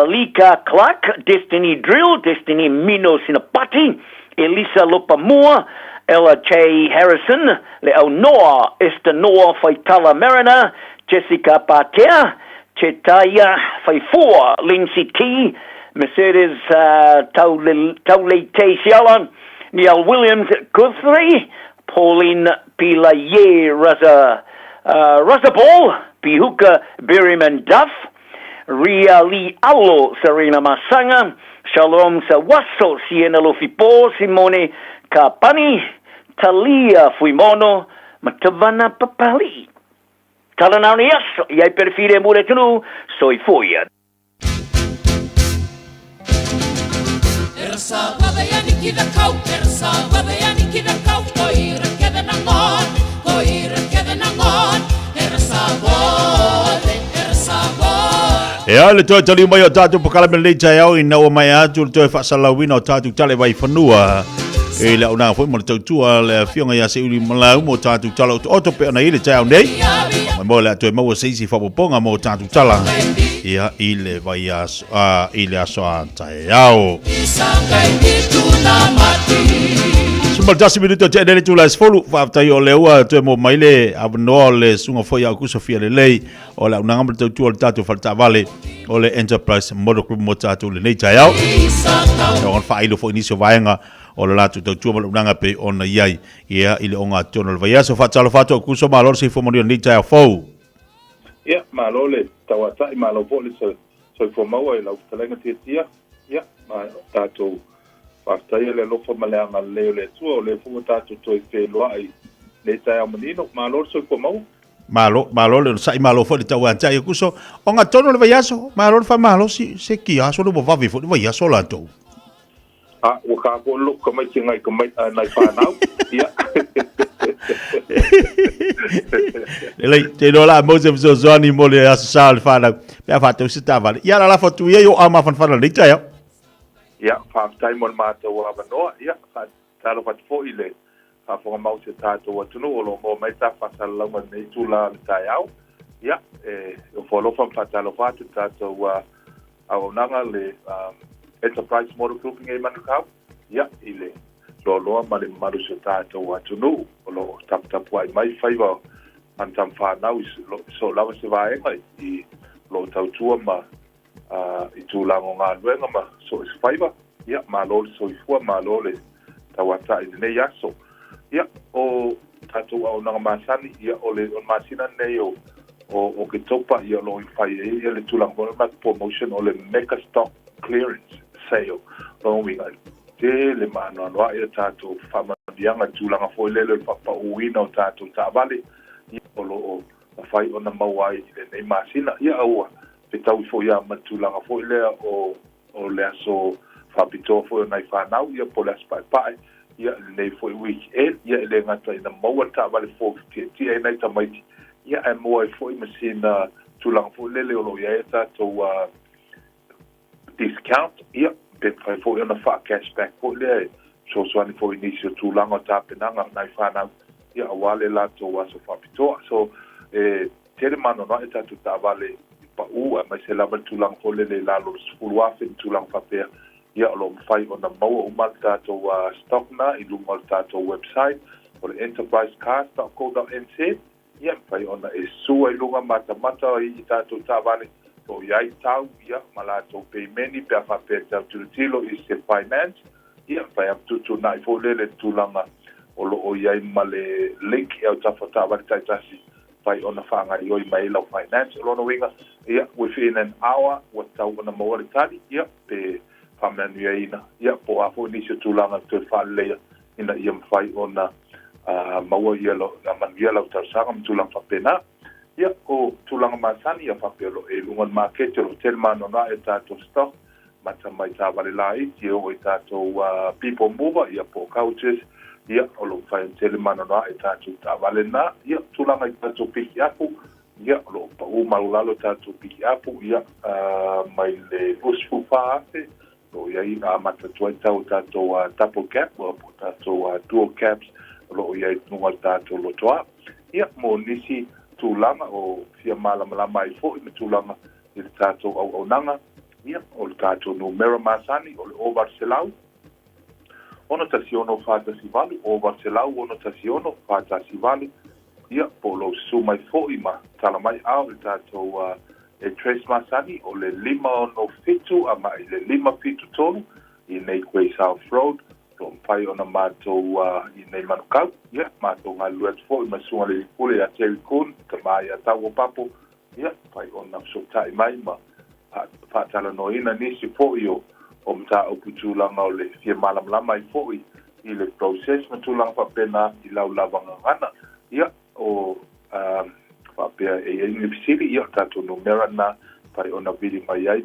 Lika Clark, Destiny Drill, Destiny Mino Sinapati, Elisa Lopamua, Ella J Harrison, le au Noa, Esther Noa Faitala Mariner, Jessica Patea, Chetaia Faifua, Lindsay T, Mercedes Tauleitei Siala, Niall Williams Guthrie, Pauline Pilaie Raza, Razaball, Pihuka Berryman Duff, Ria Lee Alo, Serena Masanga, Shalom Sawaso, Siena Lofipo, Simone Kapani, Talia Fuimono, ma Tavana Papali'i. Tala nā nei aso, i ai pere filemu le atunuu, soifua ia. E ai le toe taliu mai o tātou pakala me lenei taeao ina ua maea atu le toe faasalalauina o tātou tale vai fanua e le aunaga foi ma le tautua le afioga ia Seiuli Malau mo tātou tala otooto pe ona i le taeao nei. Mai mo le a toe maua se isi faaopoopoga mo tātou tala ia i le vai aso, a, i le aso a taeao. 11 minuto te ene tula sefulu faafetai o lea ua toe mo mai le avanoa o le susuga foi ia Aukuso Fialelei o le aunaga ma le tautua o le tatou faletaavale o le Enterprise Motor Group mo tatou lenei taeao. Ona faailo foi nisi o vaega o le latou tautua ma le auaunaga e pei ona i ai ia i le ogatotonu o le vaiaso. Faatalofa atu Aukuso, malo le soifua manuia i lenei taeao fou. Ia, malo le tauatai, malo foi le soifua maua i lau fetalaiga Tiatia. Ia, ma tatou faafetaia le alofa ma le agalelei o le Atua, o lea foi ua tatou toe feiloai i lenei taeao manino. Malo le soifua maua. Malo, malo le onosai, malo foi le tauatai Aukuso. Ogatotonu o le vaiaso, malo le faamalosi, se kia aso le ua vave foi le vaiaso latou. A, ua ka foi le loku tamaiti ngai tamai, nai whanau. Ia. Lelei, te iloa la mau se fesoasoani mo le aso sa o le whanau. Pe a whātau se tāwale. Ia la lafo atu ia i o au mafanafana lenei taeao. Ia, faafetai mo le mātou avanoa. Ia, faatalofa atu foi i le faafofoga mau o si o tātou atunuu o lo o maua mai ta faasalalauga i lenei itula o le taeao. Ia, e ofo alofa ma faatalofa atu i le tātou auaunaga le Enterprise Motor Group i Manukau, ia, i le loaloa ma le mamalu o si o tātou atunuu o lo o taputapuai mai faiva o ana tama fanau i so o lava se vaega i lo o tautua ma i tulaga o galuega ma so o se faiva. Ia, malo le soifua, malo le tauatai i lenei aso. Ia, o tatou auaunaga masani, ia, o le masina lenei o o Oketopa, ia, o lo o fai ai ia le tulaga foi o le promotion o le Mega Stock Clearance Sale. O lona uiga, e tele ma anoanoai a tatou faamanuiaga i tulaga foi lele o le faapauina o tatou taavale, ia, o lo o mafai ona maua ai i lenei masina. Ia, a ua fetaui foi lava ma le tulaga foi lea o o le aso faapitoa foi o nai fanau, ia po o le aso paepae, ia lenei foi weekend, ia e le gata ina maua le taavale fou e tietie ai nai tamaiti, ia ae maua ai foi ma sina tulaga foi lele o lo o i ai a tatou discount, ia pe mafai foi ona faa-cash back foi lea e fesoasoani foi i nisi o tulaga o tapenaga o nai fanau, ia aua le latou aso faapitoa. So, e tele ma anoanoai a tatou taavale i pau aemaise lava le tulaga foi lele i lalo o le 10,000 ma tulaga faapea, ia o lo o mafai ona maua uma le tatou stock na i luga o le tatou website o le enterprisecars.co.nz, ia mafai ona e sua i luga matamata i tatou taavale o lo o i ai tau ia ma latou peimeni pe a faapea e tau tilotilo i se finance, ia mafai ona fetuutuunai foi lele le tulaga o lo o i ai ma le link i autafa o taavale taitasi mafai ona faagaoioi mai ai lau finance. O lona uiga, ia, within an hour ua tatau ona maua le tali, ia, pe faamanuiaina, ia, po o a foi nisi o tulaga e toe faaleleia ina ia mafai ona maua ia manuia lau talosaga ma tulaga faapena. Ia, o tulaga masani, ia faapea o lo o i luga o le maketi, o lo o tele ma anoanoai a tatou stock, mata mai taavale laiti e oo i tatou people mover, ia po o coaches, ia, o lo o mafai ona tele ma anoanoai a tatou taavale na. Ia, tulaga i tatou pikiapu, ia, o lo o pau maualalo tatou pikiapu, ia, mai le 24,000, o lo o i ai amata atu ai tau o tatou double cab, po o tatou dual cabs, o lo o i ai i luga o le tatou lotoa. Ia, mo nisi tulaga o fia malamalama ai foi ma tulaga i le tatou auaunaga, ia, o le tatou numera masani o le 0800 616 418, 0800 616 418, ia, po o lou susu mai foi ma tala mai ao i le tatou address masani o le 567 agai i le 573 i nei Grey South Road, o lo o mafai ona matou i nei Manukau. Ia, matou galulue atu foi ma le Susuga i le Alii Pule ia Terry Kuhn, tama ia Tau o Papo, ia, mafai ona fesootai mai ma faatalanoaina nisi foi o mataupu i tulaga o le fia malamalama ai foi i le process ma tulaga faapena i lau lava gagana. Ia, o faapea e i ai ni fesili, ia, o le tatou numera lena mafai ona vili mai ai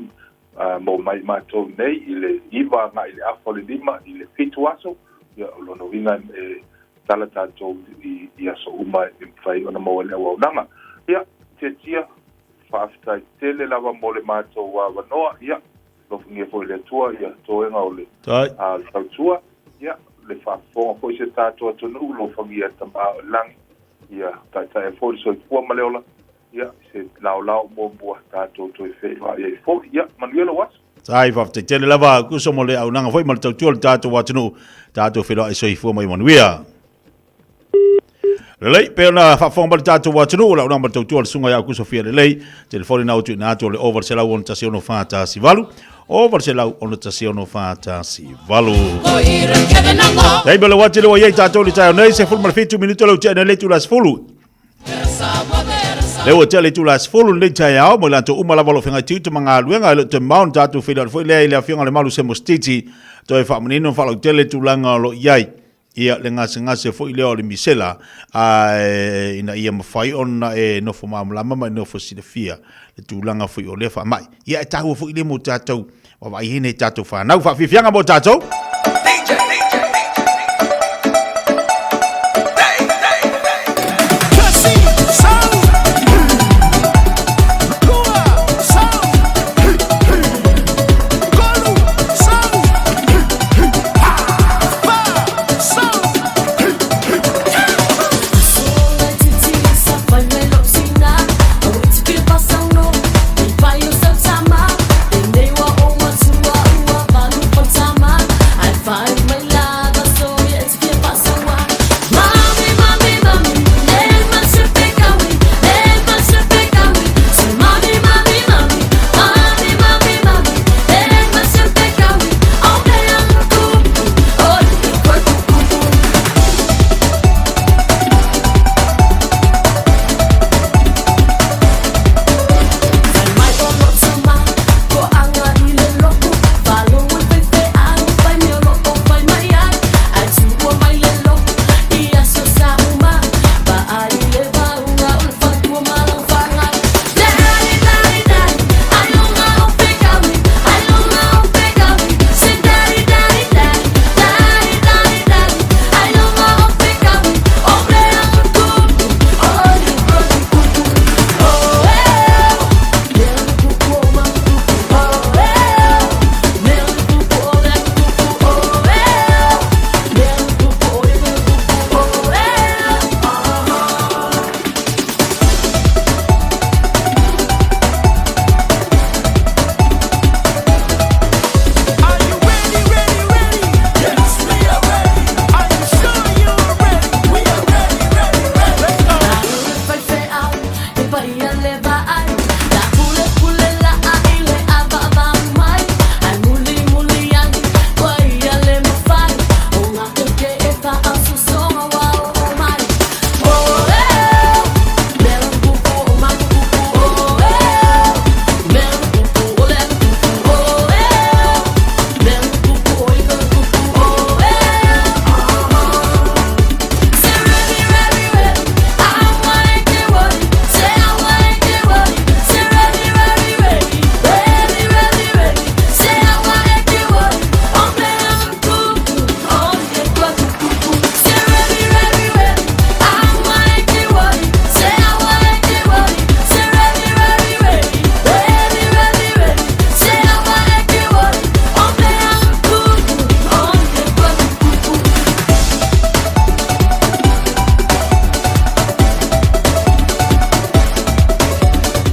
mo mai matou nei i le 9 agai i le afa o le 5 i le 7 aso. Ia, o lona uiga e tala tatou i aso uma e mafai ona maua ai le auaunaga. Ia, Tiatia, faafetai tele lava mo le matou avanoa. Ia, alofagia foi e le Atua ia toega o le tautua. Ia, le faafofoga foi si o tatou atunuu, alofagia e Tama o i lagi. Ia, taitaia foi le soifua ma le ola. Ia, se laolao muamua tatou toe feiloai ai foi. Ia, manuia lou aso. Ai, faafetai tele lava Kuso mo le auaunaga foi ma le tautua o le tatou atunuu. Tatou feiloai soifua ma ia manuia. Lelei, pei ona faafofoga mai le tatou atunuu, le auaunaga ma le tautua a le Susuga ia Aukuso Fialelei, telefoni na o tuuina atu o le 0 8 1 6 4 1 8. o 861 4 18. Taimi o le uati le ua i ai tatou i le taeao nei, 17 minute le utia nei le itula 10. Le ua tea le itula 10 lenei taeao, mo i latou uma lava o lo o feagai tiute ma galuega, e le o toe mamao ona tatou feiloai foi lea i le Afioga i le Malu Semo Stiti, toe faamanino ma faalautele tulaga o lo o i ai. Ia, le gasegase foi lea o le misela, ae ina ia mafai ona e nofo malamalama ma e nofo silafia le tulaga foi o lea faamai. Ia, e taua foi lea mo tatou vaavaai ai nei tatou fanau. Faafiafiaga mo tatou!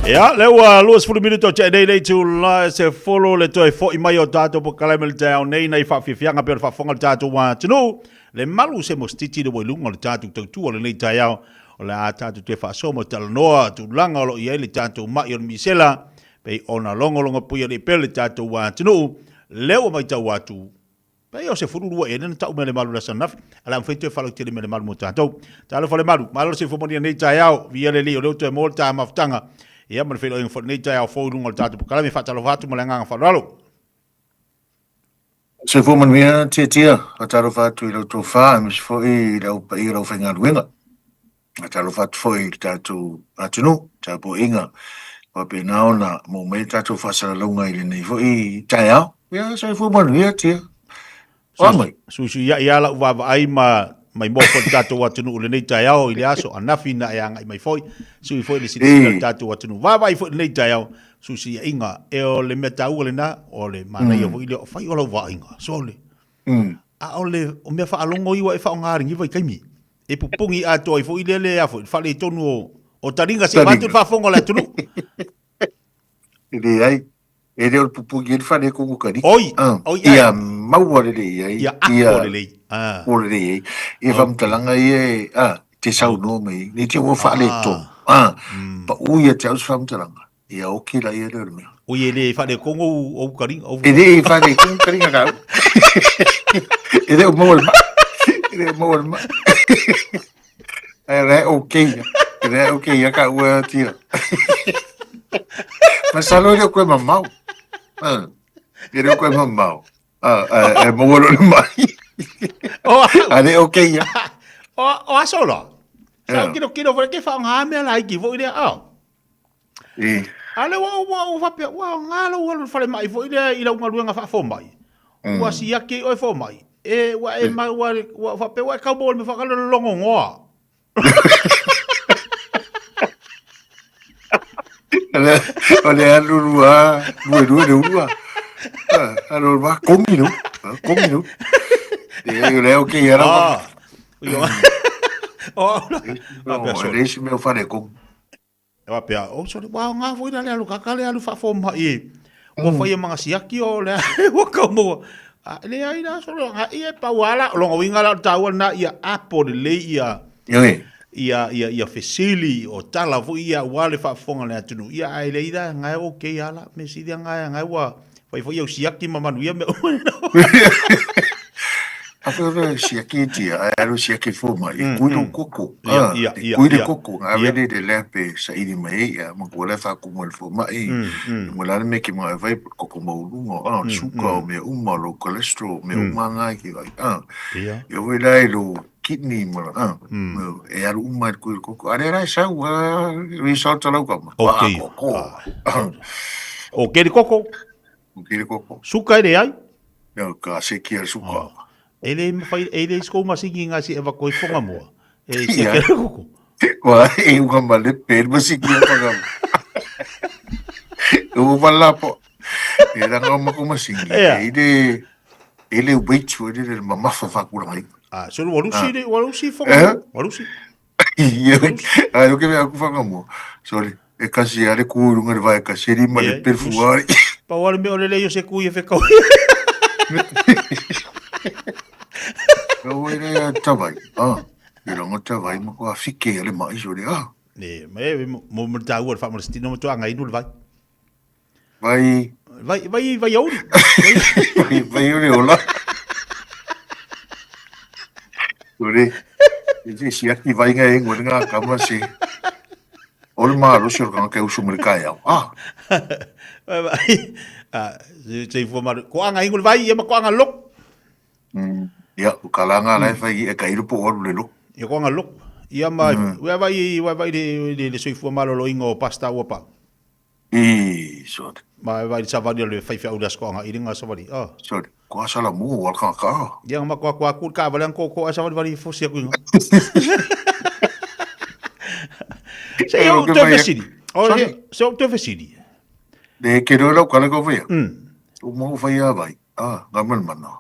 Ia, lea ua 20 minute o tea nei le itula e se folo le toe fo'i mai o tatou polokalame i le taeao nei nai faafiafiaga pei o le faafofoga a le tatou atunuu. Le malu se mosititi le ua i luga o le tatou tautua lenei taeao o le a tatou toe faasoa ma talanoa tulaga o lo o i ai le tatou ma'i o le misela pei ona logologo puialii pea le tatou atunuu. Lea ua matau atu Pei o se 12 ea lea na tau mai e Lemalu i le aso ananafi, ae o le a mafai toe faalautele mai e Lemalu mo tatou. Talofa Lemalu, malo le soifua manuia i lenei taeao, viia le Alii o lea ua toe maua le ta mafutaga, ia ma le feiloaiga foi i lenei taeao fou i luga o le tatou polokalame. Faatalofa atu ma le agaga faaaloalo. Soifua manuia Tiatia, faatalofa atu i lau tofa aemaise foi i le au paia o le aufaigaluega. Faatalofa atu foi i le tatou atunuu, tapuaiga faapena ona maua mai le tatou faasalalauga i lenei foi taeao. Ia, soifua manuia Tia. Oa mai. Suisuiai lava lau vaavaai ma maimoa foi le tatou atunuu i lenei taeao i le aso anafi na e agai mai foi. Sui foi le silasila le tatou atunuu. Vaavaai foi i lenei taeao, suisuiaiga. E o le mea taua lena, o le manaia foi lea o fai o lau vaaiga. Sole. A o le o mea faalogo ia ua e faaaoga i lenei vaitaimi. E pupugi atoa ai foi lea le a foi, le faaletonu o, o taliga se avatu le faafofoga o le atunuu. E leai, e le o le pupugi ai le faaletonu o taliga. Oi, oi, ai. Ia maua lelei ai. Ia ako lelei. Ah. Ako lelei ai. Ia faamatalaga ia e, ah, te saunoa mai ai. Nei te ua faaletonu. Ah, pau ia te au se faamatalaga. Ia oki la ia lea o le mea. Oi e le faaletonu ou, ou kaliga. Ou... E le faaletonu kaliga kau. E le o maua le maa. E le o maua le maa. E le okay ia. E le okay ia ka ua tira. Masalo e le o koe mamao. E le o koe mamao. Ah, e maua lo le mai. O, A le okay ia. O, o aso la. Sa o kilo kilo fo ke wha ngā mea la iki fo i lea. Oh. E. A le ua ua ua faapea, ua aoga lou alu i le falemai foi lea i lau galuega faafomai. Ua siaki ai oe fomai. E, ua e ma, ua, ua faapea ua e kau maua i le mea faakale le logogoa. O le alu lua, lua lua le ulua. Alu lua, kongi lu, kongi lu. E, o le au ke ia rau. Oh, o le isi mea o fale kongi. E faapea, oh sorry, ua aoga foi la le alu kaka le alu faafomai e. Ua faia ma siaki o le ua kau maua. A leai la solo nga ia e pau ala, o lona uiga la o le taua lena ia apo lelei ia Ioe. ia ia ia fesili o tala foi ia aua le faafofoga a le atunuu. Ia ae leai la nga e okay ala, mea sili nga nga ua fai foi au siaki ma manuia mea uma. A foi o siaki tia, ai alu siaki fo mai, e kui lo koko. Ah, e kui le koko, ngā wele le lea pe saili mai e ia, ma kua lea whākumu le fo mai, e mo lana me ki mai vai, koko maulunga, ah, suka o mea uma, lo cholesterol, mea uma ngā ki vai, ah. Ia hoi la e lo kidney, ma, ah, e alu uma e kui le koko. A lea la e sau, ah, result lau kama. Ok. O ke le koko? O ke le koko. Suka e le ai? Ia, ka seki a suka. Oh. E le mawhai, e le isko masiki ngā si ewa koi whonga moa. E si ke le koko. Wa, e unga ma le pe, masiki a whanga moa. E ua wala po. E ranga o mako masingi. E le, e le weight, e le mamafa whakuranga i. Ah, so warusi le, warusi whanga moa. Warusi. Ia, ai o ke mea aku whanga moa. Sorry. E kasi a le ku i runga le vae kasi, e rima le perfu ai. Pau ale mea o le lei o se kui e whekau. Kau e rea tawai, ah, e ranga tawai ma kua whike a le mai, sorry, ah. Ne, me, mo mo tāua le whamarasitino mo tua ngai nu le vai. Vai. Vai, vai, vai auri. Vai, vai auri ola. Ore, e te siaki vai ngai e ngore ngā kama se. O le malosi o le kanga ke usu mo le kaeao. Ah! Vai, vai. Ah, se ifua maru. Ko anga ingo le vai, ia ma ko anga lok. Ia, o ka langa lai fai e ka iru po alu le lok. Ia ko anga lok. Ia ma, ua vai, ua vai le, le, le soifua maloloinga o pasta ua pau. I, sorry. Ma e vai savali o le faifeau le aso ko anga i ringa savali. Oh. Sorry. Ko asala mo wal ka ka. Ia ma ko ko aku ka vale ko ko savali vali fosi aku inga. Se eu te fesili. O se eu te fesili. Le ke ro lau kala ko vai. O mo fai a vai. Ah, nga man mana.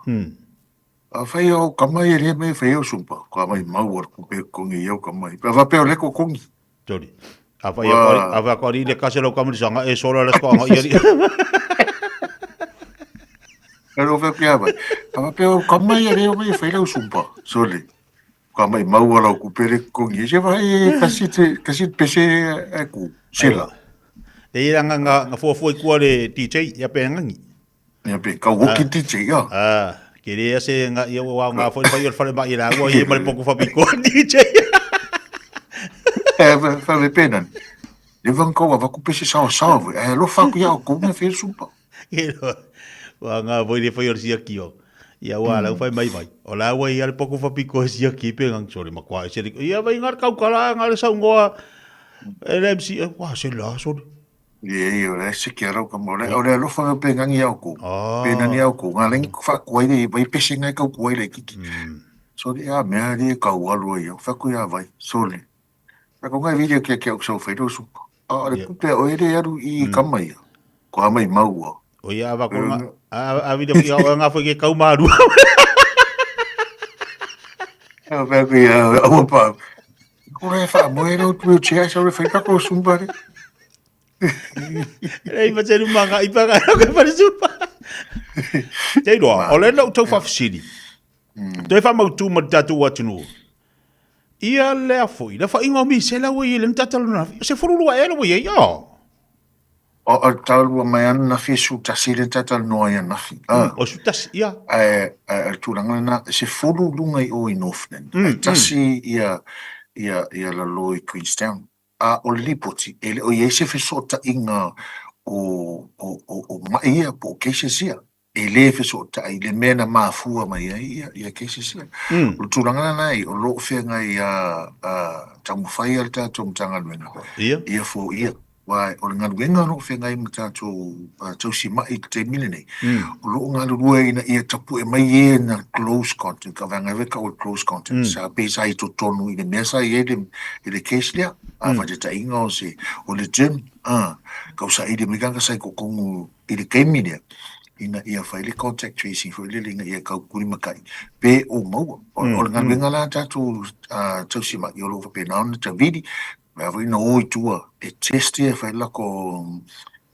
A fai o kama e le me fai o sumpa. Ko mai mau ar ku pe kongi eu kama. Pa va pe o le ko kongi. Sorry. A whai a whai a le kase lau kamuri sanga e sola le skoanga i ari. Pero fe kia vai. A wha peo kamai a reo mai whai lau sumpa. Sorry. Ka mai maua lau ku pere kongi. Se vai e kasi te kasi te pese e ku. Sela. Le ira nga nga nga fuafua i kua le DJ ia pe ngangi. Ia pe kau hoki DJ ia. Ah, ke rea se nga ia wa nga fo fai o fale mai la wa ia male poku fa piko DJ. E fa le pena. Le van kau ava ku pese sao sao. E lo fa ku ia ko me fe supa. Wa nga voi le fai o sia kio. Ia wa la fai mai mai. O la wa ia le poku fa piko sia ki pe ngang sore ma kwa se ia vai ngar kau kala ngar sa ngoa. LMC wa se la sore. Ie, o le se kia rau ka mo le, o le alofa ngau pe ngangi au ko. Pe nani au ko, ngā lengi ko whakuai le, vai pese ngai kau kuai le kiki. Sorry, a mea le kau aloa ia, whaku ia vai, sorry. A ko ngai video kia kia au whai rosu. A le kupe o ere aru i kama ia. Ko a mai maua. O ia ava ko nga, a video kia o ngā whai ke kau mārua. A whai ko ia, aua pa. Ko re wha moe rau tu e chea sa re whai pa ko sumba re. Rei ma te ruma nga ipa nga ke whare supa. Te roa, o le lau tau whawhisiri. Toe wha mau tū ma te tātou atunuu. Ia lea foi, le whainga o mi se lau i le mtatalo na. Se furulua e lau i ia. O, o taulua mai ananafi e 11 lea ta talanoa ai ananafi. Ah. O 11, ia. Ae, ae o le tulaga lena, e 10 luga i o i Northland, ae tasi ia, ia, ia lalo i Queenstown. A o le lipoti, e le o i ai se fesootaiga o, o, o, o mai ia po o cases ia. E le fesootai i le mea na mafua mai ai ia, ia cases ia. O le tulaga lena e, o lo o feagai a, a taumafai a le tatou Matagaluega Ia. ia foia. Aua o le galuega o lo o feagai ma tatou tausi mai i le taimi lenei, o lo o galulue ina ia tapue mai e na close contact, ka vaega e tau o le close contact, sa pei sa i totonu i le mea sa i ai le, i le case lea. A faataitaiga o se, o le gym, a, kau saili mai tagata sa i totonu i le taimi lea, ina ia fai le contact tracing foi lele ina ia tautulimatai pe o maua. O, o le galuega la a tatou tausi mai, o lo o faapena ona tavili, mea foi na o i tua e test ia, e fai lako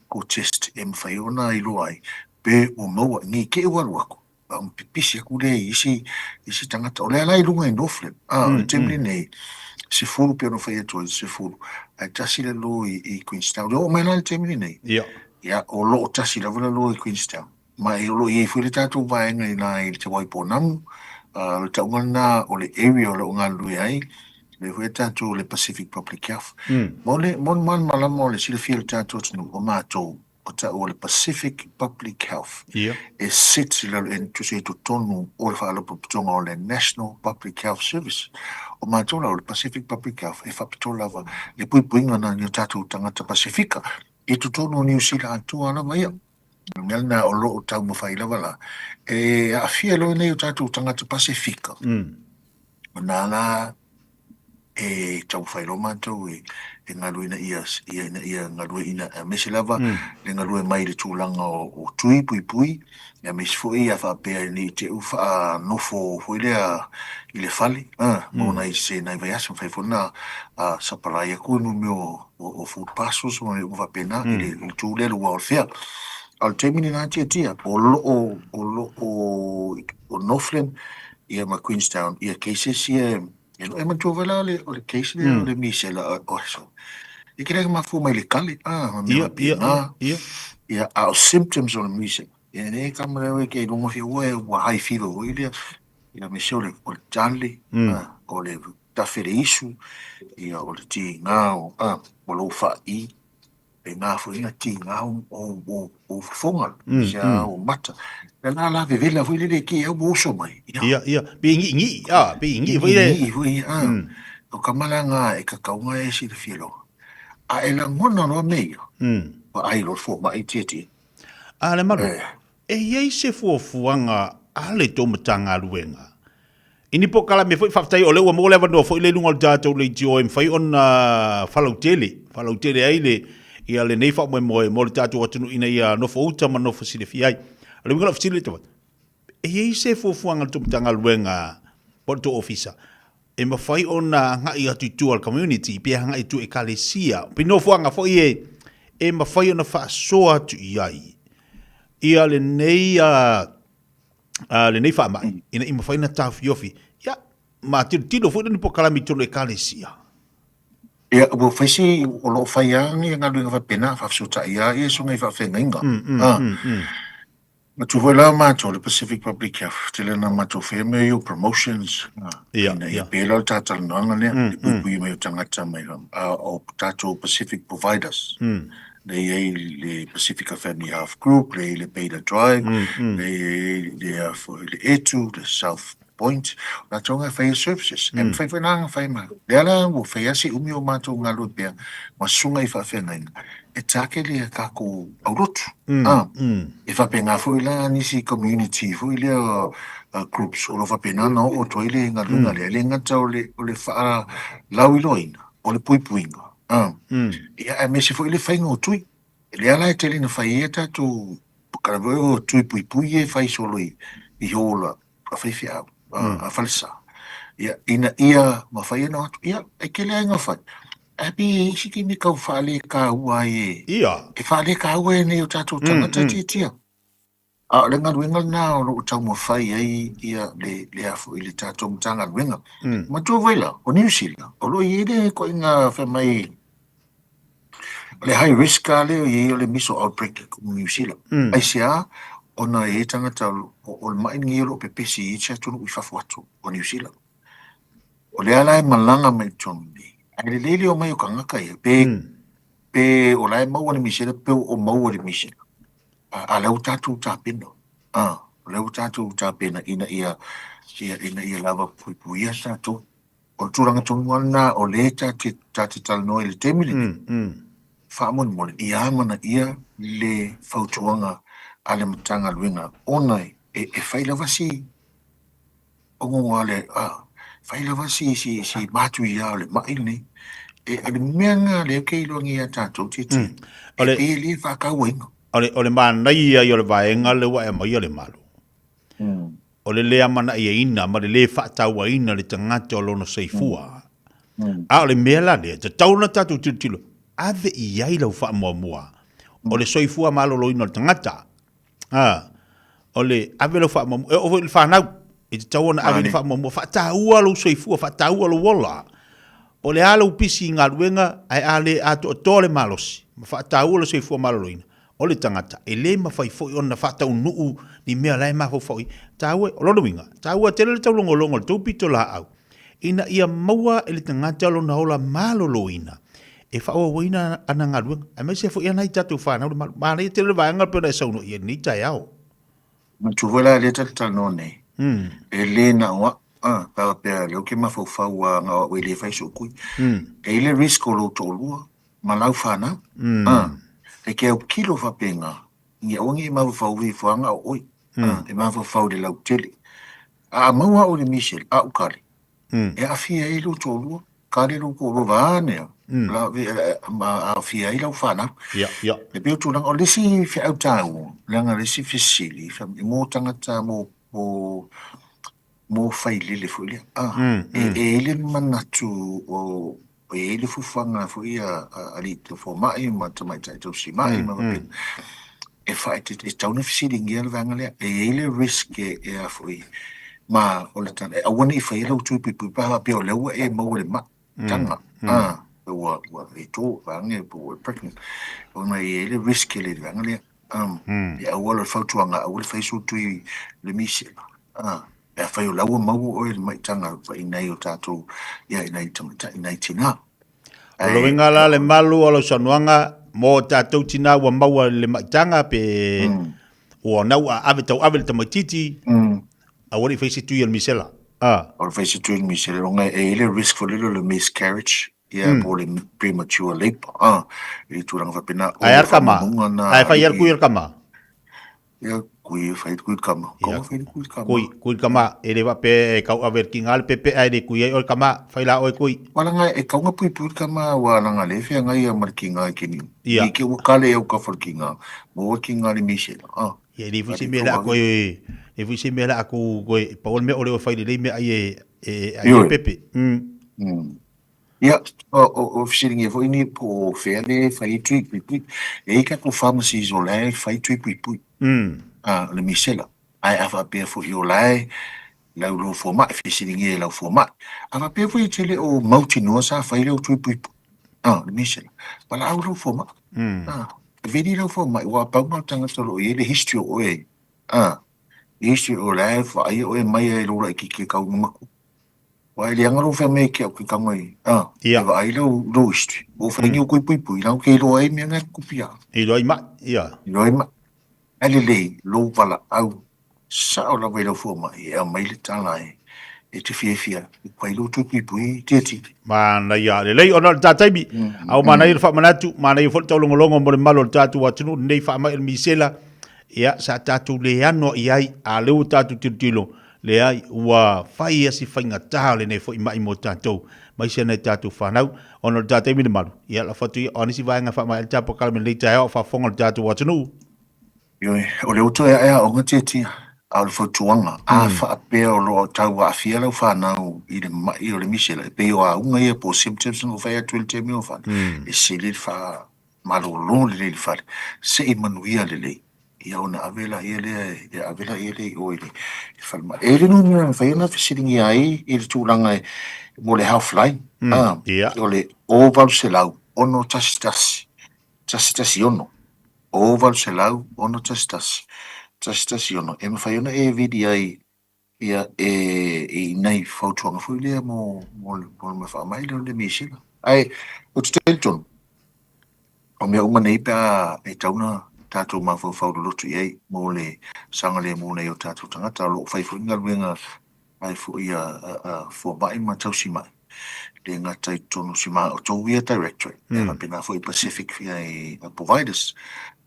ko test e mafai ona iloa ai pe ua maua nei te i ua alu atu a ona pipisi atu lea i isi isi tagata. O lea la i luga i Northland, a, o le taimi lenei, 10 pei ona fai atu ai, 10, ae tasi lalo i, i Queenstown. E oo mai la i le taimi lenei, ia, o lo o tasi lava lalo i Queenstown. Ma e o lo o i ai foi le tatou vaega i ina i Te Waipounamu, o le tauga lena o le area o lo o galulue ai, lea foi tatou le Pacific Public Health. Mo le, mo le malamalama o le silafia o le tatou atunuu, o matou, o tau o le Pacific Public Health, e sit i lalo, e tusa i totonu o le Faalapotopotoga o le National Public Health Service. O matou la o le Pacific Public Health, e faapitoa lava le puipuiga na ni o tatou tagata Pasefika i totonu o Niu Sila atoa lava ia. O le mea lena o lo o taumafai lava la, e aafia loa nei o tatou tagata Pasefika, o nā la e taumafai loa matou e e galue ina ia, ia ina ia galueaiina, aemaise lava le galue mai i le tulaga o, o tui puipui, aemaise foi ia faapea ne i te i ua faanofo foi lea i le fale, a, mo nai se nai vaiaso, mafai foi ona sapalai atu i mea o o food parcels ma mea uma faapena i le itu lea i le ua o le fea. A o le taimi lena Tiatia, o lo o, o lo o, o Northland ia ma Queenstown ia cases ia e e manatua foi la o le, o le case lea o le misela o so. E ke lea mafua mai le kale, ah, ma mea faapena. Ia, a o symptoms o le misela, ia ne ka mea e ke lunga fia ua e ua high fever foi lea, ia me se o le, o le tale, ah, o le tafe le isu, ia o le tiga o, a, o lou fa'i, pēnā foi na tiga o, o, o, o fofoga, se a o mata. Le la la vevela foi lele ke au oso mai. Ia, ia, ia. Pe ngi'ingi'i, a, pe ngi'ingi'i foi le. Ngi'ingi'i foi, a. O ka malaga e kakauga e silafia loa. A e lagona loa me ia, vaai loa le fomai tietie. A le malu, e i ai se fuafuaga a le tou Matagaluega i ni polokalame foi, faafetai o lea ua maua le avanoa foi lea i luga o le tatou leitio e mafai ona faalautele, faalautele ai le, ia lenei faamoemoe mo le tatou atunuu ina ia nofo uta ma nofo silafia ai. O le uiga o lau fesili lea, e i ai se fuafuaga a le tou Matagaluega po o le tou Ofisa e mafai ona agai atu i tua i le community pe agai i tua i ekalesia, pe nofoaga foi e, e mafai ona faasoa atu i ai ia lenei, uh, lenei faamai, ina ia mafai ona taofiofi, ia, ma tilotilo foi ni polokalame i totonu o ekalesia. Ia, ua fai si, o lo o fai lava ni galuega faapena, faafesootai lava ia suiga i faafeagaiga. Ah. Matu foi la matou le Pacific Public Health, tele na matou faia mea ia o promotions, ina ia pei la o le talatalanoaga lea, le puipui mai o tagata mai o tatou Pacific Providers. Lea i ai le Pacifica Family Health Group, lea i ai le Beta Drive, lea i ai le, le Etu, le South Point, o latou nga e faia services. E mafai foi la ona fai ma, lea la ua fai lava si umi o matou galue pea ma susuga i faafeagaiga, e target ia tatou aulotu. E faapena foi la nisi community foi lea groups o lo o faapena ona oo atu ai le galuega lea, e le gata o le, o le faalauiloaina, o le puipuiga, ia aemaise foi le faiga o tui. Lea la e tele ina fai ai a tatou o tui puipui ia e fai solo i hall a faifeau, a falesa, ia, ina ia mafai ona o atu, ia, e tele lava ina fai, ae pei e i ai isi taimi e tau faalekaua ai e, e faalekaua e nai o tatou tagata tietia. A o le galuega lena o lo o taumafai ai ia le, le a foi le tatou Matagaluega. Matua foi la, o Niu Sila, o lo o i ai le ituaiga fai mai. O le high risk lava lea e i ai o le miso outbreak i New Zealand. Aisea? Ona e i ai tagata o le ma'i lenei o lo o pepesi i isi atunuu i fafo atu o New Zealand. O lea la e malaga mai i totonu nei, ae lelei le omai o tagata ia, pe, pe o la e maua le misela pe o maua le misela. A, a lea ua tatou tapena, a, o lea ua tatou tapena ina ia, ia, ina ia lava puipuia tatou. O le tulaga tonu lava lena o lea ta te, ta te talanoa i le taimi lenei, faamolemole, ia amanaia le fautuaga a le Matagaluega ona e, e fai lava si ogaoga le, a, fai lava si, si, si matuia o le ma'i lenei. E, o le mea lena lea ou te iloa nei ia tatou, Tietie, O le, e pei e le faatauaina. O le, o le manaia ia o le vaega lea ua e aumaia le malu. O le le amanaiaina ma le le faatauaina le tagata o lona soifua. A o le mea la lea, tatau ona tatou tilotilo, ave i ai lau faamuamua o le soifua maloloina o le tagata. A, o le ave lau faamuamua, e oo foi i le fanau, e tatau ona ave i le faamuamua, faataua lou soifua, faataua lou ola. Po o le a lou pisi i galuega, ae a le atoatoa le malosi ma faataua le soifua maloloina, o le tagata, e le mafai foi ona faataunuu ni mea la e mafaufau i ai. Taua, o lona uiga, taua tele le taulogologo o le tou pitolaau, ina ia maua e le tagata lona ola maloloina e faaauauina ana galuega, aemaise foi ana ai tatou fanau le malu. Manaia tele le vaega e pei ona e saunoa i ai i lenei taeao. Manatua foi la lea ta te talanoa nei, e le na o au, a, pe a faapea o lea ou te mafaufau lava na o au e le fai sou kui. E i ai le risk o lou toalua ma lau fanau, a, e te autilo faapena, ina ia aua ne i mafaufau i fuaga o oe, a, e mafaufau i le lautele. A maua au i le misela, a ou kale, e aafia ai lou toalua, kale lou toalua vaeane au, ma aafia ai lau fanau. E pei o tulaga, o le isi feau taua, leaga o le isi fesili, mo tagata, mo, mo, mo failele foi lea. E, e i ai le manatu o, e i ai le fuafuaga foi a, a alii fomai ma tamaitai tausimai ma faapena, e faaeteete, e tatau ona fesiligia le vaega lea. E i ai le risk e, e a foi, ma o le tala, e aua ne i faia lau tui puipui pe a faapea o lea ua e maua i le ma'i, taga, a, ua, ua e tō, vaeane, pe ua e pregnant, ona e i ai le risk tele i le vaega lea. E aua le fautuaga, aua le fai sou tui le misela, a, pe afai o la ua maua oe i le maitaga i nai o tatou, ia, i nai tamaitai, i nai tinā. O le uiga la le malu o lau saunoaga mo tatou tina ua maua i le maitaga pe ua nau a ave tau ave le tamaititi, aua le i fai se tui o le misela. A. O le fai se tui o le misela, ona e i ai le risk foi lele o le miscarriage, ia po o le premature labour, a, i tulaga faapena. Ae a le tama? Ae fai a le kui o le tama? Ia, kui, fai le kui le kama. Ia, fai le kui le kama. Kui, kui le kama. E le faapea e tau ave le kiga le pepe ae le kui ai oe le kama. Fai la oe kui. Ua langa e tau na puipui le kama ua langa le feagai ia ma le kiga i ke niu. Ia. I ke ua kale au kafa le kiga. Mo le kiga le misela. Ah. Ia, e le fai se mea la koe, e fai se mea la aku koe, pau o le mea o le o fai lelei mea ai e, e, ai e pepe. Ia, o fesiligia foi ni po o fea le fai ai tui puipui. E i ai tatou pharmacies o la e fai tui puipui, a, o le misela. Ae a faapea foi o la e lau lou fomai, fesiligia e lau fomai. A faapea foi e te le o mautinoa sa fai lau tui puipui, a, o le misela, valaau lau fomai. A, veli lau fomai, aua pau na o tagata o lo o i ai le history o oe, a, history o la e vaaia oe mai lava i lou laitiiti e tau ina matua. Aua e leaga lou fai mai ke au ke tago i, a, e vaai lou, lou history. Ua ou fai ni ou kui puipui, lau ke iloa ai mea na e tutupu ia. Iloa ai mai, ia. Iloa ai mai. Ae lelei lou valaau sao lava i lau fomai e aumai le tala e, e te fiafia e fai lou tui puipui tiati. Manaia, lelei ona o le ta taimi, a ua manaia le faamanatu, manaia foi le taulogologo mo le mamalu o le tatou atunuu, lenei faamai o le misela, ia, sa tatou le ano i ai, a o lea ua tatou tilotilo, Leai, ua fai ia si faigata o lenei foi mai mo tatou, aemaise nai tatou fanau, ona o le ta taimi le malu, ia lafo atu ia, o a nisi vaega e faamaea ai le ta polokalame i lenei taeao a o faafofoga le tatou atunuu. Ioe, o lea ua toe ae aoga tiatia, a o le fautuaga, a faapea o lo o tau aafia lau fanau i le mai o le misela, e pei o auga ia po o symptoms na ou fai atu i le taimi ua fano, e sili le faa, malolo lelei i le fale, se i manuia lelei, ia ona ave laia lea, ia ave laia lea i o i le falemai. E i ai le numera e mafai ona fesiligia ai i le tulaga e, mo le health line, a, o le 0800 611. 116, o 861 116, e mawhai ona e vili ai ia e i nai fautuaga foi lea mo mo mo le faamai lea o le misela. Ae ou te talitonu, o mea uma nei pe a e tatau ona tatou mafaufau loloto i ai mo le saogalemu nei o tatou tagata. O lo o fai foi galuega ai foi a a fomai ma tausimai, le gata i totonu o si ma outou ia directorate, e faapena foi Pacific providers.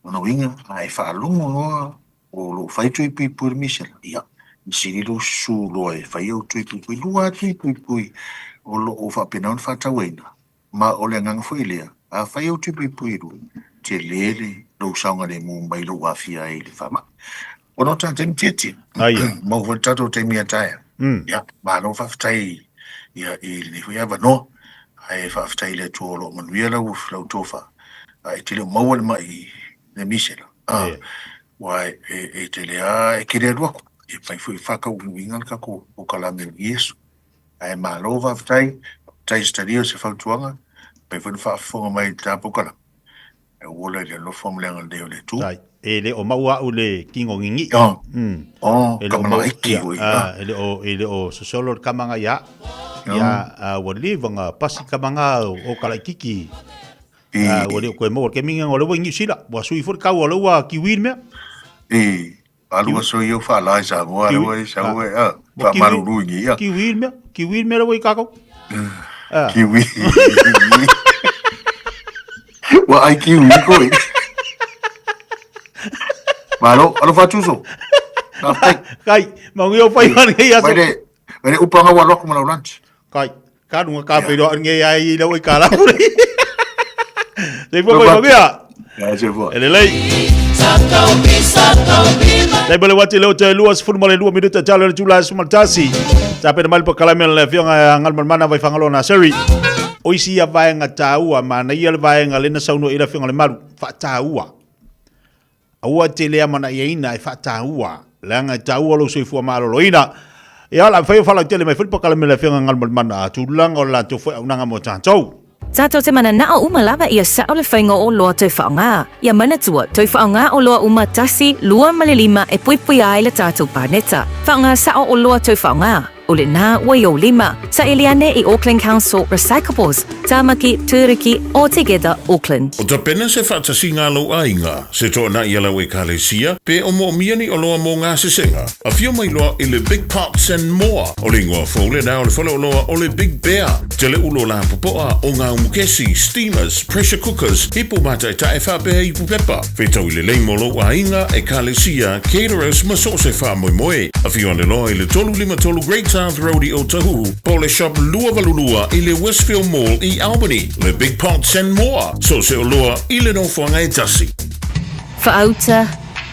O lona uiga, a e faalogo loa O lo o fai tui puipui le misela, ia, i sili lou susu loa e fai au tui puipui, lua tui puipui o lo o faapena ona faatauaina, ma o le agaga foi lea, a fai au tui puipui e lua, tele le lou saogalemu mai lou aafia ai i le faamai. Ona o ta taimi tietie, maua foi le tatou taimi ia taeao. Ia, malo faafetai ia i lenei foi avanoa, ae faafetai i le Atua o lo o manuia lau lau tofa, a e te le o maua le mai le misela. Ah, ua e, e, e tele a, e tele alu aku. E fai foi whakauiuiga le kako o kalame o Iesu. Ae malo faafetai, faafetai se talia o se fautuaga, fai foi na faafofoga mai i le tatou kalame. E ola i le alofa ma le agalelei o le Atua. Tai, e le o maua au le kingo ngingi. Oh, oh, E le o mau, ia, foi. ah, e le o, e le o sosolo le kamanga ia. Ia, ah, ua leva nga pasi kamanga o, o kalaikiki. I. Ua le o koe maua le kemi o le ua i Niu Sila. Ua sui foi le kau o le ua kiwi le mea. I. Alu aso i au whaalae sa moa le ua i sa ua a. Whaamaruru i ngi ia. Kiwi le mea. Kiwi le mea le ua i kākou. Kiwi. Ua ai kiwi koe. Malo, alofa atu uso. Faafetai. Kai, maungi o whai whangai aso. Mai le, mai le upanga ua aloaku ma lau lunch. Kai, ka runga ka whairoa nge ai i lau i ka rāpuri. Te fua mai whangia. Ya, se fua. E lelei. Dai bale wati leo te lua sefulu ma le lua minuta talo le tula suma tasi. Tapena mai le pakalame le afioga a Ngalmalmana vai whangalo na seri. O isi ia vaenga tāua, mana ia le vaenga lena saunoa i le afioga le maru, whaataua. Aua te le amanaiaina e faataua, leaga e taua lou soifua maloloina. Ia, o le a mafai ona faalautele mai foi le polokalame a le Afioga Galumalemana a tulaga o le latou foi auaunaga mo tatou. Tatou te mananao uma lava ia sao le faiga o oloa toe faaaoga. Ia manatua, toe faaaoga oloa uma tasi, lua ma le lima e puipuia ai le tatou paneta. Faaaoga sao oloa toe faaaoga. O lena ua i ou lima. Saili ane i Auckland Council Recyclables, Tamaki, Turuki, or Together Auckland. O tapena se faatasiga a lou aiga, se toanai a lau Ekalesia, pe o moomia ni oloa mo gasesega. Afio mai loa i le Big Pots and More. O le ingoa fou lena o le faleoloa o le Big Bear. Tele ulo lapopoa o ngā umukesi, steamers, pressure cookers, ipu mātaetae faapea ipu pepa. Whetau i le lei mo lou aiga, Ekalesia, caterers ma so o se faamoemoe. Afio ane loa i le 353 Great South Road i Otahuhu, po o le Shop 282 i le Westfield Mall i Albany. Le Big Pots and More, so o se oloa i le nofoaga e tasi. Faauta,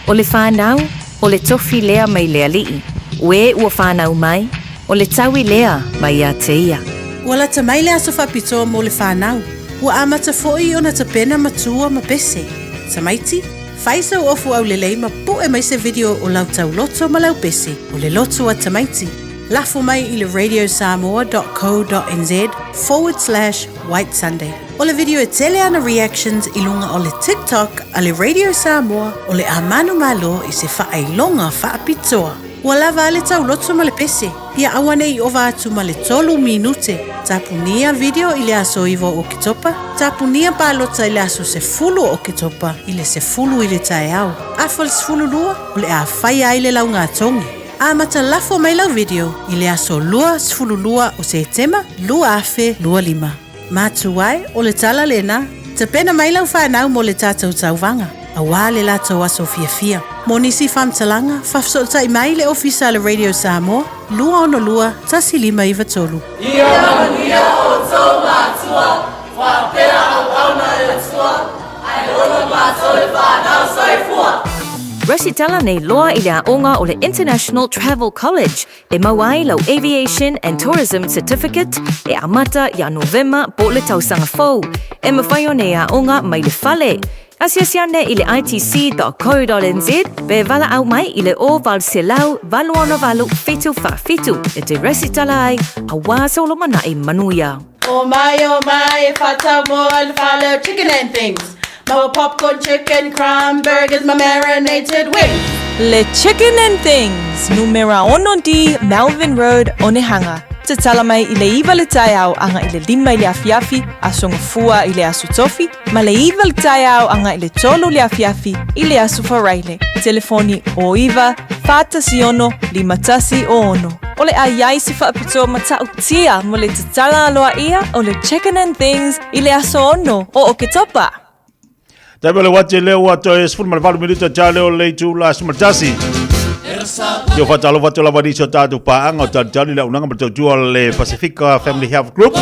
o le whanau, o le tofi lea mai le alii, o e ua whanau mai, o le taui lea mai ia te ia. Ua lata mai le aso faapitoa mo le whanau. Ua amata foi ona tapena matua ma pese. Tamaiti, fai sau ofu aulelei ma pu'e mai se video o lau tauloto ma lau pese o le loto a tamaiti. Lafo mai i le radiosamoa.co.nz forward slash white sunday. O le video e tele ana reactions i luga o le TikTok a le Radio Samoa o le a manumalo i se faailoga faapitoa. Ua lava a le tauloto ma le pese, ia aua ne i ova atu ma le tolu minute. Tapunia video i le aso 9 o Oketopa, tapunia palota i le aso 10 o Oketopa i le 10 i le taeao. Afa le 12, o le a faia ai le laugatogi. Amata lafo mai lau video i le aso 22 o Setema 2025. Matua e, o le tala lena, tapena mai lau whanau mo le tatou tauvaga, auā le latou aso fiafia. Mo nisi faamatalaga, faafesootai mai le Ofisa a le Radio Samoa, 262 1593. Ia manuia outou matua, faapea auauna e le Atua, ae ola matou le fanau. Soifua! Resitala nei loa i le aoga o le International Travel College e maua ai lau Aviation and Tourism Certificate e amata ia Novema po o le tausaga fou. E mawhai ona e aoga mai le fale. Asiasi ane i le itc.co.nz pe walaau mai i le o 800 86 747 e te resitala ai auā solomanai manuia. O mai, o mai, e whātau mō le whānau chicken and things. Maua popcorn chicken, crumb burgers ma marinated wings. Le Chicken and Things, numera 6D, Melvin Road, Onehunga. Tatala mai i le 9 le taeao aga i le 5 i le afiafi, Aso Gafua i le Aso Tofi, ma le 9 le taeao aga i le 3 le afiafi i le Aso Faraile. Telefoni 09 416 5106. O le a i ai se faapitoa matautia mo le tatala aloaia o le Chicken and Things i le aso 6 o Oketopa. Taimi o le uati lea ua toe 18 minute ta leo le itula 11. Ia whatalofa atu lava nisi o tātou pāanga o talitali le aunaga ma le tautua o le Pasifika Family Health Group.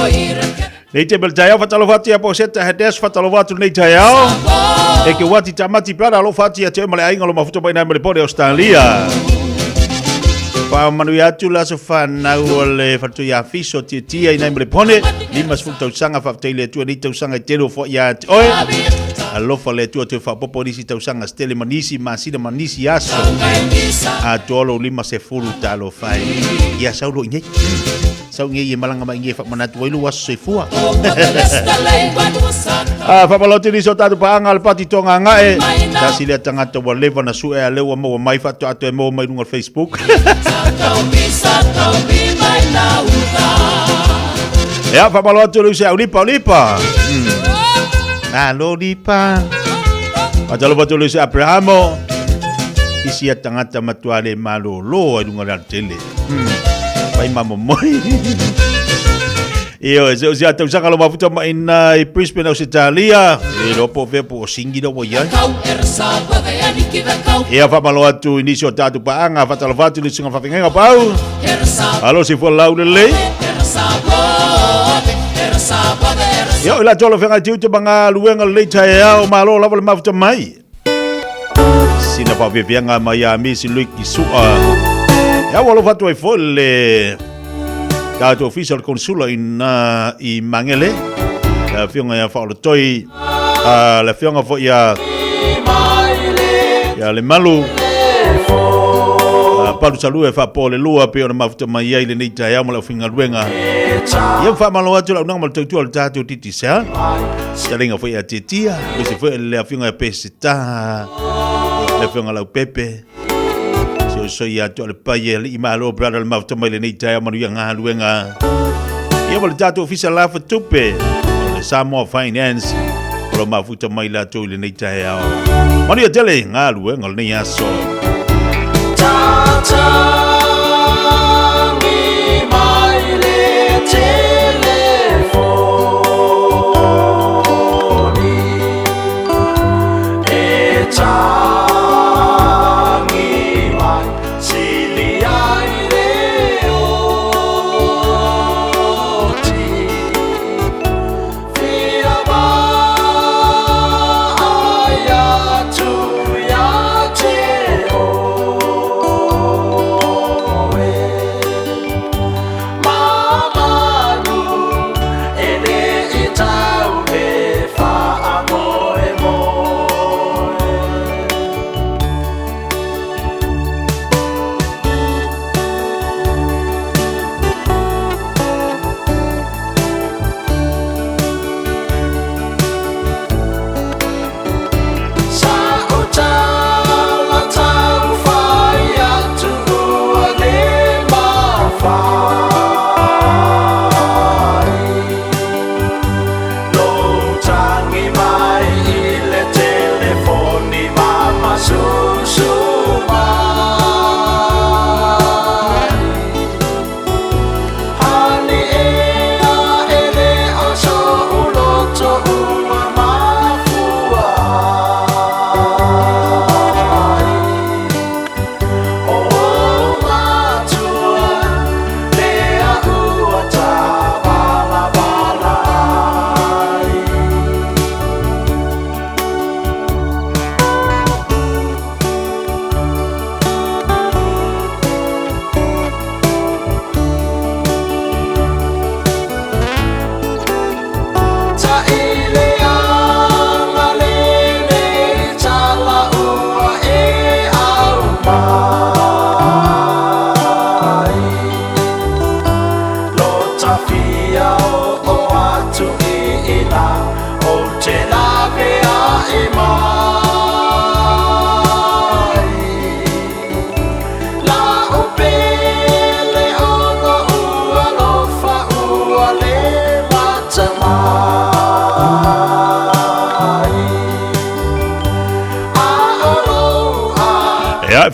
Nei te mele taeao whatalofa atu ia Poseta Hades whatalofa atu nei taeao. E ke wati tamati plana alofa atu ia te ma le aiga lo mafuta mai nai ma le pone Australia. Wha manu ia atu la so whanau o le whatu ia fiso tia tia i nai ma le pone. Lima sefulu tausaga faafetai i le Atua nei tausaga e tele o foai ia te oe. Alofa le Atua toe faaopoopo nisi tausaga se tele ma nisi masina ma nisi aso. Atoa lou 50 talofa e. Ia sau loa i nei. Sau i nei e malaga mai i nei e faamanatu ai lou aso soifua. Ah, faamalo atu i nisi o tatou paaga a le Pati Toagagae. Tasi lea tagata ua leva na sue a lea ua maua mai faatoa toe maua mai luga o le Facebook. Ia, faamalo atu le uso Lipa, Lipa. Alo Lipa. Faatalofa atu le uso Abrahamo. Isi ia tagata matua le malolo ai lunga le alatele. Pai mamomoi. Io, se o se tausaga lo mafuta mai na i Brisbane, Australia. E lo po fea po o singi lo mo iai. Ia faamalo atu i nisi o tatou paaga, faatalofa atu i le susuga faafeagaiga pau. Alo se fua lau lelei. Ia o i latou lo feagai tiute ma galuega lelei taeao, malo lava le mafuta mai. Sina faafiafiaga mai ia Misi Luiki Sua. Ia ua alofa atu ai foi le tatou ofisa o le konsula i na i Magele. Le afioga ia Faolotoi, le afioga foi ia ia Lemalu, Palu Salue faapo le lua pei ona mafuta mai ai lenei taeao ma le aufaigaluega. Ia faamalo atu le auaunaga ma le tautua o le tatou Digicel. Talinga foi ia Tietia, aemaise foi le afioga ia Peseta, le afioga Laupepe. Si o soi atu o le pai e alii malo brother le mafuta mai lenei taeao manuia galuega. Ia ma le tatou ofisa lafa tupe o le Samoa Finance o lo mafuta mai latou i lenei taeao. Manuia tele galuega o lenei aso.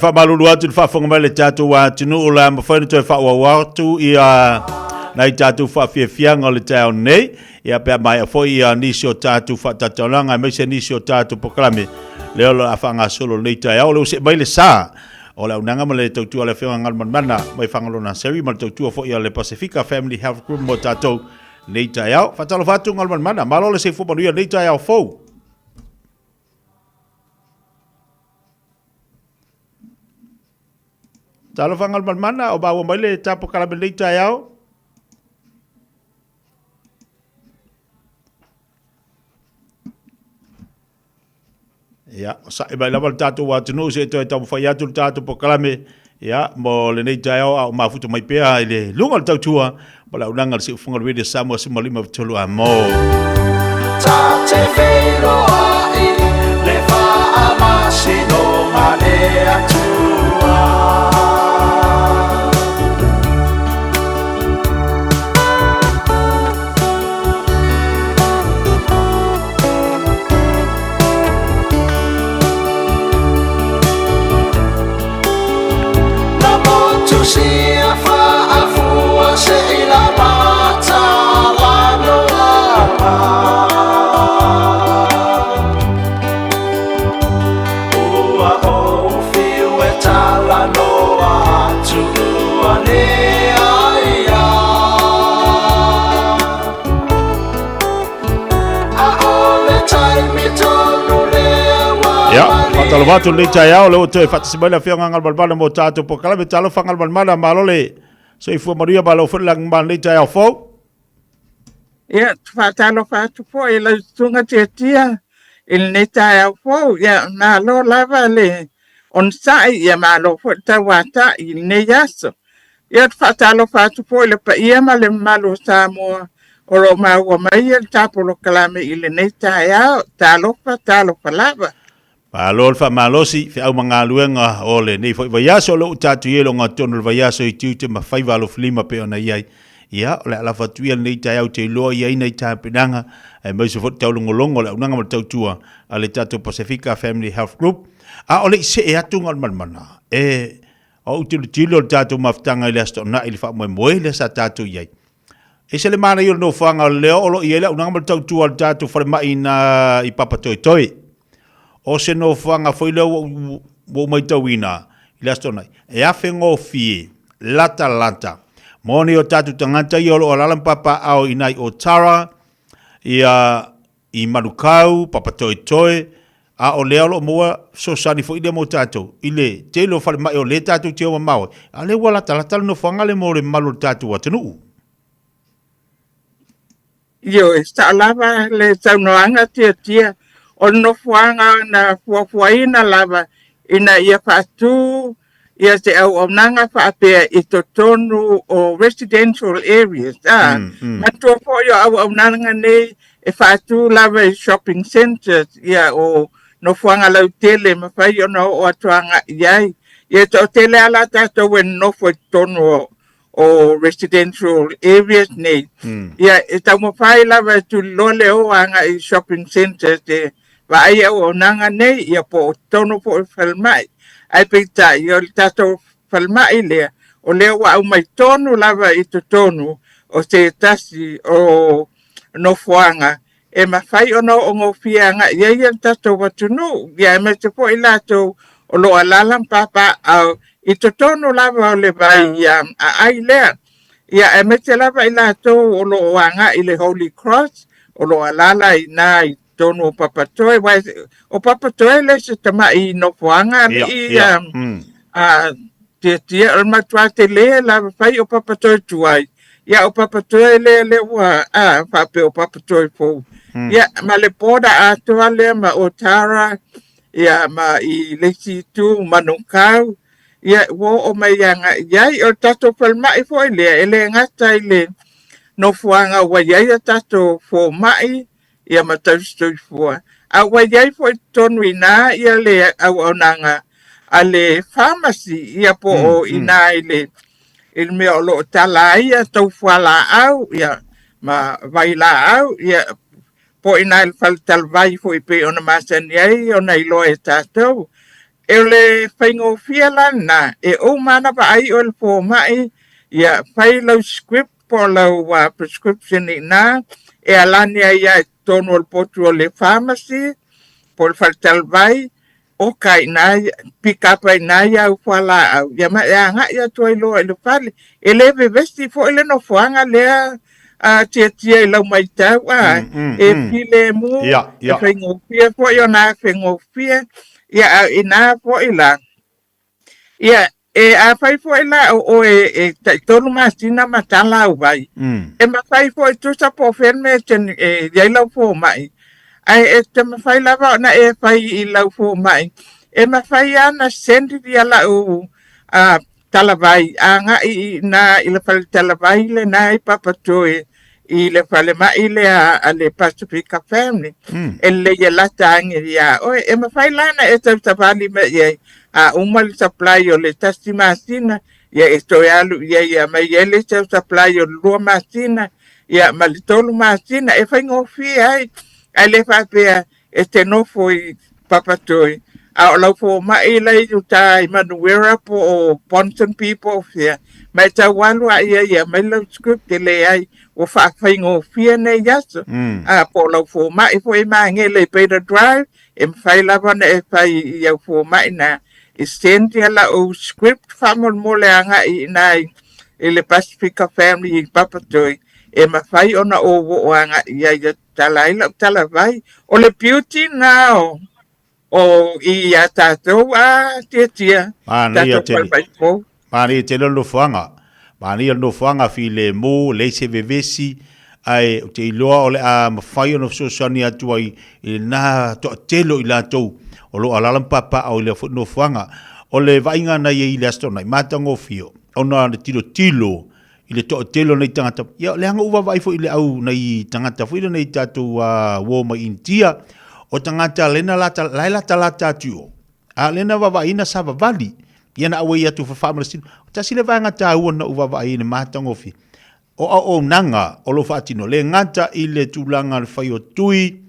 faamalulu atu i le faafofoga mai a le tatou atunuu, o le a mafai ona toe faaauau atu ia nai tatou faafiafiaga o le taeao nei, ia pe a maea foi ia nisi o tatou faatatalanoaga aemaise nisi o tatou polokalame lea o le a faagasolo i lenei taeao. O lea ua see mai le sa o le auaunaga ma le tautua a le Afioga Galumalemana mai Fagaloa Nursery ma le tautua foi a le Pasefika Family Health Group mo tatou nei taeao. Faatalofa atu Galumalemana, malo le soifua manuia i lenei taeao fou. Talofa Galumalemana, o maua mai le tapo kalame nei taeao. Ia, sa'i mai lava le tatou atunuu se i toe taumafai atu le tatou polokalame, ia, mo lenei taeao a o mafuta mai pea i le luga o le tautua ma le auaunaga a le Siufofoga o le Radio Samoa 153 Amo. Ta te feiloai le faamasinoga le Atua. Ia, faatalofa atu lenei taeao, lea ua toe faatasi mai le Afioga Galumalemana mo tatou polokalame. Talofa Galumalemana, malo le soifua manuia, malo foi le lagima lenei taeao fou. Ia, faatalofa atu foi i lau susuga Tiatia i lenei taeao fou. Ia, malo lava le onosai, ia malo foi le tauatai i lenei aso. Ia, ou te faatalofa atu foi i le paia ma le mamalu o Samoa o lo o maua mai le tapolokalame i lenei taeao. Talofa, talofa lava. Malo le faamalosi, feau ma galuega o lenei foi vaiaso, o lea ua tatou i ai i le ogatotonu o le vaiaso i tiute ma faiva alofilima pei ona i ai. Ia, o le a lafo atu ia lenei taeao te iloa i ai nai tapenaga, aemaise foi le taulogologo o le auaunaga ma le tautua a le tatou Pasefika Family Health Group. A o le i see atu Galumalemana, e O ou tilotilo i le tatou mafutaga i le Aso Toonai i le faamoemoe lea sa tatou i ai. E ese le manaia o le nofoaga o lea o lo o i ai le auaunaga ma le tautua a le tatou falemai ina i Papatoetoe. O se nofoaga foi lea ua ou matauina i le Aso Toonai, e afegofie, latalata, mo ni o tatou tagata ia o lo o alaala ma papaaao i ina i Otara, ia, i Manukau, Papatoetoe, a o lea o lo o maua fesoasoani foi lea mo tatou i le tele o falemai o lea tatou te o mamao ai, a o lea ua latalata le nofoaga lea mo le mamalu o le tatou atunuu. Ioe, sao lava le saunoaga Tiatia, o le nofoaga na fuafuaina lava ina ia faatu ia se auaunaga faapea i totonu o residential areas. A, manatua foi o auaunaga nei e faatu lava i shopping centres, ia o nofoaga lautele e mafai ona oo atu agai i ai. Ia e toatele lava la tatou e nonofo i totonu o o residential areas nei. Ia e taumafai lava e tuliloa le o agai i shopping centres e vaai auaunaga nei, ia po o totonu foi o falemai. Ae peitai, o le tatou falemai lea, o lea ua aumai tonu lava i totonu o se tasi o nofoaga e mafai ona oo gofie agai i ai le tatou atunuu, ia aemaise foi i latou o lo o alaala ma papaaao i totonu lava o le vai aai lea. Ia aemaise lava i latou o lo o agai i le Holy Cross, o lo o alaala i ina i totonu o Papatoe, aua o Papatoe le isi tamai nofoaga alii Tiatia, o le matua tele lava fai o Papatoe tuai, ia o Papatoe lea lea ua a faapea o Papatoe fou. Ia ma le border atoa lea ma Otara, ia ma i le isi itu Manukau, ia ua oo mai agai i ai. O le tatou falemai foi lea, e le gata i le nofoaga ua i ai a tatou fomai, ia ma tausisoifua, a ua i ai foi i totonu i ina ia le auaunaga a le pharmacy, ia po o i ina i le i le mea o lo o tala ai ia tou fualaau ia ma vailaau, ia po o ina i le faletalavai foi e pei ona masani ai ona iloa e tatou. E o le faigofie la lena, e uma ana vaai oe i le fomai, ia fai lau script po o lau prescription i ina, e alani ai lava i totonu o le potu o le pharmacy po o le faletalavai, oka i ina, pick up ai i ina ia au fualaau, ia ma e agai atu ai loa i le fale. E le vevesi foi le nofoaga lea a tiatia i lau matau, a e filemu, e faigofie foi ona afegofie. Ia, a inā foi la, ia, e afai foi la o oe e taitolu masina ma tala au vai, e mafai foi tusa po o fea le mea e te e i ai lau fomai, ae e te mafai lava ona e fai i lau fomai, e mafai lava ona send ia lau talavai agai i ina i le fale talavai lena i Papatoe i le falemai lea a le Pasifika Family e lelei e lata ane iā oe. E mafai la ona e tausavali mai i ai a uma le supply o le tasi masina, ia e toe alu i ai e aumai ai le isi au supply o le lua masina, ia ma le tolu masina e faigofie ai. Ae le faapea e te nofo i Papatoe, a o lau fomai la i uta i Manuera po o Ponsonby po o fea, ma e tau alu a ia ia mai lau script e leai, ua faafaigofie nei aso. A po o lau fomai foi i Magele i Beta Drive, e mafai lava ona e fai i au fomai na e send ia lau script faamolemole agai i ina i le Pasifika Family i Papatoe, e mafai ona ou oo agai i ai e tala ai lau talavai. O le beauty na o, o i a tātou a tiatia, Manaia tātou tele. whai fou. Manaia tele o le nofoaga. Manaia le nofoaga filemu, leai se vevesi, ae ou te iloa o le a mafai ona fesoasoani atu ai i lena toatele o i latou o lo o alaala ma papaaao i lea foi nofoaga. O le vaaiga na i ai i le Aso Toonai, matagofie, ona le tilotilo i le toatele o nei tagata, ia leaga ua vaavaai foi i le au nai tagata foi nei tatou uo mai Initia, o tagata lena lata, la e latalata atu i o, a lena vaavaaiina savavali, ia na auai atu faamalositino. Tasi le vaega taua na ou vaavaai i le matagofie, o auaunaga o lo o faatino, le gata i le tulaga o le fai o tui,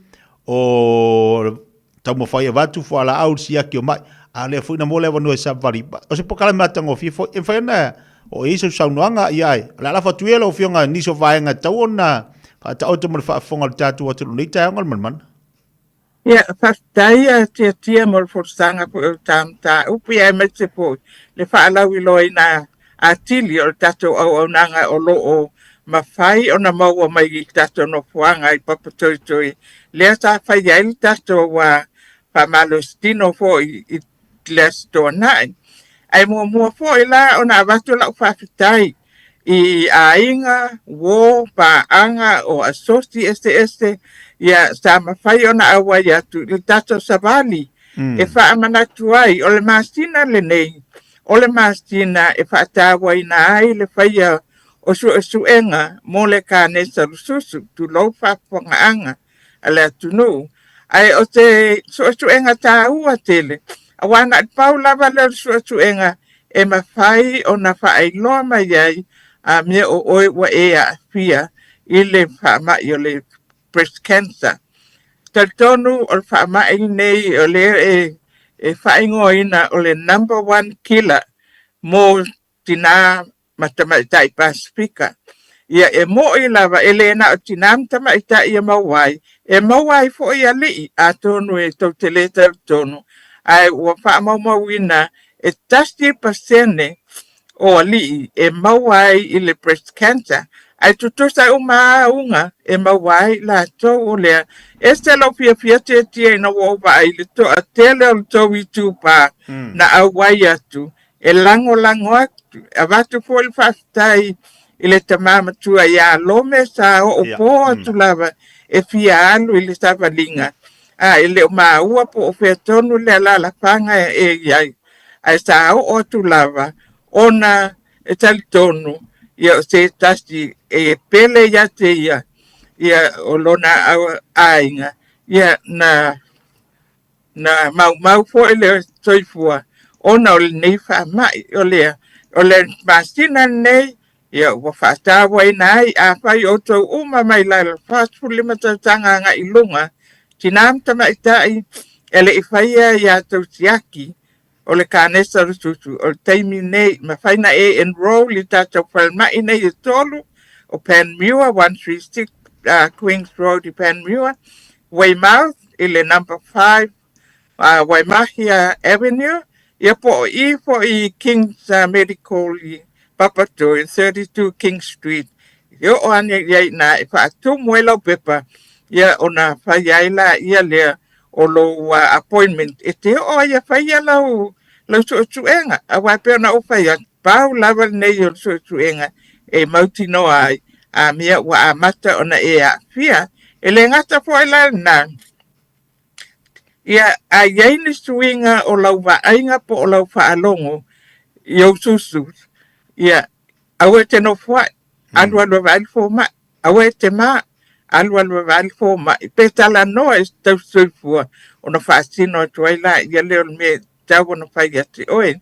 o taumafai e avatu fualaau i le siaki o mai, a o lea foi na maua le avanoa e savali. O se polokalame matagofie foi, e mafai ona oo i ai sau saunoaga, ia ai. O le a lafo atu ia lau Afioga i nisi o vaega e tatau ona faataoto mo le faafofoga o le tatou atunuu i lenei taeao Galumalemana. Ia, faafetai a Tiatia mo le folasaga foi o le ta mataupu, ia aemaise foi le faalauiloaina atili o le tatou auaunaga o lo o mafai ona maua mai i le tatou nofoaga i Papatoetoe, lea sa fai ai le tatou faamalositino foi i le Aso Toonai. Ae muamua foi la ona avatu lau faafetai i aiga, uo, paaga o asosi eseese ia sa mafai ona auai atu i le tatou savali e faamanatu ai o le masina lenei O le masina e faatauaina ai le faia o suesuega mo le kanesa lususu, tulou faafofogaaga a le atunuu. Ae o se suesuega taua tele, aua na o le pau lava lea o le suesuega e mafai ona faailoa mai ai a mea o oe ua e aafia i le faamai o le breast cancer. Talitonu o le faamai lenei o lea e e faaigoaina o le number one killer mo tinā ma tamaitai Pasifika. Ia, e moni lava, e le na o tinā ma tamaitai e maua ai, e maua ai foi alii, atonu e tou te le talitonu, ae ua faamaumauina e 1% o alii e maua ai i le breast cancer, ae tutusa uma lava auga e maua ai i latou o lea. Ese lou fiafia tietie ina ua ou vaai i le toatele o le tou itupa na auai atu e lagolago atu. E avatu foi le faafetai i le tama matua ia Lome sa oo po atu lava e fia alu i le savaliga, a e le o maua po o fea tonu le alaalafaga e i ai. ae sa oo atu lava ona e talitonu ia o se tasi e pele ia te ia, ia o lona aiga, ia na na maumau foi le soifua ona o lenei faamai. O lea, o le masina lenei, ia ua faatauaina ai, afai outou uma mai lalo 45 tausaga agai i luga, tinā ma tamaitai e le i faia ia tou siaki. o le kanesa o le susu. O le taimi nei, mafai na e enroll i tatou falemai nei e tolu, o Panmure, 136 Queens Road i Panmure, Weymouth i le number 5 Waimahia Avenue, ia po o i foi i Kings Medical i Papatoe, 32 King Street. E oo ane i ai i ina e faatumu ai lau pepa, ia ona fai ai laia lea o lou appointment e te oo ai e faia lau lau suesuega. Aua e pei ona ou fai atu, pau lava lenei o le suesuega e mautinoa ai a mea ua amata ona e aafia. E le gata foi la lena, ia, a i ai ni suiga o lau vaaiga po o lau faalogo i ou susu, ia, aua e te nofoai, alualu e vaai le fomai, aua e te mā, alualu e vaai le fomai, pe talanoa i se tausisoifua ona faasino atu ai laia lea o le mea e tatau ona fai ia te oe.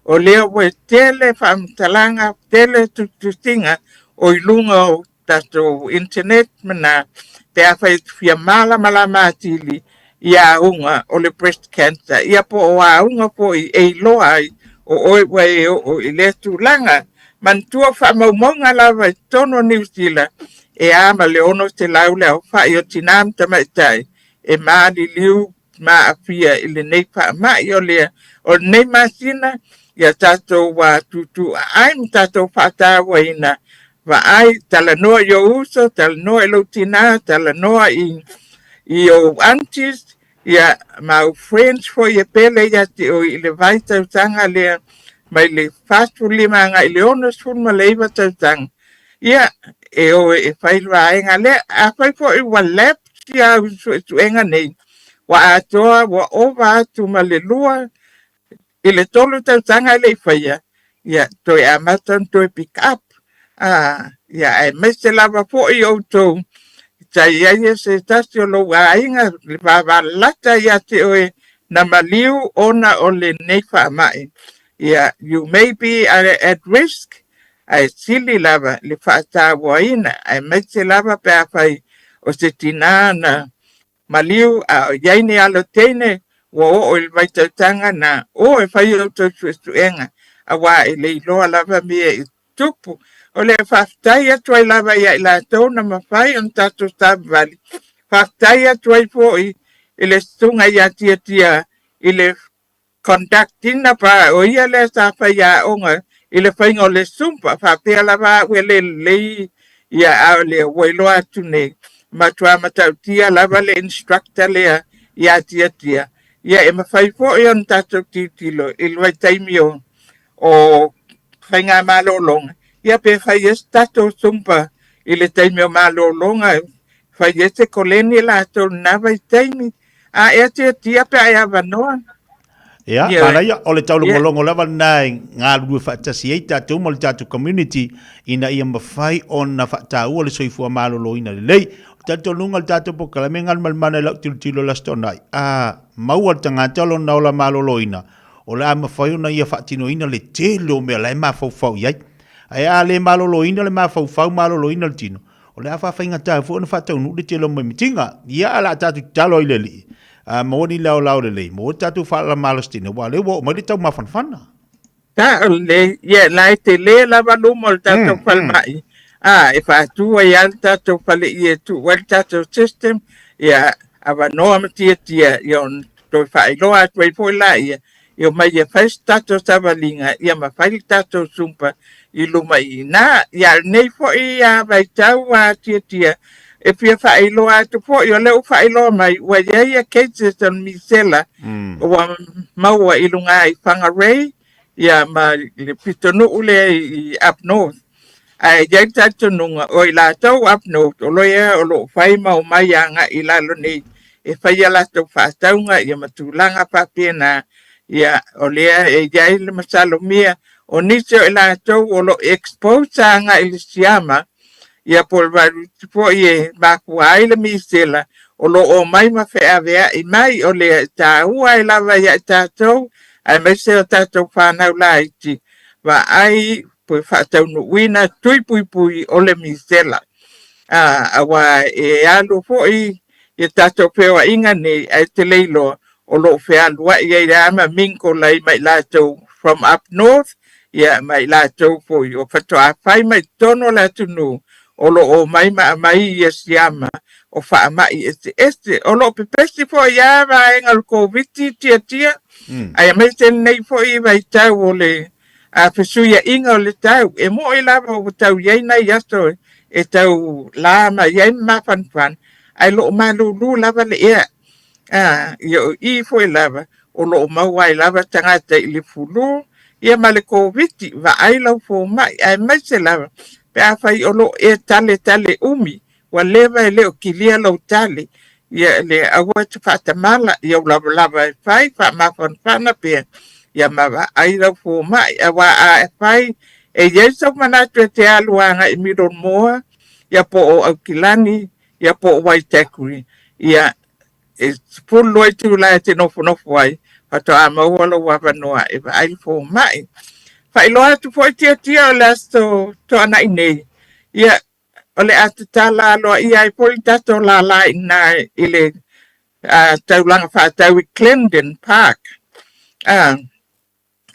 O lea ua tele faamatalaga, tele tusitusiga o i luga o tatou internet ma na, pe afai e te fia malamalama atili i auga o le breast cancer, ia po o auga foi e iloa ai o oe ua e oo i lea tulaga. Manatua o faamaumauga lava i totonu o Niu Sila e a ma le 600 le aofai o tinā ma tamaitai e maliliu ma aafia i lenei faamai. O lea, o lenei masina, ia tatou tuutuuaai ma tatou faatauaina, vaai, talanoa i ou uso, talanoa i lou tinā, talanoa i ou aunties, ia, ma ou friends foi e pele ia te oe i le vaitausaga lea mai le 45 agai i le 69 tausaga. Ia, e o e fai le vaega lea. Afai foi ua lapse ia au suesuega nei, ua atoa ua ova atu ma le 2 i le 3 tausaga e le i faia, ia, toe amata ona toe pick up. Ia, aemaise lava foi outou sa i ai se tasi o lou aiga le vavalalata ia te oe na maliu ona o lenei faamai. Ia, you may be at risk, ae sili lava le faatauaina, aemaise lava pe afai o se tinā na maliu a o i ai ni alo teine ua oo i le vaitautaga na o e fai outou suesuega, aua e le iloa lava mea e tupu. O le faafetai atu ai lava ia i latou na mafai ona tatou savavali. Faafetai atu ai foi i le susuga ia Tiatia i le conduct ina pa o ia lea sa faiaoga i le faiga o le Zumba faapea lava au e le lelei ia a o lea ua iloa atu nei matua matautia lava le instructor lea ia Tiatia ia e mafai foi ona tatou tilotilo i le vaitaimi o faigamalologa ia pe fai ai se tatou Zumba i le taimi o malologa fai ai se koleni latou i lena vaitaimi A e atiatia pe a e avanoa. Ia, yeah. manaia, o le taulogologo lava lena e galulue faatasi ai tatou ma le tatou community ina ia mafai ona faataua le soifua maloloina lelei. O talitonuga le tatou polokalame galumalemana i lau tilotilo i le Aso Toonai, a maua le tagata lona ola maloloina, o le a mafai ona ia faatinoina le tele o mea la e mafaufau i ai. Ae a le maloloina le mafaufau, maloloina le tino, O le a faafaigata foi ona faataunuu le tele o maimitiga. Ia, a la tatou tatalo ai le Alii, a maua ni laolao lelei, maua le tatou faalamalositino, aua o lea ua oo mai le taumafanafana. Sao lelei, ia la e tele lava luma o le tatou falemai, a e faatu ai lava le tatou faleie e tuu ai le tatou system, ia avanoa ma tiatia, ia ona toe faailoa atu ai foi laia, e omai e fai se tatou savaliga ia ma fai le tatou zumba i luma i ina. Ia lenei foi a vaitau a tiatia e fia faailoa atu foi, o lea ua faailoa mai ua i ai ia cases o le misela ua maua i luga i Whangarei ia ma le pitonuu lea i up north. Ae i ai le talitonuga, o i latou up north o lea o lo o fai ma omai agai i lalo nei e fai a latou faatauga ia ma tulaga faapena, ia o lea e i ai le masalomia o nisi o i latou o lo o expose agai i le siama ia po o le vaeluti foi e mafua ai le misela o lo o omai ma feaveai mai. O lea e taua ai lava ia i tatou aemaise o tatou fanau laiti vaai pe faataunuuina tui puipui o le misela. Aua e alu foi ia tatou feoaiga nei ae te le iloa o lo o fealuai ai lava ma mingle ai ma i latou from up north, ia ma i latou foi o faatoa fai mai totonu o le atunuu o lo o omai ma aumai ia siama o faamai eseese. O lo o pepesi foi lava vaega o le Koviti tiatia, ae aemaise lenei foi vaitau o le fesuiaiga o le tau. E mo'i lava ua tau i ai nai aso e tau la mai ai ma mafanafana, ae lo o malulu lava le ea. Ia o i foi lava o lo o maua ai lava tagata i le fulu ia ma le Koviti, vaai lau fomai, aemaise lava pe afai o lo o e taletale umi, ua leva e le o kilia lou tale, ia le aua e te faatamala, ia ulavalava e fai, faamafanafana pea, ia ma vaai lau fomai, aua a fai e i ai sou manatu e te alu agai i Middlemore, ia po o Aukilani, ia po o Waitakere, ia e 12 itula e te nofonofo ai, faatoa maua lou avanoa e vaai le fomai. Faailoa atu foi tiatia o le aso Toanai nei, ia o le a tatala aloaia ai foi le tatou lala i ina i le taulaga faatau i Clendon Park.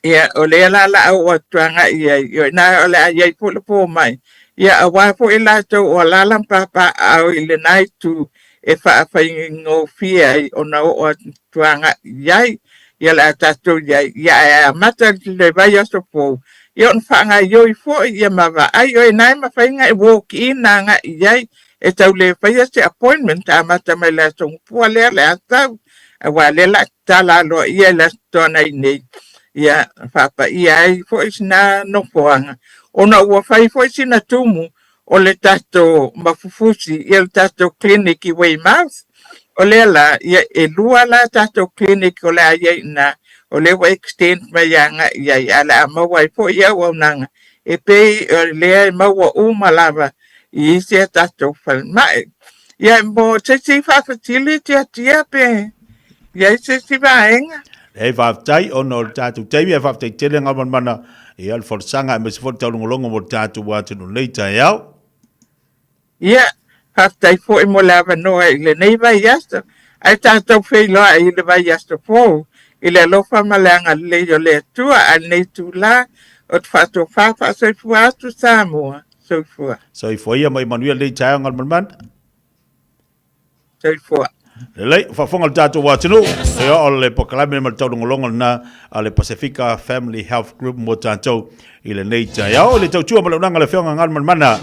Ia, o lea la la a oo atu agai i ai, o i ina o le a i ai foi le fomai, ia aua foi latou o alaala ma papaaao i lena itu e faafaigofie ai ona oo atu agai i ai. Ia o le a tatou i ai, ia ae amata i le vaiaso fou, ia ona faagaoioi foi ia ma vaai, o i ina e mafai ona e walk in agai i ai, e tau le faia se appointment amata mai le Aso Gafua lea o le a sau, aua o lea o le a tatala aloaia i le Aso Toonai nei, ia faapaia ai foi sina nofoaga, ona ua fai foi sina tumu o le tatou mafufusi, ia le tatou clinic i Weymouth. O lea la, ia e lua la tatou clinic o le a i ai i ina, o lea ua extend mai agai i ai, ae o le a maua ai foi ia auaunaga e pei o lea e maua uma lava i isi a tatou falemai. Ia, mo se isi faafesili tiatia pe i ai se isi vaega? Leai, faafetai ona o le tatou taimi, ae faafetai tele Galumalemana ia le folasaga aemaise foi le taulogologo mo le tatou atunuu nei taeao. Ia, faafetai foi mo le avanoa i lenei vaiaso, ae tatou feiloai i le vaiaso fou i le alofa ma le agalelei o le Atua. A i lenei itula, ou te faatofa faasoifua atu Samoa. Soifua. Soifua ia ma ia manuia lenei taeao Galumalemana. Soifua. Lelei, faafofoga le tatou atunuu, ia o le polokalame ma le taulogologo lena a le Pasifika Family Health Group mo tatou i lenei taeao. I le tautua ma le auaunaga a le Afioga Galumalemana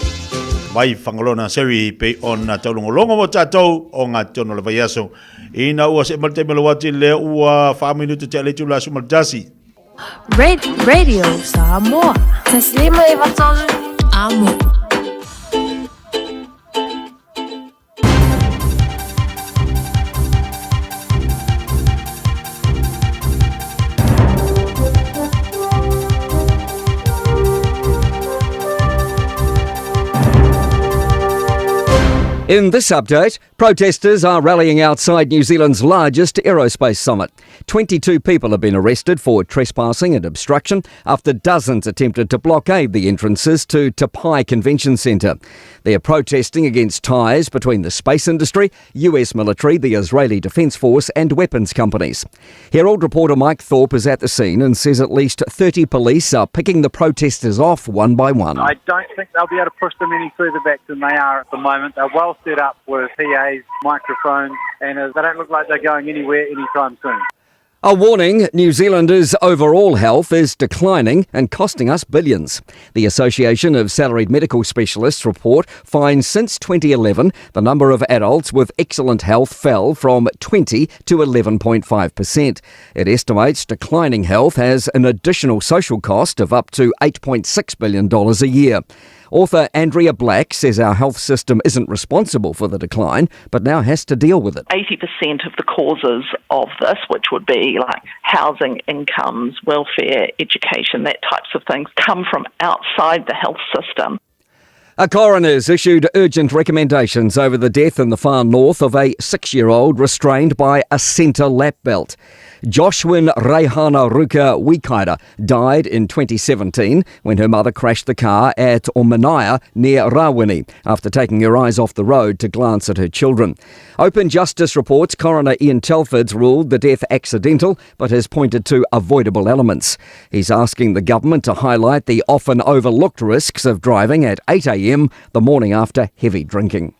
mai Fagaloa Nursery pei ona taulogologo mo tatou o gatotonu o le vaiaso. Ina ua see mai le taimi o le uati lea ua 4 minute tea le itula 11. Radio Samoa. Taslima Ivatolu. Amo. In this update, protesters are rallying outside New Zealand's largest aerospace summit. 22 people have been arrested for trespassing and obstruction after dozens attempted to blockade the entrances to Te Pae Convention Centre. They are protesting against ties between the space industry, US military, the Israeli Defence Force, and weapons companies. Herald reporter Mike Thorpe is at the scene and says at least 30 police are picking the protesters off one by one. I don't think they'll be able to push them any further back than they are at the moment. They're well set up with PAs, microphones, and they don't look like they're going anywhere anytime soon. A warning New Zealanders' overall health is declining and costing us billions. The Association of Salaried Medical Specialists report finds since 2011 the number of adults with excellent health fell from 20 to 11.5%. It estimates declining health has an additional social cost of up to $8.6 billion a year. Author Andrea Black says our health system isn't responsible for the decline, but now has to deal with it. 80% of the causes of this, which would be like housing, incomes, welfare, education, that types of things, come from outside the health system. A coroner's issued urgent recommendations over the death in the far north of a 6-year-old restrained by a centre lap belt. Joshwin Reihana Ruka Wikaira died in 2017 when her mother crashed the car at Omanaia near Rawene after taking her eyes off the road to glance at her children. Open Justice reports Coroner Ian Telford's ruled the death accidental but has pointed to avoidable elements. He's asking the government to highlight the often overlooked risks of driving at 8 a.m. the morning after heavy drinking.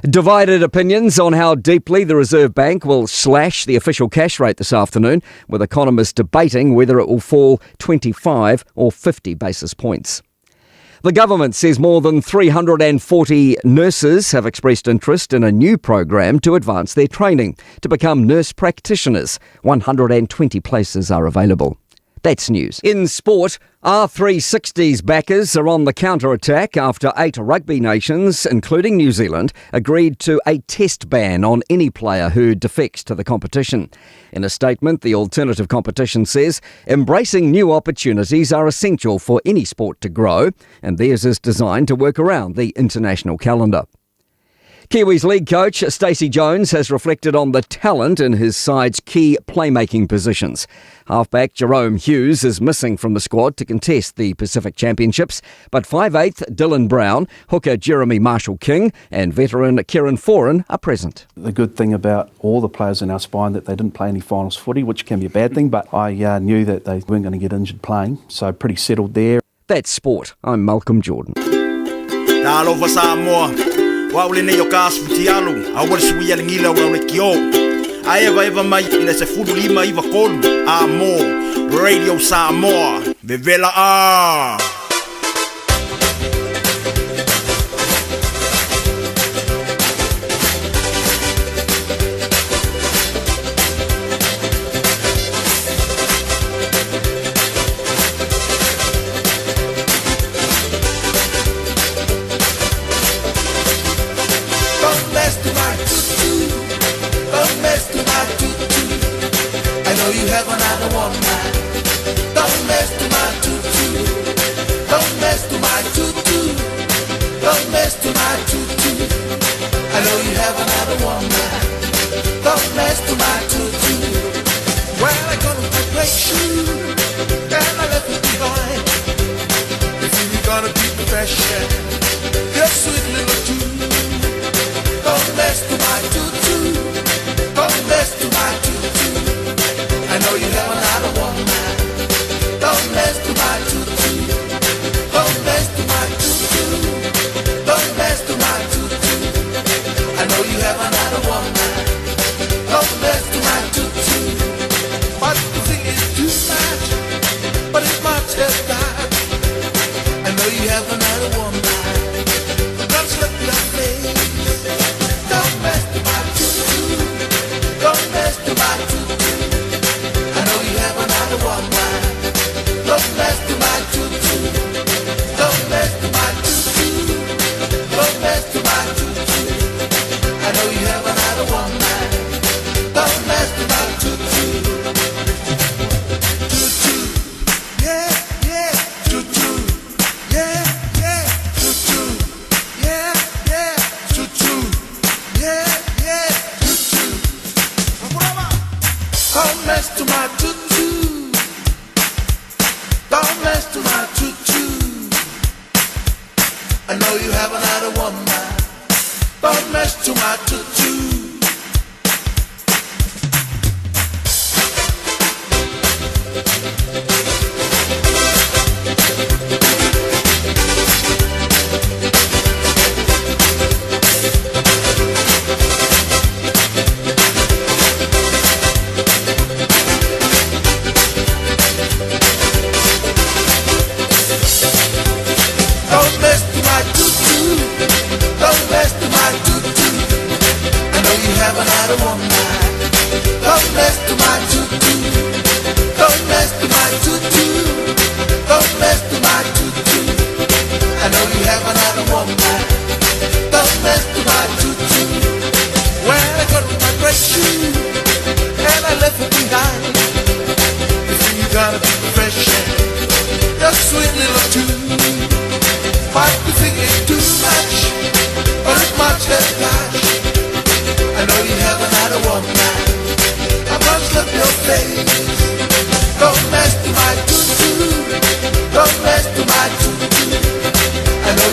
Divided opinions on how deeply the Reserve Bank will slash the official cash rate this afternoon, with economists debating whether it will fall 25 or 50 basis points. The government says more than 340 nurses have expressed interest in a new program to advance their training to become nurse practitioners. 120 places are available. That's news. In sport, R360's backers are on the counter-attack after 8 rugby nations, including New Zealand, agreed to a test ban on any player who defects to the competition. In a statement, the alternative competition says embracing new opportunities are essential for any sport to grow, and theirs is designed to work around the international calendar. Kiwis league coach Stacey Jones has reflected on the talent in his side's key playmaking positions. Halfback Jahrome Hughes is missing from the squad to contest the Pacific Championships, but 5'8" Dylan Brown, hooker Jeremy Marshall-King and veteran Kieran Foran are present. The good thing about all the players in our spine that they didn't play any finals footy, which can be a bad thing, but I knew that they weren't going to get injured playing, so pretty settled there. That's sport. I'm Malcolm Jordan. Talofa Samoa. Wa ule nei o ka asu alu, a ua le sui ale ngila ua le kio. A eva eva mai i le se fulu lima iwa kolu, a mo, Radio Samoa, vevela a. Don't mess to my tutu. Don't mess to my tutu.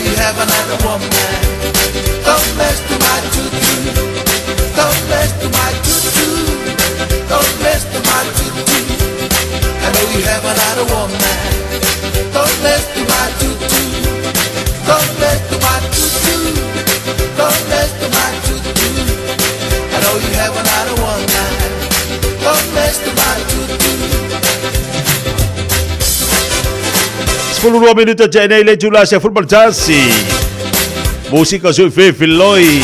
you have another woman. Don't mess to my tutu. Don't mess to my tutu. Don't mess to my tutu. I know you have another woman. Don't mess to my tutu. Don't mess to my tutu. Don't mess to my tutu. I know you have another woman. Don't mess to my tutu. 12 minuta tse nei le tula se football tasi. Musika sui fe filoi.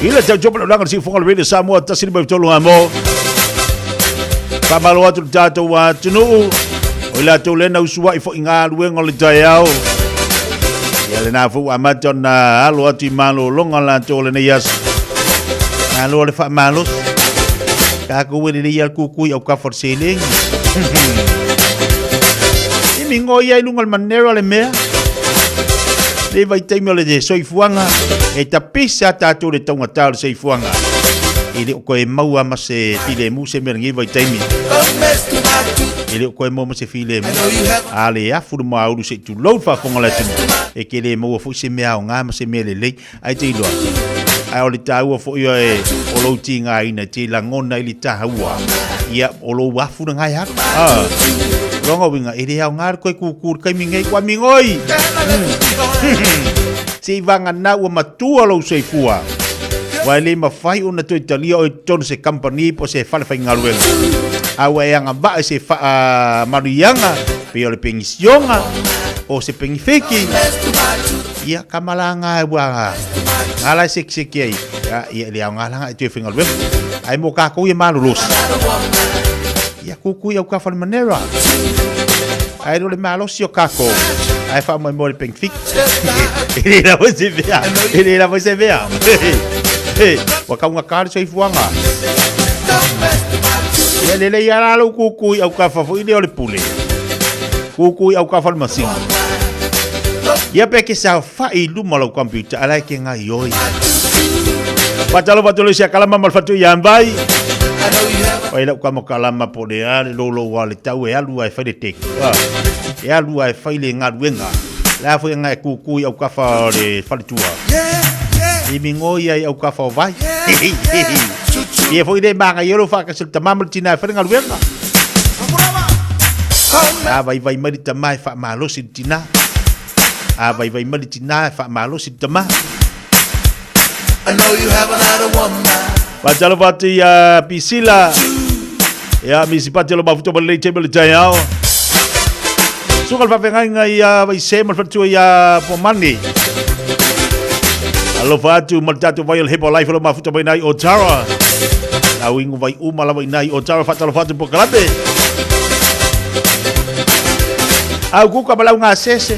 Ila tau jopa langa si fonga le Samoa tasi ni tolu amo. Whamalo atu le tātou atunuu. O i latou lena usuai fo i ngā luenga o le taiao. Ia le nā fo amata ona alo atu i malōlōga latou o lenei aso. Malo le faamalosi. Kākou e lelei a le kukui au kafa o le seleni. I mingo ia i lunga o le manera le mea. Le vaitaimi o le soifuaga e tapisa a tātou le taugata o le soifuaga. E le o koe maua ma se filemu se mea lenei vaitaimi. E le o koe maua ma se filemu. A le afu le moaulu se i tulou le faafofoga o le atunuu. E ke le maua foi se mea aoga ma se mea lelei. Ae te iloa. Ae o le taua foi e o lou tigaina e te lagona i le taua. Ia, o lou afu na ngai haku. Ah. Ronga winga, e le aoga le koe kūkū le kaimi nei, ua migoi! Se i vagana ua matua lou soifua. Ua e le mafai ona toe talia oe i totonu se company po o se fale faigaluega. A ua e agavaa i se faamanuiaga pei o le penisiona o se penifiki. Ia, ka malaga ua ngala e sekiseki ai. Ia, e le aoga laga e toe faigaluega. Ae mo kākou ia malolosi. Ia, kukui au ka whare manera. Ae le malosi o kākou. Ae wha mai mo le penifiki. E le lava se mea. E le lava se mea. Ua kaunga kā le soifuaga. Ia lelei a la lou kukui au ka whafo i leo le pule. Kukui au ka whare masina. Ia pe ke saofai i luma o lau computer ala e ke gaioi. Faatalofa atu le isi a kalama ma le fatu ia Vai. Oi lau kama kalama po le a le lolo a le tau e alu a e fai le teki. E alu a e fai le galuega. Le a foi anga e kukui au kafa o le faletua. I mingoi ai au kafa o vai. Ia foi le manga i olo whaakasi le tama ma le tina e fai le galuega. A vaivai mai le tama e faamalosi le tina. A vaivai mai le tina e faamalosi le tama. Faatalofa atu ia Pisila. Ia Misi Pati o lo mafuta ma lelei taimi o le taeao. Suka le faafeagaiga ia Vaise ma le faletua ia Pomani. Alofa atu ma le tatou vai o le Herbalife o lo mafuta mai nai Otara. Lau ingo vai uma lava i nai Otara faatalofa atu Pokalame. Au kuka ma lau ngasese.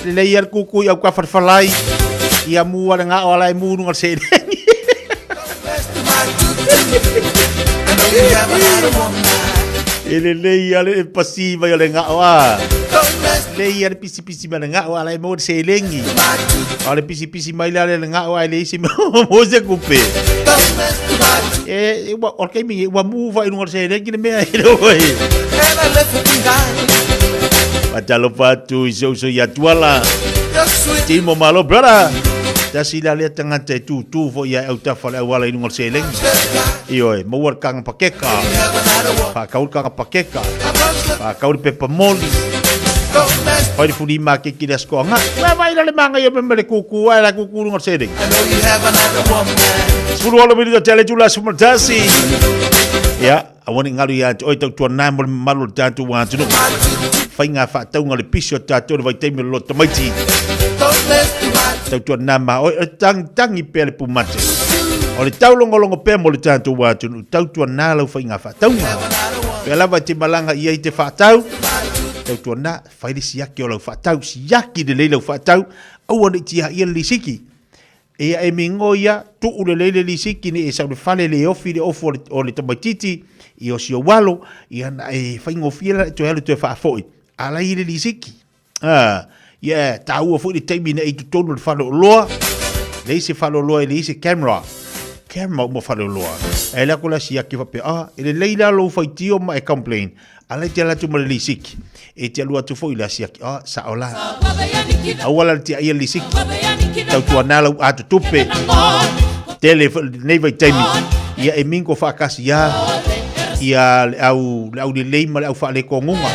Lelei ia le kuku i au ka whalewhalai. Ia mua le ngā o ala e mū nunga le sēlengi. E lelei ia le pasi mai o le ngao a. Lelei ia le pisipisi mai le ngao ala e maua le selegi. A o le pisipisi mai la le ngao a e leai se mea o se kupe. E, ua, o le taimi ua mu fai lunga o le selegi le mea e le oe. Faatalofa atu i si ou uso ia Tuala. Timo malo brother. Tasi la lea tagata e tūtū foi ia e autafa le auala i lunga o le selegi. Ioe, maua le kanga pakeka. Whakau le kanga pakeka. Whakau le pepa moli. Whai le fuli mā ke ki le asko anga. Wai wai la le manga i o me le kūkū ai la kūkū lunga o le selegi. 16 minuta te ale tula sumatasi. Ia, aua ne i ngalu ia te oe tautua nā mo le mamalu o le tātou atunuu. Whai ngā whaataunga le pisi o tātou le vaitaimi o le loto tamaiti. Tautua nā mā oe, o tangi tangi pea le pumate. O le taulongolongo pea mo le tātou atunuu, tautua nā lau whai ngā whaataunga. Pea lava te malanga ia i te whaatau, tautua nā, whai le siaki o lau whaatau, siaki le lei lau whaatau, aua ne i tia ia le lisiki. Ia e mingo ia, tuu lelei le lisiki ni e sau le fale le ofi le ofu o le tamaititi i o si ou alo, ia na e faigofie la e toe alu toe faafoi. A la i le lisiki. Ah, ia taua foi le taimi na i totonu o le fale oloa, leai se fale oloa e leai se camera. Camera uma fale oloa. E le aku la siaki faapea, ah, e lelei la lou faitio ma e complain. A la i te ala atu ma le lisiki. E te alu atu foi i le asiaki, oh, sao la. Aua la le tiaia le lisiki. Tautuana lau atutupe. Tele foi lenei vaitaimi, ia e mingo faatasi ia ia le au le au lelei ma le au faalekoguga.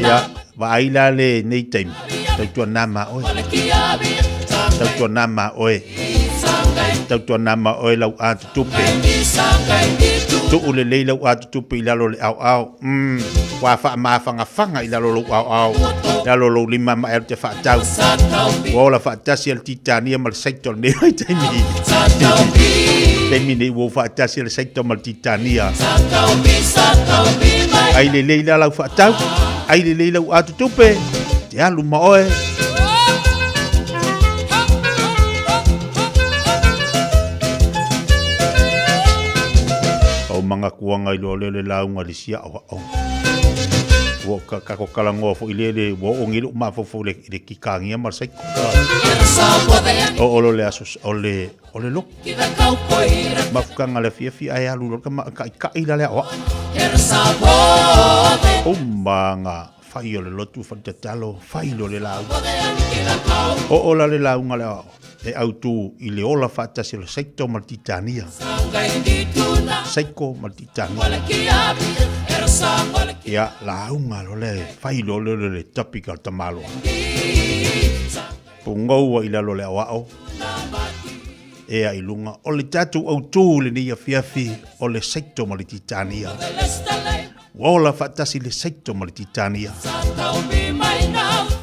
Ia, vaai la lenei taimi, tautuana ma oe. Tautuana ma oe. Tautuana ma oe lau atutupe. Tuu lelei lau atutupe i lalo o le aoao. Mm, ua faamafangafaga i lalo o lou aoao, i lalo o lou lima ma e alu te faatau. Ua ola faatasi a le Titania ma le Saito lenei vaitaimi. Taimi nei ua faatasi a le Saito ma le Titania. Ai lelei la lau faatau, ai lelei lau atutupe, te alu ma oe. O mangakuanga i loa lea le lauga le sia o ao. Ua ka kako kalangoa foi le le ua o ngilu mafaufau le le kikangia ma le saiko. O olo le aso o le o le loku. Mafukanga le fiafi ai alu lo ka ma ka i la le ao. O manga Fai o le lotu fai tatalo, fai lo le lauga. O ola le lauga le ao, e autu i le ola faatasi o le Saito ma le Titania. Saiko ma le Titania. Ia, lauga lo le, fai lo le le topic o le tamaloa. Pugoua i lalo le aoao, ea i luga. O le tatou autū lenei afiafi o le Saito ma le Titania. Ua ola faatasi le Saito ma le Titania.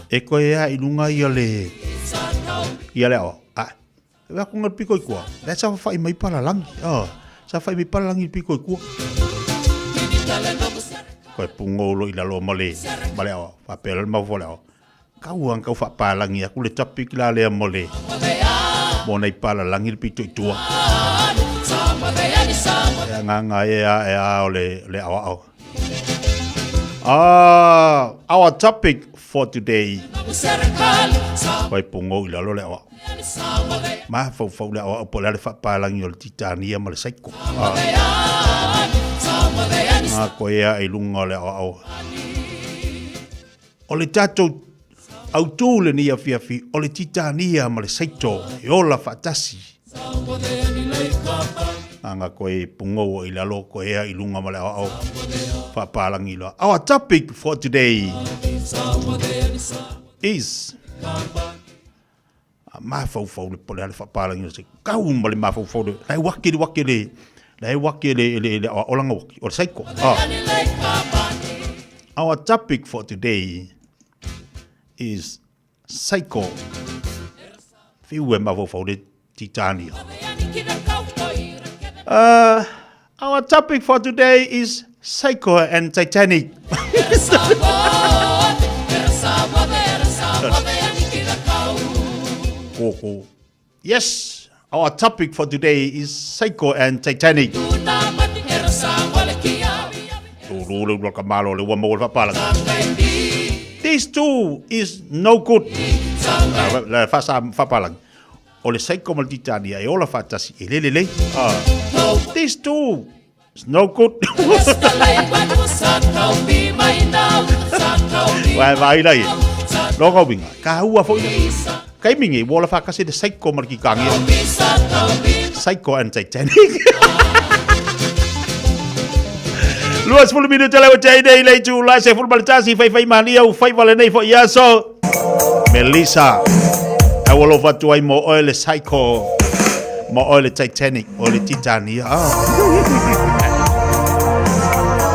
E koe ea i luga ia le ia le aoao. Ae, e aku ngal piko i kua. Le sa whai mai palalangi. Oh, sa whai mai palalangi piko i kua. Koe pungolo i lalo ma le, ma le aoao. Whapea le mau le aoao. Kau ang kau whapalangi aku le topic la lea mo le mo nei palalangi le pito i tua. E nganga e a e a o le le aoao. Ah, our topic for today. Koe pungo i lalo le aoao. Ma fau fau le aoao po le ale whapalangi o le Titania ma le Saiko. Ah. Ngā koe a i lunga o le aoao. O le tatou autū lenei afiafi, o le Titania ma le Saito e ola faatasi. Anga koe pungou i lalo, koe ea i lunga ma le aoao faapalagi loa. Our topic for today is mafaufau le pole ale faapalagi o se kau ma le mafaufau le lai wake le wake le lai wake le le le aoao wake o le saiko. Ah. Our topic for today is psycho. Whiu e mafaufau le Titania. Our topic for today is Psycho and Titanic. Koko. Yes, our topic for today is Psycho and Titanic. These two is no good. La fasa fapalang. O le Seiko ma le Titania e ola faatasi e le lelei. Ah. These two is no good. Vai vai lai. Longa winga. Ka ua foi. Kai mingi wola whakasi le Seiko ma le Kikangia. Seiko and Titanic. 20 minuta lewa te nei lei tu lai se fulu maletasi fai fai malia u fai vale nei fo iaso. Melissa, au alofa atu ai mo oe le Psycho, mo oe le Titanic, o le Titania. Oh.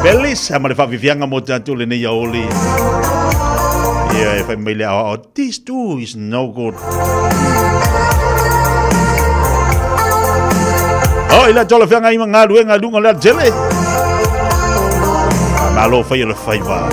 Melissa, ma le whaafifianga mo tātou le nei aoli. Ia, e whai mai le ao, this too is no good. Oh, ila tola whianga i ngā ruenga lunga le jele. Malo whai o le whaiva.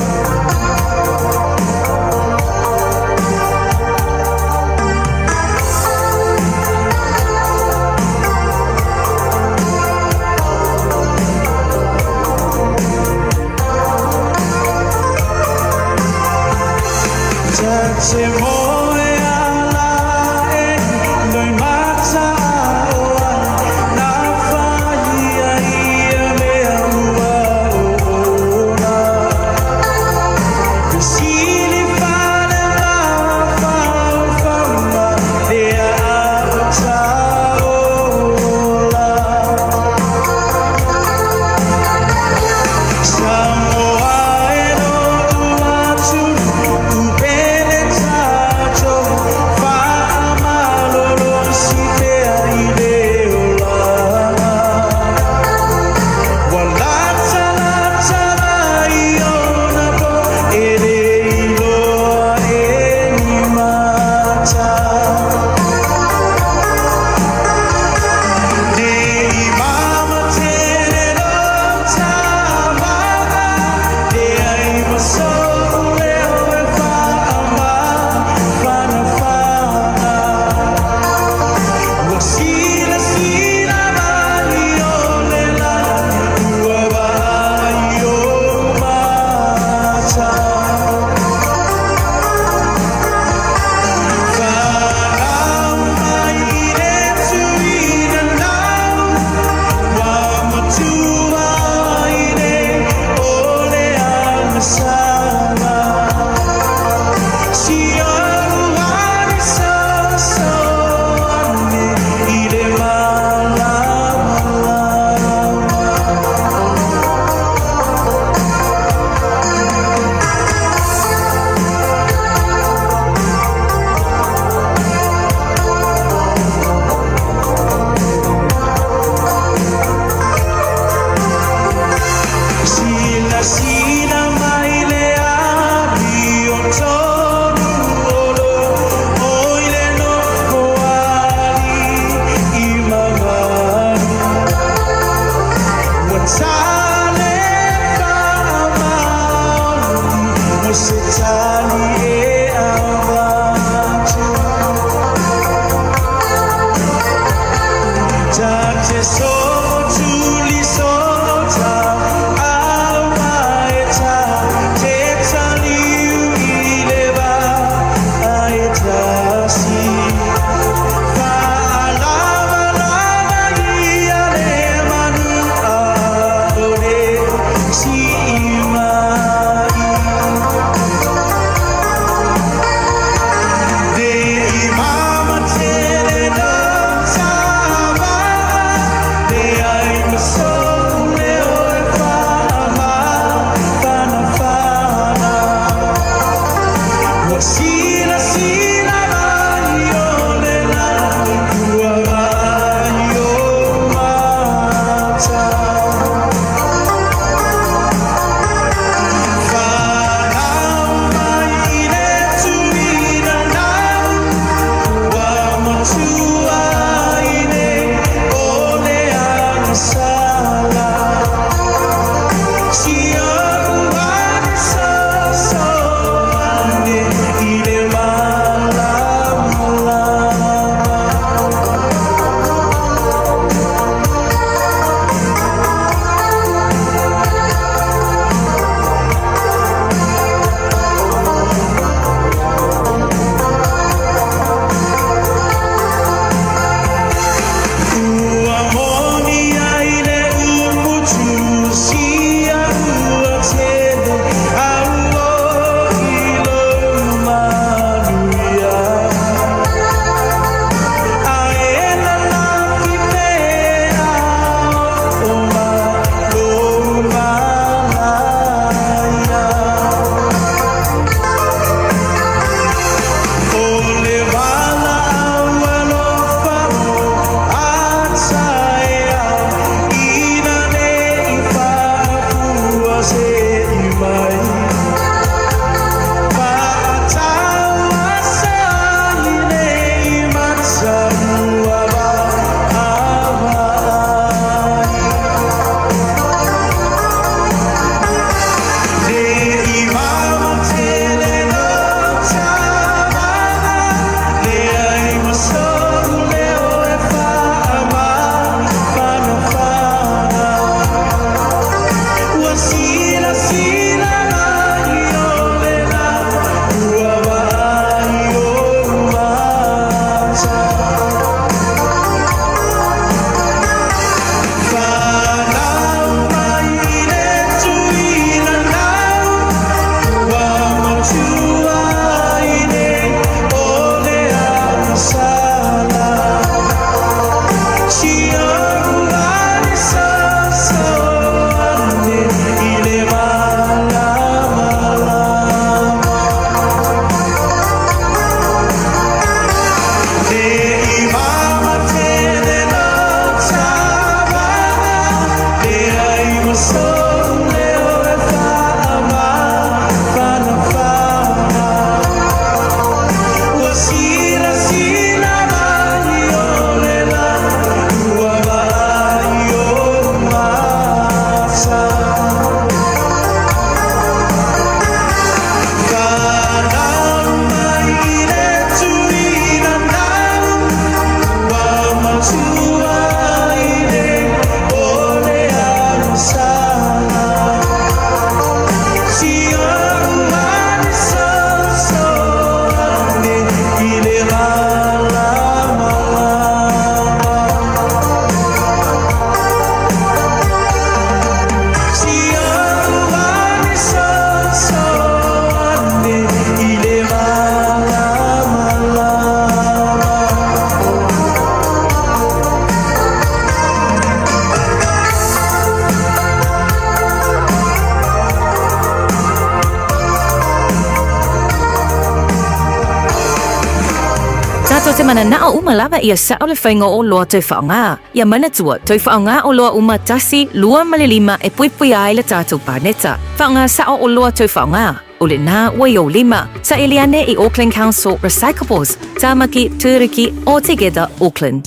Tatou te mananao uma lava ia sao le faiga o oloa toe faaaoga. Ia manatua, toe faaaoga oloa uma tasi, lua ma le lima e puipuia ai le tatou paneta. Faaaoga sao oloa toe faaaoga. O lena ua i ou lima. Saili ane i Auckland Council Recyclables, Tamaki, Turuki, or Together Auckland.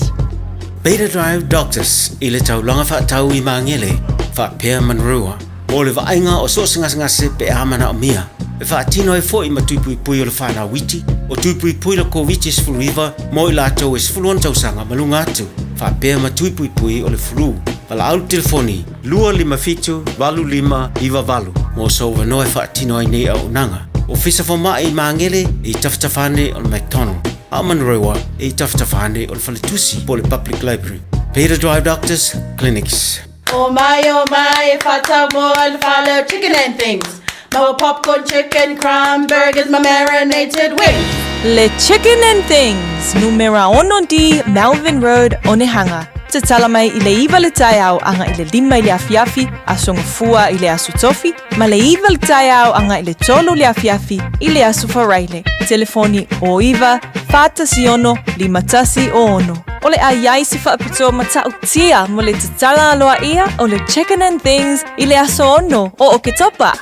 Beta Drive Doctors i le taulaga faatau i Magele, faapea Manurewa, mo le vaaiga o so o se gasegase pe a manaomia. E faatino ai foi ma tui puipui o le fanau iti, o tui puipui le Koviti-19 mo i latou e 16 tausaga ma luga atu, faapea ma tui puipui o le flu. Valaau le telefoni 257 8598 mo sou avanoa e faatino ai nei auaunaga. Ofisa Fomai i Magele i tafatafa ane o le McDonald, a o Manurewa i tafatafa ane o le Faletusi po o le Public Library. Beta Drive Doctors Clinics. Oh my, oh my, e whatau mo le whale o chicken and things. Maua popcorn chicken, crumb burgers, ma marinated wings. Le Chicken and Things, numera ono D, Melvin Road, Onehanga. Tatala mai i le iva le taeao aga i le lima i le afiafi, Aso Gafua i le Aso Tofi, ma le iva le taeao aga i le tolu le afiafi i le Aso Faraile. Telefoni o iva, 46 51 o ono. O le a iai se faapitoa matautia mo le tatala aloaia o le Chicken and Things i le aso ono o Oketopa.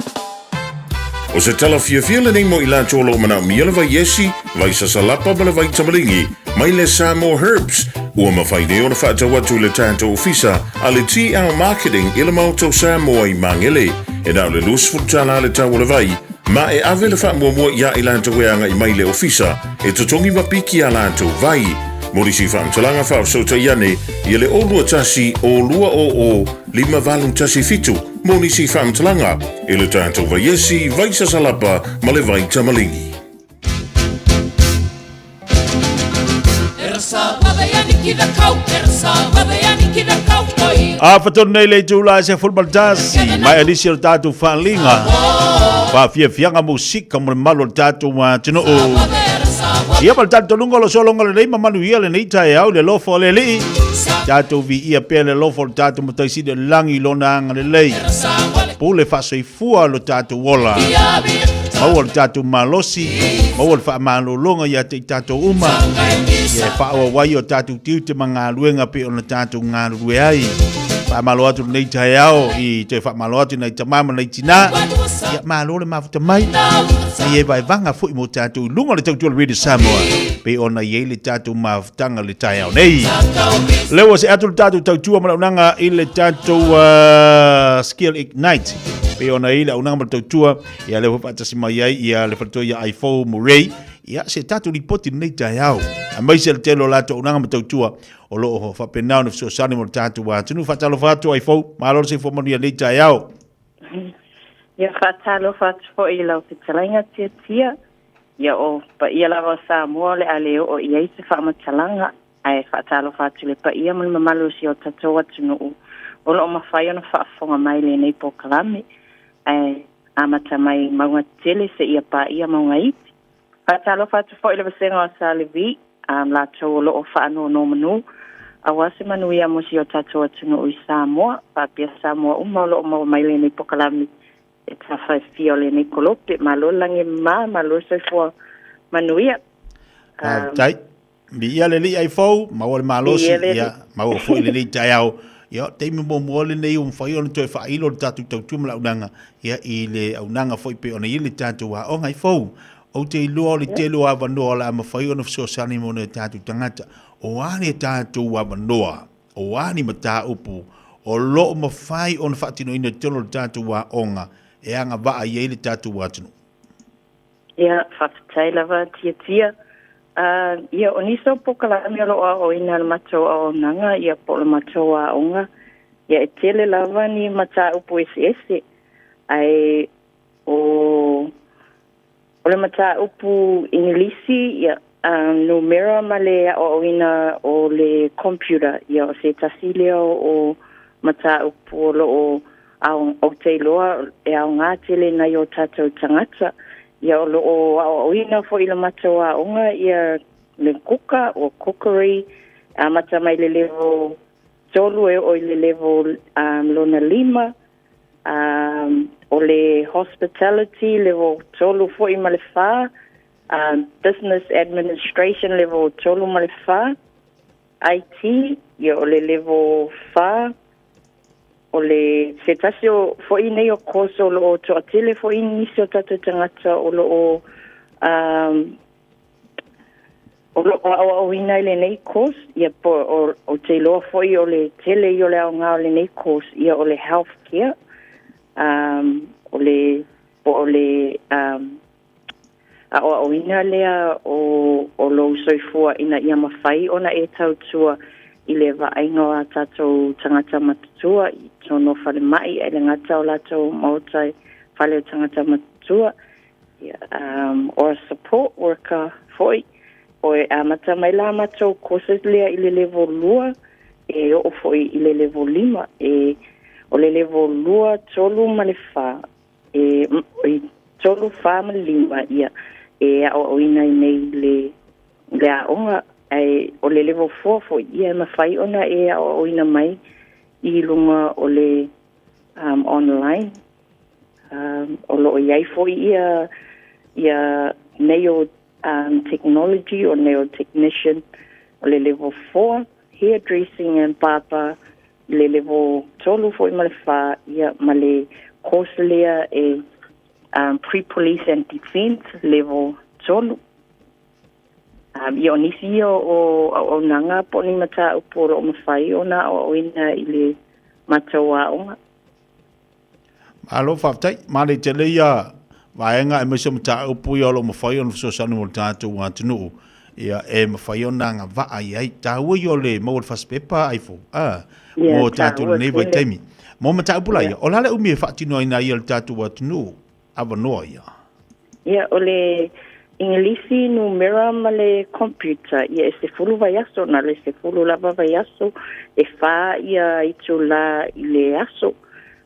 O se tala fiafia lenei mo i latou o lo o manaomia le vai esi, vai sasalapa ma le vai tamaligi mai le Samoa Herbs, ua mafai nei ona faatau atu i le tatou ofisa a le TL Marketing i le Maota o Samoa i Magele. E na o le $20 le tau o le vai, ma e ave le faamuamua iā i latou e agai mai i le ofisa e totogi ma piki a latou vai. Mo nisi faamatalaga faafesootai ane ia le 021 020 5817 mo nisi faamatalaga i le tatou vaiesi, vaisasalapa ma le vaitamaligi. A fatonu nei le itula e se 11, mai a nisi o le tatou faaliga faafiafiaga musika mo le malu o le tatou atunuu. Ia ma le talitonuga o lo sologa lenei ma manuia lenei taeao i le alofa o le Alii. Tatou viia pea le alofa o le tatou Matai Sili o le Lagi i lona agalelei. Pule faasoifua lo tatou ola. Maua lo tatou malosi, maua le faamalologa ia te i tatou uma. Ia e faaauau ai o tatou tiute ma galuega pei ona tatou galulue ai. Faamalo atu lenei taeao i toe faamalo atu i nai tama ma nai tinā. Ia malo le mafuta mai. Ia e vaevaga foi mo tatou i luga o le tautua o le Radio Samoa pei ona i ai le tatou mafutaga i le taeao nei. Lea ua see atu le tatou tautua ma le auaunaga i le tatou Skill Ignite pei ona i ai le auaunaga ma le tautua ia lea foi faatasi mai ai ia le faletua ia Aifou Murray ia se tatou lipoti lenei taeao aemaise le tele o latou auaunaga ma tautua o lo o faapena ona fesoasoani mo le tatou atunuu. Faatalofa atu Aifou, malo le soifua manuia lenei taeao. Ia faatalofa atu foi i lau fetalaiga Tiatia, ia o paia lava o Samoa o le a le oo i ai se faamatalaga, ae faatalofa atu i le paia ma le mamalu o si o tatou atunuu o lo o mafai ona faafofoga mai i lenei polokalame, ae amata mai mauga tetele seia paia mauga iti. Faatalofa atu foi i le vasega o Sa Levi, a latou o lo o faanonomanu, aua se manuia mo si o tatou atunuu i Samoa, faapea Samoa uma o lo o maua mai lenei pokalame e tafaefia o lenei kolope. Malo le lagi e mama, malo le soifua manuia. Faafetai. Viia le Alii ai fou, maua le malosi, ia, maua foi lenei taeao. Ia, taimi muamua lenei ua mafai ona toe faailo le tatou tautua ma le auaunaga, ia, i le auaunaga foi pei ona i ai le tatou aoga ai fou. Ou te iloa o le tele o avanoa o le a mafai ona fesoasoani mo nai o tatou tagata. O a ni tatou avanoa, o a ni mataupu o lo o mafai ona faatinoina i totonu o le tatou aoga e agavaa i ai le tatou atunuu? Ia, faafetai lava Tiatia. Ia, o nisi o polokalame o lo o aoaoina e le matou auaunaga, ia po o le matou aoga, ia e tele lava ni mataupu eseese. Ae o, o le mataupu Igilisi, ia, numera ma le aoaoina o le computer, ia o se tasi lea o mataupu o lo o Ou te iloa e aoga tele nai o tatou tagata. Ia o lo o aoaoina foi i le matou aoga ia le kuka or cookery, amata mai le level tolu e oo i le level lona lima. O le hospitality level tolu foi ma le fa. Business Administration level 3 ma le 4, IT, ia o le level 4, o le se tasi o fo'i nei o course o lo o to'atele fo'i nisi o tatou tagata o lo o um, o lo o aoaoina i lenei course, ia po o, o te iloa fo'i o le tele ia o le aoga o lenei course, ia o le health care, um, o le po o le um, aoaoina lea o, o lou soifua ina ia mafai ona e tautua i le vaaiga o a tatou tagata matutua i totonu o falemai ae le gata o latou maota i fale o tagata matutua, ia, um, or a support worker foi. O e amata mai la matou courses lea i le level 2 e oo foi i le level 5. E, o le level 2, 3 ma le 4, e, i 3, 4 ma le 5, ia, e aoaoina ai nei le, le aoga, ae o le level 4 foi, ia, e mafai ona e aoaoina mai i luga o le um, online. Um, o lo o i ai foi ia, ia nail um, technology o nail technician o le level 4, hairdressing and barber i le level 3 foi ma le 4, ia, ma le course lea e um, pre-police and defence level 3. Um, ia o nisi ia o auaunaga po o ni mataupu o lo o mafai ona aoaoina i le matou aoga. Malo faafetai. Malei tele ia vaega aemaise o mataupu ia o lo o mafai ona fesoasoani mo le tatou atunuu ia e mafai ona agavaa i ai. Taua ia o le maua o le fasipepa ai fou a Ia, mo tatou taua lenei tele. vaitaimi. Mo mataupu la Ia. ia, o le a le umi e faatinoina ai e le tatou atunuu avanoa ia? Ia, o le Igilisi, numera ma le computer, ia e 10 vaiaso, na le 10 lava vaiaso, e 4 ia itulā i le aso.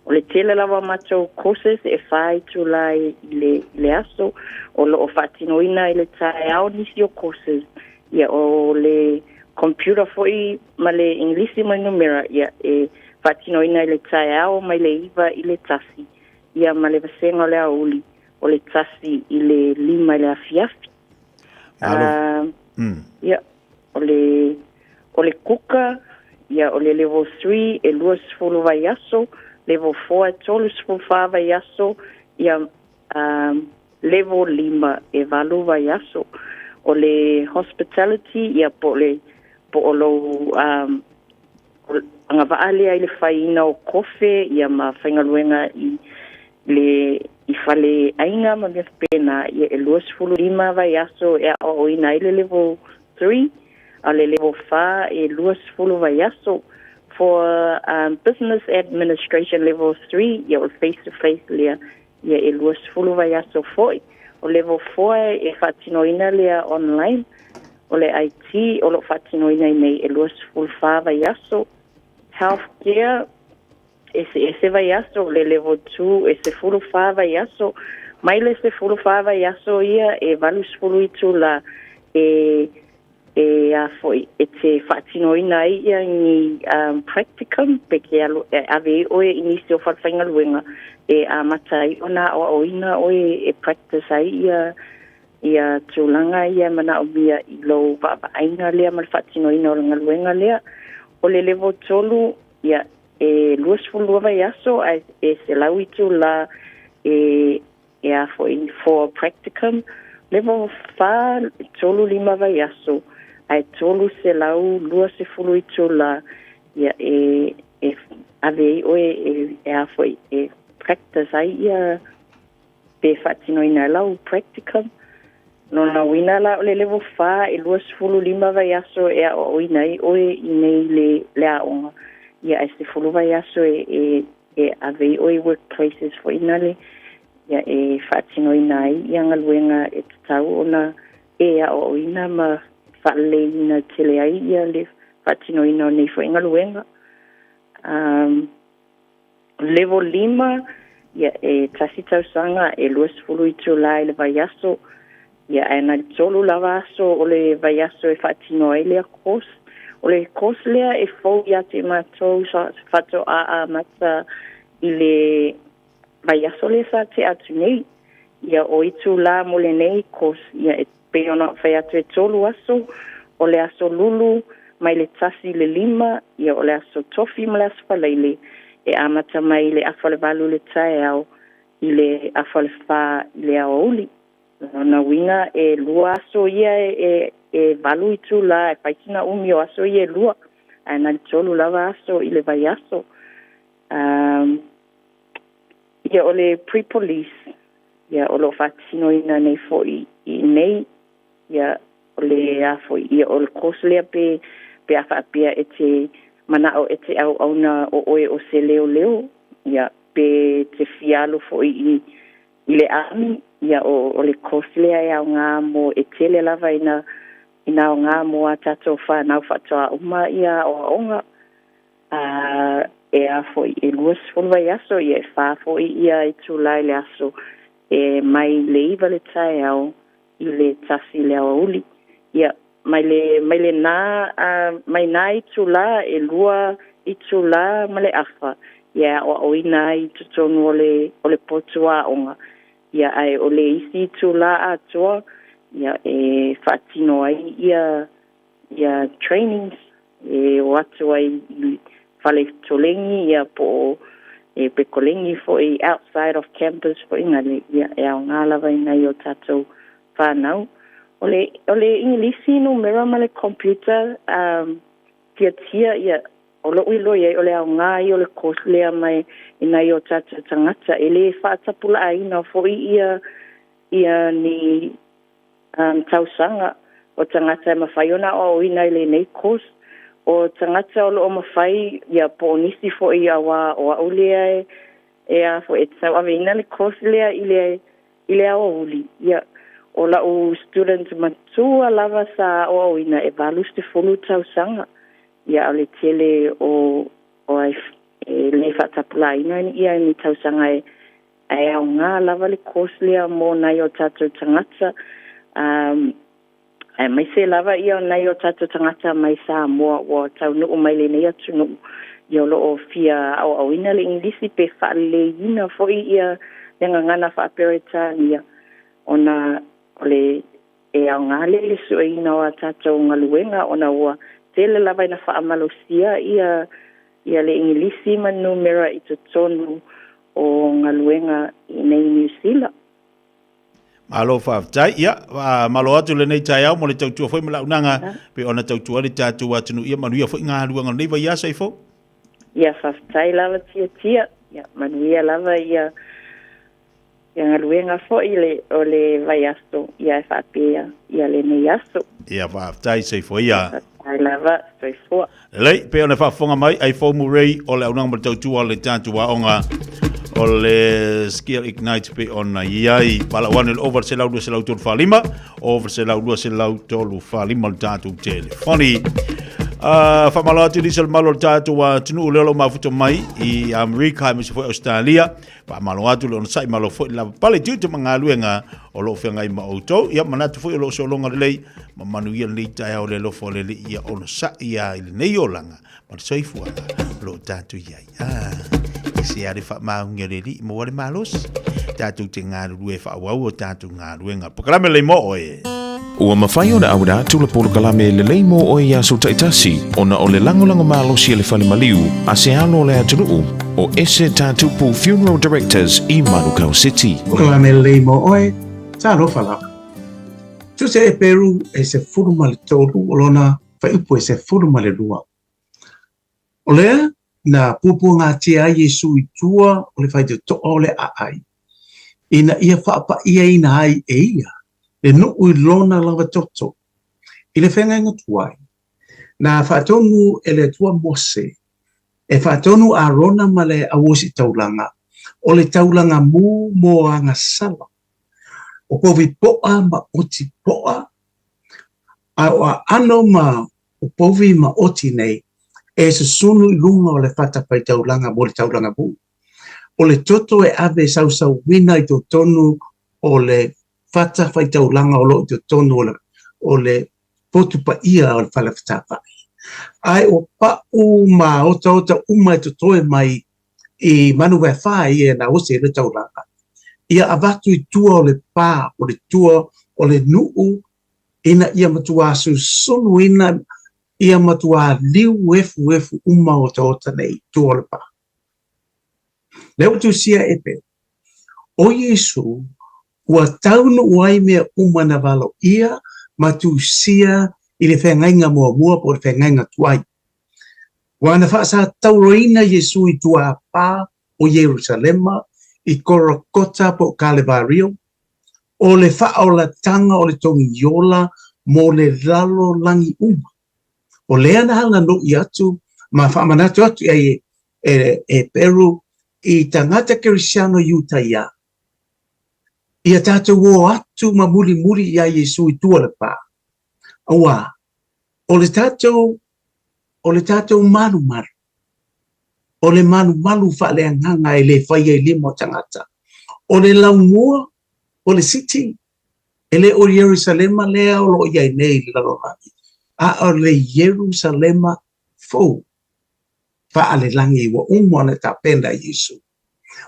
O le tele lava o matou courses e 4 itulā i le, i le aso, o lo o faatinoina i le taeao nisi o courses. Ia, o le computer foi ma le Igilisi ma le numera, ia e faatinoina i le taeao mai le 9 i le 1, ia ma le vasega o le aoauli o le 1 i le 5 i le afiafi. Malo. Uh, Mm. ia, o le, o le kuka, ia, o le level 3 e 20 vaiaso, level 4 e 34 vaiaso, ia, um, level 5 e 8 vaiaso. O le hospitality, ia, po o le, po o lou, um, o agavaa lea i le faiina o kofe, ia, ma faigaluega i le i fale aiga ma mea faapena, ia e 25 vaiaso e aoaoina ai le level 3, a o le level 4 e 20 vaiaso. For um, business administration level 3, ia o le face to face lea, ia e 20 vaiaso foi. O level 4 e faatinoina lea online. O le IT o lo o faatinoina ai nei e 24 vaiaso. Healthcare eseese vaiaso, o le level 2 e 14 vaiaso. Mai le 14 vaiaso ia e 80 itulā e e a foi e te faatinoina ai ia ni um, practicum pe ke alu e ave ai oe i nisi o falefaigaluega e amata ai ona aoaoina oe e practice ai ia ia tulaga ia e manaomia i lou vaavaaiga lea ma le faatinoina o le galuega lea. O le level 3, ia, e 22 vaiaso ae e 100 itulā e, e a foi for practicum. Level 4, 35 vaiaso ae 320 itulā, ia, e, e ave ai oe e, e a foi e practice ai ia pe faatinoina e lau practicum. Lona uiga la o le level 4 e 25 vaiaso e aoaoina ai oe i nei le, le aoga, ia ae 10 vaiaso e, e, e ave ai oe i workplaces foi nale, ia e faatinoina ai ia galuega e tatau ona e aoaoina ma faaleleiina tele ai ia le faatinoina o nei foi galuega. Um, level 5, ia e 1 tausaga e 20 itulā i le vaiaso, ia ae na le 3 lava aso o le vaiaso e faatino ai lea course. O le course lea e fou ia te matou sa faatoa amata i le vaiaso lea sa tea atu nei. Ia, o itulā mo lenei course, ia, e pei ona ou fai atu e tolu aso, o le aso Lulu mai le 1 i le 5, ia, o le aso Tofi ma le aso Faraile, e amata mai i le afa o le 8 i le taeao i le afa o le 4 i le aoauli. O lona uiga e lua aso ia e e 8 itulā, e fai sina umi o aso ia e lua, ae na o le tolu lava aso i le vaiaso. Um, ia o le pre-police, ia o lo o faatinoina nei foi i inei, ia o le a foi, ia o le course lea pe, pe a faapea e te mana'o e te auauna o oe o se leoleo, ia pe te fia alu foi i, i le army, ia o, o le course lea e aoga mo e tele lava ina, ina aoga mo a tatou whanau faatoa uma ia aoaoga. A e a foi, e 20 vaiaso, ia e fa foi ia itulā i le aso, e mai le 9 le taeao i le 1 le aoauli. Ia, mai le, mai lenā, a, mai nā itulā, e lua itulā ma le afa, ia e aoaoina ai i totonu o le, o le potu aoga. Ia, ae o le isi itulā atoa, ia, e faatino ai ia, ia trainings e o atu ai i fale tolengi ia po o e pe kolengi foi outside of campus foi na le ia e aoga lava i nai o tatou whanau. O le, o le Ingilisi numera ma le computer um, tiatia ia o lo'u iloa i ai o le aoga ia o le course lea mai i nai o tatou tagata e lē fa'atapula'aina fo'i ia ia ni um, tausaga o tagata e mafai ona aoaoina i lenei course. O tagata o lo'o mafai ia po o nisi fo'i auā o a'u lea e e a foi e tauaveina le course lea i le i le aoauli. Ia o la'u student matua lava sa aoaoina e 80 tausaga. Ia o le tele o o ai e lē fa'atapulāina ia ni tausaga e Ae aoga lava le course lea mo nai o tatou tagata, um, aemaise lava ia o nai o tatou tagata mai Samoa ua taunuu mai lenei atunuu, ia o lo o fia aoaoina le Igilisi pe faaleleiina foi ia le gagana faa-Peretania, ona o le e aoga lea i le sueina o a tatou galuega ona ua tele lava ina faamalosia ia ia le Igilisi ma numera i totonu o galuega i nei Niu Sila. Malo faafetai. Ia, malo atu lenei taeao mo le tautua foi ma le auaunaga pei ona tautua ai le tatou atunuu. Ia manuia foi galuega o lenei vaiaso ifo. Ia, faafetai lava Tiatia. Ia, manuia lava ia Ia galuega foi le, o le vaiaso, ia e faapea ia lenei aso. Ia faafetai soifua ia. Faafetai lava, soifua. Lelei, pei ona faafofoga mai, ai fou Murray o le auaunaga ma le tautua o le tatou aoga o le Skill Ignite pei ona i ai. Palau ane le over 100 200 345, over 100 200 345 le tatou telefoni. Whamalo atu nisi o le malo o le tatou atunuu lea o lo o mafuta mai i Amerika, aemaise foi Australia. Faamalo atu le onosai, malo foi le lavapapale i tiute ma galuega o lo o feagai ma outou. Ia manatu foi o lo o sologa lelei ma manuia lenei taeao le alofa o le Alii ia onosai ia i lenei olaga ma le soifuaga o lo o tatou i ai. Ah, e se ale faamaoni o le Alii maua le malosi. Tatou te galulue e faaauau o tatou galuega. Polokalame lelei mo oe. Ua mafai ona auina atu le polokalame lelei mo oe i aso taitasi ona o le lagolago malosi a le Fale Maliu a se alo o le atunuu o Ese Tatupu Funeral Directors i Manukau City. Polokalame lelei mo oe, talofa lava. Tusi a Eperu e 13 o lona fuaiupu e 12. O lea na puapuagatia ai Iesu i tua o le faitotoa o le aai, ina ia faapa'iaina ai e ia le nuu i lona lava toto. I le feagaiga tuai, na faatonu e le Atua Mose e faatonu Arona ma le auositaulaga o le taulaga mu mo agasala, o povi po'a ma oti po'a, a o aano ma o povi ma oti nei e susunu i luga o le fatafaitaulaga mo le taulaga mu. O le toto e ave e sausauina i totonu o le fatafaitaulaga o lo o i totonu o le, o le potu paia o le fale fetāfa'i. Ae ua pa'u ma otaota uma e totoe mai i manu vaefa ia na osi ai le taulaga. Ia avatu i tua o le pa, o le tua o le nuu, ina ia matuā susunuina, ia matuā liu efuefu uma otaota nei i tua o le pa. Lea ua tusia e pe, o Iesu ua taunuu ai mea uma na valoia ma tusia i le feagaiga muamua po o le feagaiga tuai. Ua na faasatauroina Iesu i tua a pa o Ierusalema i Korokota po o Kalevario, o le faaolatanga o le togiola mo le lalolagi uma. O lea na aganui atu ma faamanatu atu i ai e Eperu i tagata Kerisiano Iutaia, ia tatou o atu ma mulimuli iā Iesu i tua o le pa. Auā, o le tatou, o le tatou malumalu, o le malumalu faaleagaga e le faia i lima o tagata, o le laumua, o le siti, e le o Ierusalema lea o lo o i ai nei i le lalolagi, a o le Ierusalema fou faalelagi ua uma ona tapena e Iesu.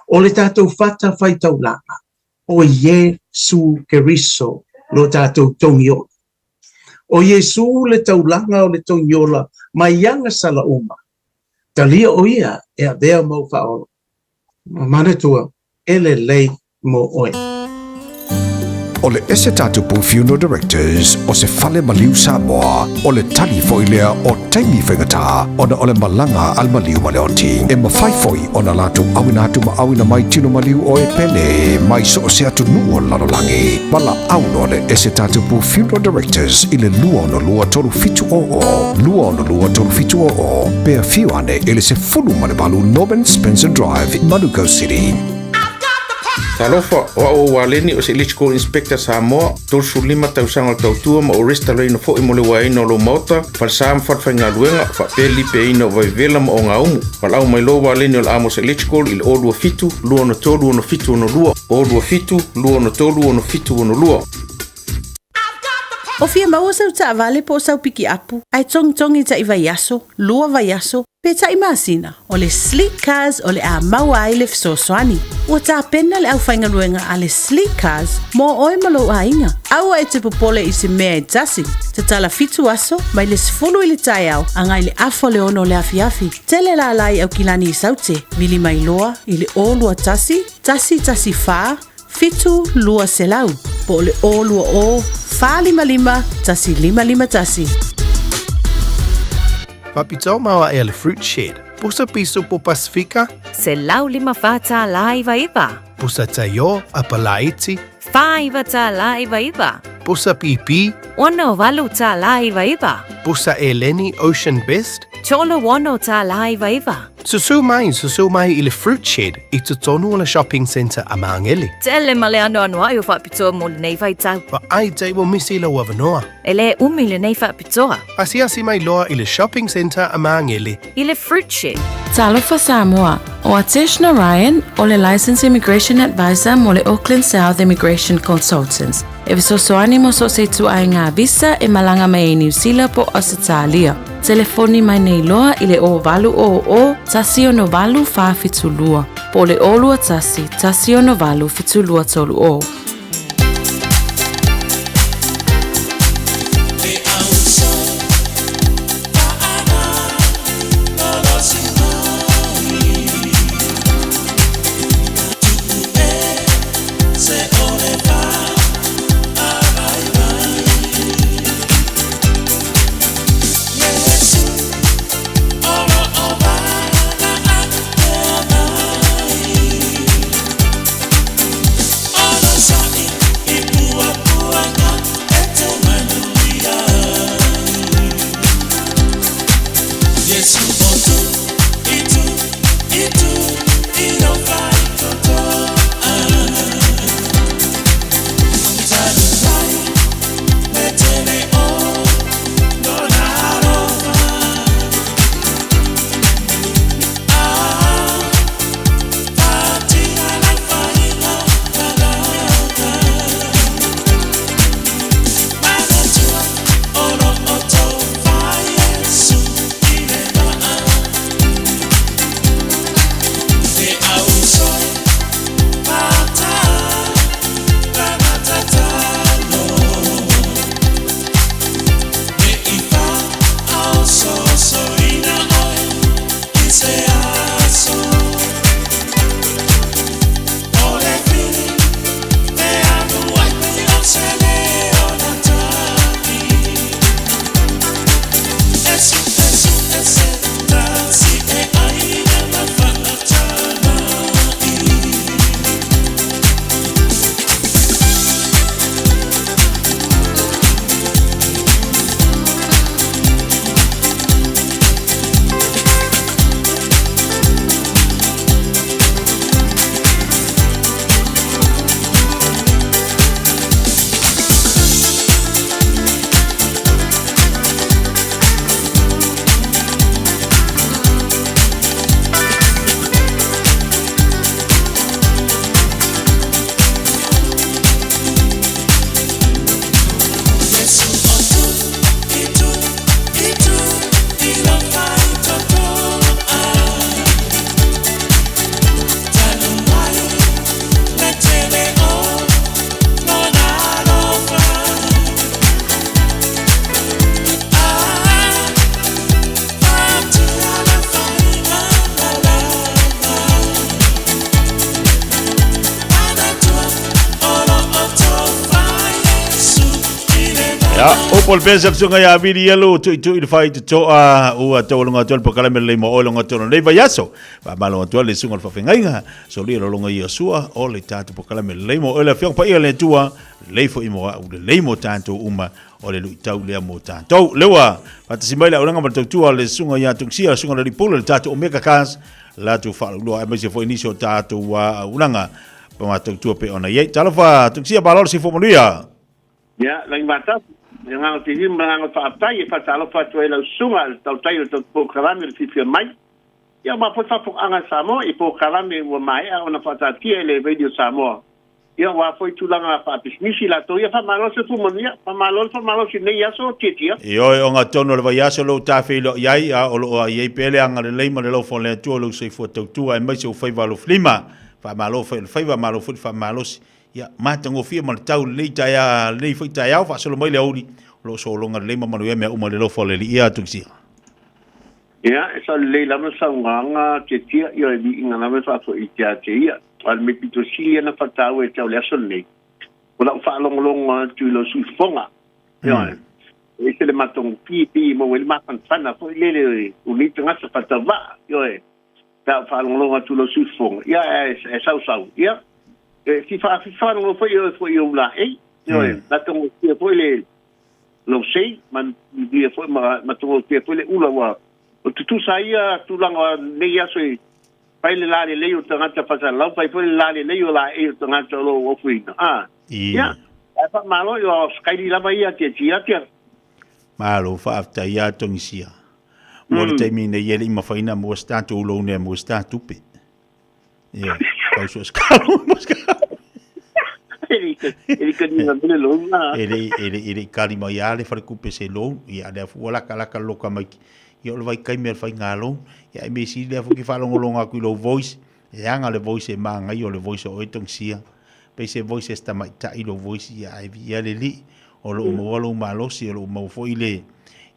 O le tatou fata faitaulaga, o Iesu Keriso lo tatou togiola. O Iesu le taulaga o le togiola mai agasala uma. Talia o ia e avea mau faaola. Manatua, e lelei mo oe. O le ese tatou Funeral Directors o se fale maliu Samoa, o le tali foi lea o taimi faigata ona o le malaga a le maliu ma le oti. E mafai foi ona latou auina atu ma auina mai tino maliu o e pele mai so o se atunuu o le lalolagi. Valaau loa le ese tatou Funeral Directors i le 262 3700, 262 3700, pe afio ane i le 18 Norman Spencer Drive, Manukau City. Talofa, o au o Waleni o se Electrical Inspector Samoa, 35 tausaga o le tautua ma ou resitalaina foi mo le uaeina o lou maota, falesa ma falefaigaluega, faapea le lipeaina o vaivevela ma ogaumu. Valaau mai loa Waleni o le Amos Electrical i le 027 263 6762, 027 263 6762. O fia maua sau taavale po o sau pikiapu, ae togitogi taʻi vaiaso, lua vaiaso, pe taʻi masina, o le Sleek Cars o le a maua ai le fesoasoani. Ua tapena le aufaigaluega a le Sleek Cars mo oe ma lou aiga. Aua e te popole i se mea e tasi. Tatala fitu aso, mai le 10 i le taeao agai le afa o le ono o le afiafi. Tele lala i Aukilani i Saute, vili mai loa i le 021 114 7200 po o le 020 455 1551. Faapitoa maoaʻe a le Fruit Shed, pusa piso po Pasifika. $154.99. Pusa taiō a Palaiti. $49.99. Pusa pīpī. $68.99. Pusa eleni Ocean Best. $36.99. Susu mai, susu mai i le Fruit Shed i totonu o le Shopping Centre a Māngere. Tele ma le anoanoaʻi o faapitoa mo lenei vaitau. Vaai te ua misi lou avanoa. E le umi lenei faapitoa. Asiasi mai loa i le Shopping Centre a Māngere. I le Fruit Shed. Talofa Samoa, o Atesh Narayan o le Licensed Immigration Advisor mo le Auckland South Immigration Consultants. E fesoasoani mo so o se ituaiga visa e malaga mai ai Niu Sila po o Ausetalia. Telefoni mai nei loa i le 0800 168 472 po o le 021 168 7230. Ia, upu o le pesa le susuga ia Vili Ielu, tuitui le faitotoa, ua taualuga atu ai le polokalame lelei mo oe loga atu ona nei vaiaso. Faamalo atu ai le susuga o le faafeagaiga, solia lologa Iosua o le tatou polokalame lelei mo oe le Afioga Paia a le Atua, lelei foi mo au, lelei mo tatou uma, o le luitau lea mo tatou. Lea ua faatasi mai le auaunaga ma le tautua a le susuga ia Tungisia, le susuga i le Alii Pule, le tatou Omega Cars, latou faalauiloa aemaise foi nisi o tatou auaunaga ma tautua pei ona i ai. Talofa Tungisia, malo le soifua manuia. Ia, lagi matasi, le agaga o te himu ma le agaga o le faafetai e faatalofa atu ai i lau susuga i le tautai o le polokalame o le fiafia mai. Ia, ma foi faafofogaaga a Samoa i polokalame ua maea ona faataatia e le Radio Samoa. Ia, aua foi tulaga faapisinisi latou ia. Faamalo le soifua manuia, faamalo le faamalosi i lenei aso, Tietia. Ioe, ogatotonu o le vaiaso lou tafeiloai ai, a o lo o i ai pea le agalelei ma le alofa o le Atua i lou soifua tautua aemaise ou faiva alofilima. Faamalo fai o le faiva, malo foi le faamalosi. Ia, matagofie ma le tau lelei taea, lelei foi taeao, faasolo mai le aoauli, o lo o sologa lelei ma manuia mea uma i le alofa o le Alii. Ia, Tungisia. Ia, e sao lelei lava saunoaga Tietia, ioe, viiga lava e faafoi ia te ia. A o le mea pito sili ia na faataua e te au i le aso lenei, o lau faalogologo atu i lou sui fofoga. Ioe. E ese le matagofie pei e maua ai le mafanafana foi lele o nei tagata faatauvaa. Ioe. Pe a ou faalogologo atu i lou sui fofoga, ia e sausau, ia, e fia faalogologo foi oe foi i ou laei. Ioe. Matagofie foi le lou sei, manuia foi ma matagofie foi le ula ua o tutusa ai ia tulaga o nei aso i fai le lalelei o tagata faasalalau, fai foi le lalelei o laei o tagata o lo o ofoina. A, ia, ae faamalo, ia o sakaili lava ia tia tia. Malo, faafetai ia Togisia. Mo le taimi nei e le i mafai ona maua se tatou loan e maua se ta tupe. Ia, tau sua se kalo, mo se kalo. E le ka ni le loan a. E le e le e le kali mai a le falekupe se loan. Ia lea fu laka laka loka mai. Ia o le vai kai mea le faiga loan. Ia e me si lea fu ki faalogologo atu i lou voice. E aga le voice e magai o le voice o oe Togisia. Pei se voice e se tamaitai lou voice ia ae viia le alii. O lo o maua lou malosi, o lo o maua foi le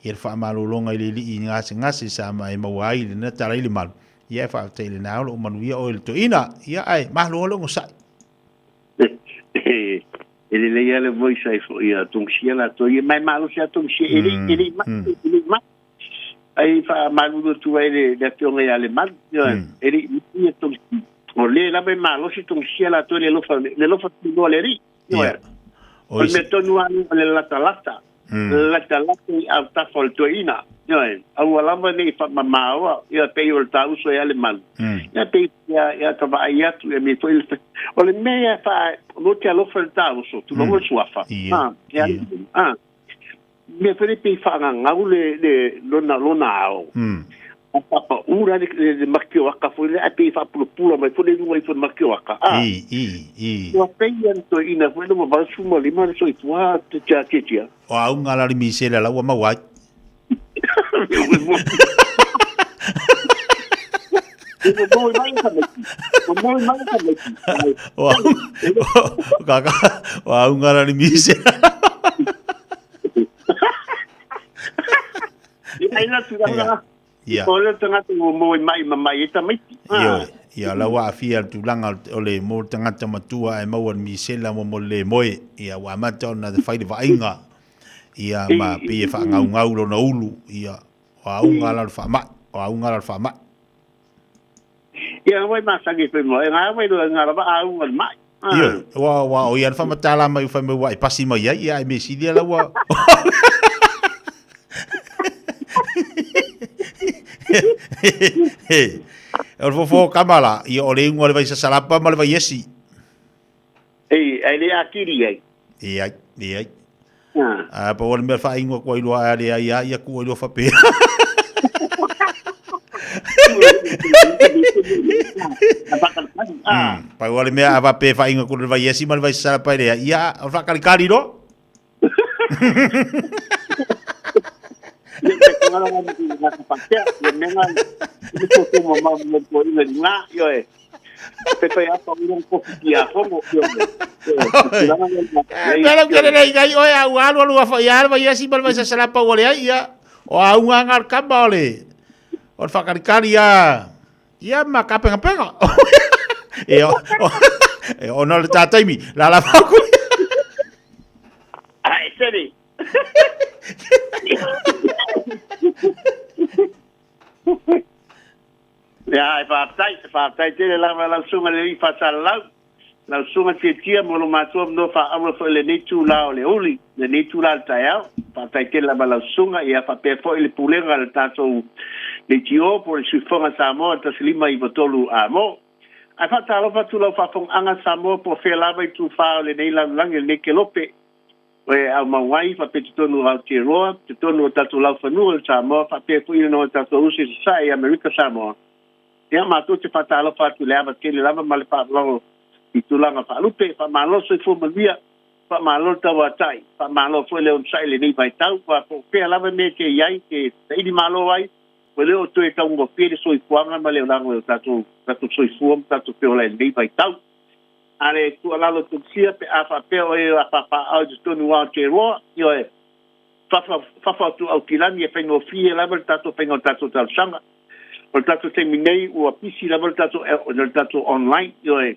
ia le faamalologa i le alii i gasegase sa e maua ai lena tala i le malu. Ia e faafetai i lena o lo o manuia oe le toeaina. Ia ae malo le onosai. E lelei lava le voice ai foi ia Togisia latou ia ma e malosi lava Togisia e le e le i mate e le i mate. Ai faamalulu atu ai le, le afioga ia Lemalu, ioe, e le i mate ia Togisia. O le lava e malosi Togisia latou i le alofa, le alofa tunoa o le Alii. Ioe. O le mea tonu lava lea o le latalata, latalata i autafa o le toeaina. Ioe, aua lava ne i faamamaoa, ia pei o le tauso ia Lemalu. Ia pei ia, ia ta vaai atu, ia mea foi le, o le mea ia faa, o te alofa i le tauso, tulou le suafa. Ah, ia, ah. Mea foi lea pei faagagau le, le, lona, lona ao. A papaʻu la le, le, le makioaka foi lea, ae pei faapulapula mai foi le luga ifo o le makioaka. A. I, i, i. Ua pei ia le toeaina foi lea ua 85 le soifua te tia tia tia. O auga la le misela la ua maua ai. Ua moe mai le tamaiti. Ua moe mai le tamaiti. O au, kaka, o auga la le misela. Ai la tulaga. Ia. O le tagata ua moe mai ma mai e tamaiti. Ioe. Ia la ua aafia le tulaga o le mo le tagata matua ae maua le misela mo mo le moe. Ia ua amata ona fai le vaaiga. Ia ma pei e faagaugau lona ulu. Ia o auga la o le faamai. O auga la o le faamai. Ia wai masani e whenua. E ngā wai roa ngā rawa auga le mai. Ioe, ua, ua, o ia le whamatala mai whai mai ua e pasi mai ai, ia e me silia la ua. O le fofo kamala, ia o le ingoa le vai sasalapa ma le vai esi. Ei, ai le akiri ai. E ai, e ai. Ah. A pa o le mea whaingoa kua iloa a le ai a ia kua iloa whapea. Pa o le mea a wape whaingoa kua le vai esi ma le vai sasalapa i lea. Ia, o whakalikari ro. Ia te kongara ngā mea ngā whakatea, ia mea ngā i te tō ma mau mea tō ina ni ngā, ioe. Pe pai apa uro kofi ki a hongo, ioe. Pera ke rei ngai oe au alu alu afa ia vai esi ma vai sasalapa ua le ai ia. O au ngā ngā kama o le o le whakalikari a ia ma ka penga penga. E o e ona le tātaimi la la whaku. Ai, seri. Ia, e faafetai, e faafetai tele lava lau susuga i le alii faasalalau, lau susuga Tiatia mo lo matou avanoa faaauro foi i lenei itula o le uli, lenei itula o le taeao. Faafetai tele lava lau susuga, ia faapea foi le pulega a le tatou leitio po o le Siufofoga Samoa 1593 Amo. Ae faatalofa atu lau faafogaaga Samoa po o fea lava itufa o lenei lalolagi lenei kelope. Oe aumau ai faapea totonu o Aotearoa, totonu o tatou laufanua i Samoa, faapea foi i o tatou uso i Sasae i Amerika Samoa. Ia, matou te faatalofa atu i le ava tele lava ma le faaaloalo i tulaga faalupe. Faamalo le soifua manuia, faamalo le tauatai, faamalo foi le onosai i lenei vaitau, aua po o fea lava mea e te i ai, te saili malo ai, ua le o toe taugofie le soifuaga ma le olaga o tatou, tatou soifua ma tatou feola i lenei vaitau. A le tuualalo Tumusia pe a faapea o e a papaaao i totonu o Aotearoa, ioe, fafa, fafa atu Aukilani e faigofie lava le tatou faiga o le tatou talosaga. O le tatou taimi nei ua pisi lava le tatou, le tatou online, ioe,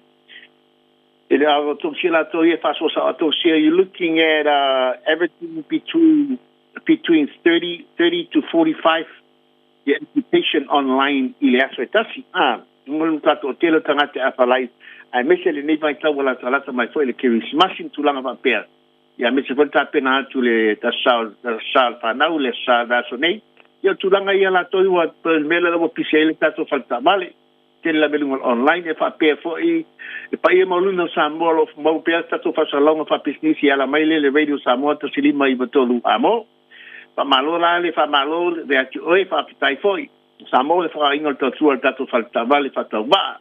e le o Tumusia latou ia e faasoasoa Tumusia, you looking at uh, everything between, between 30, 30 to 45 the application online i le aso e tasi. Ah, mo le matua toatele o tagata e apalai, aemaise lenei vaitau ua latalata mai foi le Kerisimasi ma tulaga faapea. Ia, aemaise foi le tapena atu le sa o le fanau, le sa o le aso nei. Ia, o tulaga ia latou ua, le mea lea ua pisi ai le tatou faletaavale, tele lava i luga o le online, e faapea foi le paia maualuga o Samoa o lo o maua pea tatou faasalalauga faapisinisi e ala mai lea i le Radio Samoa 1593 Amo. Faamalo la le faamalo ia te oe, faafetai foi. Samoa le whakainga o le tautua le tatou fale taavale faatauvaa.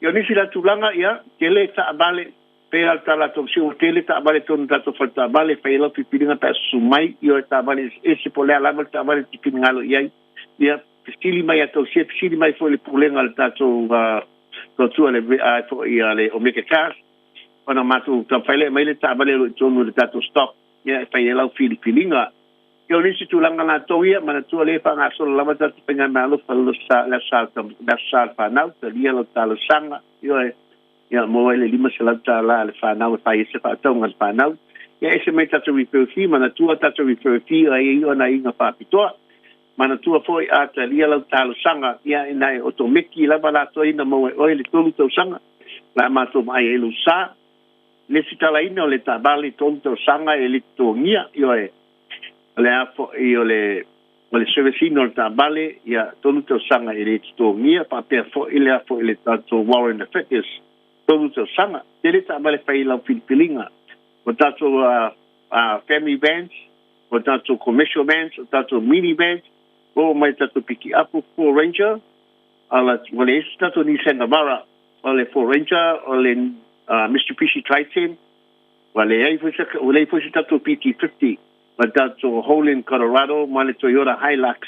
Ia o nisi la tulaga, ia, tele taavale, pea le tala atu si ua tele taavale tonu tatou fale taavale, fai lau filifiliga pe a susu mai, ia o taavale eseese po o le a lava le taavale e te finagalo i ai. Ia, fesili mai ia tausia, fesili mai foi le pulega a le tatou uh, tautua le, uh, foi a le Omega Cars, ona matou taumafai lea e aumai le taavale o lo o i totonu o le tatou stock. Ia e fai ai lau filifiliga. Ia o nisi tulaga latou ia, manatua lea e faagasolo lava tatou faigamalo le aso Sa le aso Sa le fanau, talia lau talosaga, ioe, ia maua ai le $500 a le fanau e fai ai se faatauga a le fanau. Ia ese mai tatou referral fee, manatua tatou referral fee e i ai ona aiga faapitoa. Manatua foi a talia lau talosaga, ia ina e otomeki lava latou ina maua e oe le tolu tausaga, la matou vaai ai lou sa. Lesitalaina o le taavale tolu tausaga e le totogia, ioe, o le a foi o le o le service ina o le taavale, ia, tolu tausaga e le totogia, faapea foi le a foi le tatou warrant of fitness, tolu tausaga. Tele taavale fai i lau filifiliga. O tatou uh, uh, family vans, o tatou commercial vans, o tatou mini vans, oo mai tatou pikiapu Ford Ranger, ala, ua leai se tatou Nissan Navara, o le Ford Ranger, o le uh, Mitsubishi Triton, ua leai foi se, ua leai foi se tatou PT50, ma tatou Holden Colorado, ma le Toyota Hilux,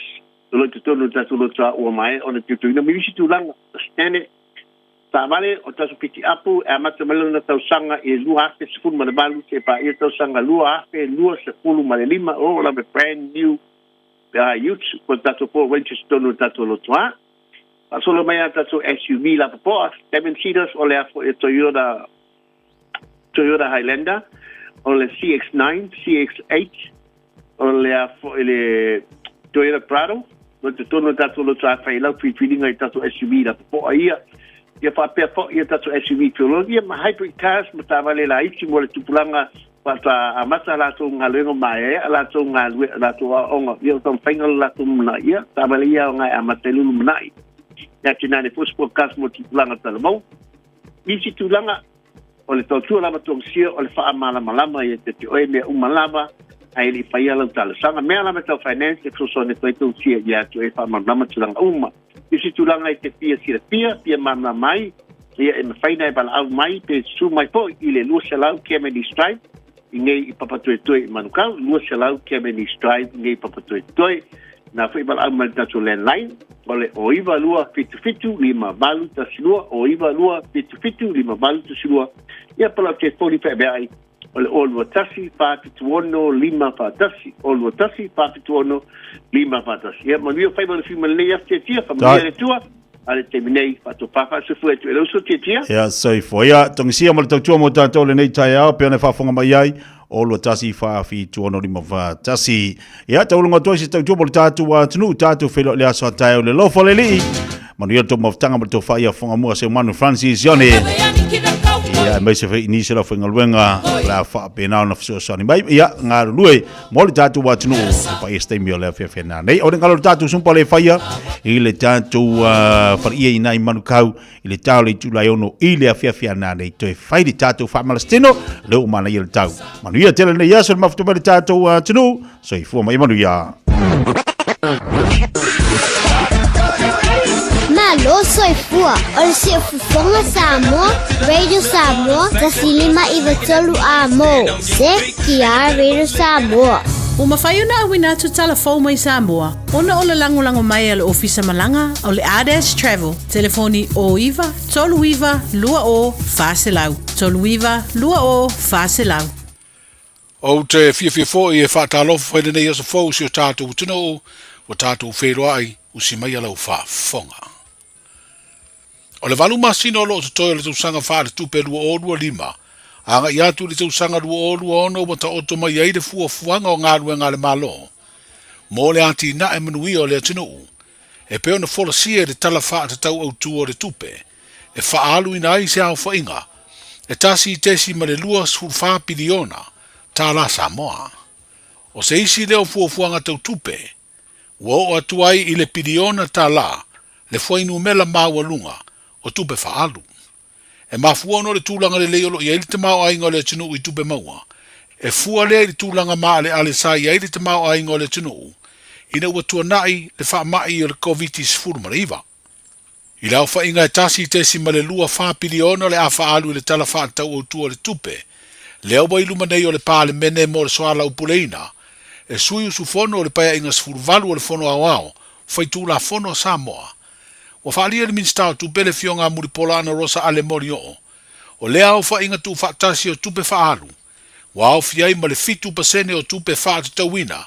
o lo o totonu o tatou loto a ua maea ona teuteuina ma isi tulaga, Standard, taavale o tatou pikiapu e amata mai lona tausaga i le 2018 seia paia tausaga 2025, o lava brand new uh, ute po o tatou Ford Rangers totonu o tatou loto a. Faasolo mai a tatou SUV lapopoa, seven seaters, o le a foi e Toyota, Toyota Highlander, o le CX-9, CX-8, o le a foi le Toyota Prado, no te tonu o tatou loto a whai lau whiwhiringa i tatou SUV lapopoa ia. Ia whapea fo ia tatou SUV whiologi, ia ma hybrid cars, ma tāwale la iti mo le tupulanga faatoa amata latou galuega maeaea latou galue latou aoaoga ia o taumafaiga lo latou lumanai ia taavale ia aoga e amata ai le lumanai ia tinane foi sport cars mo tupulaga talamau nisi tulaga o le tautua lava togasia o le faamalamalama ia te te oe mea uma lava ae le i faia lau talosaga mea lava tau finance e fesoasoani atu ai tausia ia te oe faamalamalama tulaga uma nisi tulaga e te fia silafia fia malamalama ai ia e mafai na e valaau mai pe susu mai foi i le 200 Kennedy Drive i nei i Papatoetoe i Manukau, 200 Kennedy Drive i nei i Papatoetoe. Na foi valaau mai le tatou landline o le o 9277 5812 o 9277 5812 ia pala o telefoni whaemeai o le 021 476 541 021 476 541. Ia manuia faiva le whima lenei aso tiatia, whamanuia le tua, a le taimi nei, whaatopā whaasefua e tu e lauso tiatia. Ia, soifua. Ia, togisia ma le tautua mo tātou lenei taeao, pei ona e faafofoga mai ai, 0 2 1 4 7 6 5 4 1. Ia, taualoga atu ai se tautua mo le tatou atunuu, tatou feiloai i le aso a taeao i le alofa o le Alii. Manuia le tou mafutaga ma le tou faia fogamua Seumanu Francis Ione. Ia, aemaise foi i nisi o le aufaigaluega o le a faapena ona fesoasoani mai. Ia, galulue mo le tatou atunuu i paia se taimi o le afiafi ana nei. O le galo le tatou sumpa le faia i le tatou faleia i nai manukau i le tau le itula e ono i le afiafi ana nei. Toe fai le tatou faamalasitino, lea ua manaia le tau. Manuia tele lenei aso le mafuta mai le tatou atunuu. Soifua ma ia manuia. Malo soifua o le siufofoga Samoa, Radio Samoa, 1593 Amo, CTR Radio Samoa. Ua mafai ona auina atu tala fou mai Samoa ona o le lagolago mai a le Ofisa Malaga o le Ardash Travel, telefoni 09 39 20 400, 39 20 400. Ou te fiafia foi e faatalofa i lenei aso fou i si o tatou atunuu ua tatou feiloai usi mai a lau faafofoga. O le valu masina o lo o totoe o le tausaga faaletupe 2025 agai atu i le tausaga 2026 ua taoto mai ai le fuafuaga o galuega a le Malo mo le atinae manuia o le atunuu e pei ona folasia i le Tala Faatatau Autu o le Tupe e faaaluina ai se aofaiga e $1.24 piliona tālā Samoa. O se isi lea o fuafuaga tau tupe ua oo atu ai i le piliona tālā le fuainumela maualuga o tupe faaalu. E mafua ona o le tulaga lelei o lo o i ai le tamaoaiga o le atunuu i tupe maua, e fua lea i le tulaga maaleale sa i ai le tamaoaiga o le atunuu ina ua tuanai le faamai o le Koviti-19. I le aofaiga e 1.24 piliona o le a faaalu i le Tala Faatatau Autu o le Tupe, lea ua i luma nei o le Palemene mo le soalaupuleina, e sui usufono o le Paeaiga 18 o le Fono Aoao Faitulafono a Samoa. Ua faaalia e le Minisita o Tupe le Afioga a Mulipola Anarosa Ale Molioo, o lea aofaiga tuufaatasi o tupe faaalu, ua aofia ai ma le 7% o tupe faatatauina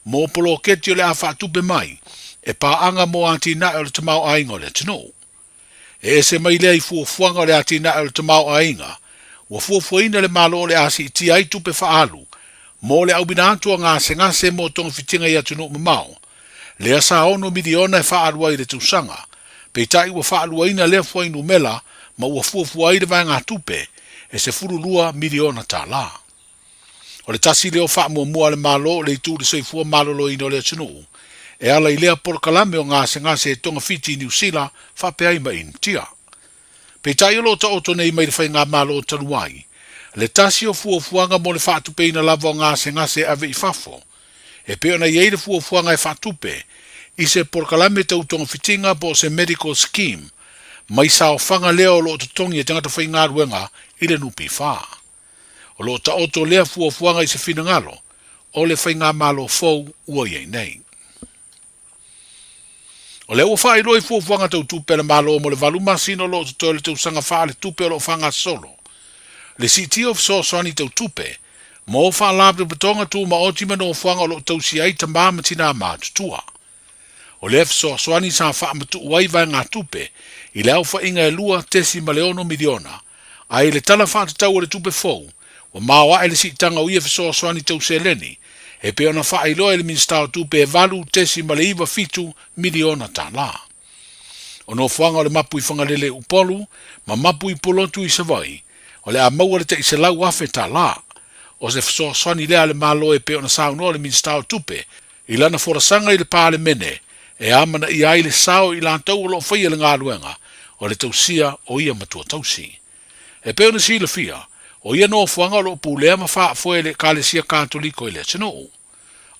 mō poloketi o le a faatupe mai e paaga mō atinae o le tamaoaiga o le atunuu. E ese mai lea i fuafuaga o le atinae o le tamaoaiga, ua fuafuaina le Malo o le a siitia ai tupe faaalu mō le auina atu o gasegase mō togafitiga i atunuu mamao, lea sa ono miliona e faaalu ai i le tausaga, peitai ua faaluaina lea fuainumela ma ua fuafua ai le vaegatupe e $12 miliona tālā. O le tasi lea o faamuamua a le Malo o le itu i le soifua maloloina o le atunuu, e ala i lea polokalame o gasegase e togafiti i Niu Sila faapea ai ma Initia. Peitai o lo o taoto nei mai le Faigamalo talu ai, le tasi o fuafuaga mo le faatupeina lava o gasegase e ave i fafo, e pei ona i ai le fuafuaga e faatupe i se polokalame tau togafitiga po o se medical scheme mai saofaga lea o lo o totogi e tagata faigaluega i le NPF. O lo o taoto lea fuafuaga i se finagalo o le Faigamalo fou ua i ai nei. O lea ua faailoa i fuafuaga tau tupe a le Malo mo le valu masina o lo o totoe o le tausaga faaletupe o lo o faagasolo le siitia o fesoasoani tau tupe mo faalapotopotoga tumaoti ma nofoaga o lo o tausia ai tamā ma tinā matutua. O lea fesoasoani sa faamatuu ai vaegatupe i le aofaiga e $2.6 miliona, a i le Tala Faatatau o le Tupe fou, ua maoae le siitaga o ia fesoasoani tau seleni, e pei ona faailoa e le Minisita o Tupe e $8.97 miliona tālā. O nofoaga o le mapu i Fagalele i Upolu ma mapu i Pulotu i Savaii, o le a maua le tai $100,000 tālā. O se fesoasoani lea a le Malo e pei ona saunoa le Minisita o Tupe i lana folasaga i le Palemene e amanaia ai le sao o i latou o lo o faia le galuega o le tausia o ia matua tausi. E pei ona silafia, o ia nofoaga o lo o pulea ma faafoe e le Ekalesia Katoliko i le atunuu.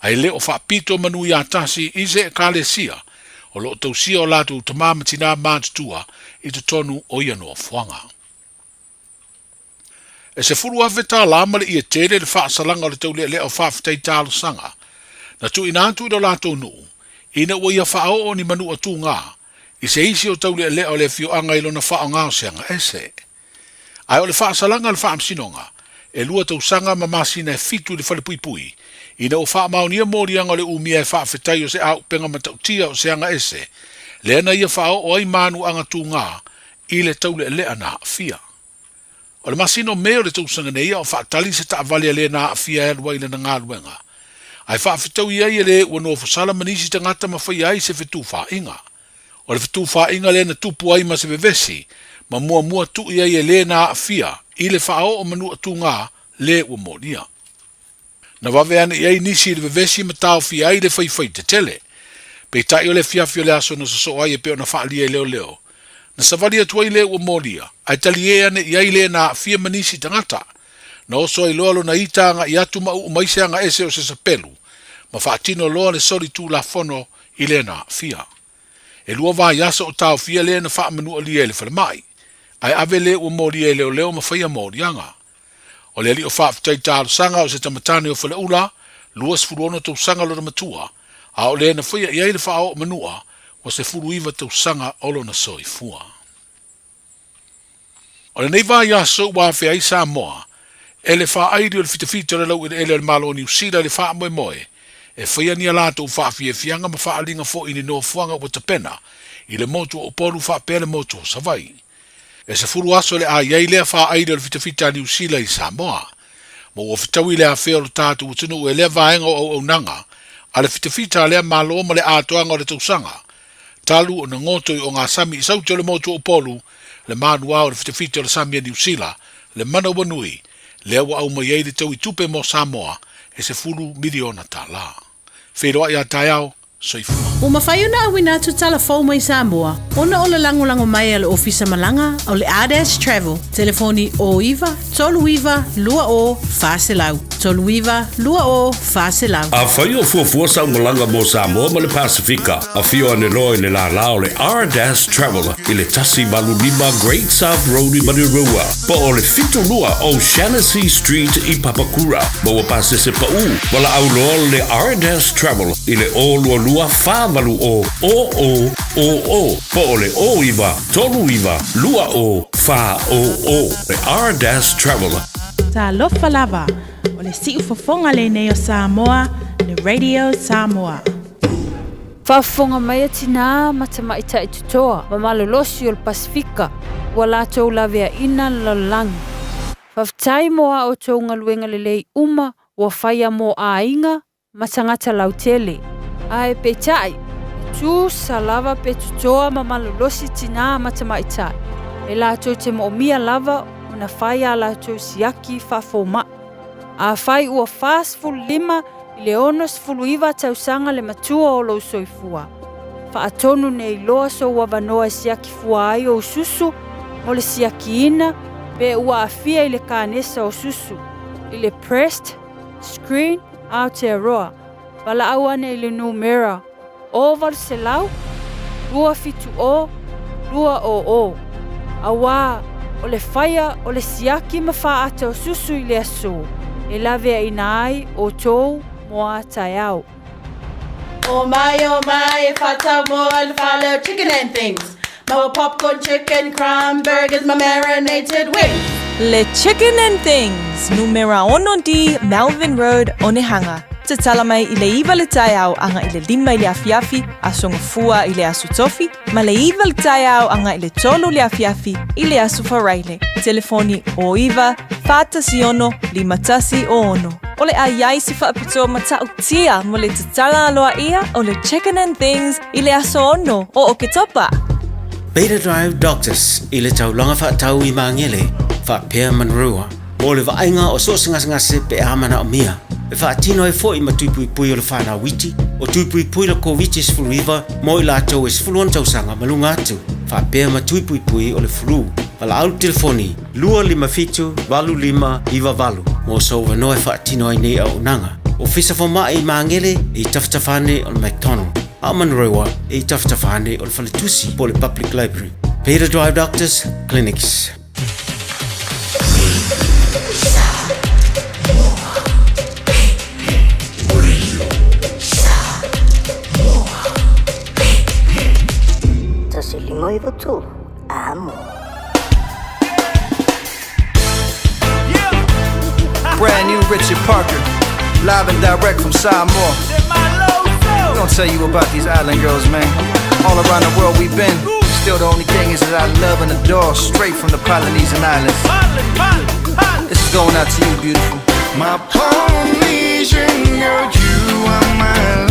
A e le o faapito manu ia tasi i se Ekalesia o lo o tausia o latou tamā ma tinā matutua i totonu o ia nofoaga. E $10,000 ma le ie tele le faasalaga o le taulealea o faafetai talosaga na tuuina atu i lo latou nuu ina ua ia faaoo ni manu atugā i se isi o taulealea o le afioaga i lona faaaoga o se aga ese. Ae o le faasalaga a le Faamasinoga, e lua tausaga ma masina e fitu i le falepuipui, ina ua faamaonia moliaga o le umia e faafetai o se auupega matautia o se aga ese, lea na ia faaoo ai manuaga tugā i le taulealea na aafia. O le masina o Me o le tausaga nei a o faatali se taavale a le na aafia e alu ai i lana galuega, ae faafetaui ai e le ua nofosala ma nisi tagata ma faia ai se fetufaaiga. O le fetufaaiga lea na tupu ai ma se vevesi ma muamua tui ai e le na aafia i le faaoo manua tugā le ua molia. Na vave ane i ai nisi i le vevesi ma taofia ai le faifai tetele. Peitai o le afiafi o le aso na sosoo ai e pei ona faaalia i leoleo, na savali atu ai le ua molia, ae taliē ane i ai le na aafia ma nisi tagata. Na oso ai loa lona ita agaʻi atu ma uu mai se agaese o se sapelu, ma faatino loa le soli tulafono i le na aafia. E lua vaiaso o taofia le na faamanualia i le falemai, ae ave le ua molia i leoleo ma faia moliaga. O le alii o Faafetai Talosaga o se tamatane o Faleula, 26 tausaga lona matua, a o le na faia i ai le faaoo manua, ua 19 tausaga o lona soifua. O lenei vaiaso ua afea ai Samoa e le faaili o le fitafita o le laueleele o le Malo o Niu Sila i le faamoemoe e faia ni a latou faafiafiaga ma faaaliga foi i ni nofoaga ua tapena i le motu o Upolu faapea le motu o Savaii. E 10 aso le a i ai lea faaili o le fitafita a Niu Sila i Samoa. Ma ua fetaui le afea o lo tatou atunuu e lea vaega o auaunaga a le fitafita a lea Malo ma le atoaga o le tausaga, talu ona goto i ogasami i Saute o le motu o Upolu, le manuā o le fitafita o le sami a Niu Sila, le manawanui, lea ua aumai ai le taui tupe mo Samoa e $10 miliona. Feiloai a taeao, Soifua. Ua mafai ona auina atu tala fou mai Samoa ona o le lagolago mai a le Ofisa Malaga o le Ardash Travel, telefoni 09 39 20 400, 39 20 400. Afai o fuafua sau malaga mo Samoa ma le Pasefika, afio ane loa i le lālā o le Ardash Travel i le 185 Great South Road i Manurewa, po o le 72 O'Shannessy Street i Papakura. Maua pasese paʻū, valaau loa le Ardash Travel i le 022 480 0000 po o le 09 39 20 400. Le Ardash Travel. Talofa lava, o le siufofoga lenei o Samoa, le Radio Samoa. Faafofoga mai a tinā ma tamaitai totoa ma malolosi o le Pasefika ua latou laveaina le lalolagi. Faafetai mo a outou galuega lelei uma ua faia mo aiga ma tagata lautele. Ae peitai, e tusa lava pe totoa ma malolosi tinā ma tamaitai, e latou te moomia lava ona fai a latou siaki faafomaʻi. Afai ua 45 i le 69 tausaga le matua o lou soifua, faatonu nei loa sou avanoa e siaki fua ai ou susu mo le siakiina pe ua aafia i le kanesa o susu, i le Breast Screen Aotearoa, valaau ane i le numera 0800 270 200, auā o le faia o le siaki ma faaata o susu i le aso e laveaina ai outou mo a taeao. Oh my, oh my, e whatau mo le fale o chicken and things. Maua popcorn chicken, crumb burgers, ma marinated wings. Le Chicken and Things, numera 6D, Melvin Road, Onehanga. Tatala mai i le 9 le taeao aga i le 5 i le afiafi, Aso Gafua i le Aso Tofi, ma le 9 le taeao aga i le 3 le afiafi i le Aso Faraile. Telefoni 09 416 5106. O le a i ai se faapitoa matautia mo le tatala aloaia o le Chicken and Things i le aso 6 o Oketopa. Beta Drive Doctors i le taulaga faatau i Magele, faapea Manurewa, mo le vaaiga o so o se gasegase pe a manaomia. E faatino ai foi ma tui puipui o le whanau iti, o tui puipui le Koviti-19 mo i latou e 16 tausaga ma luga atu, faapea ma tui puipui o le flu. Valaau le telefoni 257 8598 mo sou avanoa e faatino ai nei auaunaga. Ofisa Fomai i Magele e i tafatafa ane o le McDonald, a o Manurewa e i tafatafa ane o le Faletusi po o le Public Library. Peter Drive Doctors Clinics. 1 5 9 3, amo. Brand new Richard Parker, live and direct from Samoa. We gonna tell you about these island girls, man. All around the world we've been. Still, the only thing is that I love and adore straight from the Polynesian Islands. This is going out to you, beautiful. My Polynesian girl, you are my